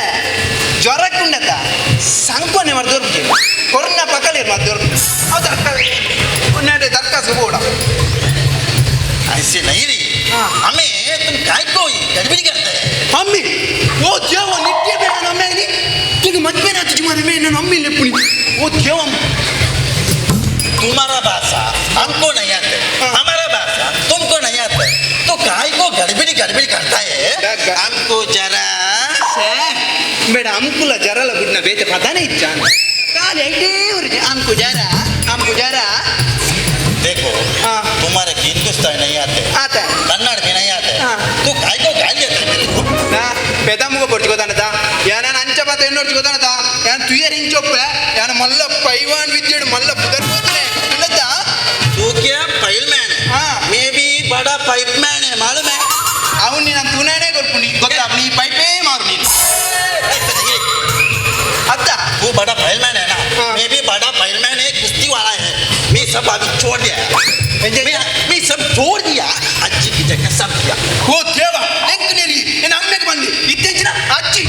ಜ್ವರಕ್ಕುಂಡತ ಸಂಕೋನೆ ಮರ ದೊರ್ಪುಜಿ ಕೊರೋನಾ ಪಕ್ಕಲೇರು ಮರ ದೊರ್ಪು ಅವು ದರ್ಕ ಉನ್ನಾಡೆ ದರ್ಕಾಸು ಬೋಡ. ऐसे नहीं रही हमें, तुम काय को गड़बड़ी करते हैं। ಅಮ್ಮಿ ಓ ದೇವ ನಿತ್ಯ ಬೇಡ ನಮ್ಮೇನಿ ಈಗ ಮದ್ವೆ ನಾತು ಮದುವೆ ನಾನು ಅಮ್ಮಿ ಲೆಪ್ಪುನಿ ಓ ದೇವ. तुम्हारा भाषा हमको नहीं आते, हमारा भाषा गड़बड़ी गड़बड़ी करता है। हमको जरा ಬೇಡ ಅಂಕುಲ ಜರಲ ಗುಡ್ನ ಬೇತೆ ಪದಾನೆ ಇಚ್ಚಾನ ಖಾಲಿ ಐಟೇ ಉರ್ಜಿ ಅಂಕು ಜರ ಅಂಕು ಜರ। देखो तुम्हारे हिंदुस्तान नहीं आते, आता है, कन्नड़ भी नहीं आते, तू काय को गाली देता है मेरे को? ಪೆದಮ್ಮಗ ಪೊರ್ಚುಕೋತಾನತ ಯಾನ ಅಂಚ ಪತ ಎನ್ನೊರ್ಚುಕೋತಾನತ ಯಾನ್ ತುಯರ್ ಇಂಚೊಪ್ಪೆ ಯಾನ ಮಲ್ಲ ಪೈವಾನ್ ವಿದ್ಯೆಡು ಮಲ್ಲ ಪುದರ್ಪೋತನೆ ತುಳ್ಳತ್ತ। तू क्या पहलमैन है? हाँ। मैं भी बड़ा पाइप मैन है, मालूम है? ಅವನು ನೀನು ತುನಾನೇ ಕೊರ್ಪು ನೀ ಗೊತ್ತಾ ನೀ ಪೈಪೇ ಮಾರು ನೀನು ಅತ್ತ। तू बड़ा पहलमैन है ना? मैं भी बड़ा पहलमैन है, कुश्ती वाला है। मैं सब अभी छोड़ दिया, मैं सब छोड़ दिया, अच्छी की जगह सब दिया। ಓ ದೇವ ಎಂಕ್ ನೆರಿ ನನ್ನ ಅಮ್ಮೆಗೆ ಬಂದು ಇತ್ತೀಚಿನ ಅಜ್ಜಿ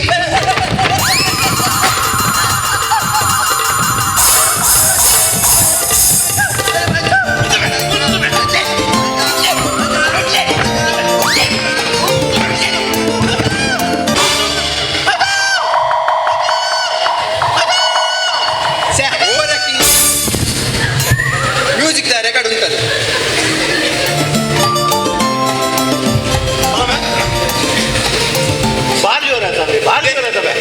ಮ್ಯೂಸಿಕ್ ರೆಕಾರ್ಡ್ ಉಂಟದು। ಭಾರಿ ಜೋರ ಆಯ್ತವೆ, ಭಾರಿ ಜೋರ ಆಯ್ತವೆ.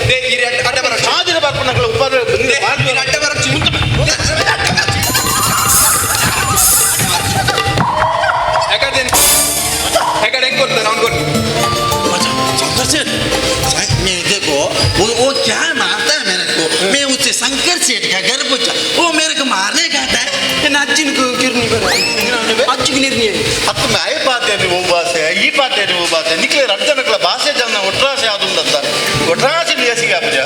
ಅಡ್ಡ ಬರ ಸಾದಿರ ಬರ್ಪುನಗಳ ಉಪಾದ ಭಾರಿ ಜೋರ. ಅಡ್ಡ ಬರ ಯಾಕಂದ್ರೆ ಯಾಕಂದ್ರೆ ಹೆಂಗ್ ಕೊಡ್ತಾನೆ ಅವ್ನು ಕೊಟ್ಟು। शंकर सेठ मैं देखो वो क्या मारता है मेरे को, मैं उससे शंकर सेठ का घर पूछा, वो मेरे को मारने का आता है। ನನ್ನ ಅಜ್ಜಿನ ಕಿರ್ನಿ ಬರ ಅಜ್ಜಿಗೆ ನಿರ್ನಿ ಅತ್ತ ಆಯ ಪಾತೆ ಓ ಭಾಷೆ ಈ ಪಾತೆ ಓ ಭಾಷೆ ನಿಕ್ಲೆ ರಡ್ಜನಕ್ಲ ಭಾಷೆ ಜನ ಒಟ್ರಾಸೆ ಆದುಂಡಂತ ಒಟ್ರಾಸೆ ಲಿಯಸಿಗೆ ಆಪುಜ।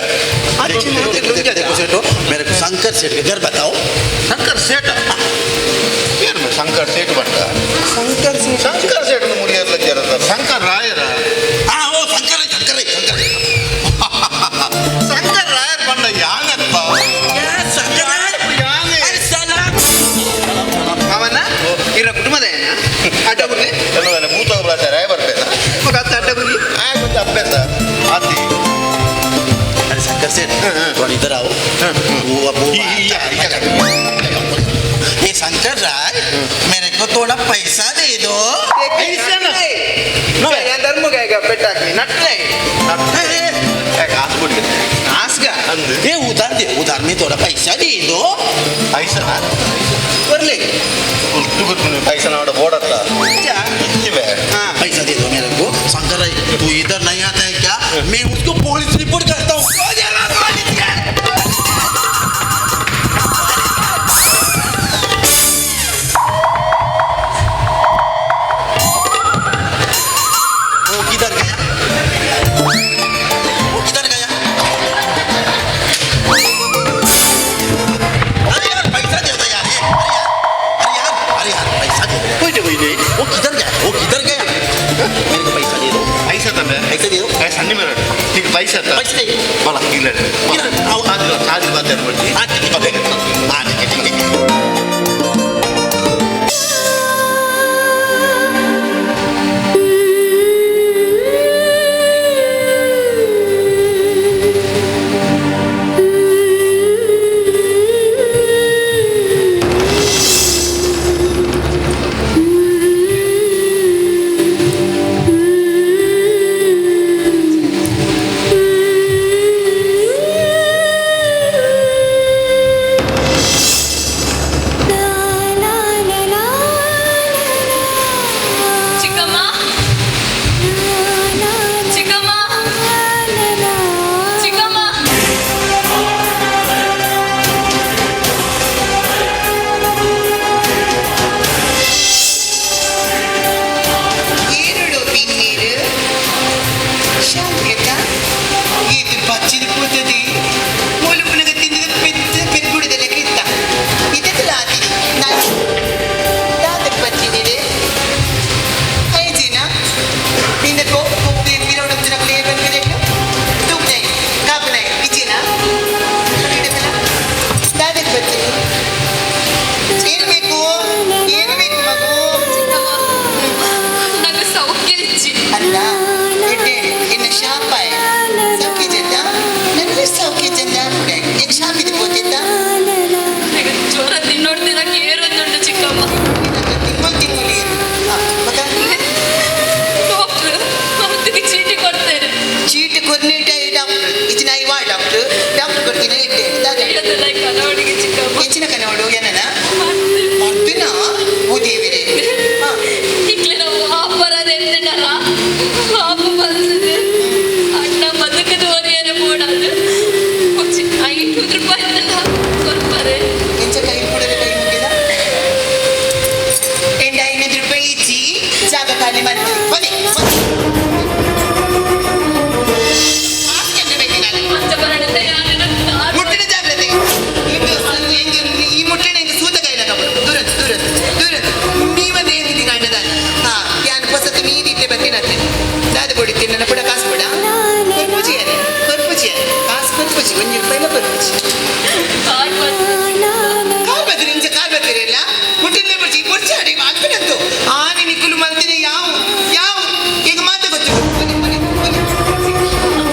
देखो देखो देखो सेठो, मेरे को शंकर सेठ का घर बताओ। ಶಂಕರ್ ಸೇಠ ಏನು ಶಂಕರ್ ಸೇಠ ಬಂಟ? ಶಂಕರ್ ಸೇಠ ಶಂಕರ್ ಸೇಠ ಮುಡಿಯರ್ಲ ಜರದ ಶಂಕರ್ ರಾಯರ। हाँ वो शंकर है, शंकर है, शंकर है। ಶಂಕರ್ ರಾಯರ್ ಬಂಡ ಯಾನಪ್ಪ? क्या शंकर है? ಯಾನೆ? अरे साला। ಅವನ ಇರ ಕುಟುಂಬದ ಏನ ಅಡ್ಡ ಬುರ್ಲಿ ಎಲ್ಲದಲ್ಲ ಭೂತ ಭಾಷೆ ರಾಯ ಬರ್ಬೇಕ ಮಗ ಅತ್ತ ಅಡ್ಡ ಬುರ್ಲಿ ಆಯ್ತು ಅಭ್ಯಾಸ ಆತಿ। अरे शंकर सेठ थोड़ा इधर आओ। वो वो ये शंकर राय मेरे को थोड़ा पैसा दे दो। ಧರ್ಮಗ ಈಗ ಪೆಟ್ಟ ಹಾಕಿ ನಟ್ಲೆ ಕಾಸು ಕೊಡಿ ಆಸ್ಗ ಅಂದು ये उधार दे, उधार में थोड़ा पैसा दे दो। ಪೈಸಾ ಬರ್ಲಿ ಉಷ್ಟು ಗೊತ್ತು ಪೈಸಾ ನಾಡ ಬೋಡತ್ತ ಇವೆ। पैसा दे दो मेरे को। शंकर राय तू इधर नहीं आता है क्या? मैं उसको पुलिस रिपोर्ट करता हूँ। वो किधर गया? वो किधर गया? अरे यार पैसा दे दो यार, ये अरे यार, अरे यार, अरे यार पैसा दे दो। कोई नहीं, कोई नहीं। वो किधर गया? वो किधर गया? मेरे को पैसा दे दो। ಪೈಸಾ ತಂದೆ पैसा दे दो। ಸಣ್ಣ ಮೇಡ ಈಗ ಪೈಸಾ पैसा दे। ಬಲ ಇಲ್ಲ ಇಲ್ಲ. ಸಾದಿಲ್ಲ ಸಾದಿಲ್ಲ ಮಾತಾಡ ಬಿಡ್ತಿ। हाँ ठीक है, ठीक है, हाँ ठीक है, ठीक है। ಆ ಖಾಲಿ ಮಾಡ್ತೀನಿ ಬನ್ನಿ. ಮುಟ್ಟಿನ ಜಾಗ್ರತೆ. ಈ ಮುಟ್ಟಿನ ಹಿಂಗೆ ಸೂತ ಕೈಲ ಕಬಡು ದೂರ ದೂರ ದೂರ. ನೀವಂದ್ರೆ ಏನಿದ್ದೀನಿ ಅಣ್ಣದ ಹಾ ಯಾನ್ ಹೊಸತು ನೀದಿತ್ತೆ ಬತ್ತಿನತ್ತೆ ದಾದ ಕೊಡಿತೀನಿ ನನ್ನ ಕೂಡ ಕಾಸು ಕೊಡ ಕೊರ್ಪುಜಿ ಅರೆ ಕೊರ್ಪುಜಿ ಅರೆ ಕಾಸು ಕೊರ್ಪುಜಿ ಒಂಜಿ ರೂಪಾಯಿಲ ಕೊರ್ಪುಜಿ. ಕಾಲ್ ಬತ್ತಿರಿ ಇಂಚ ಕಾಲ್ ಬತ್ತಿರಿ ಇಲ್ಲ ಮುಟ್ಟಿನ ಬುಡ್ಚಿ ಬುಡ್ಚಿ ಅಡಿ ಅಲ್ಪಿನಂತು ಆನೆ ನಿಕ್ಕುಲು ಮಂತಿನ ಯಾವ ಯಾವ ಈಗ ಮಾತು ಗೊತ್ತು. ಬನ್ನಿ ಬನ್ನಿ ಬನ್ನಿ.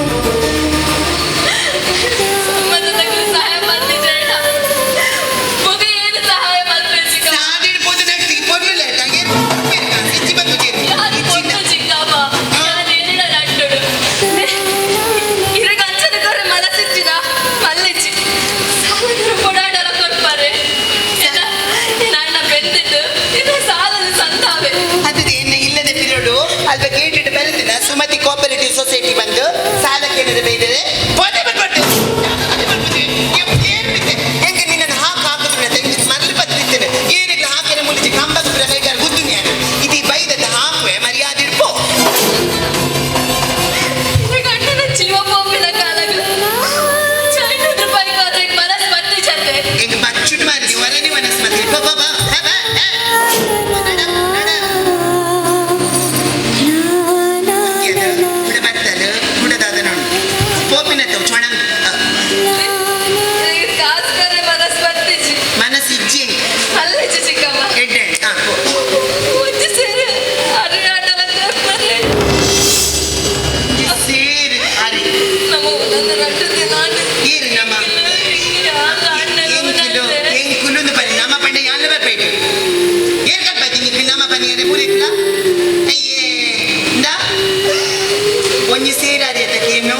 ಅಲ್ಪ ಗೇಟ್ ಬರುತ್ತಿಲ್ಲ ಸುಮತಿ ಕೋಪರೇಟಿವ್ ಸೊಸೈಟಿ ಬಂದು ಸಾಲ ಕೇಳಿದ ಬೈದರೆ ಪೋತೆ ಬಂದ್ಬಿಟ್ಟು ಹೆಂಗೆ ನಿನ್ನನ್ನು ಹಾಕು ಹಾಕುದು ಮರಳು ಬತ್ತಿರ್ತೇನೆ ಏನಿಲ್ಲ ಹಾಕಿನ ಮುಲಿಚಿ ಕಂಬ ಕೈಗಾರ ಗುದ್ದು ನಾನು ಇದು ಬೈದದ್ದು ಹಾಕುವೆ ಮರ್ಯಾದೆ ಇಡ್ಪೋ. ಹೆಂಗೆ ಬಚ್ಚುಟ್ ಮಾಡಿ ಹೊರನಿ ಮನಸ್ಮತಿ ಬಾ ಬಾ ಬಾ. ಒಂಜಿ ಸೇರಾರಿ ಅತ್ತ ಕೇನು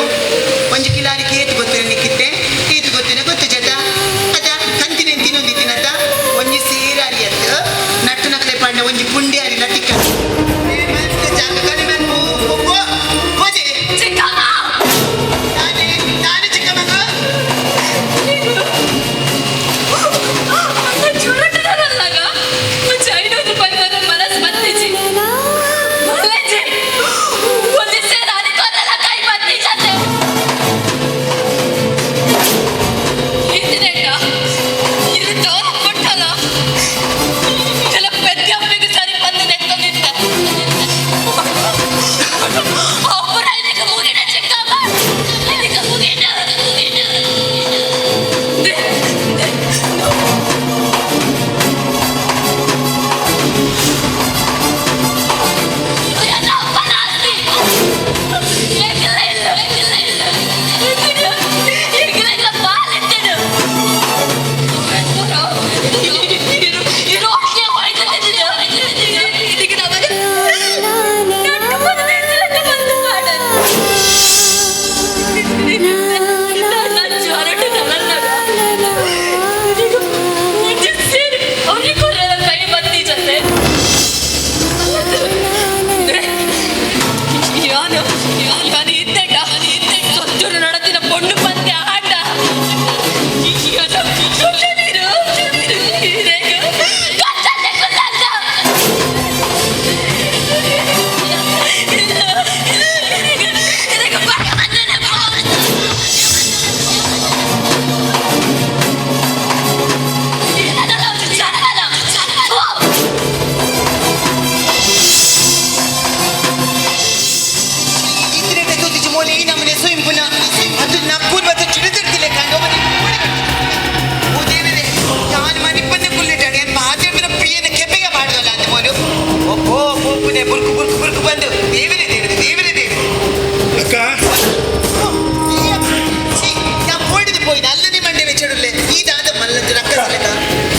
ಒಂಜಿ ಕಿಲಾರಿ ಕೇತು ಗೊತ್ತಿನ ನಿಕ್ಕಿತ್ತೆ ಕೇತು ಗೊತ್ತಿನ ಗೊತ್ತು ಜತ ಅದ ಕಂತಿನ ತಿನ್ನೊಂದಿತ್ತಿನತ್ತ ಒಂಜಿ ಸೇರಾರಿ ಅತ್ತ ನಟ್ಟು ನಕಲೆ ಪಂಡ ಒಂಜಿ ಪುಂಡ್ಯಾರಿ ಲಟಿಕ್ಕ ಜಾಗ ಕಡಿಮೆ. ನಾನು ಚಿಕ್ಕ ಮಗ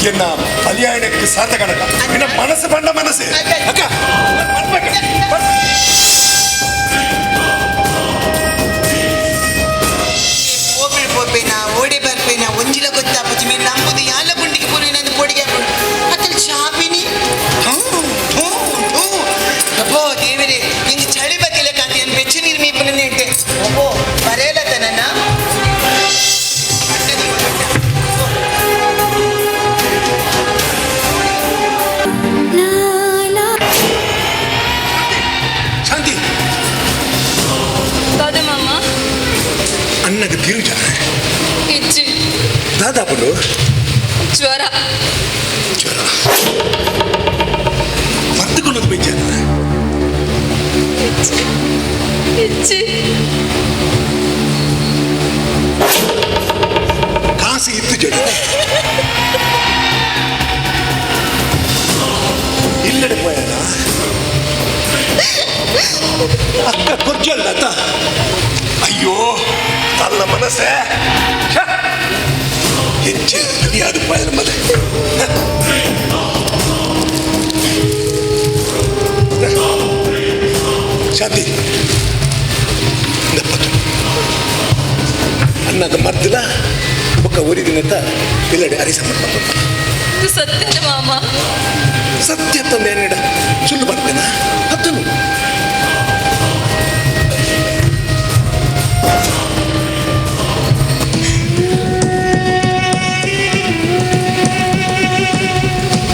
ಎನ್ನ ಬಲಿಯಾಯಣಕ್ಕೆ ಸಾರ್ಥಕಣಕ ನಿನ್ನ ಮನಸ್ಸು ಬಂಡ ಮನಸ್ಸು ಅಕ್ಕ. ಹೋಗ್ಬಿಡ್ ಪೋಪೇನ ಓಡಿ ಬರ್ಪೇನ ಒಂಜಿಲ ಗೊತ್ತಾಪುಜಿ ಮೇಲೆ ನಂಬುದು ಯಾಲ ಗುಂಡಿಗೆ ಪೂರ್ವಿನ ಪೊಡಿಗೆ ಅತ್ತಲ್ ಶಾಪಿನಿ. ಅಬ್ಬೋ ದೇವರೇ, ಹಿಂಗೆ ಚಳಿ ಬತ್ತಿಲ್ಲ ಕಾಂತಿ ಬೆಚ್ಚ ನೀರು ಮೀಪುನ ನೆಟ್ಟೆ ಅಬ್ಬೋ ಬರೆಯಲತ್ತ ನನ್ನ. ದಾದಾಂಡು? ಜ್ವರ. ಜ್ವರ ಮರ್ದುಕೊಳ್ಳೋದು ಬೇಜಾರ. ಇಚ್ಚಿ ಕಾಸು ಇತ್ತು ಜಡ ಇಲ್ಲಡೆ ಪೋಯನ ಅಕ್ಕ ಕೊರ್ಜಲ್ಲ. ಅಯ್ಯೋ ತಲ್ಲ ಮನಸ್ಸೇ ಹೆಚ್ಚು ಅದು ಪಾಯನ ಮನೆ. ಶಾಂತಿ ದಪ್ಪತ್ತು ಅನ್ನದ ಮರ್ದಿಲ್ಲ ಬೊಕ್ಕ ಊರಿದಿನತ್ತ ಇಲ್ಲಡೆ ಅರಿಸ ಮಾಡ್ಬಾರ್ದು. ಇದು ಸತ್ಯದ ಮಾಮ. ಸತ್ಯ ತಂದೆ ಏನಿಡ ಸುಳ್ಳು ಬರ್ತೇನ ಹತ್ತನು.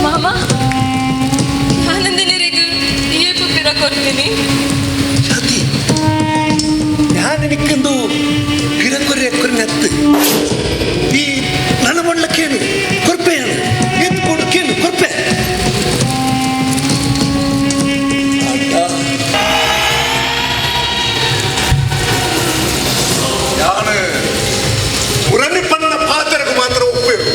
ಮಾಮ ಆನಂದಿನಿರಿಗೂ ಏಪು ಪಿರ ಕೊಡ್ತೀನಿ. ಶಾಂತಿ ನಾನು ನಿಕ್ಕೊಂದು ಪಿರಕೊರೆ ಕೊರಿನತ್ತು ಈ ನನ್ನ ಮಣ್ಣ ಕೇಳು ಕೊರ್ಪೆ ಎತ್ತು ಕೊಡು ಕೇಳು ಕೊರ್ಪೆ. ಯಾನು ಉರಣಿ ಪನ್ನ ಪಾತ್ರಕ್ಕೆ ಮಾತ್ರ ಒಪ್ಪೇರು.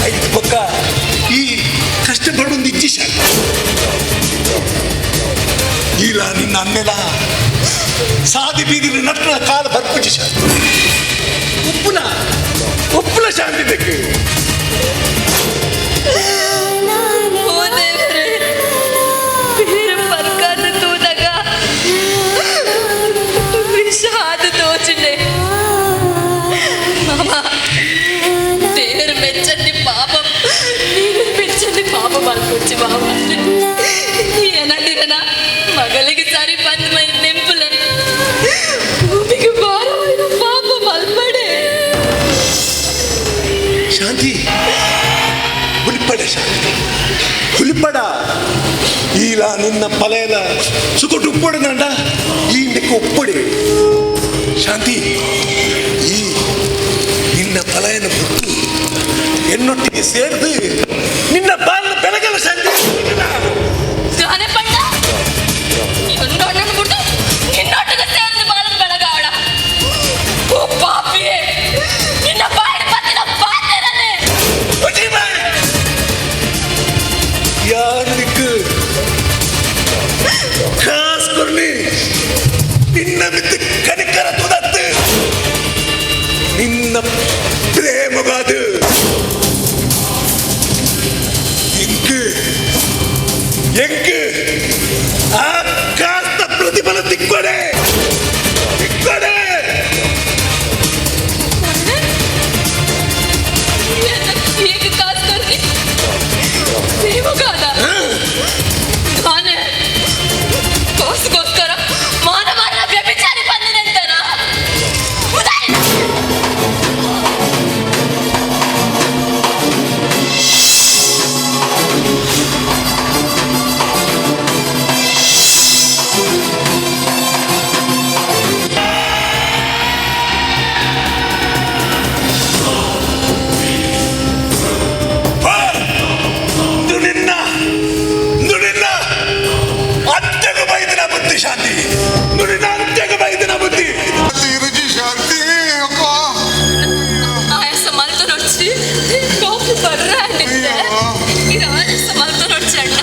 ಐದು ಪಕ್ಕ ಈ ಕಷ್ಟಪಡೊಂದು ಇಚ್ಛೆ ಶಾಂತಿ ಇಲ್ಲ ನಿನ್ನ ಅನ್ನೆಲ ಸಾದಿ ಬೀದಿ ನಟ್ನ ಕಾಲ ಬರ್ಪುಜಿ ಶಾಂತಿ ಉಪ್ಪುನ ಉಪ್ಪುನ ಶಾಂತಿ ತೆಕ್ಕೆ. ಓ ದೇವರೇ, ಬೇರೆ ಪರ್ಕಾದ ತೂದಾಗ ವಿಷ ಆದ ತೋಚಿನೆ. ಮಾಮ ದೇವರು ಮೆಚ್ಚಂದಿ ಪಾಪ, ನೀನು ಮೆಚ್ಚಂದಿ ಪಾಪ ಮಲ್ಕೊಚ್ಚಿ ಮಾಮ. ಏನಂದಿರನ ಮಗಳಿಗೆ ಸರಿ ಬಂದ ಮೈ ನೆಂಪುಲೆ ಭೂಮಿಗೆ ಭಾರವಾದ ಪಾಪ ಮಲ್ಪಡೆ. ಶಾಂತಿ ಹುಲಿಪಡ ಶಾಂತಿ ಹುಲಿಪಡ ಈಲ ನಿನ್ನ ಪಲೆಯಲ ಸುಕೊಟ್ಟು ಉಪ್ಪೊಡು ನಂಡ ಈ ನೆಕ್ಕ ಒಪ್ಪೊಡೆ ಶಾಂತಿ. ಈ ನಿನ್ನ ಪಲೆಯನ್ನು ಬಿಟ್ಟು ಎನ್ನೊಟ್ಟಿಗೆ ಸೇರಿದು ನಿನ್ನ ಬಾಲ ಬೆಳಗಲ್ಲ ಶಾಂತಿ. ದಾನೆ ಪಂಡ ಇನ್ನೊಂದು ಬಿಟ್ಟು ನಿನ್ನೊಟ್ಟಿಗೆ ಸೇರಿದ ಬಾಲನ ಬೆಳಗಾವಳ. ಓ ಪಾಪಿಯೇ, ನಿನ್ನ ಬಾಯಿ ಪತ್ತಿನ ಪಾತಿರನೆ. ಯಾರಿಗೆ ಕಾಸು ಕೊರ್ಲಿ ನಿನ್ನ ಮಿತ್ತು ಕನಿಕರ ತುದತ್ತು ನಿನ್ನ ಪ್ರೇಮಗಾದು ಎಂಕು ಎಂಕು ಆ ಕಾಸ್ತ ಪ್ರತಿಫಲ ತಿಕ್ಕೊಡೆ ತಿಕ್ಕೊಡೆ. ಹೇಗೆ ಕಾಸು ಕೊರ್ಲಿ ಪ್ರೇಮಗಾದ ದಾನೆ ಕಾಸುಗೋಸ್ಕರ ಮಾನ ಮಾನ ವ್ಯಭಿಚಾರಿ ಬಂದಿನಂತನ. ನುಡಿನ್ನ ನುಡಿನ್ನ ಅಂತ್ಯಕ್ಕೆ ಬೈದಿನ ಬುದ್ಧಿ ಶಾಂತಿ ನುಡಿನ ಅಂತ್ಯಕ್ಕೆ ಬೈದಿನ ಬುದ್ಧಿ. ರುಚಿ ಶಾಂತಿ ಅಪ್ಪ. ಆಯಾಸ ಮಲ್ತೊನೊಡ್ಚಿ ಕಾಫಿ ಬರ್ರ ಅಂಡಿದ್ದೆ. ಇದು ಆಯಾಸ ಮಲ್ತೊನೊಡ್ಚಿ ಅಣ್ಣ.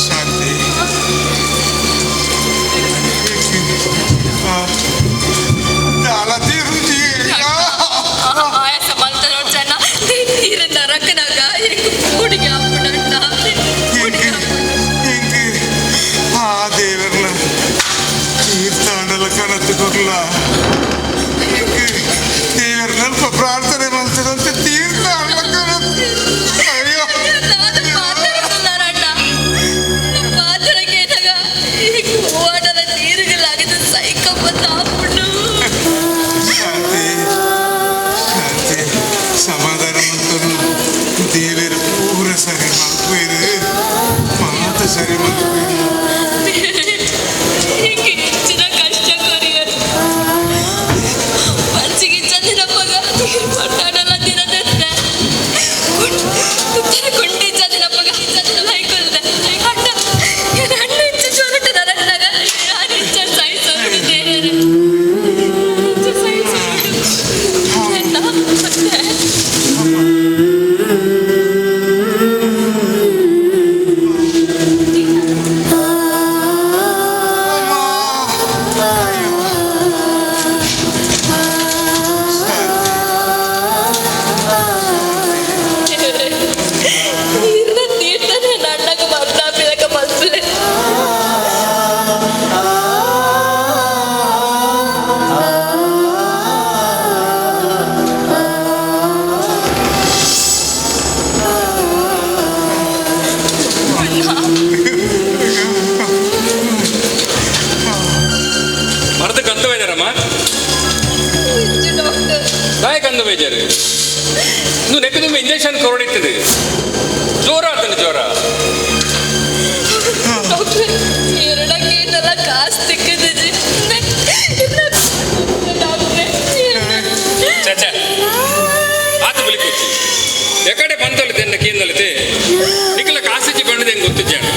ಶಾಂತಿ ರುಚಿ ಆಯಾಸ ಮಲ್ತೊನೊಡ್ಚಿ ಅಣ್ಣ. ನೀರು ನರಕನಾಗ ಎಂಕ್ ಕೂಡಿಗೆ ಅಪ್ಪುಂಡು ಅಣ್ಣ. ಇಂಕ್ ಆ ದೇವರ್ನ ತೀರ್ಥಾಂಡಲ ಕಣತ್ತು ಕೊರ್ಲ ದೇವರ್ನಲ್ಪ ಪ್ರಾರ್ಥನೆ ಮಾಡ್ತದಂತೆ ತೀರ್ಥಾಂಡಲ ಕಣತ್ತು. ಅಯ್ಯೋ ಮಾತಾಡ್తున్నాರಣ್ಣ ಪಾತ್ರಕ್ಕೆ ಹೂವಾಡಲ ನೀರುಗಳಾಗಿದ್ದು ಸೈಕಪ್ಪ ತಾಪುಂಡು. ಶಾಂತಿ ಶಾಂತಿ ಸಮಾಧಾನ ಮಂತನು ದೇವರು ಪೂರ ಸರಿ ಮಲ್ಪೇರು ಮಾತು ಸರಿ ಮಲ್ಪೇರು. ಪೊರ್ತಾಡಲ ದಿನದತ್ತೆ ಉತ್ತರ ಕೊಂಡಿ ಜನ ಲೈಕೊಲ್ದೆ ಅಣ್ಣ ಎನ್ನ ಅಣ್ಣ ಇಚ್ಚ ಚೊರಟು ನರಣ್ಣಗ ಯಾರು ಇಚ್ಚ ಸಹಿಸೋಡು ದೇವರೇ ಇಚ್ಚ ಸಹಿಸೋಡು ಅಣ್ಣ ಮತ್ತೆ ಇರ್ನ ತೀರ್ಥನೆ ನನ್ನಗ ಬರ್ತಾ ಪಿಲಕ ಮಲ್ಪಲೆ ಮರದ ಕಂದು ಬೇಜಾರಮ್ಮ ಡಾಕ್ಟರ್ ದಾಯ ಕಂದು ಬೇಜಾರು నువ్వు నెక్కు తుమ్మ ఇంజెక్షన్ కొరడిత్తది ಜೋರ ಆತನ ಜೋರ ಡಾಕ್ಟರ್ ಎರಡಕ್ಕೇನಲ್ಲ ಕಾಸು ತಿಕ್ಕದಿಜಿ ಡಾಕ್ಟ್ರೆ ಚಚ ಆತ ಬಲಿ ಕೂಚಿ ಎಕಡೆ ಬಂತೊಲಿತೆ ಎನ್ನ ಕೀಂದೊಲಿತೆ ನಿಕ್ಕಲ ಕಾಸಿಚ್ಚಿ ಬಂಡದೆ ಹೆಂಗೆ ಗೊತ್ತಿದ್ದಾನೆ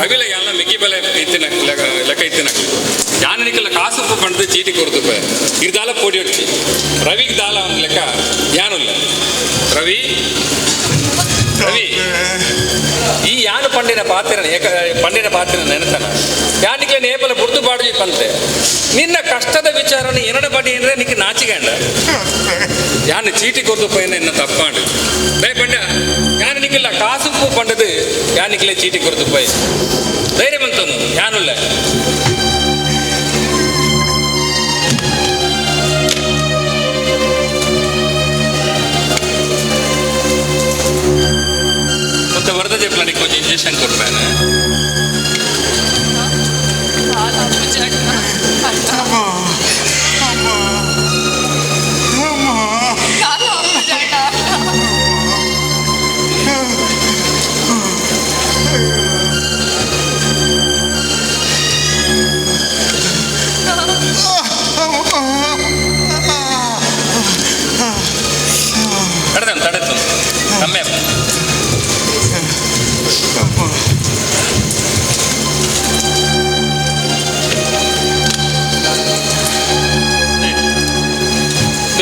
ರವಿಲ ಎಲ್ಲ ಮಿಕ್ಕಿ ಬೆಲೆ ಇತ್ತಿನ ಲೆಕ್ಕ ಲೆಕ್ಕ ಇತ್ತಿನ ಯಾನ ನಿಕ್ಕಲ ಕಾಸು ಬಂಡದೆ ಚೀಟಿ ಕೊಡ್ತುಪ್ಪ ಇರ್ದಾಲ ಪೋಡಿ ಹೊಡ್ಚಿ ರವಿಗೆ ದಾಲ ಒಂದು ಲೆಕ್ಕ ಯಾನುಲ್ಲ ರವಿ ರವಿ ಈ ಯಾನು ಪಂಡಿನ ಪಾತ್ರ ಏಕ ಪಂಡಿನ ಪಾತ್ರ ನೆನತನ ಯಾನಿಕ್ಲೆ ನೇಪಲ ಬುಡ್ದು ಬಾಡ್ಜಿ ಪಂತೆ ನಿನ್ನ ಕಷ್ಟದ ವಿಚಾರನ ಎರಡ ಬಡಿ ಅಂದ್ರೆ ನಿಕ್ಕೆ ನಾಚಿಗಂಡ ಯಾನು ಚೀಟಿ ಕೊರ್ದು ಪೈನ ಎನ್ನ ತಪ್ಪಾಂಡು ದಯ ಪಂಡ ಯಾನು ನಿಕ್ಕಿಲ್ಲ ಕಾಸು ಪೂ ಪಂಡದು ಯಾನಿಕ್ಲೆ ಚೀಟಿ ಕೊರ್ದು ಪೈ ಧೈರ್ಯ ಬಂತನು ಯಾನುಲ್ಲ ಮತ್ತೆ ವರದ ಜಪ್ಲ ನಿಕ್ಕೊಂಚ ಇಂಜೆಕ್ಷನ್ ಕೊಡ್ಪೇನೆ ತಡೆದನು ತಡೆದು ಕಮ್ಮಿ ಆಗ್ತದೆ.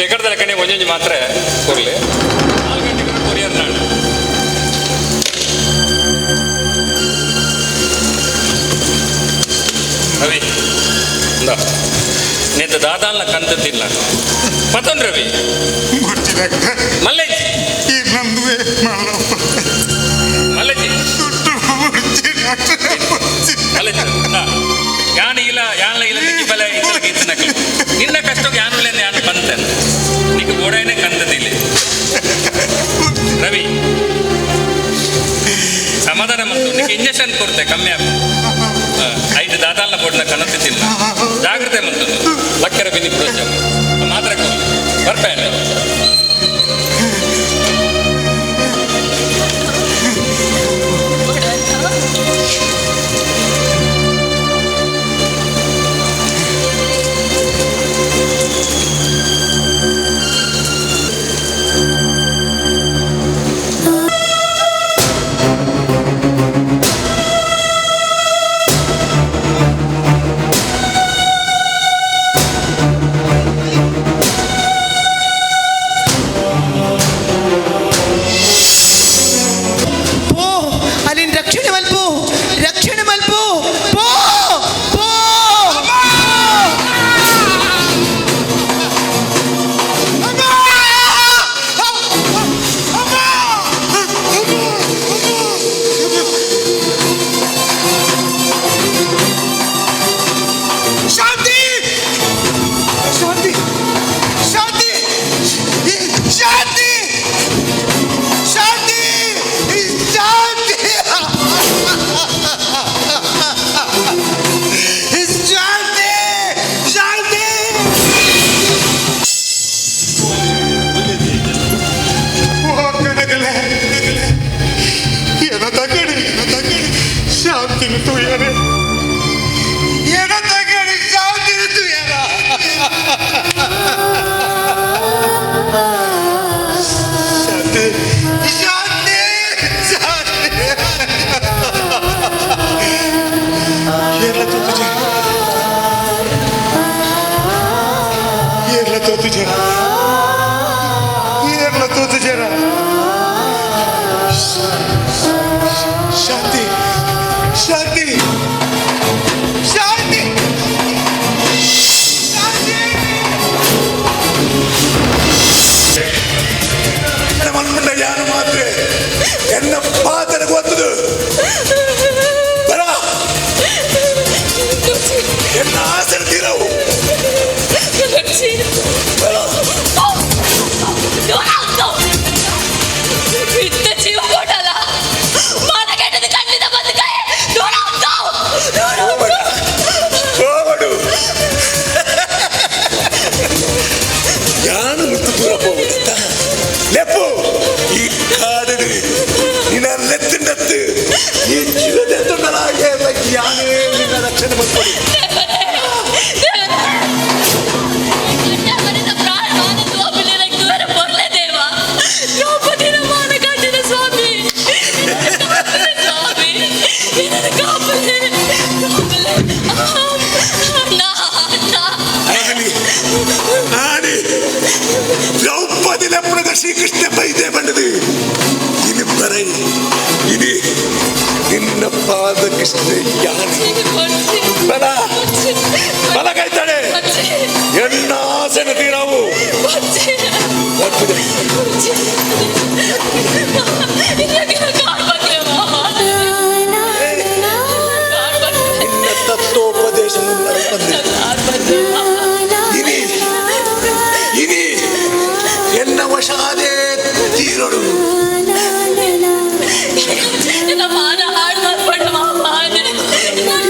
ಎಕಡ್ದಲ ಕಣೆ ಒಂಜೊಂಜಿ ಮಾತ್ರ ಕೊರ್ಲೆ 4 ಗಂಟೆಗೆ ಕೊರಿಯರ್ ನಾಡು ರವಿ ಇಂದ ನೇತ ದಾದಾಲ್ನ ಕಂತತಿಲ್ಲ ಪತನ್ ರವಿ ಮಲ್ಲೇಜಿ ಮಲ್ಲೇಜಿ ಮಲ್ಲೇಜಿ ಇಂದ. ಯಾನ್ ಇಲ್ಲ ಯಾನ್ಲ ಇಲ್ಲ ಮಿಕ್ಕಿ ಬಲೆ ಇತ್ತಲ ಇತ್ತನಕಲು ನಿನ್ನ ಕಷ್ಟಕ್ಕೆ ಯಾನುಲ್ಲ ಯಾನು ಬಂತೇನೆ ನಿಕ್ಕ ಬೋಡಾಯನೆ ಕಂದದಿಲ್ಲ ರವಿ ಸಮಾಧಾನ ಮತ್ತು ನಿಕ್ಕೆ ಇಂಜೆಕ್ಷನ್ ಕೊಡ್ತೆ ಕಮ್ಮಿ ಆಗ ಐದು ದಾದಾಲ್ನ ಬೋರ್ಡ್ನ ಕಣತಿದ್ದಿಲ್ಲ ಜಾಗ್ರತೆ ಮತ್ತು ಲಕ್ಕರ ಬಿನಿ ಪ್ರೋಜ ಮಾತ್ರ ಬರ್ಪೇನೆ ಪೋ ಅಲ್ಲಿನ ರಕ್ಷಣೆ ಮಲ್ಪು ರಕ್ಷಣೆ ಮಲ್ಪು ಪೋ ಪೋ ಶಾಂತಿ ಶಾಂತಿ ಶಾಂತಿ ಶಾಂತಿ ಶಾಂತಿ ಶಾಂತಿ ಶಾಂತಿ ಶಾಂತಿ ಕಣಗಲೆ ಏನ ತಗಡಿ ಏನ ತಗಡಿ ಶಾಂತಿನ ತುಯ್ಯಾರೆ ಏನ ತಗಡಿ ಶಾಂತಿನ ತುಯ್ಯಾರ ತೂತುಜರ ಏರ್ಲ ತೂತುಜರ ಶಾಂತಿ ಶಾಂತಿ ಶಾಂತಿ ಮನ್ಮಂಡ ಯಾನು ಮಾತ್ರ ಎನ್ನ ಪಾತ್ರ ಗೊತ್ತದು ಬರ ಎನ್ನ ಆಸೆ ತೀರವು ಇಂಥ ಜೀವ ಕೊಡಲ್ಲ ಮಾನ ಕೆಟ್ಟದ ಖಂಡಿತ ಬದುಕಾಯ ಹೋಗಡು ಯಾನು ಮುಟ್ಟು ದೂರ ಹೋಗುತ್ತ ಲೆಪ್ಪು ಈ ಕಾಡು ನಿನ್ನ ಲೆತ್ತಿಂಡತ್ತು ಈ ಜೀವದೆತ್ತುಂಡಲ ಯಾನೇ ನಿನ್ನ ರಕ್ಷಣೆ ಮಾಡ್ಕೊಡಿ ಸ್ವಾಮಿ ಸ್ವಾಮಿ ಕಾಪಲೆ ಕಾಪಲೆ ನಾ ನಾ ಆನಿ ಆನಿ ದ್ರೌಪದಿ ಲೆಪ್ಪುನಗ ಶ್ರೀಕೃಷ್ಣ ಬೈದೆ ಬಂದದು ಇದು ಬರೈ ಇದು ನಿನ್ನ ಪಾದ ಕೃಷ್ಣ ಯಾನೆ ಬಲ ಬಲ ಕಾಯ್ತಾಳೆ ಎನ್ನ ಆಸೆನ ತೀರಾವು ನಿನ್ನ ತತ್ವೋಪದೇಶ ಬಂದೆ ಇನಿ ಇನಿ ಎನ್ನ ವಶಾದೇ ತೀರಡು ಮಾನ ಹಾಳು ಮಾಡ್ಬೇಡ ಮಾಮ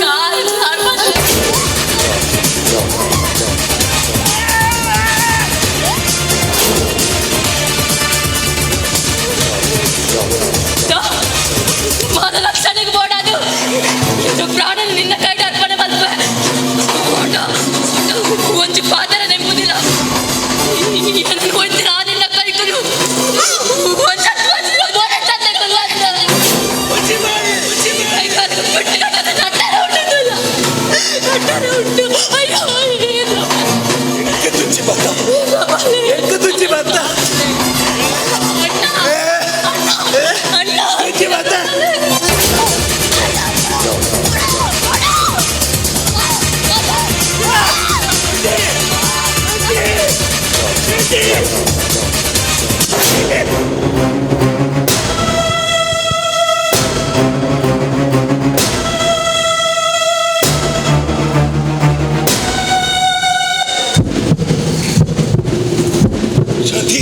ಕಾಲು ಹಾಳು ಮಾಡ್ಬೇಡ. ಮಾನ ರಕ್ಷಣೆಗೆ ಬೋಡಾದು ಇದು ಪ್ರಾಣ ನಿನ್ನ ಕೈಗೆ ಅರ್ಪಣೆ ಮಲ್ಪೆ ಒಂಜಿ ಪಾದರ ನೆಂಬುದಿಲ್ಲ ಹೋಯ್ತು ನಿನ್ನ ಕೈಗಳು ಅಯ್ಯೋ ತುಚ್ಚಿ ಬತ್ತ ತುಚ್ಚಿ ಬತ್ತ ತುಚ್ಚಿ ಬತ್ತ ಶಾಂತಿ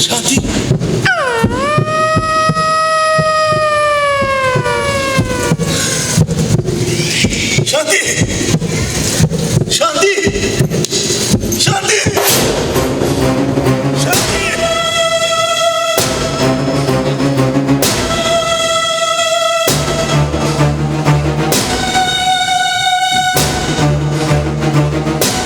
ಶಾಂತಿ ಶಾಂತಿ ಶಾಂತಿ ಶಾಂತಿ ಶಾಂತಿ ಆ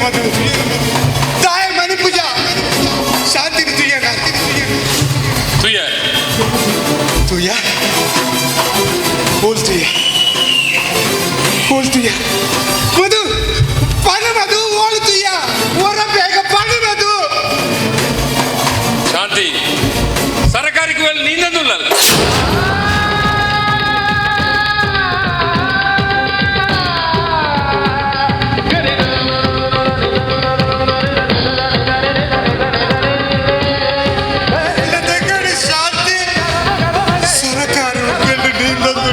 ಮಧು ತಾಯ ಮನಿ ಪೂಜಾ ಶಾಂತಿ ತುಯ್ಯನ ತುಯ್ಯ ತುಯ್ಯ ಬೋಲ್ ತುಯ್ಯ ಬೋಲ್ ತುಯ್ಯ ಮಧು ಪಣ ಮಧು ಓಳು ತುಯ್ಯ ಹೊರ ಬೇಗ ಪಣ ಮಧು. ಶಾಂತಿ ಸರಕಾರಿ ನೀಂದಲ್ಲ. ಶಾಂತಿ ಸರಕಾರಿ ನೀಂದಲ್ಲ.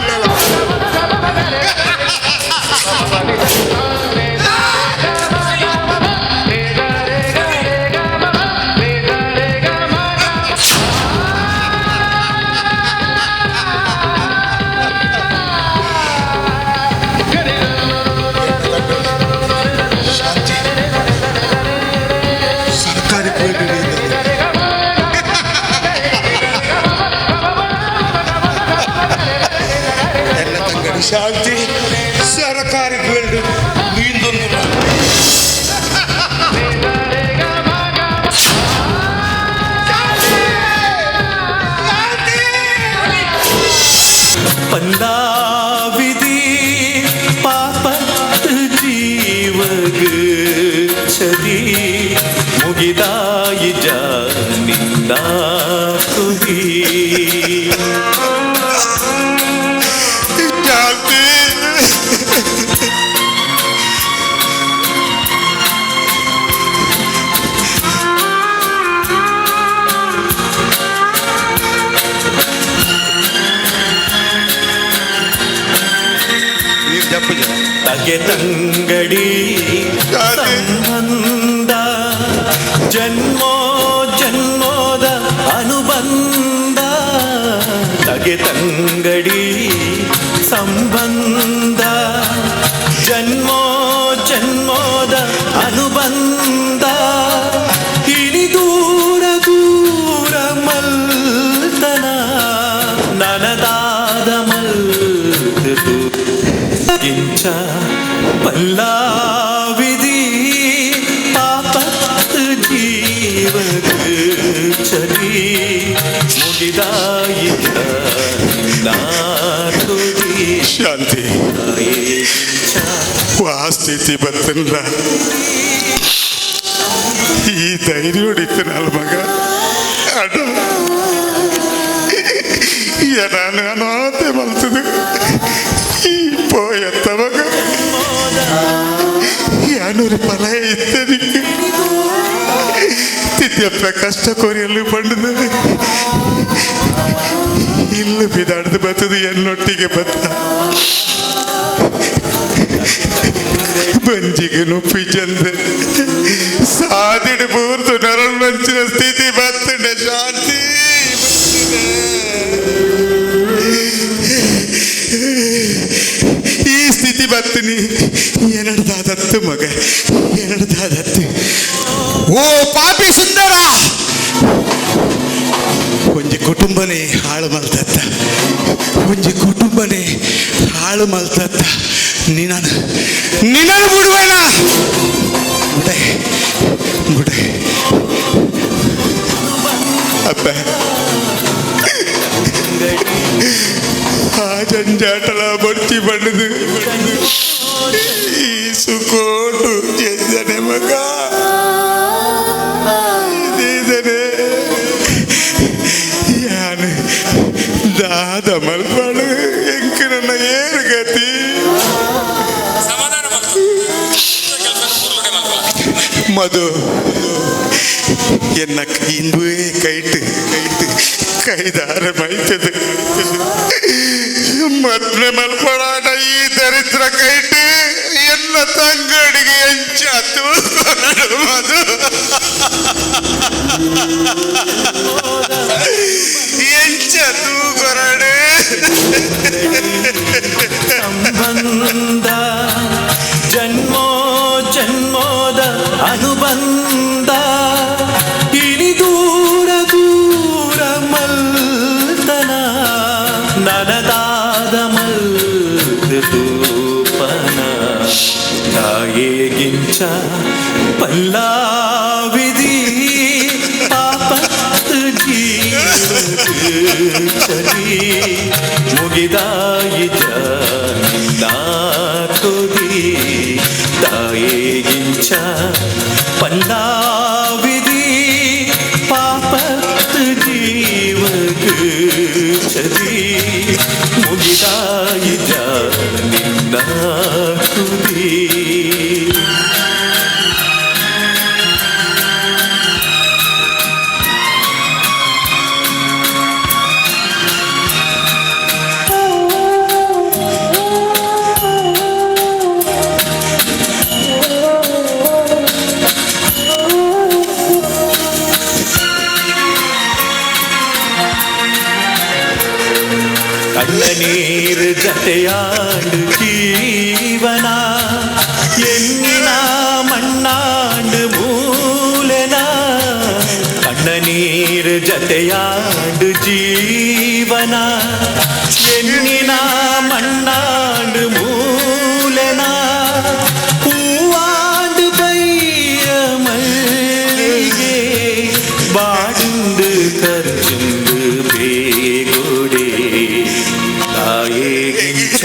ಸರ್ಕಾರಿ ಎಲ್ಲ ತಂಗಡಿ ಶಾಂತಿ ಸರಕಾರಿ ಬಿಲ್ಡ್ ನೀಂದೊಂದು. ಪಲ್ಲಾವಿಧಿ ಪಾಪತ್ ಜೀವಗ ಚದಿ ಮುಗಿದಾಯಿ ನಿನ್ನ ತುದಿ. ಶಾಂತಿ ತಗೆ ತಂಗಡಿ ಸಂಬಂಧ ಜನ್ಮೋ ಜನ್ಮೋದ ಅನುಬಂಧ. ತಗೆ ತಂಗಡಿ ಸಂಬಂಧ ಜನ್ಮೋ ಜನ್ಮೋದ ಅನುಬಂಧ. ಇನಿ ದೂರ ದೂರ ಮಲ್ತನ ನನದಾದ ಮಲ್ತು ಕಿಂಚ ಪಲ್ಲಾವಿಧಿ ಪಾಪತ್ ಜೀವಗ ಚಲಿ ಮುಗಿದಾಯಿ ಶಾಂತಿ ವಾ ಸ್ಥಿತಿ ಬತ್ತಲ್ಲ ಈ ಧೈರ್ಯ ಹೊಡಿತೀನಲ್ಲ ಮಗ. ಅಡ ನಾನು ಅನಾಥೆ ಮಲ್ತದು ಈ ಪೋಯತ್ತ ಮಗ ಯಾನೂರು ಫಲ ಇತ್ತನಿಗೆ ತಿದ್ಯಪ್ಪ ಕಷ್ಟ ಕೋರಿಯಲ್ಲಿ ಬಂಡದು ಇಲ್ಲು ಬಿದಾಡ್ದು ಬತ್ತದು ಎನ್ನೊಟ್ಟಿಗೆ ಬತ್ತ ಬಂಜಿಗೆ ನುಪ್ಪಿ ಚಂದ ಸಾದಿಡು ಪೂರ್ತು ನರಳು ಸ್ಥಿತಿ ಬತ್ತಂಡೆ ಶಾಂತಿ. ಈ ಸ್ಥಿತಿ ಬತ್ತಿನಿ ಎರಡ್ದಾದತ್ತು ಮಗ ಎರಡ್ದಾದತ್ತು. ಓ ಪಾಪಿ ಸುಂದರ ಒಂಜಿ ಕುಟುಂಬನೇ ಹಾಳು ಮಲ್ತತ್ತ ಒಂಜಿ ಕುಟುಂಬನೇ ಹಾಳು ಮಲ್ತತ್ತ. ನಿನ್ನನ್ನು ನಿನ್ನನ್ನು ಬಿಡುವೇನ ಬುಡೆ ಬುಡೆ ಅಪ್ಪ. ಆ ಜಂಜಾಟಲ ಬಡ್ತಿ ಬಂಡದು ಈ ಸುಕೋಟು ಚೆಂದನೆ ಮಗ ಇದೇನೆ ಯಾನು ದಾದ ಮಲ್ಪಾಡು ಎಂಕ್ ನನ್ನ ಏರು ಗತಿ. ಮಧು ಎನ್ನ ಇಂದುವೇ ಕೈಟ್ ಕೈಟ್ ಕೈದಾರ ಮೈತದು ಮದ್ವೆ ಮಲ್ಪಡಾಟ ಈ ದರಿದ್ರ ಕೈಟ್ ಎನ್ನ ತಂಗಡಿಗೆ ಎಂಚಾತು ಮಧು ಎಂಚ ತೂಕೊರಡು. ಸಂಬಂಧ ಜನ್ಮೋ ಜನ್ಮೋದ ಅನುಬಂಧ. ಇನಿ ದೂರ ದೂರ ಮಲ್ತನ ನನದಾದ ಮಲ್ತೂಪನ ತಾಯೇಗಿಂಚ ಪಲ್ಲಾವಿದಿ ಪಾಪತ್ ಜೀವಕ್ಕೆ ಚದಿ ಮುಗಿದಾಯಿತ ನಿನ್ನಾತುದಿ ತಾಯೇಗಿಂಚ ಪಲ್ಲಾವಿದಿ ಪಾಪತ್ ಜೀವಕ್ಕೆ ಚದಿ ಮುಗಿದಾಯಿತ ನಿನ್ನಾತುದಿ. ಕಣ್ಣ ನೀರು ಜತೆಯಾಡು ಜೀವನ ಎನ್ನಿನ ಮಣ್ಣಾಂಡು ಮೂಲೆನ. ಕಣ್ಣ ನೀರು ಜತೆಯಾಡು ಜೀವನ ಎನ್ನಿನ ಮಣ್ಣಾಂಡು ಮೂಲೆನ. ಹೂವಾಂಡು ಬೈಯ ಮಲ್ಲಿಗೆ ಬಾಡುಂಡು ಕರ್ಜುಂಡು ಬೇಗುಡೆ ತಾಯೇಗಿಂಚ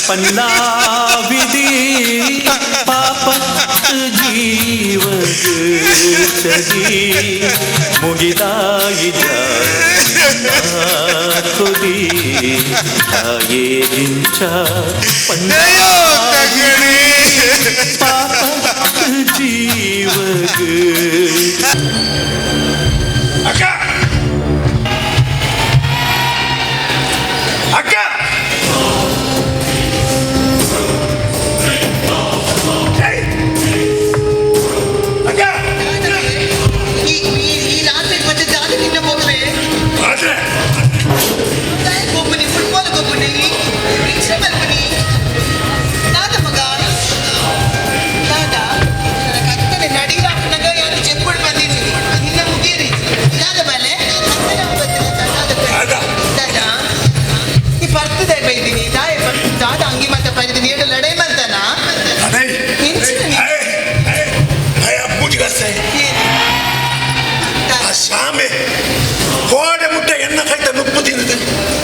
ಪಲ್ಲಾವಿದಿ ಪಾಪತ್ ಜೀವಗ ಚದಿ ಮುಗಿದಾಯಿದ ತುದಿ ತಾಯೇಗಿಂಚ ಪಲ್ಲಾವಿದಿ ಪಾಪತ್ ಜೀವಗ. ಅಕ್ಕ ಅಕ್ಕ ಏಯ್! ಅಕ್ಕ ಈ ಈ ರಾತ್ರಿ ಮತ್ತೆ ಜಾಗ ನಿನ್ನ ಹೋಗ್ರೆ ಆದ್ರೆ ಗೊಬ್ಬನಿ ಫುಟ್ಬಾಲ್ ಗೊಬ್ಬನಿ ರಿಕ್ಷಾ ಮಲ್ಪನಿ. ದಾದ ಮಗ ದಾದ ನನ್ನ ಕತ್ತಲೆ ನಡಿಲಾಪನಾಗ ಯಾರು ಚೆಪ್ಪುಡು ಬಂದಿದ್ದೀನಿ ನಿನ್ನ ಮುಗಿಯರಿ ದಾದ ಬಲೆ ದಾದ ದಾದ ಈ ಪರ್ತದ ಬೈದಿನಿ ದಾಯ ದಾದ ಅಂಗಿ ಮಾತ ಪರಿದಿನಿ ಏಡ ಲಡೈ ಮಂತನ ಎಂಚಿನ ಆ ಸಾಮೆ ಕೋಡೆ ಮುಟ್ಟ ಎಣ್ಣ ಕೈತ ನುಪ್ಪು ತಿಂದಿದೆ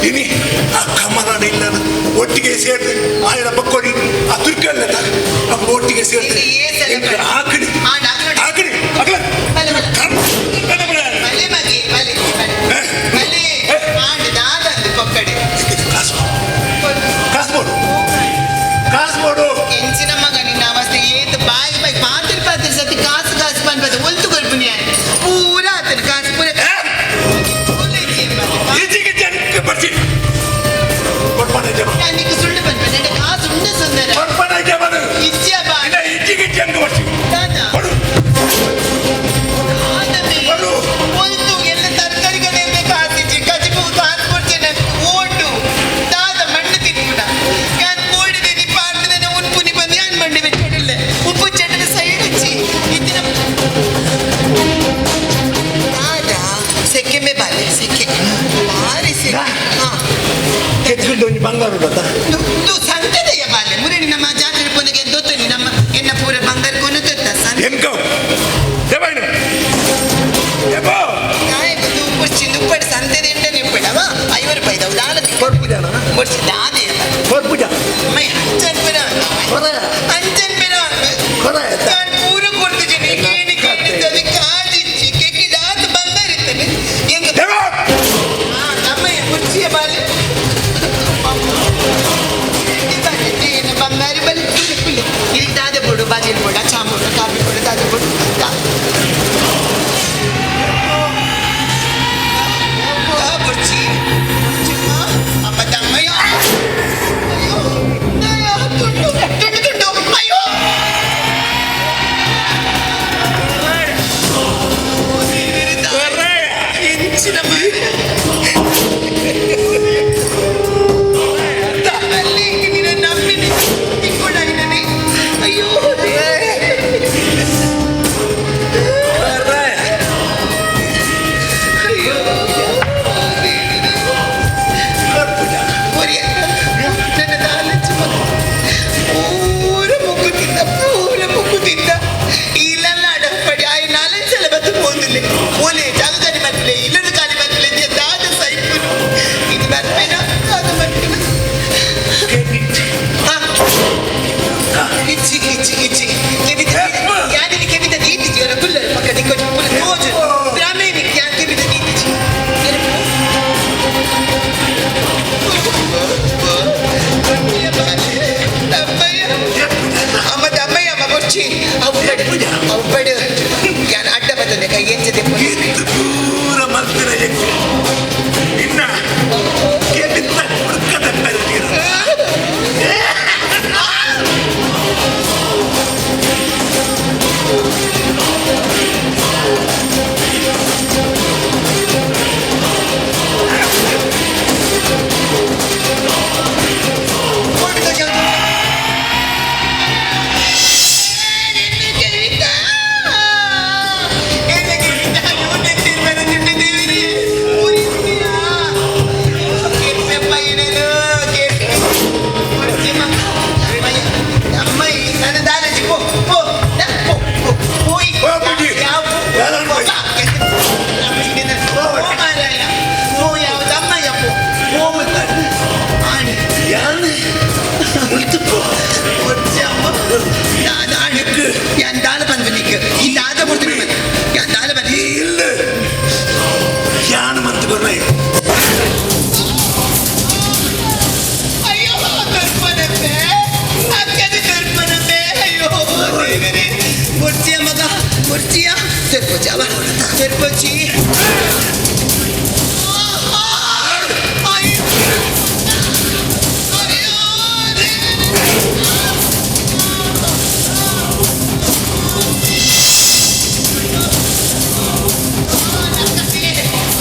ಇನಿ ಆ ಕಮಲಾಡ ಇಲ್ಲ ಒಟ್ಟಿಗೆ ಸೇರಿದೆ ಆಯನ ಬಕ್ಕೊಡಿ ಆ ತುರ್ಕಲ್ಲ ಅಪ್ಪ ಒಟ್ಟಿಗೆ ಸೇರಿದೆ ಆಕಡಿ ಆಕಡಿ ಅಗಲ ಬಲೆ ಮಗಿ ಬಲೆ ಬಲೆ ಬಲೆ ಆಂಡ್ ದಾದ ಅಂದು ಪಕ್ಕಡೆ. ಕಾಸು ಬೋಡು ಕಾಸು ಬೋಡು. ಎಂಚಿನ ಮಗ ನಿನ್ನ ಅವಸ್ಥೆ ಏತ್ ಬಾಯಿ ಬಾಯಿ ಪಾತ್ರೆ ಪಾತ್ರೆ ಸತಿ ಕಾಸು ಕಾಸು ಪನ್ಪದ ಒಲ್ತು ಕೊಲ್ಪುನಿ ಪೂರ ಆತನ ಕಾಸು ಪೂರ. ಈಚೆಗೆ ಜನಕ್ಕೆ ಬರ್ತೀನಿ ಕೊಡ್ಪಾನ ಜಮ. ನೀಕು ಸುಳ್ಳು ಪನ್ಪ ನನ್ನ ಕಾಸು ಉಂಡ ಸುಂದರ. ಕೊಡ್ಪಾನ ಜಮ. ಇಚ್ಛೆ ಬಾ. ಇಲ್ಲ ಈಚೆಗೆ ಜನಕ್ಕೆ ಬರ್ತೀನಿ. ದಾದ ಕೊಡು. ಕೊಡು ಒಲ್ತು ಎಲ್ಲ ತರಕಾರಿ ಕಡೆ ಕಾಸಿಚ್ಚಿ ಕಜಿಪು ಕಾಸು ಕೊಡ್ತೇನೆ ಓಟು ದಾದ ಮಣ್ಣು ತಿನ್ನುಡ ಯಾನ್ ಕೋಡಿದೆ ನಿ ಪಾಡ್ದನೆ ಉನ್ಪುನಿ ಬಂದು ಯಾನ್ ಮಂಡಿ ಬೆಚ್ಚಿಡಲೆ ಉಪ್ಪು ಚಟನ ಸೈಡ್ ಇಚ್ಚಿ ಇತ್ತಿನ ದಾದ ಸೆಕೆ ಮೇ ಬಾಲೆ ಸೆಕೆ ಭಾರಿ ಸೆಕೆ ಹಾ. ಕೆಚ್ಚಿಕೊಂಡು ಒಂಜಿ ಬಂಗಾರ ಉಂಟಾ? ದು ಸಂತೆದೆಯ ಬಾಲೆ ಮುರಣಿ ನಮ್ಮ ಜಾತ್ರೆ ಪೊನಗೆ ದೊತ್ತನಿ ನಮ್ಮ ಎನ್ನ ಪೂರ ಬಂಗಾರ ಕೊನು ತೊತ್ತ ಸಂತೆ. ಎನ್ಕೋ ದೇವಾಯಿನ ದೇವೋ. ನಾಯಕ ದುಪ್ಪುರ್ಚಿ ದುಪ್ಪಡಿ ಸಂತೆದ ಎಂಟನೆ ಇಪ್ಪಡವ 50 ರೂಪಾಯಿದವು ದಾಲ. ಕೊರ್ಪುಜಾನ? ಕೊರ್ಚಿ ದಾದೆ. ಕೊರ್ಪುಜ. ಮೈ ಅಂಚನ್ ಪಿರ ಅಂಚನ್ ಪಿರ ನಾನು ಪೂರ ಕೊಡ್ತಿದ್ದೀನಿ ಕೇಳಿ ಕೇಳಿ ಕಾಜಿಚ್ಚಿ ಕೆಕ್ಕಿ ದಾತು ಬಂಗಾರ ಇತ್ತನೆ ಎಂಗ ತಮ್ಮಯ್ಯ ಕುರ್ಚಿಯ ಬಾಲೆ ಬಂಗಾರ ಬಲಿ ಪುಲಿ ಪುಲಿ ಇಲ್ಲಿ ದಾದೆ ಬೋಡು ಬಾಜಿಲ್ ಬೋಡ ಚಾಮುಂಡ ಕಾಫಿ ಬೋಡು ದಾದೆ ಬೋಡು ಕುರ್ಚಿ ಅಪ್ಪ ತಮ್ಮಯ್ಯ ಅಯ್ಯೋ ತುಂಡು ತುಂಡು ತುಂಡು ಅಯ್ಯೋ. ಇಚ್ಚಿ ಇಚ್ಚಿ ಇಚ್ಚಿ ಕೆಬಿತ ಯಾನಿನಿ ಕೆಬಿತ ದೀತಿಜಿ ಅಲ್ಲ ಕುಲ್ಲ ಪಕ್ಕ ನಿಕ್ಕೊಜಿ ಪುಲ ತೋಜು ಬ್ರಾಹ್ಮಣಿ ಯಾನ್ ಕೆಬಿತ ದೀತಿಜಿ ಅಮ್ಮ ತಮ್ಮಯ್ಯ ಅಮ್ಮ ಬೊರ್ಚಿ ಅವು ಬಡು ಯಾನ್ ಅಡ್ಡ ಬರ್ತದೆ ಕೈ ಎಂಚದೆ ಪೂರ ಮಲ್ತಿನ ಇನ್ನ ಕೆಬಿತ ಹುಡುಕದ ಪೆರ್ತೀರ. ಯಾನ್ ಮಂತ್ ಬರ್ರೆ. ಅಯ್ಯೋ ಕರ್ಪನಪ್ಪೆ ಅಕ್ಕದ ಕರ್ಪನಪ್ಪೆ ಅಯ್ಯೋ ದೇವರೇ ಮುರ್ಚಿಯ ಮಗ ಮುರ್ಚಿಯ ತೆರ್ಪೊಚ್ಚಿ ಅವ ತೆರ್ಪೊಚ್ಚಿ.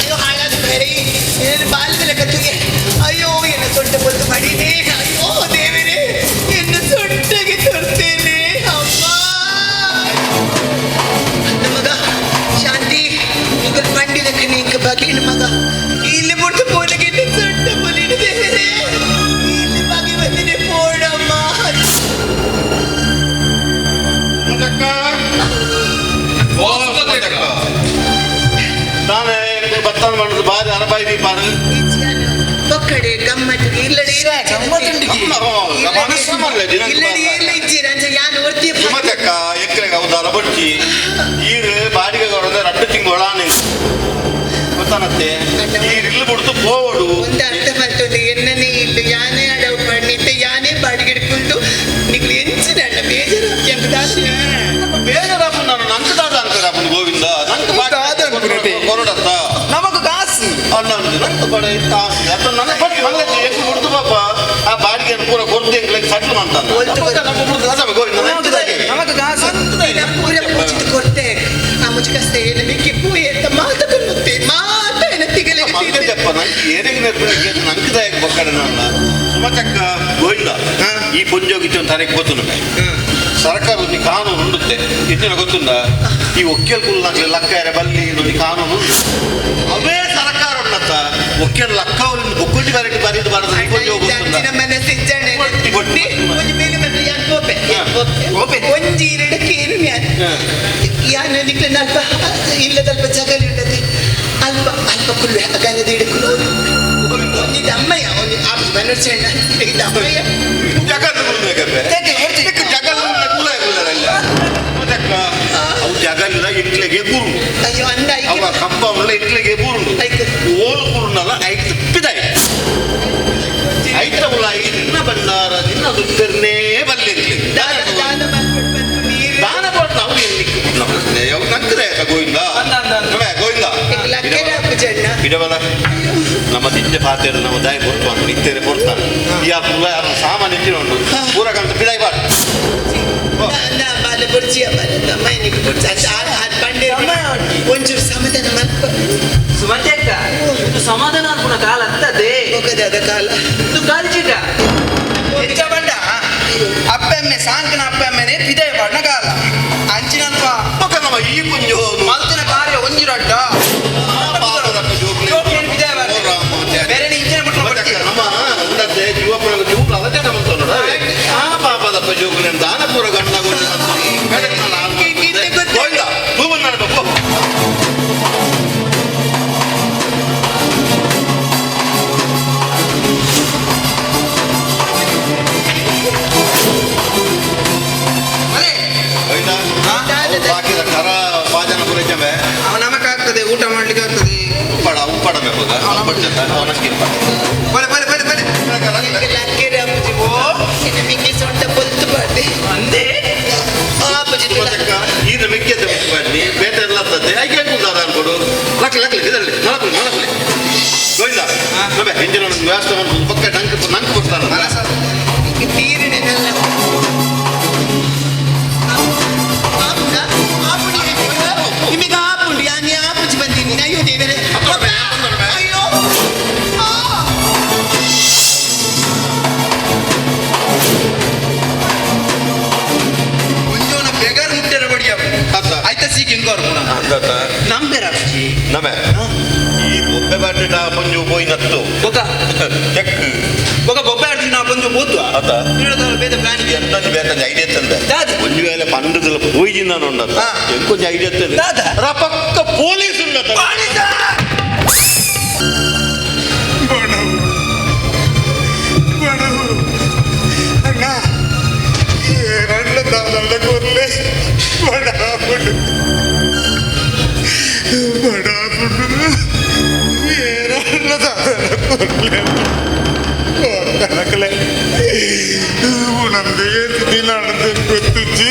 ಅಯ್ಯೋ ಹಾಳಾದ ಬೇರೆ ಏನು ಬಾಲ್ಯದ ಲೆಕ್ಕತ್ತಿಗೆ. ಅಯ್ಯೋ ಎನ್ನ ಸೊಟ್ಟ ಬಂದು ಮಾಡಿದೆ. ಅಯ್ಯೋ ದೇವರೇ ಎನ್ನ ಸೊಟ್ಟಗೆ ತರ್ತೇನೆ ಅಮ್ಮ ಅಂತ ಮಗ ಶಾಂತಿ ಈಗ ಬಂಡಿದ ನೀಂಕ ಬಗೆನ ಮಗ ಇಲ್ಲಿ ಮುಟ್ಟು ಪೋಲಗೆ ಸೊಟ್ಟ ಬಲಿನ ದೇವರೇ ಇಲ್ಲಿ ಬಗೆ ಬಂದಿದೆ ಪೋಡಮ್ಮ. ತಾನೇ ಬತ್ತಾನ ಮಾಡೋದು ಬಾರಿ ಅರಬಾಯಿ ದೀಪಾರು. ಒಕ್ಕಡೆ ಗಮ್ಮತ್ತಿಗೆ ಇಲ್ಲಡೆ ಇಲ್ಲಡೆ ಎಲ್ಲ ಇಜ್ಜಿರ ಅಂಚ ಯಾನ್ ಒರ್ತಿ. ಸುಮತಕ್ಕ ಎಕ್ಕಲೆಗ ಒಂದು ಅರಬಡ್ಚಿ ಈರು ಬಾಡಿಗೆ ಕೊಡದೆ ರಡ್ಡು ತಿಂಗಳು ಗೊತ್ತಾನತ್ತೆ ಈರು ಇಲ್ಲಿ ಬಿಡ್ತು ಪೋವಡು. ಒಂದು ಅರ್ಥ ಬರ್ತದೆ ಎನ್ನನೇ ಇಲ್ಲ ಯಾನೇ ಅಡವು ಪಣ್ಣಿತ್ತೆ ಯಾನೇ ಬಾಡಿಗೆ ಕುಲ್ದು ನಿಗ್ಲು ಎಂಚಿನ ಅಣ್ಣ ಬೇಜಾರು ಬೇಜಾರಪ್ಪ ನಾನು ನಂಗೆ ದಾದ ಅಂತಾರಪ್ಪ ಗೋವಿಂದ ನಂಗೆ ಕೊರಡತ್ತ ನಮಗ ಕಾಸು ಅಣ್ಣ ನಂಗೆ ಬಡ ಕಾಸು ಅತ್ತ ನನ್ನ ಬಟ್ ನನ್ನ ಎಷ್ಟು ಬಿಡ್ತು ಪಾಪ ಆ ಬಾಡಿಗೆ ಪೂರ ಕೊರ್ದು ಎಂಕ್ಲೆಗ್ ಸಟ್ಲು ಮಾಡ್ತಾನೆ ಗೋವಿಂದ ನಂಗೆ ನಮಗ ಕಾಸು ಪೂರ ಪೂಜಿತ ಕೊರ್ತೆ ಆ ಮುಚ್ಕಸ್ತೆ ಏನು ಮಿಕ್ಕಿ ಪೂ ಏತ ಮಾತ ಕೊಲ್ಲುತ್ತೆ ಮಾತ ಏನ ತಿಗಲೆ. ಮಂಗಜಪ್ಪ ನಂಗೆ ಏನಿಗೆ ನೆನಪು ನಂಗೆ ದಾಯಕ ಬಕ್ಕಡ ನನ್ನ ಸುಮಚಕ್ಕ ಗೋವಿಂದ ಈ ಪುಂಜೋಗಿತ್ತು ಒಂದು ತಾರೀಕು ಗೊತ್ತು ನಮಗೆ ಸರ್ಕಾರ ಒಂದು ಕಾನೂನು ಉಂಡುತ್ತೆ ಇಂದಿನ ಗೊತ್ತುಂದ ಈ ಒಕ್ಕೆಲ್ ಕುಲ್ನಾಗ್ಲಿ ಲಕ್ಕ ಎರೆ ಬಲ್ಲಿ ಒಂದು ಕಾನೂನು ಉಂಡು ಅವೇ ಸರ್ಕಾರ ಉಂಡತ್ತ ಒಕ್ಕೆಲ್ ಲಕ್ಕ ಅವರಿಂದ ಬೊಕ್ಕುಂಡಿ ಬರೀ ಬರೀದು ಬಾರದು ಪುಂಜೋಗ ಗೊತ್ತುಂದ. ಅಂಚಿನ ಮನಸ್ಸಿಜ್ಜಣೆ ಒಂಜಿ ಮೇಲೆ ಬಂದ್ರೆ ಯಾನ್ ಪೋಪೆ ಪೋಪೆ ಒಂಜಿ ಎರಡು ಕೇನು ಯಾನ್ ಯಾನ್ ನಿಕ್ಲೆ ಅಲ್ಪ ಇಲ್ಲದಲ್ಪ ಜಗಲಿ ಉಂಡತೆ ಅಲ್ಪ ಅಲ್ಪ ಕುಲ್ವೆ ಅಗನದ ಹಿಡ್ಕೊಂಡು ಒಂಜಿ ದಮ್ಮಯ್ಯ ಒಂಜಿ ಆಪು ಬನರ್ಸಣ್ಣ ದಮ್ಮಯ್ಯ. ಜಗಲ್ ಕುಲ್ಲೆ ಅವು ಜಗಲ್ಲ ಇಟ್ಲೆಗೆ ಬೂರುಂಡು. ಅಯ್ಯೋ ಅಂದ. ಅವ ಕಂಪೌಂಡ್ಲ ಇಟ್ಲೆಗೆ ಬೂರುಂಡು ಓಲ್ ಕೂರುಂಡಲ್ಲ ಐಕ್ ತಿಪ್ಪಿದಾಯಿ ಐತ ಉಲಾಯಿ ನಿನ್ನ ಬಂಡಾರ ನಿನ್ನ ದುಡ್ಡನ್ನೇ ಬಲ್ಲಿರ್ಲಿ ದಾನ ಕೊಟ್ಟು ನಾವು ಎಲ್ಲಿ ನಂತರ ಗೋವಿಂದ ಗೋವಿಂದ ಇಡವಲ್ಲ ನಮ್ಮ ದಿಂಜ ಪಾತ್ರೆ ನಮ್ಮ ದಾಯಿ ಕೊಡ್ತಾನೆ ನಿತ್ಯರೆ ಕೊಡ್ತಾನೆ ಈ ಆ ಪುಲ್ಲ ಯಾರನ್ನ ಸಾಮಾನ್ಯ ಇಂಜಿನ ಉಂಟು ಪೂರ ಕಂತ ಪಿದಾಯಿ ಬಾರ. ಒಂಚೂರು ಸಮಾಧಾನ ಮಲ್ಪ. ಸುಮತಿ ಅಕ್ಕ ಇದು ಸಮಾಧಾನ ಅನ್ಪುನ ಕಾಲ ಅತ್ತದೆ. ಹೋಗದಾದ ಕಾಲ ಇದು ಕಾಲ್ಚಿಟ ಹೆಚ್ಚ ಬಂಡ ಅಪ್ಪೆಮ್ಮೆ ಸಾಂಕನ ಅಪ್ಪೆಮ್ಮೆನೆ ಪಿದಯ ಬಣ್ಣ ಕಾಲ ಅಂಚಿನಲ್ಪ ನಮ್ಮ ಈ ಕುಂಜು ಮಲ್ತಿನ ಕಾರ್ಯ ಒಂಜಿ ರಡ್ಡ ಪಿದಯ ಬೇರೆ ಇಂಚಿನ ಬಿಟ್ಟು ನಮ್ಮ ಉಂಡದ್ದೆ ಜೀವಪುರ ಜೀವನ ಅದಕ್ಕೆ ನಮ್ಮ ಆ ಪಾಪದಪ್ಪ ಜೋಗುಲೆ ದಾನಪುರ ಗಂಡ ಗೋವಿಂದ ತೂಬನ್ ನಾನು. ನಂಬೇರ ಅಪ್ಪಾಜಿ. ನಮೆ ಈ ಬೊಬ್ಬೆ ಬಾಟಿಡ ಪಂಜು ಪೋಯಿ ನತ್ತು ಬೊಕ ಚೆಕ್ ಬೊಕ ಬೊಬ್ಬೆ ಆಡ್ತೀನಿ ನಾ ಪಂಜು ಪೋತು ಅತ ಬೇದ ಪ್ಲಾನ್ ಎಂತಂದು ಬೇತಂಜ ಐಡಿಯಾ ತಂದೆ ದಾದ? ಒಂಜು ವೇಳೆ ಪಂಡದಲ್ಲ ಪೋಯ್ಜಿನ ಉಂಡತ್ತ ಹಾ. ಎಂಕೊಂಜ ಐಡಿಯಾ ತಂದೆ ದಾದ? ರಪಕ್ಕ ಪೊಲೀಸ್ ಉಂಡತ್ತ. ಬಡವು ಬಡವು ಅಣ್ಣ ಏರಣ್ಣ ದಾದಲ್ಲ ಕೊರ್ಲೆ ಬಡಾಪುಡು ಬಡಾಪುಡು ಏರಣ್ಣ ದಾದಲ್ಲ ಕೊರ್ಲೆ ಕಣಕಲೆ ಉಣಂದು ಏತು ನಡೆದು ಗೊತ್ತುಜ್ಜಿ.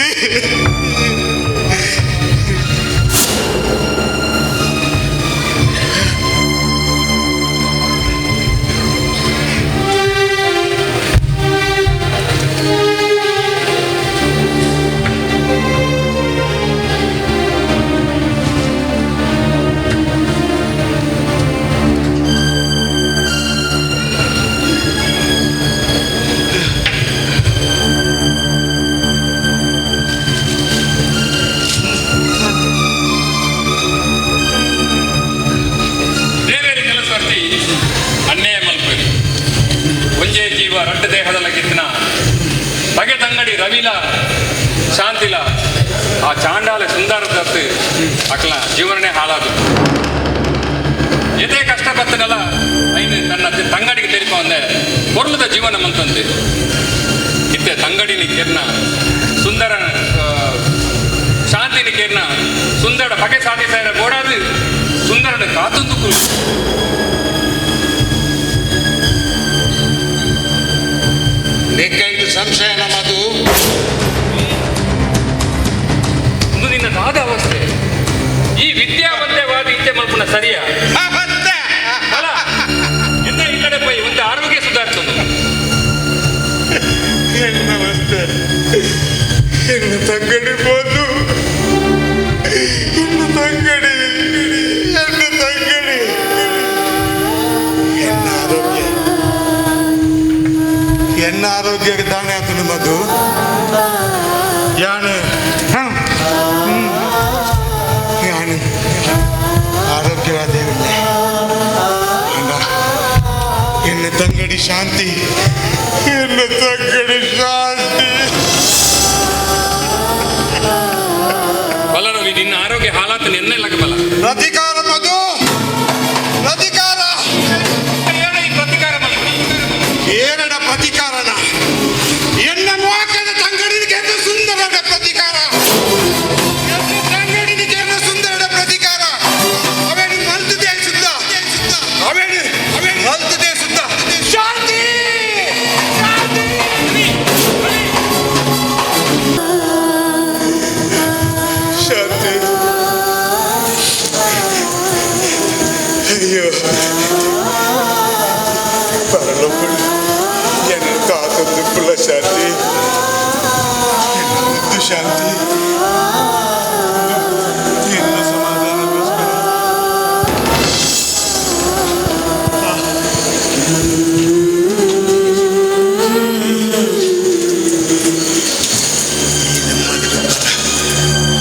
ಬೇರೆ ಕೆಲಸ ವರ್ತಿ ಅನ್ಯಾಯ ಮಲ್ಪರಿ ಒಂಜೇ ಜೀವ ರಡ್ಡ ದೇಹದ ಲಗಿತ್ತಿನ ಬಗೆ ತಂಗಡಿ ರವಿಲ ಶಾಂತಿಲ ಆ ಚಾಂಡಾಲ ಸುಂದರದತ್ತು ಅಕ್ಲ ಜೀವನನೇ ಹಾಳಾದು. ಎದೇ ಕಷ್ಟ ಬತ್ತನಲ್ಲ ಐನು ತನ್ನ ತಂಗಡಿಗೆ ತೆರಿಪ ಒಂದೆ ಪೊರ್ಲದ ಜೀವನ ಮಂತಂತೆ ಇತ್ತೆ ತಂಗಡಿನಿ ಕೇರ್ನ ಸುಂದರ ಶಾಂತಿನಿ ಕೇರ್ನ ಸುಂದರ ಬಗೆ ಸಾಧಿಸಾರ ಗೋಡಾದು ಸುಂದರನ ಕಾತೊಂದು ಕುರು. ಲೆಕ್ಕ ಸಂಶಯ ನಮ್ಮದು. ಒಂದು ನಿನ್ನ ದಾದ ಅವಸ್ಥೆ ಈ ವಿದ್ಯಾವಂತೆವಾದ ಇಚ್ಛೆ ಮಲ್ಪುನ ಸರಿಯಾ ಅಲ್ಲ ಎನ್ನ ಈ ಕಡೆ ಪೋಯಿ ಒಂದು ಆರೋಗ್ಯ ಸುಧಾರಿಸೋದು. ನಮಸ್ತೆ ಎನ್ನ ತಂಗಡಿ ಹೋದು ಎನ್ನ ತಂಗಡಿ ಎನ್ನ ತಂಗಡಿ ಎನ್ನ ಆರೋಗ್ಯ ಎನ್ನ ಆರೋಗ್ಯಕ್ಕೆ ದಾಣೆ ಆತನು ಮಧು ಯಾನು ಯಾನು ಆರೋಗ್ಯವಾದೇವಿಲ್ಲ ಅಣ್ಣ ಎನ್ನ ತಂಗಡಿ ಶಾಂತಿ ಎನ್ನ ತಂಗಡಿ ಶಾಂತಿ. ಬಲ ರವಿ ನಿನ್ನ ಆರೋಗ್ಯ ಹಾಲಾತ ನಿನ್ನೆಲ್ಲ ಬಲ. ಪ್ರತಿಕಾರ ಮಧು ಪ್ರತಿಕಾರ. ಹೇಳ ಈ ಪ್ರತಿಕಾರ ಮಲ್ಪಿ. ಏನಡ ಪ್ರತಿಕಾರನ ಎನ್ನ ಮೋಕದ ತಂಗಡಿಗೆ ಸುಂದರದ ಪ್ರತಿಕಾರ ಎನ್ನ ತಂಗಡಿಗೆ ಸುಂದರದ ಪ್ರತಿಕಾರ ಅವೇನು ಮಲ್ತದೆ ಸುದ್ದ ಅವೇನು ಅವೇನು ಮಲ್ತದೆ ಸುದ್ದ ಶಾಂತಿ ಶಾಂತಿ ಅಯ್ಯೋ ಪರಲೋಕುಡು ಎನ್ನ ಕಾತೊಂದು ಪುಲ್ಲ ಶಾಂತಿ ಎನ್ನ ಮುದ್ದು ಶಾಂತಿ ಎನ್ನ ಸಮಾಧಾನಕ್ಕೋಸ್ಕರ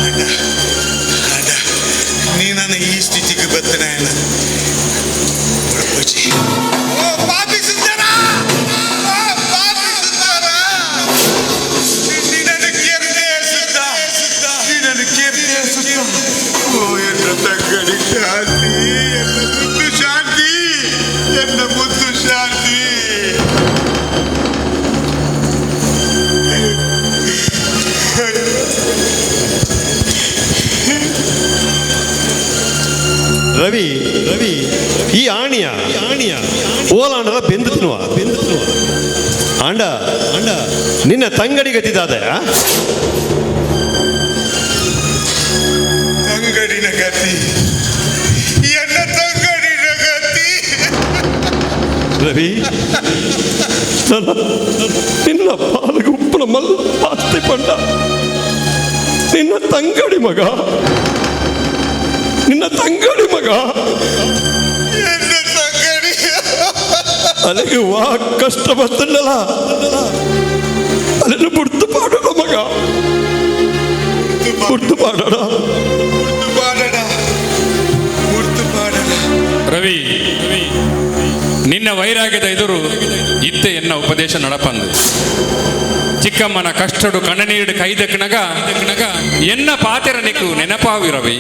ಅಣ್ಣ ಅಣ್ಣ ನೀ ನನ್ನ ಈ ಸ್ಥಿತಿಗೆ ಬರ್ತೇನೆ ಅಣ್ಣ ಓ ಪಾಪಿ ಸುಂದರ ಓ ಪಾಪಿ ಸುಂದರ ನಿನ್ನನ್ನು ಕೇರ್ದೆ ಸುದ್ದ ನಿನ್ನನ್ನು ಕೇರ್ದೆ ಸುದ್ದ ಓ ಎನ್ನ ತಂಗಡಿ ಶಾಂತಿ ಎನ್ನ ಮುದ್ದು ಶಾಂತಿ ಎನ್ನ ಮುದ್ದು ಶಾಂತಿ. ರವಿ ರವಿ ಈ ಆಣಿಯ ಆಣಿಯ ಓಲಾಂಡಲ ಬೆಂದು ತಿನ್ನುವ ಬೆಂದು ತಿನ್ನುವ ಆಂಡ ಆಂಡ ನಿನ್ನ ತಂಗಡಿ ಗತಿದಾದ ತಂಗಡಿನ ಗತಿ ಎನ್ನ ತಂಗಡಿನ ಗತಿ. ರವಿ ನಿನ್ನ ಪಾಲಿಗೆ ಉಪ್ಪನ ಮಲ್ಲ ಆಸ್ತಿ ಪಂಡ ನಿನ್ನ ತಂಗಡಿ ಮಗ ನಿನ್ನ ತಂಗಡಿ ಮಗ ಎನ್ನ ತಂಗಡಿ ಅಲ್ಲಿಗೆ ವಾ ಕಷ್ಟ ಬರ್ತಲ್ಲ ಅಲ್ಲಿನ ಬುಡ್ತು ಪಾಡೋಣ ಮಗ ಬುಡ್ತು ಪಾಡೋಣ ಪಾಡೋಣ. ವೈರಾಗ್ಯದ ಎದುರು ಇತ್ತೆ ಎನ್ನ ಉಪದೇಶ ನಡಪಂದು. ಚಿಕ್ಕಮ್ಮನ ಕಷ್ಟಡು ಕಣ್ಣನೀರು ಕೈದಕ್ಕನಗ ಎನ್ನ ಪಾತೆರನಿಕು ನೆನಪಾವಿರವಿ.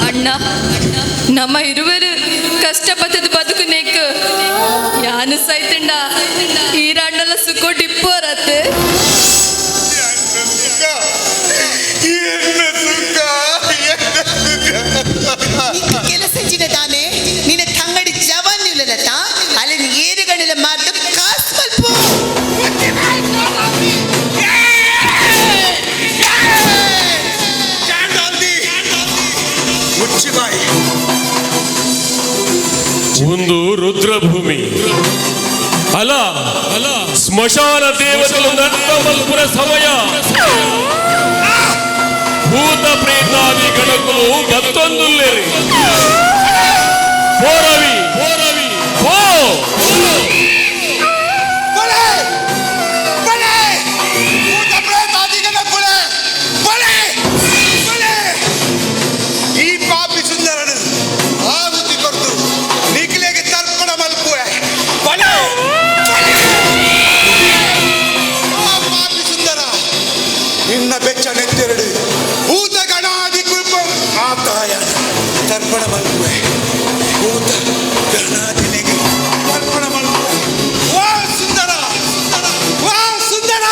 ಅಣ್ಣ, ನಮ್ಮ ಇರುವರು ಕಷ್ಟಪಟ್ಟದ ಬದುಕು ನೇಕ್ ಯಾನು ಸೈತಂಡ ಈ ರಾಂಡಲ ಸುಖ ಡಿಪ್ಪೋರತ್ತೆ. ಕೆಲಸ ತಾನೆ ನಿನ್ನ ತಂಗಡಿ ಜವಾನ್ ಇಲ್ಲಲತ್ತ ಅಲ್ಲಿ ಏರುಗಳೆಲ್ಲ ಮಾರ್ದು ಕಾಸು ಮಲ್ಪ. ಮುಚ್ಚಿಬಾಯಿ. ಒಂದು ರುದ್ರಭೂಮಿ ಅಲ ಅಲ ಸ್ಮಶಾನ ದೇವತೆಗಳು ನರ್ತಮಲ್ಪುರ ಸಮಯ ಭೂತ ಪ್ರೇತಾದಿ ಗಣಕುಲು ಗತ್ತೊಂದುಲ್ಲೇರಿ ಪೋರವಿ ಪೋರವಿ ಪೋ. ಈ ಪಾಪಿ ಸುಂದರನು ಆಹುತಿ ಕೊರ್ದು ನಿಖಿಲೆಗೆ ತರ್ಪಣ ಮಲ್ಪುವೆ. ಬಲೆ ಬಲೆ! ಆ ಪಾಪಿ ಸುಂದರ ನಿನ್ನ ಬೆಚ್ಚ ನೆತ್ತೆರಡು ಭೂತ ಗಣಾದಿ ಕೃಪ ಮಾತಾಯ ತರ್ಪಣ ಮಲ್ಪುವೆ. ಭೂತ ಗಣಾದಿನಿಗೆ ತರ್ಪಣ ಮಲ್ಪುವೆ. ವಾ ಸುಂದರ, ವಾ ಸುಂದರ.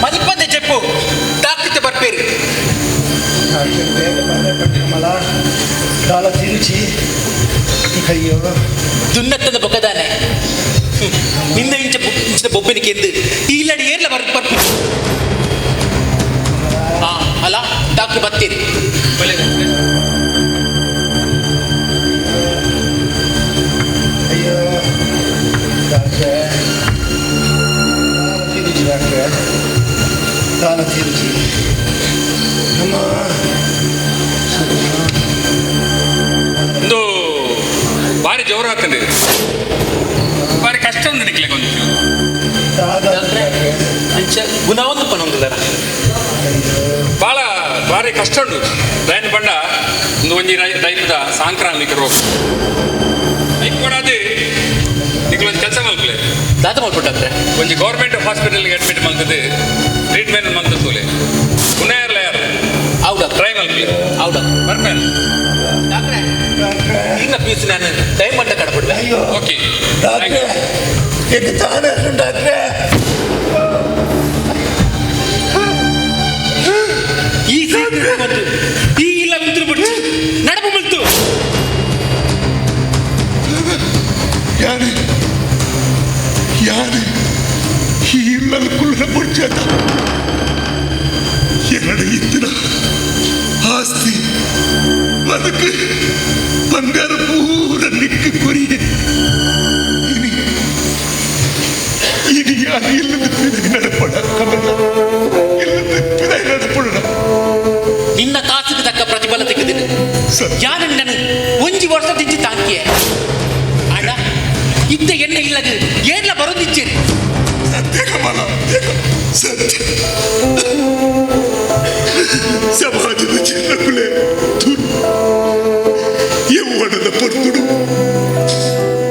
ಮಲ್ಪಂದೆ ಚೆಪ್ಪು ಡಾಕ್ಟರ್ ಬರ್ಪೇರಿ. ದುನ್ನತ್ತದ ಬೊಕ್ಕದಾನೆ ನಿನ್ನ ಇಂಚ ಇಂಚಿನ ಬೊಬ್ಬನಿಗೆ ಎದ್ದು ಈ ಇಲ್ಲಡಿ ಏರ್ಲ ಬರ್ ಬರ್ಪು. ಆ ಅಲ್ಲ ಡಾಕ್ಟರ್ ಬರ್ತೀರಿ. ಅಯ್ಯೋ ಡಾಕ್ಟ್ರೇ, ತೀರುಜಿ ಡಾಕ್ಟ್ರೇ, ದಾನ ತೀರುಜಿ ನಮ್ಮ. ಒಂದು ಬಾರಿ ಜೋರು ಆಗ್ತದೆ, ಬಾರಿ ಕಷ್ಟ ಉಂಟು ನಿಕ್ಲೆ ಕೊಂಚ. ಡಾಕ್ಟ್ರೆ ಅಂಚ ಗುಣ ಒಂದು ಪನೊಂದುಲ್ಲರ. ಬಾಳ ಬಾರಿ ಕಷ್ಟ ಉಂಟು. ದಯನ ಬಂಡ ಒಂದು ಒಂಜಿ ಟೈಪ್ದ ಸಾಂಕ್ರಾಮಿಕ ರೋಗ ಐಕ್ ಕೊಡಾದು ನಿಕ್ಲೊಂದು ಕೆಲಸ ಮಲ್ಪಲೆ. ದಾದ ಮಲ್ಪು ಡಾಕ್ಟ್ರೆ? ಒಂಜಿ ಗೌರ್ಮೆಂಟ್ ಹಾಸ್ಪಿಟಲ್ಗೆ ಅಡ್ಮಿಟ್ ಮಲ್ತದೆ, ಟ್ರೀಟ್ಮೆಂಟ್ ಮಲ್ತ ತೂಲೆ ಗುಣ ಇರಲ್ಲ ಯಾರು. ಅವು ಡಾಕ್ಟ್ರೆ. ಟ್ರೈ ಮಲ್ಪಲೆ. ಅವು ಡಾಕ್ಟ್ರೆ. ಬರ್ಪೇನೆ. ಡಾಕ್ಟ್ರೆ ಈಗ ಪೀಸ್ ನಾನು ಟೈಮ್ ಮಂಟ ಕಡಬಿಡುವೆ. ಅಯ್ಯೋ ಓಕೆ. ಡಾಕ್ಟ್ರೇ, ಎಗ್ ತಾನೇ ಡಾಕ್ಟ್ರೇ. ಈ ಸೀಟ್ ಬಂತು ಈ ಇಲ್ಲ ಉಂತ್ರು ಬಿಡ್ಚು ನಡಪು ಮುಲ್ತು. ಯಾರು ಯಾರು ಈ ಇಲ್ಲಲ್ಲಿ ಕುಳ್ಳ ಪುಡ್ಚದ ಎರಡು ಇತ್ತಿನ ಆಸ್ತಿ ಬದುಕು ಬಂಗಾರ ಪೂರ ನಿಕ್ಕ ಕೊರಿಯೆ. ಇನಿ ಇನಿ ಯಾರು ಇಲ್ಲದ ಪಿದೈ ನಡಪಡ ಕಮಲ, ಇಲ್ಲದ ಪಿದೈ ನಡಪಡ. ನಿನ್ನ ಕಾಸಿಗೆ ತಕ್ಕ ಪ್ರತಿಫಲ ತೆಗೆದಿನಿ. ಯಾರು ನಾನು ಒಂಜಿ ವರ್ಷ ತಿಂಚಿ ತಾಂಕಿಯೆ ಅಣ್ಣ ಇದ್ದ ಎಣ್ಣೆ ಇಲ್ಲದು ಏನ್ಲ ಬರೋದಿಚ್ಚೇರಿ. ಸತ್ಯ ಕಮಲ, ಸತ್ಯ. ಸಮಾಜದ ಜನಕುಲೆ ಎವ್ವಡದ ಪೊರ್ತುಡು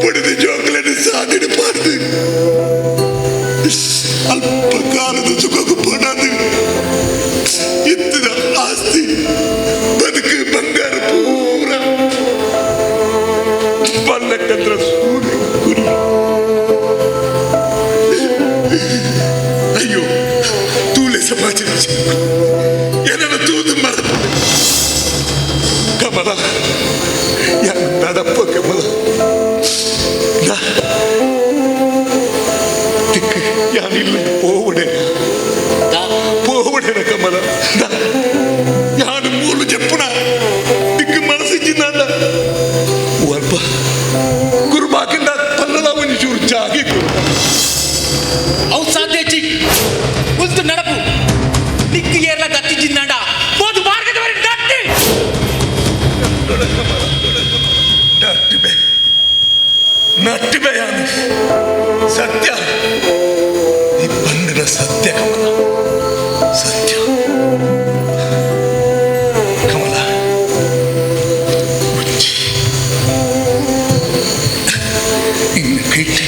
ಪಡೆದ ಜೋಕ್ಲೆನ ಸಾಧನೆ ಪಾರ್ದು ಅಲ್ಪ ಕಾಲದ ಸುಖಕ್ಕೂ ಪಡದು ಇತ್ತದ ಆಸ್ತಿ ಬದುಕು ಬಂಗಾರ ಪೂರ ಪಲ್ಲಕ್ಕಂದ್ರ ಸೂರ್ಯ ಗುರಿ. ಏನನ್ನು ತೂದು ಮರಪು ಕಮಲ ನಡಪ್ಪ ಕಮಲ ತಿಕ್ಕು ಯಾನಿಲ್ಲ ಪೋವಡೆ ಪೋವಡೆನ ಕಮಲ ಯಾನು ಮೂಲು ಜಪ್ಪುನ ದಿಕ್ಕು ಮನಸ್ಸಿಜ್ಜಿಂದ ಅಲ್ಪ ಗುರುಬಾಕಿಂದ ತನ್ನಲ ಒಂದು ಚೂರು ಜಾಗಿ ಅವು ಸಾಧ್ಯ ಚಿಕ್ ಉಲ್ತು ನಡಪು ನಿಕ್ಕು ಏರ್ಲ ಗತ್ತಿ ಜಿನ್ನಾಂಡ ಹೋದು ಮಾರ್ಗದವರೆಗೆ ದಟ್ಟಿ ನಟ್ಟಿಬೆ ನಟ್ಟಿಬೆ ಯಾನು ಸತ್ಯ ಈ ಬಂದಿನ ಸತ್ಯ ಕಮಲ ಸತ್ಯ ಕಮಲ ಉಚ್ಚಿ ಇನ್ನು ಕೈಟಿ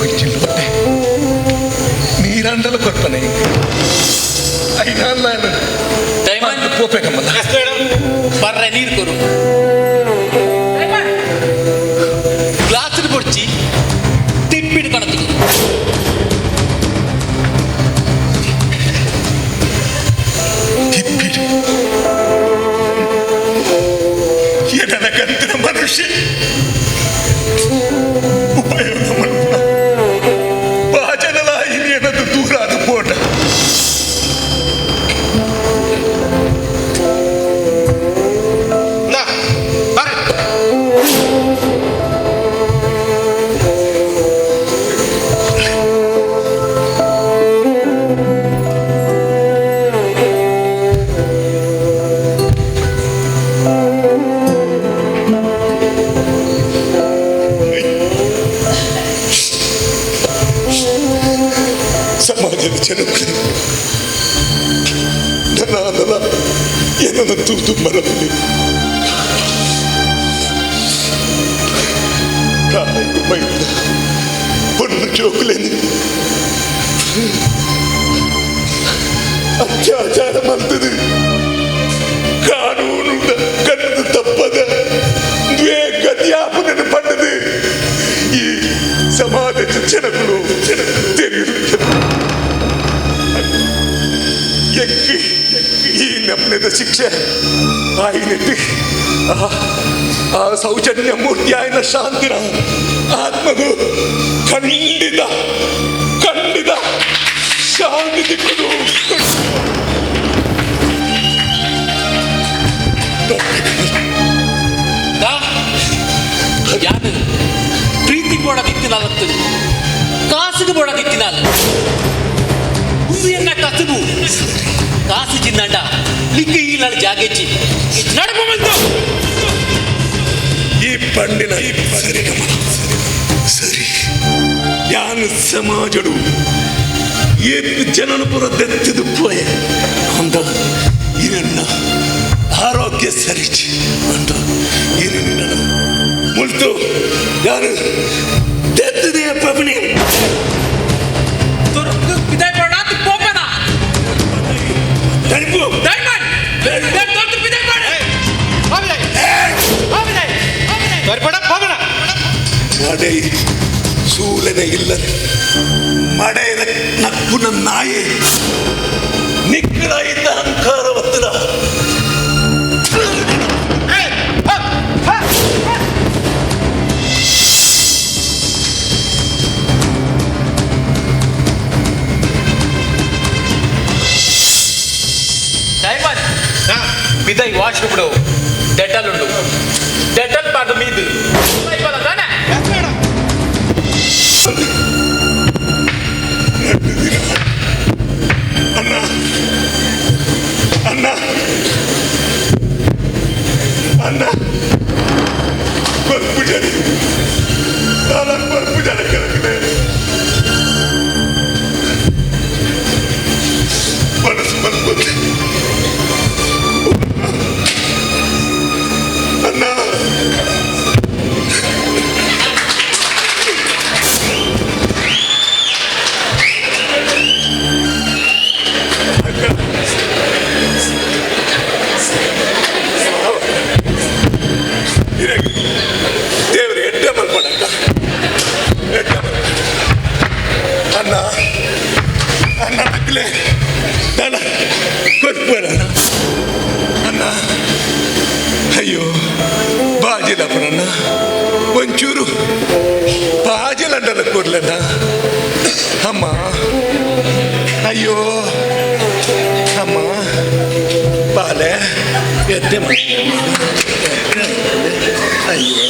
ಉಚ್ಚಿ ಲೋಟೆ ನೀರಂಡಲ ಕೊರ್ಪನೆ ಐನಲ್ಲ ಪೋಪೆ ಕಮಲ ಬರ್ರೆ ನೀರು ಕೊರು ಗ್ಲಾಸ್ ಪೊಡ್ಚಿ ತಿಪ್ಪಿಡು ಕಣತು ತಿಪ್ಪಿಡು ಏನನ ಕಂತಿನ ಮನುಷ್ಯ ಉಪಯೋಗ ಮನ್ಪುನ ಬಾಜನಲಾಯಿ ಏನದು ದೂರ ಅದು ಪೋಟ ಸಮಾಜದ ಜನಗಳು ನನ್ನ ಏನನ್ನ ತೂತು ಮರದಲ್ಲಿ ತಾಯಿ ಮೈದ ಪೊಣ್ಣು ಜೋಕುಲೇನೆ ಅತ್ಯಾಚಾರ ಮಾಡ್ತದೆ ಕಾನೂನು ಕಣ್ಣು ತಪ್ಪದ ದ್ವೇ ಗತಿಯಾಪನ ಪಟ್ಟது ಈ ಸಮಾಜದ ಜನಗಳು ತಿಳಿಯುತ್ತೆ ಎಕ್ಕಿ ಈ ನಮ್ಮನೆದ ಶಿಕ್ಷೆ ಆಯಿನೆಟ್ಟಿ ಆ ಸೌಜನ್ಯ ಮೂರ್ತಿ ಆಯ್ನ ಶಾಂತಿನ ಆತ್ಮಗೂ ಖಂಡಿತ ಖಂಡಿತ ಶಾಂತಿ ದಿಕ್ಕುದು. ಯಾನು ಪ್ರೀತಿ ಬೋಡದಿತ್ತಿನಲ್ಲತ್ತು ಕಾಸುಗೆ ಬೋಡದಿತ್ತಿನಲ್ಲ ಉಂದು ಎನ್ನ ಕಸುಬು ಕಾಸು ಚಿನ್ನಂಡ ಲಿಕ್ಕ ಈಲಳ ಜಾಗೆಚ್ಚಿ ನಡಪು ಬಂತು ಈ ಪಂಡಿನ ಸರಿ ಕಮಲ ಸರಿ ಯಾನು ಸಮಾಜಡು ಏತ್ ಜನನ ಪುರ ದೆತ್ತಿದು ಪೋಯೆ ಅಂದ ಇರನ್ನ ಆರೋಗ್ಯ ಸರಿಚಿ ಅಂದ ಇರು ನಿನ್ನ ಮುಲ್ತು ಯಾರು ದೆತ್ತದೆ ಪಬನಿ ಪೋಪನ ತಣಿಪು ಡೈಮಂಡ್ ದೊಡ್ಡ ಪಿದಾಯ್ ಪಡ ಮಡೆ ಸೂಲನೆ ಇಲ್ಲದೆ ಮಡೆಯ ನಕ್ಕುನ ನಾಯಿ ನಿಕ್ಕಳ ಇದ್ದ ಅಹಂಕಾರ ಒತ್ತಡ ಡೈಮಂಡ್ ಬಿದೈ ವಾಶ್ ಬಿಡು ಡೆಟಲ್ ಉಂಡು ಡೆಟಲ್ ಪಾದ ಮೀದು ತಾನೆ. ಅಣ್ಣ ಅಣ್ಣ ಅಣ್ಣ ಬರ್ಪುಜಾರಿ ನಾನು ಬರ್ಪುಜಾರಿ ಕರಕಲೆ ಮನಸ್ಸು ಬರ್ಬೋದು. ಅಣ್ಣ ನಕ್ಕಲೆ ದಾಲ ಕೊರ್ಪರ ಅಣ್ಣ. ಅಯ್ಯೋ ಬಾಜಿಲಪ್ಪನಣ್ಣ, ಒಂಚೂರು ಬಾಜಿಲಂಡಲ ಕೊರ್ಲಣ್ಣ. ಅಮ್ಮ ಅಯ್ಯೋ ಅಮ್ಮ ಬಾಲೆ ಎದ್ದೆ. ಅಯ್ಯೋ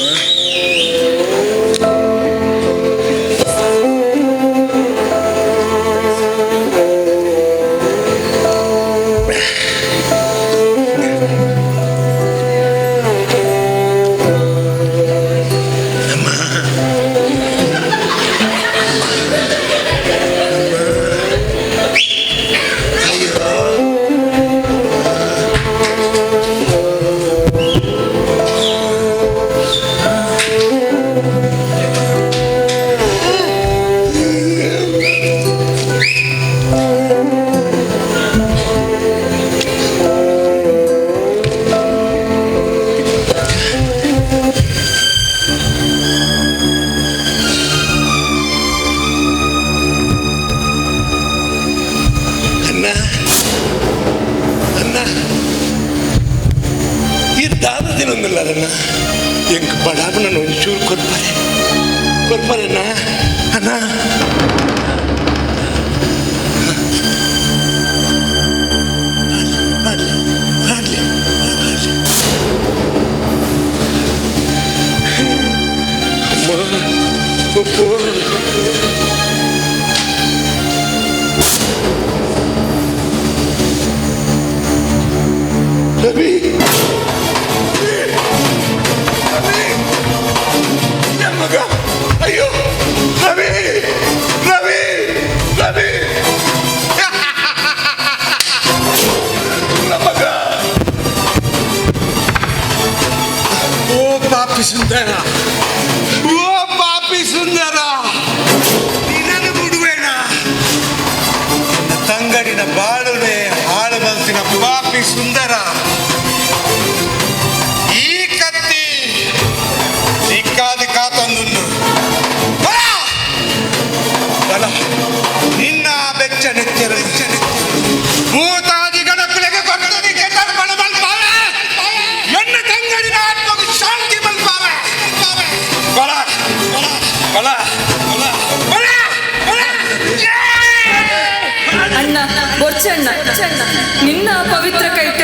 ಅಣ್ಣ, ಅಣ್ಣ, ಈ ದಾದ ದಿನೊಂದಿಲ್ಲ ಅದನ್ನ ಎಂಕ್ ಬಡಾಪನ ಒಂಚೂರು ಕೊರ್ಪಾರೆ, ಕೊರ್ಪಾರಣ್ಣ. ಅಣ್ಣ ಮಾಡ್ಲಿ ಮಾಡ್ಲಿ ಮಾಡ್ಲಿ. ಅಮ್ಮ ಉಪ್ಪು. ರವಿ, ರವಿ, ನನ್ನ ಮಗ. ಅಯ್ಯೋ ರವಿ, ರವಿ, ರವಿ, ನನ್ನ ಮಗ. ಓ ಪಾಪಿ ಸುಂದರ, ಓ ಪಾಪಿ ಸುಂದರ, ನಿನ್ನನ್ನು ಬಿಡುವೇನ? ನನ್ನ ತಂಗಡಿನ ಬಾಳುವೆ ಹಾಳು ಮನಸ್ಸಿನ ಪಾಪಿ ಸುಂದರ, ಈ ಕತ್ತಿ ಸಿಕ್ಕಾದ ಕಾತೊಂದುಂಡು. ಬಲ ಬಲ ನಿನ್ನ ಬೆಚ್ಚ ನೆಚ್ಚರ ಭೂತಾದಿ ಗಣಕುಲೆಗೆ ಕೊಟ್ಟದಿ ಕೆಟ್ಟದ ಬಲ ಮಲ್ಪಾವೆ. ಎನ್ನ ತಂಗಡಿನ ಆತ್ಮకు ಶಾಂತಿ ಮಲ್ಪಾವೆ. ಬಲ ಬಲ ಬಲ ಬಲ ಬಲ ಬಲ. ಅಣ್ಣ ಬೊರ್ಚಣ್ಣ, ನಿನ್ನ ಆ ಪವಿತ್ರ ಕೈಟ್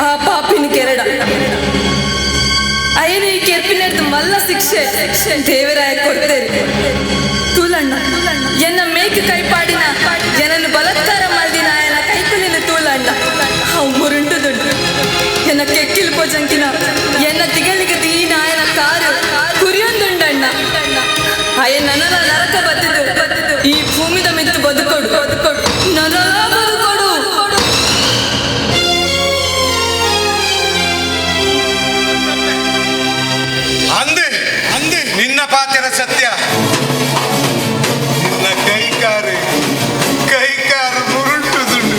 ಆ ಪಾಪಿನ ಕೆರಡ ಅಯ್ಯನ ಈ ಕೆರ್ಪಿನೆಡ್ದು ಮಲ್ಲ ಶಿಕ್ಷೆ ದೇವರಾಯ ಕೊಡ್ತೇರಿ. ತೂಲಣ್ಣ, ಎನ್ನ ಮೇಕ್ ಕೈಪಾಡಿನ ಏನನ್ನು ಬಲಾತ್ಕಾರ ಮಲ್ದಿನ ಆಯನ ಕೈಕುಲಿನ ತೂಲಣ್ಣ, ಅವು ಮುರುಂಡು ದುಡ್ಡು. ಎನ್ನ ಕೆಕ್ಕಿಲ್ ಪೊಜಂಕಿನ ಎನ್ನ ತಿಗಲಿಗೆ ದೀನ ಆಯನ ಕಾರು ಕುರಿಯೊಂದುಂಡಣ್ಣ. ಅಯ್ಯ ನನಲ ನರಕ ಬತ್ತಿದ್ದು ಈ ಭೂಮಿದ ಮಿತ್ತು ಬದುಕೊಡು ಬದುಕೊಡು ನನಲ ಬದುಕೊಡು. ಅಂದೆ ಅಂದೆ ನಿನ್ನ ಪಾತ್ರ ಸತ್ಯ. ನಿನ್ನ ಕೈಕಾರು ಕೈಕಾರು ಮುರುಂಟುದುಂಡು.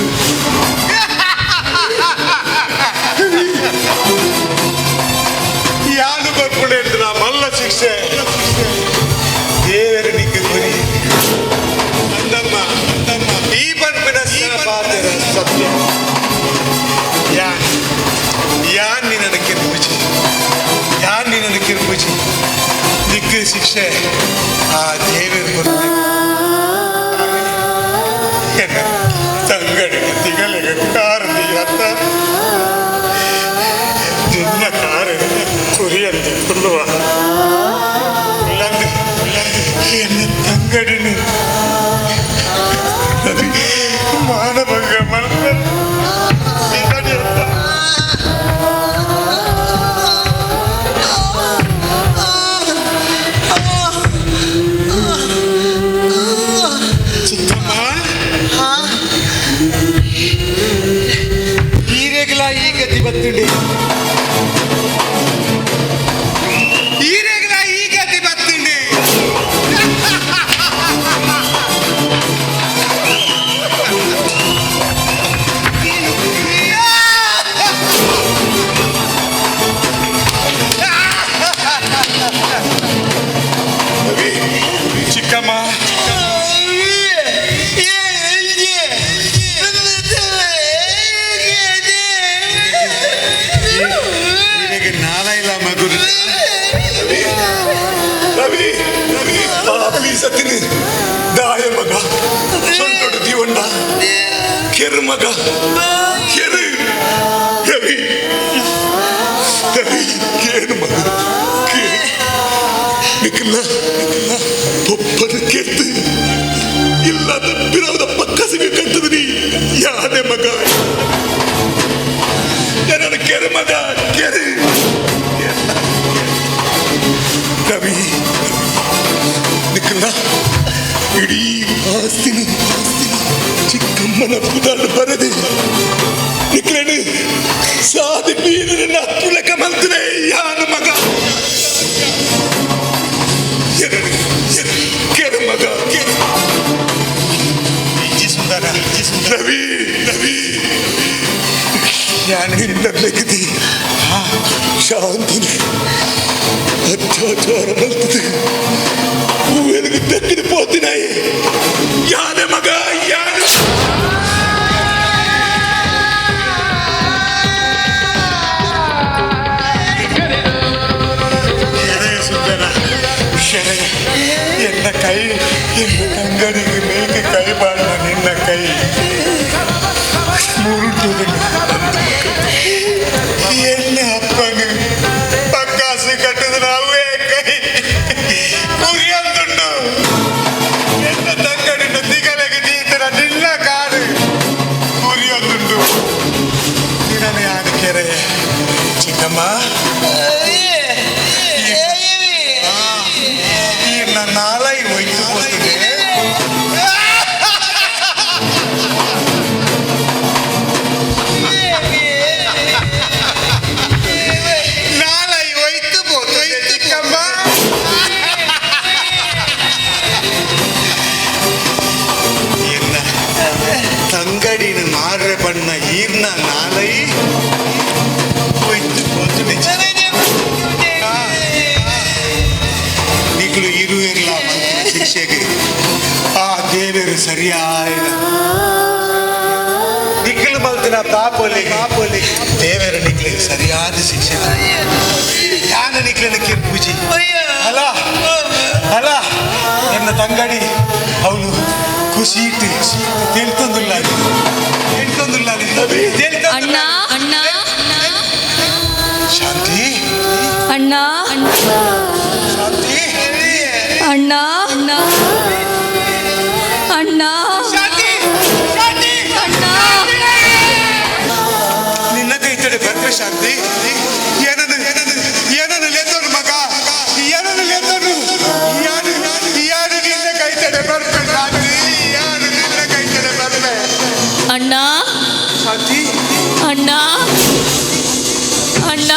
ಯಾನು ಬರ್ಪುಡೆ ಮಲ್ಲ ಶಿಕ್ಷೆ ದೇವರು ನಿಕ್ಕ ಗುರಿ. ಅಂದಮ್ಮ ಅಂದಮ್ಮ, ಈ ಪನ್ಪಿನ ಪಾತ್ರ ಸತ್ಯ. ಯಾನ್ ಯಾನ್ ನಿನ್ನ ಕಿರ್ಪುಜಿ, ಯಾನ್ ನಿನ್ನ ಕಿರ್ಪುಜಿ. ನಿಕ್ಕ ಶಿಕ್ಷೆ ಆ ದೇವರು ಕೊಡ್ತೀನಿ. ಎನ್ನ ತಂಗಡಿಗೆ ತಿಗಲಿಗೆ ಕಾರದಿ ಅತ್ತ ನಿನ್ನ ಕಾರು ಕುರಿಯಂತೆ ಕೊಲ್ಲುವ ಇಲ್ಲಂದ್ರೆ ಎನ್ನ ತಂಗಡಿನ ಮಾನಭಂಗ ಮಲ್ಪ. ಚಿಕ್ಕಮ್ಮ, ಈರೆಗ್ಲ ಈ ಗತಿ ಬತ್ತುಂಡಿ, ಈರೆಗ್ಲ ಈ ಗತಿ ಬತ್ತುಂಡಿ. ಚಿಕ್ಕಮ್ಮ, ಈ ಸತಿನಿ ದಾಯ ಮಗ ಸೊಂಟೊಡು ದೀವಣ್ಣ ಕೆರು ಮಗ ಕೆರು ರವಿ ರವಿ ಏನು ಮಗ ನಿಕ್ಕಲ್ಲ ಪೊಪ್ಪನ ಕೆತ್ತು ಇಲ್ಲದ ಬಿರವದ ಪಕ್ಕಸಿಗೆ ಕಟ್ಟದ್ರಿ ಯಾನೆ ಮಗ ನನ್ನ ಕೆರೆ ಮಗ ಕೆರೆ ರವಿ ನಿಕ್ಕಲ್ಲ ಇಡೀ ಆಸ್ತಿನ ಚಿಕ್ಕಮ್ಮನ ಪುದಾರ್ನ ಬರದೆ ನಿಕ್ಕಲೇನು ಸಾದಿ ಬೀರಿನ ತುಲಕ ಮಲ್ತನೆ ಯಾನ ಮಗ ಕೆರೆ ಮಗ ಕೆರೆ ಸುಂದರ ರವಿ ರವಿ ನಿನ್ನ ಲೆಕ್ಕದಿ ಶಾಂತಿನಿ ಅತ್ಯಾಚಾರ ಮಲ್ತದೆ ಹೂವೆಲುಗು ದಕ್ಕಿದ ಪೋತಿನಾಯಿ ಯಾನೆ ಮಗ ಯಾನೆ ಶರಯ ಸುಂದರ ಶರಯ ಎನ್ನ ಕೈ ಎನ್ನ ತಂಗಡಿಗೆ ಮೇಕೆ ಕೈ ಬಾಳ ನಿನ್ನ ಕೈ ಮುರುಟು ಎನ್ನ ಅಪ್ಪನ ಪಕ್ಕಾಸು ಕಟ್ಟದ ನಾವೇ ಕೈ ಕುರಿಯಂದುಂಡು ಎನ್ನ ತಂಗಡಿನ ತಿಗಲೆಗೆ ಜೀತನ ನಿನ್ನ ಕಾಡು ಕುರಿಯೊಂದುಂಡು ನಿನ್ನನೆ ಯಾರು ಕೆರೆ ಚಿಕ್ಕಮ್ಮ ಈ ನನ್ನ ನಾಲೈ ಒಯ್ದು ಹೋಗ್ತದೆ. ನಾಲೈ ಒಯ್ತು ಹೋಗ್ತದೆ ಚಿಕ್ಕಮ್ಮ. ಎನ್ನ ತಂಗಡಿನ ಮಾರ್ರೆ ಬಣ್ಣ ಈರ್ನ ನಾಲೈ ಒಯ್ತು ಹೋಗ್ತದೆ. ನಿಕ್ಲು ಇರುವಿರಲ್ಲ ಶಿಕ್ಷೆಗೆ ಆ ದೇವರು ಸರಿಯಾದ ನಿಕ್ಲು ಮಲ್ತಿನ ಪಾಪೊಲಿ ಪಾಪೊಲಿ ದೇವರು ನಿಕ್ಲಿಗೆ ಸರಿಯಾದ ಶಿಕ್ಷೆ ಯಾನ ನಿಕ್ಲಿನ ಕಿರ್ಪೂಜಿ ಅಲ್ಲ ಅಲ್ಲ ಎನ್ನ ತಂಗಡಿ ಅವನು ಖುಷಿ ಇಟ್ಟು ತಿಳ್ತಂದುಲ್ಲ ತಿಳ್ತಂದುಲ್ಲ ಅಣ್ಣ ಅಣ್ಣ ಶಾಂತಿ ಅಣ್ಣ ಶಾಂತಿ ಅಣ್ಣ ಅಣ್ಣ ಅಣ್ಣ ಅಣ್ಣ ನಿನ್ನ ಕೈ ತಡೆ ಬರ್ಪೆ ಶಾಂತಿ ಏನನ್ನು ಏನನ್ನು ಏನನ್ನು ಲೆತ್ತೋನು ಮಗ ಏನನ್ನು ಲೆತ್ತೋನು ಯಾರು ಯಾರು ನಿನ್ನ ಕೈ ತಡೆ ಬರ್ಪೆ ಶಾಂತಿ ಯಾರು ನಿನ್ನ ಕೈ ತಡೆ ಬರ್ಪೆ ಅಣ್ಣ ಶಾಂತಿ ಅಣ್ಣ ಅಣ್ಣ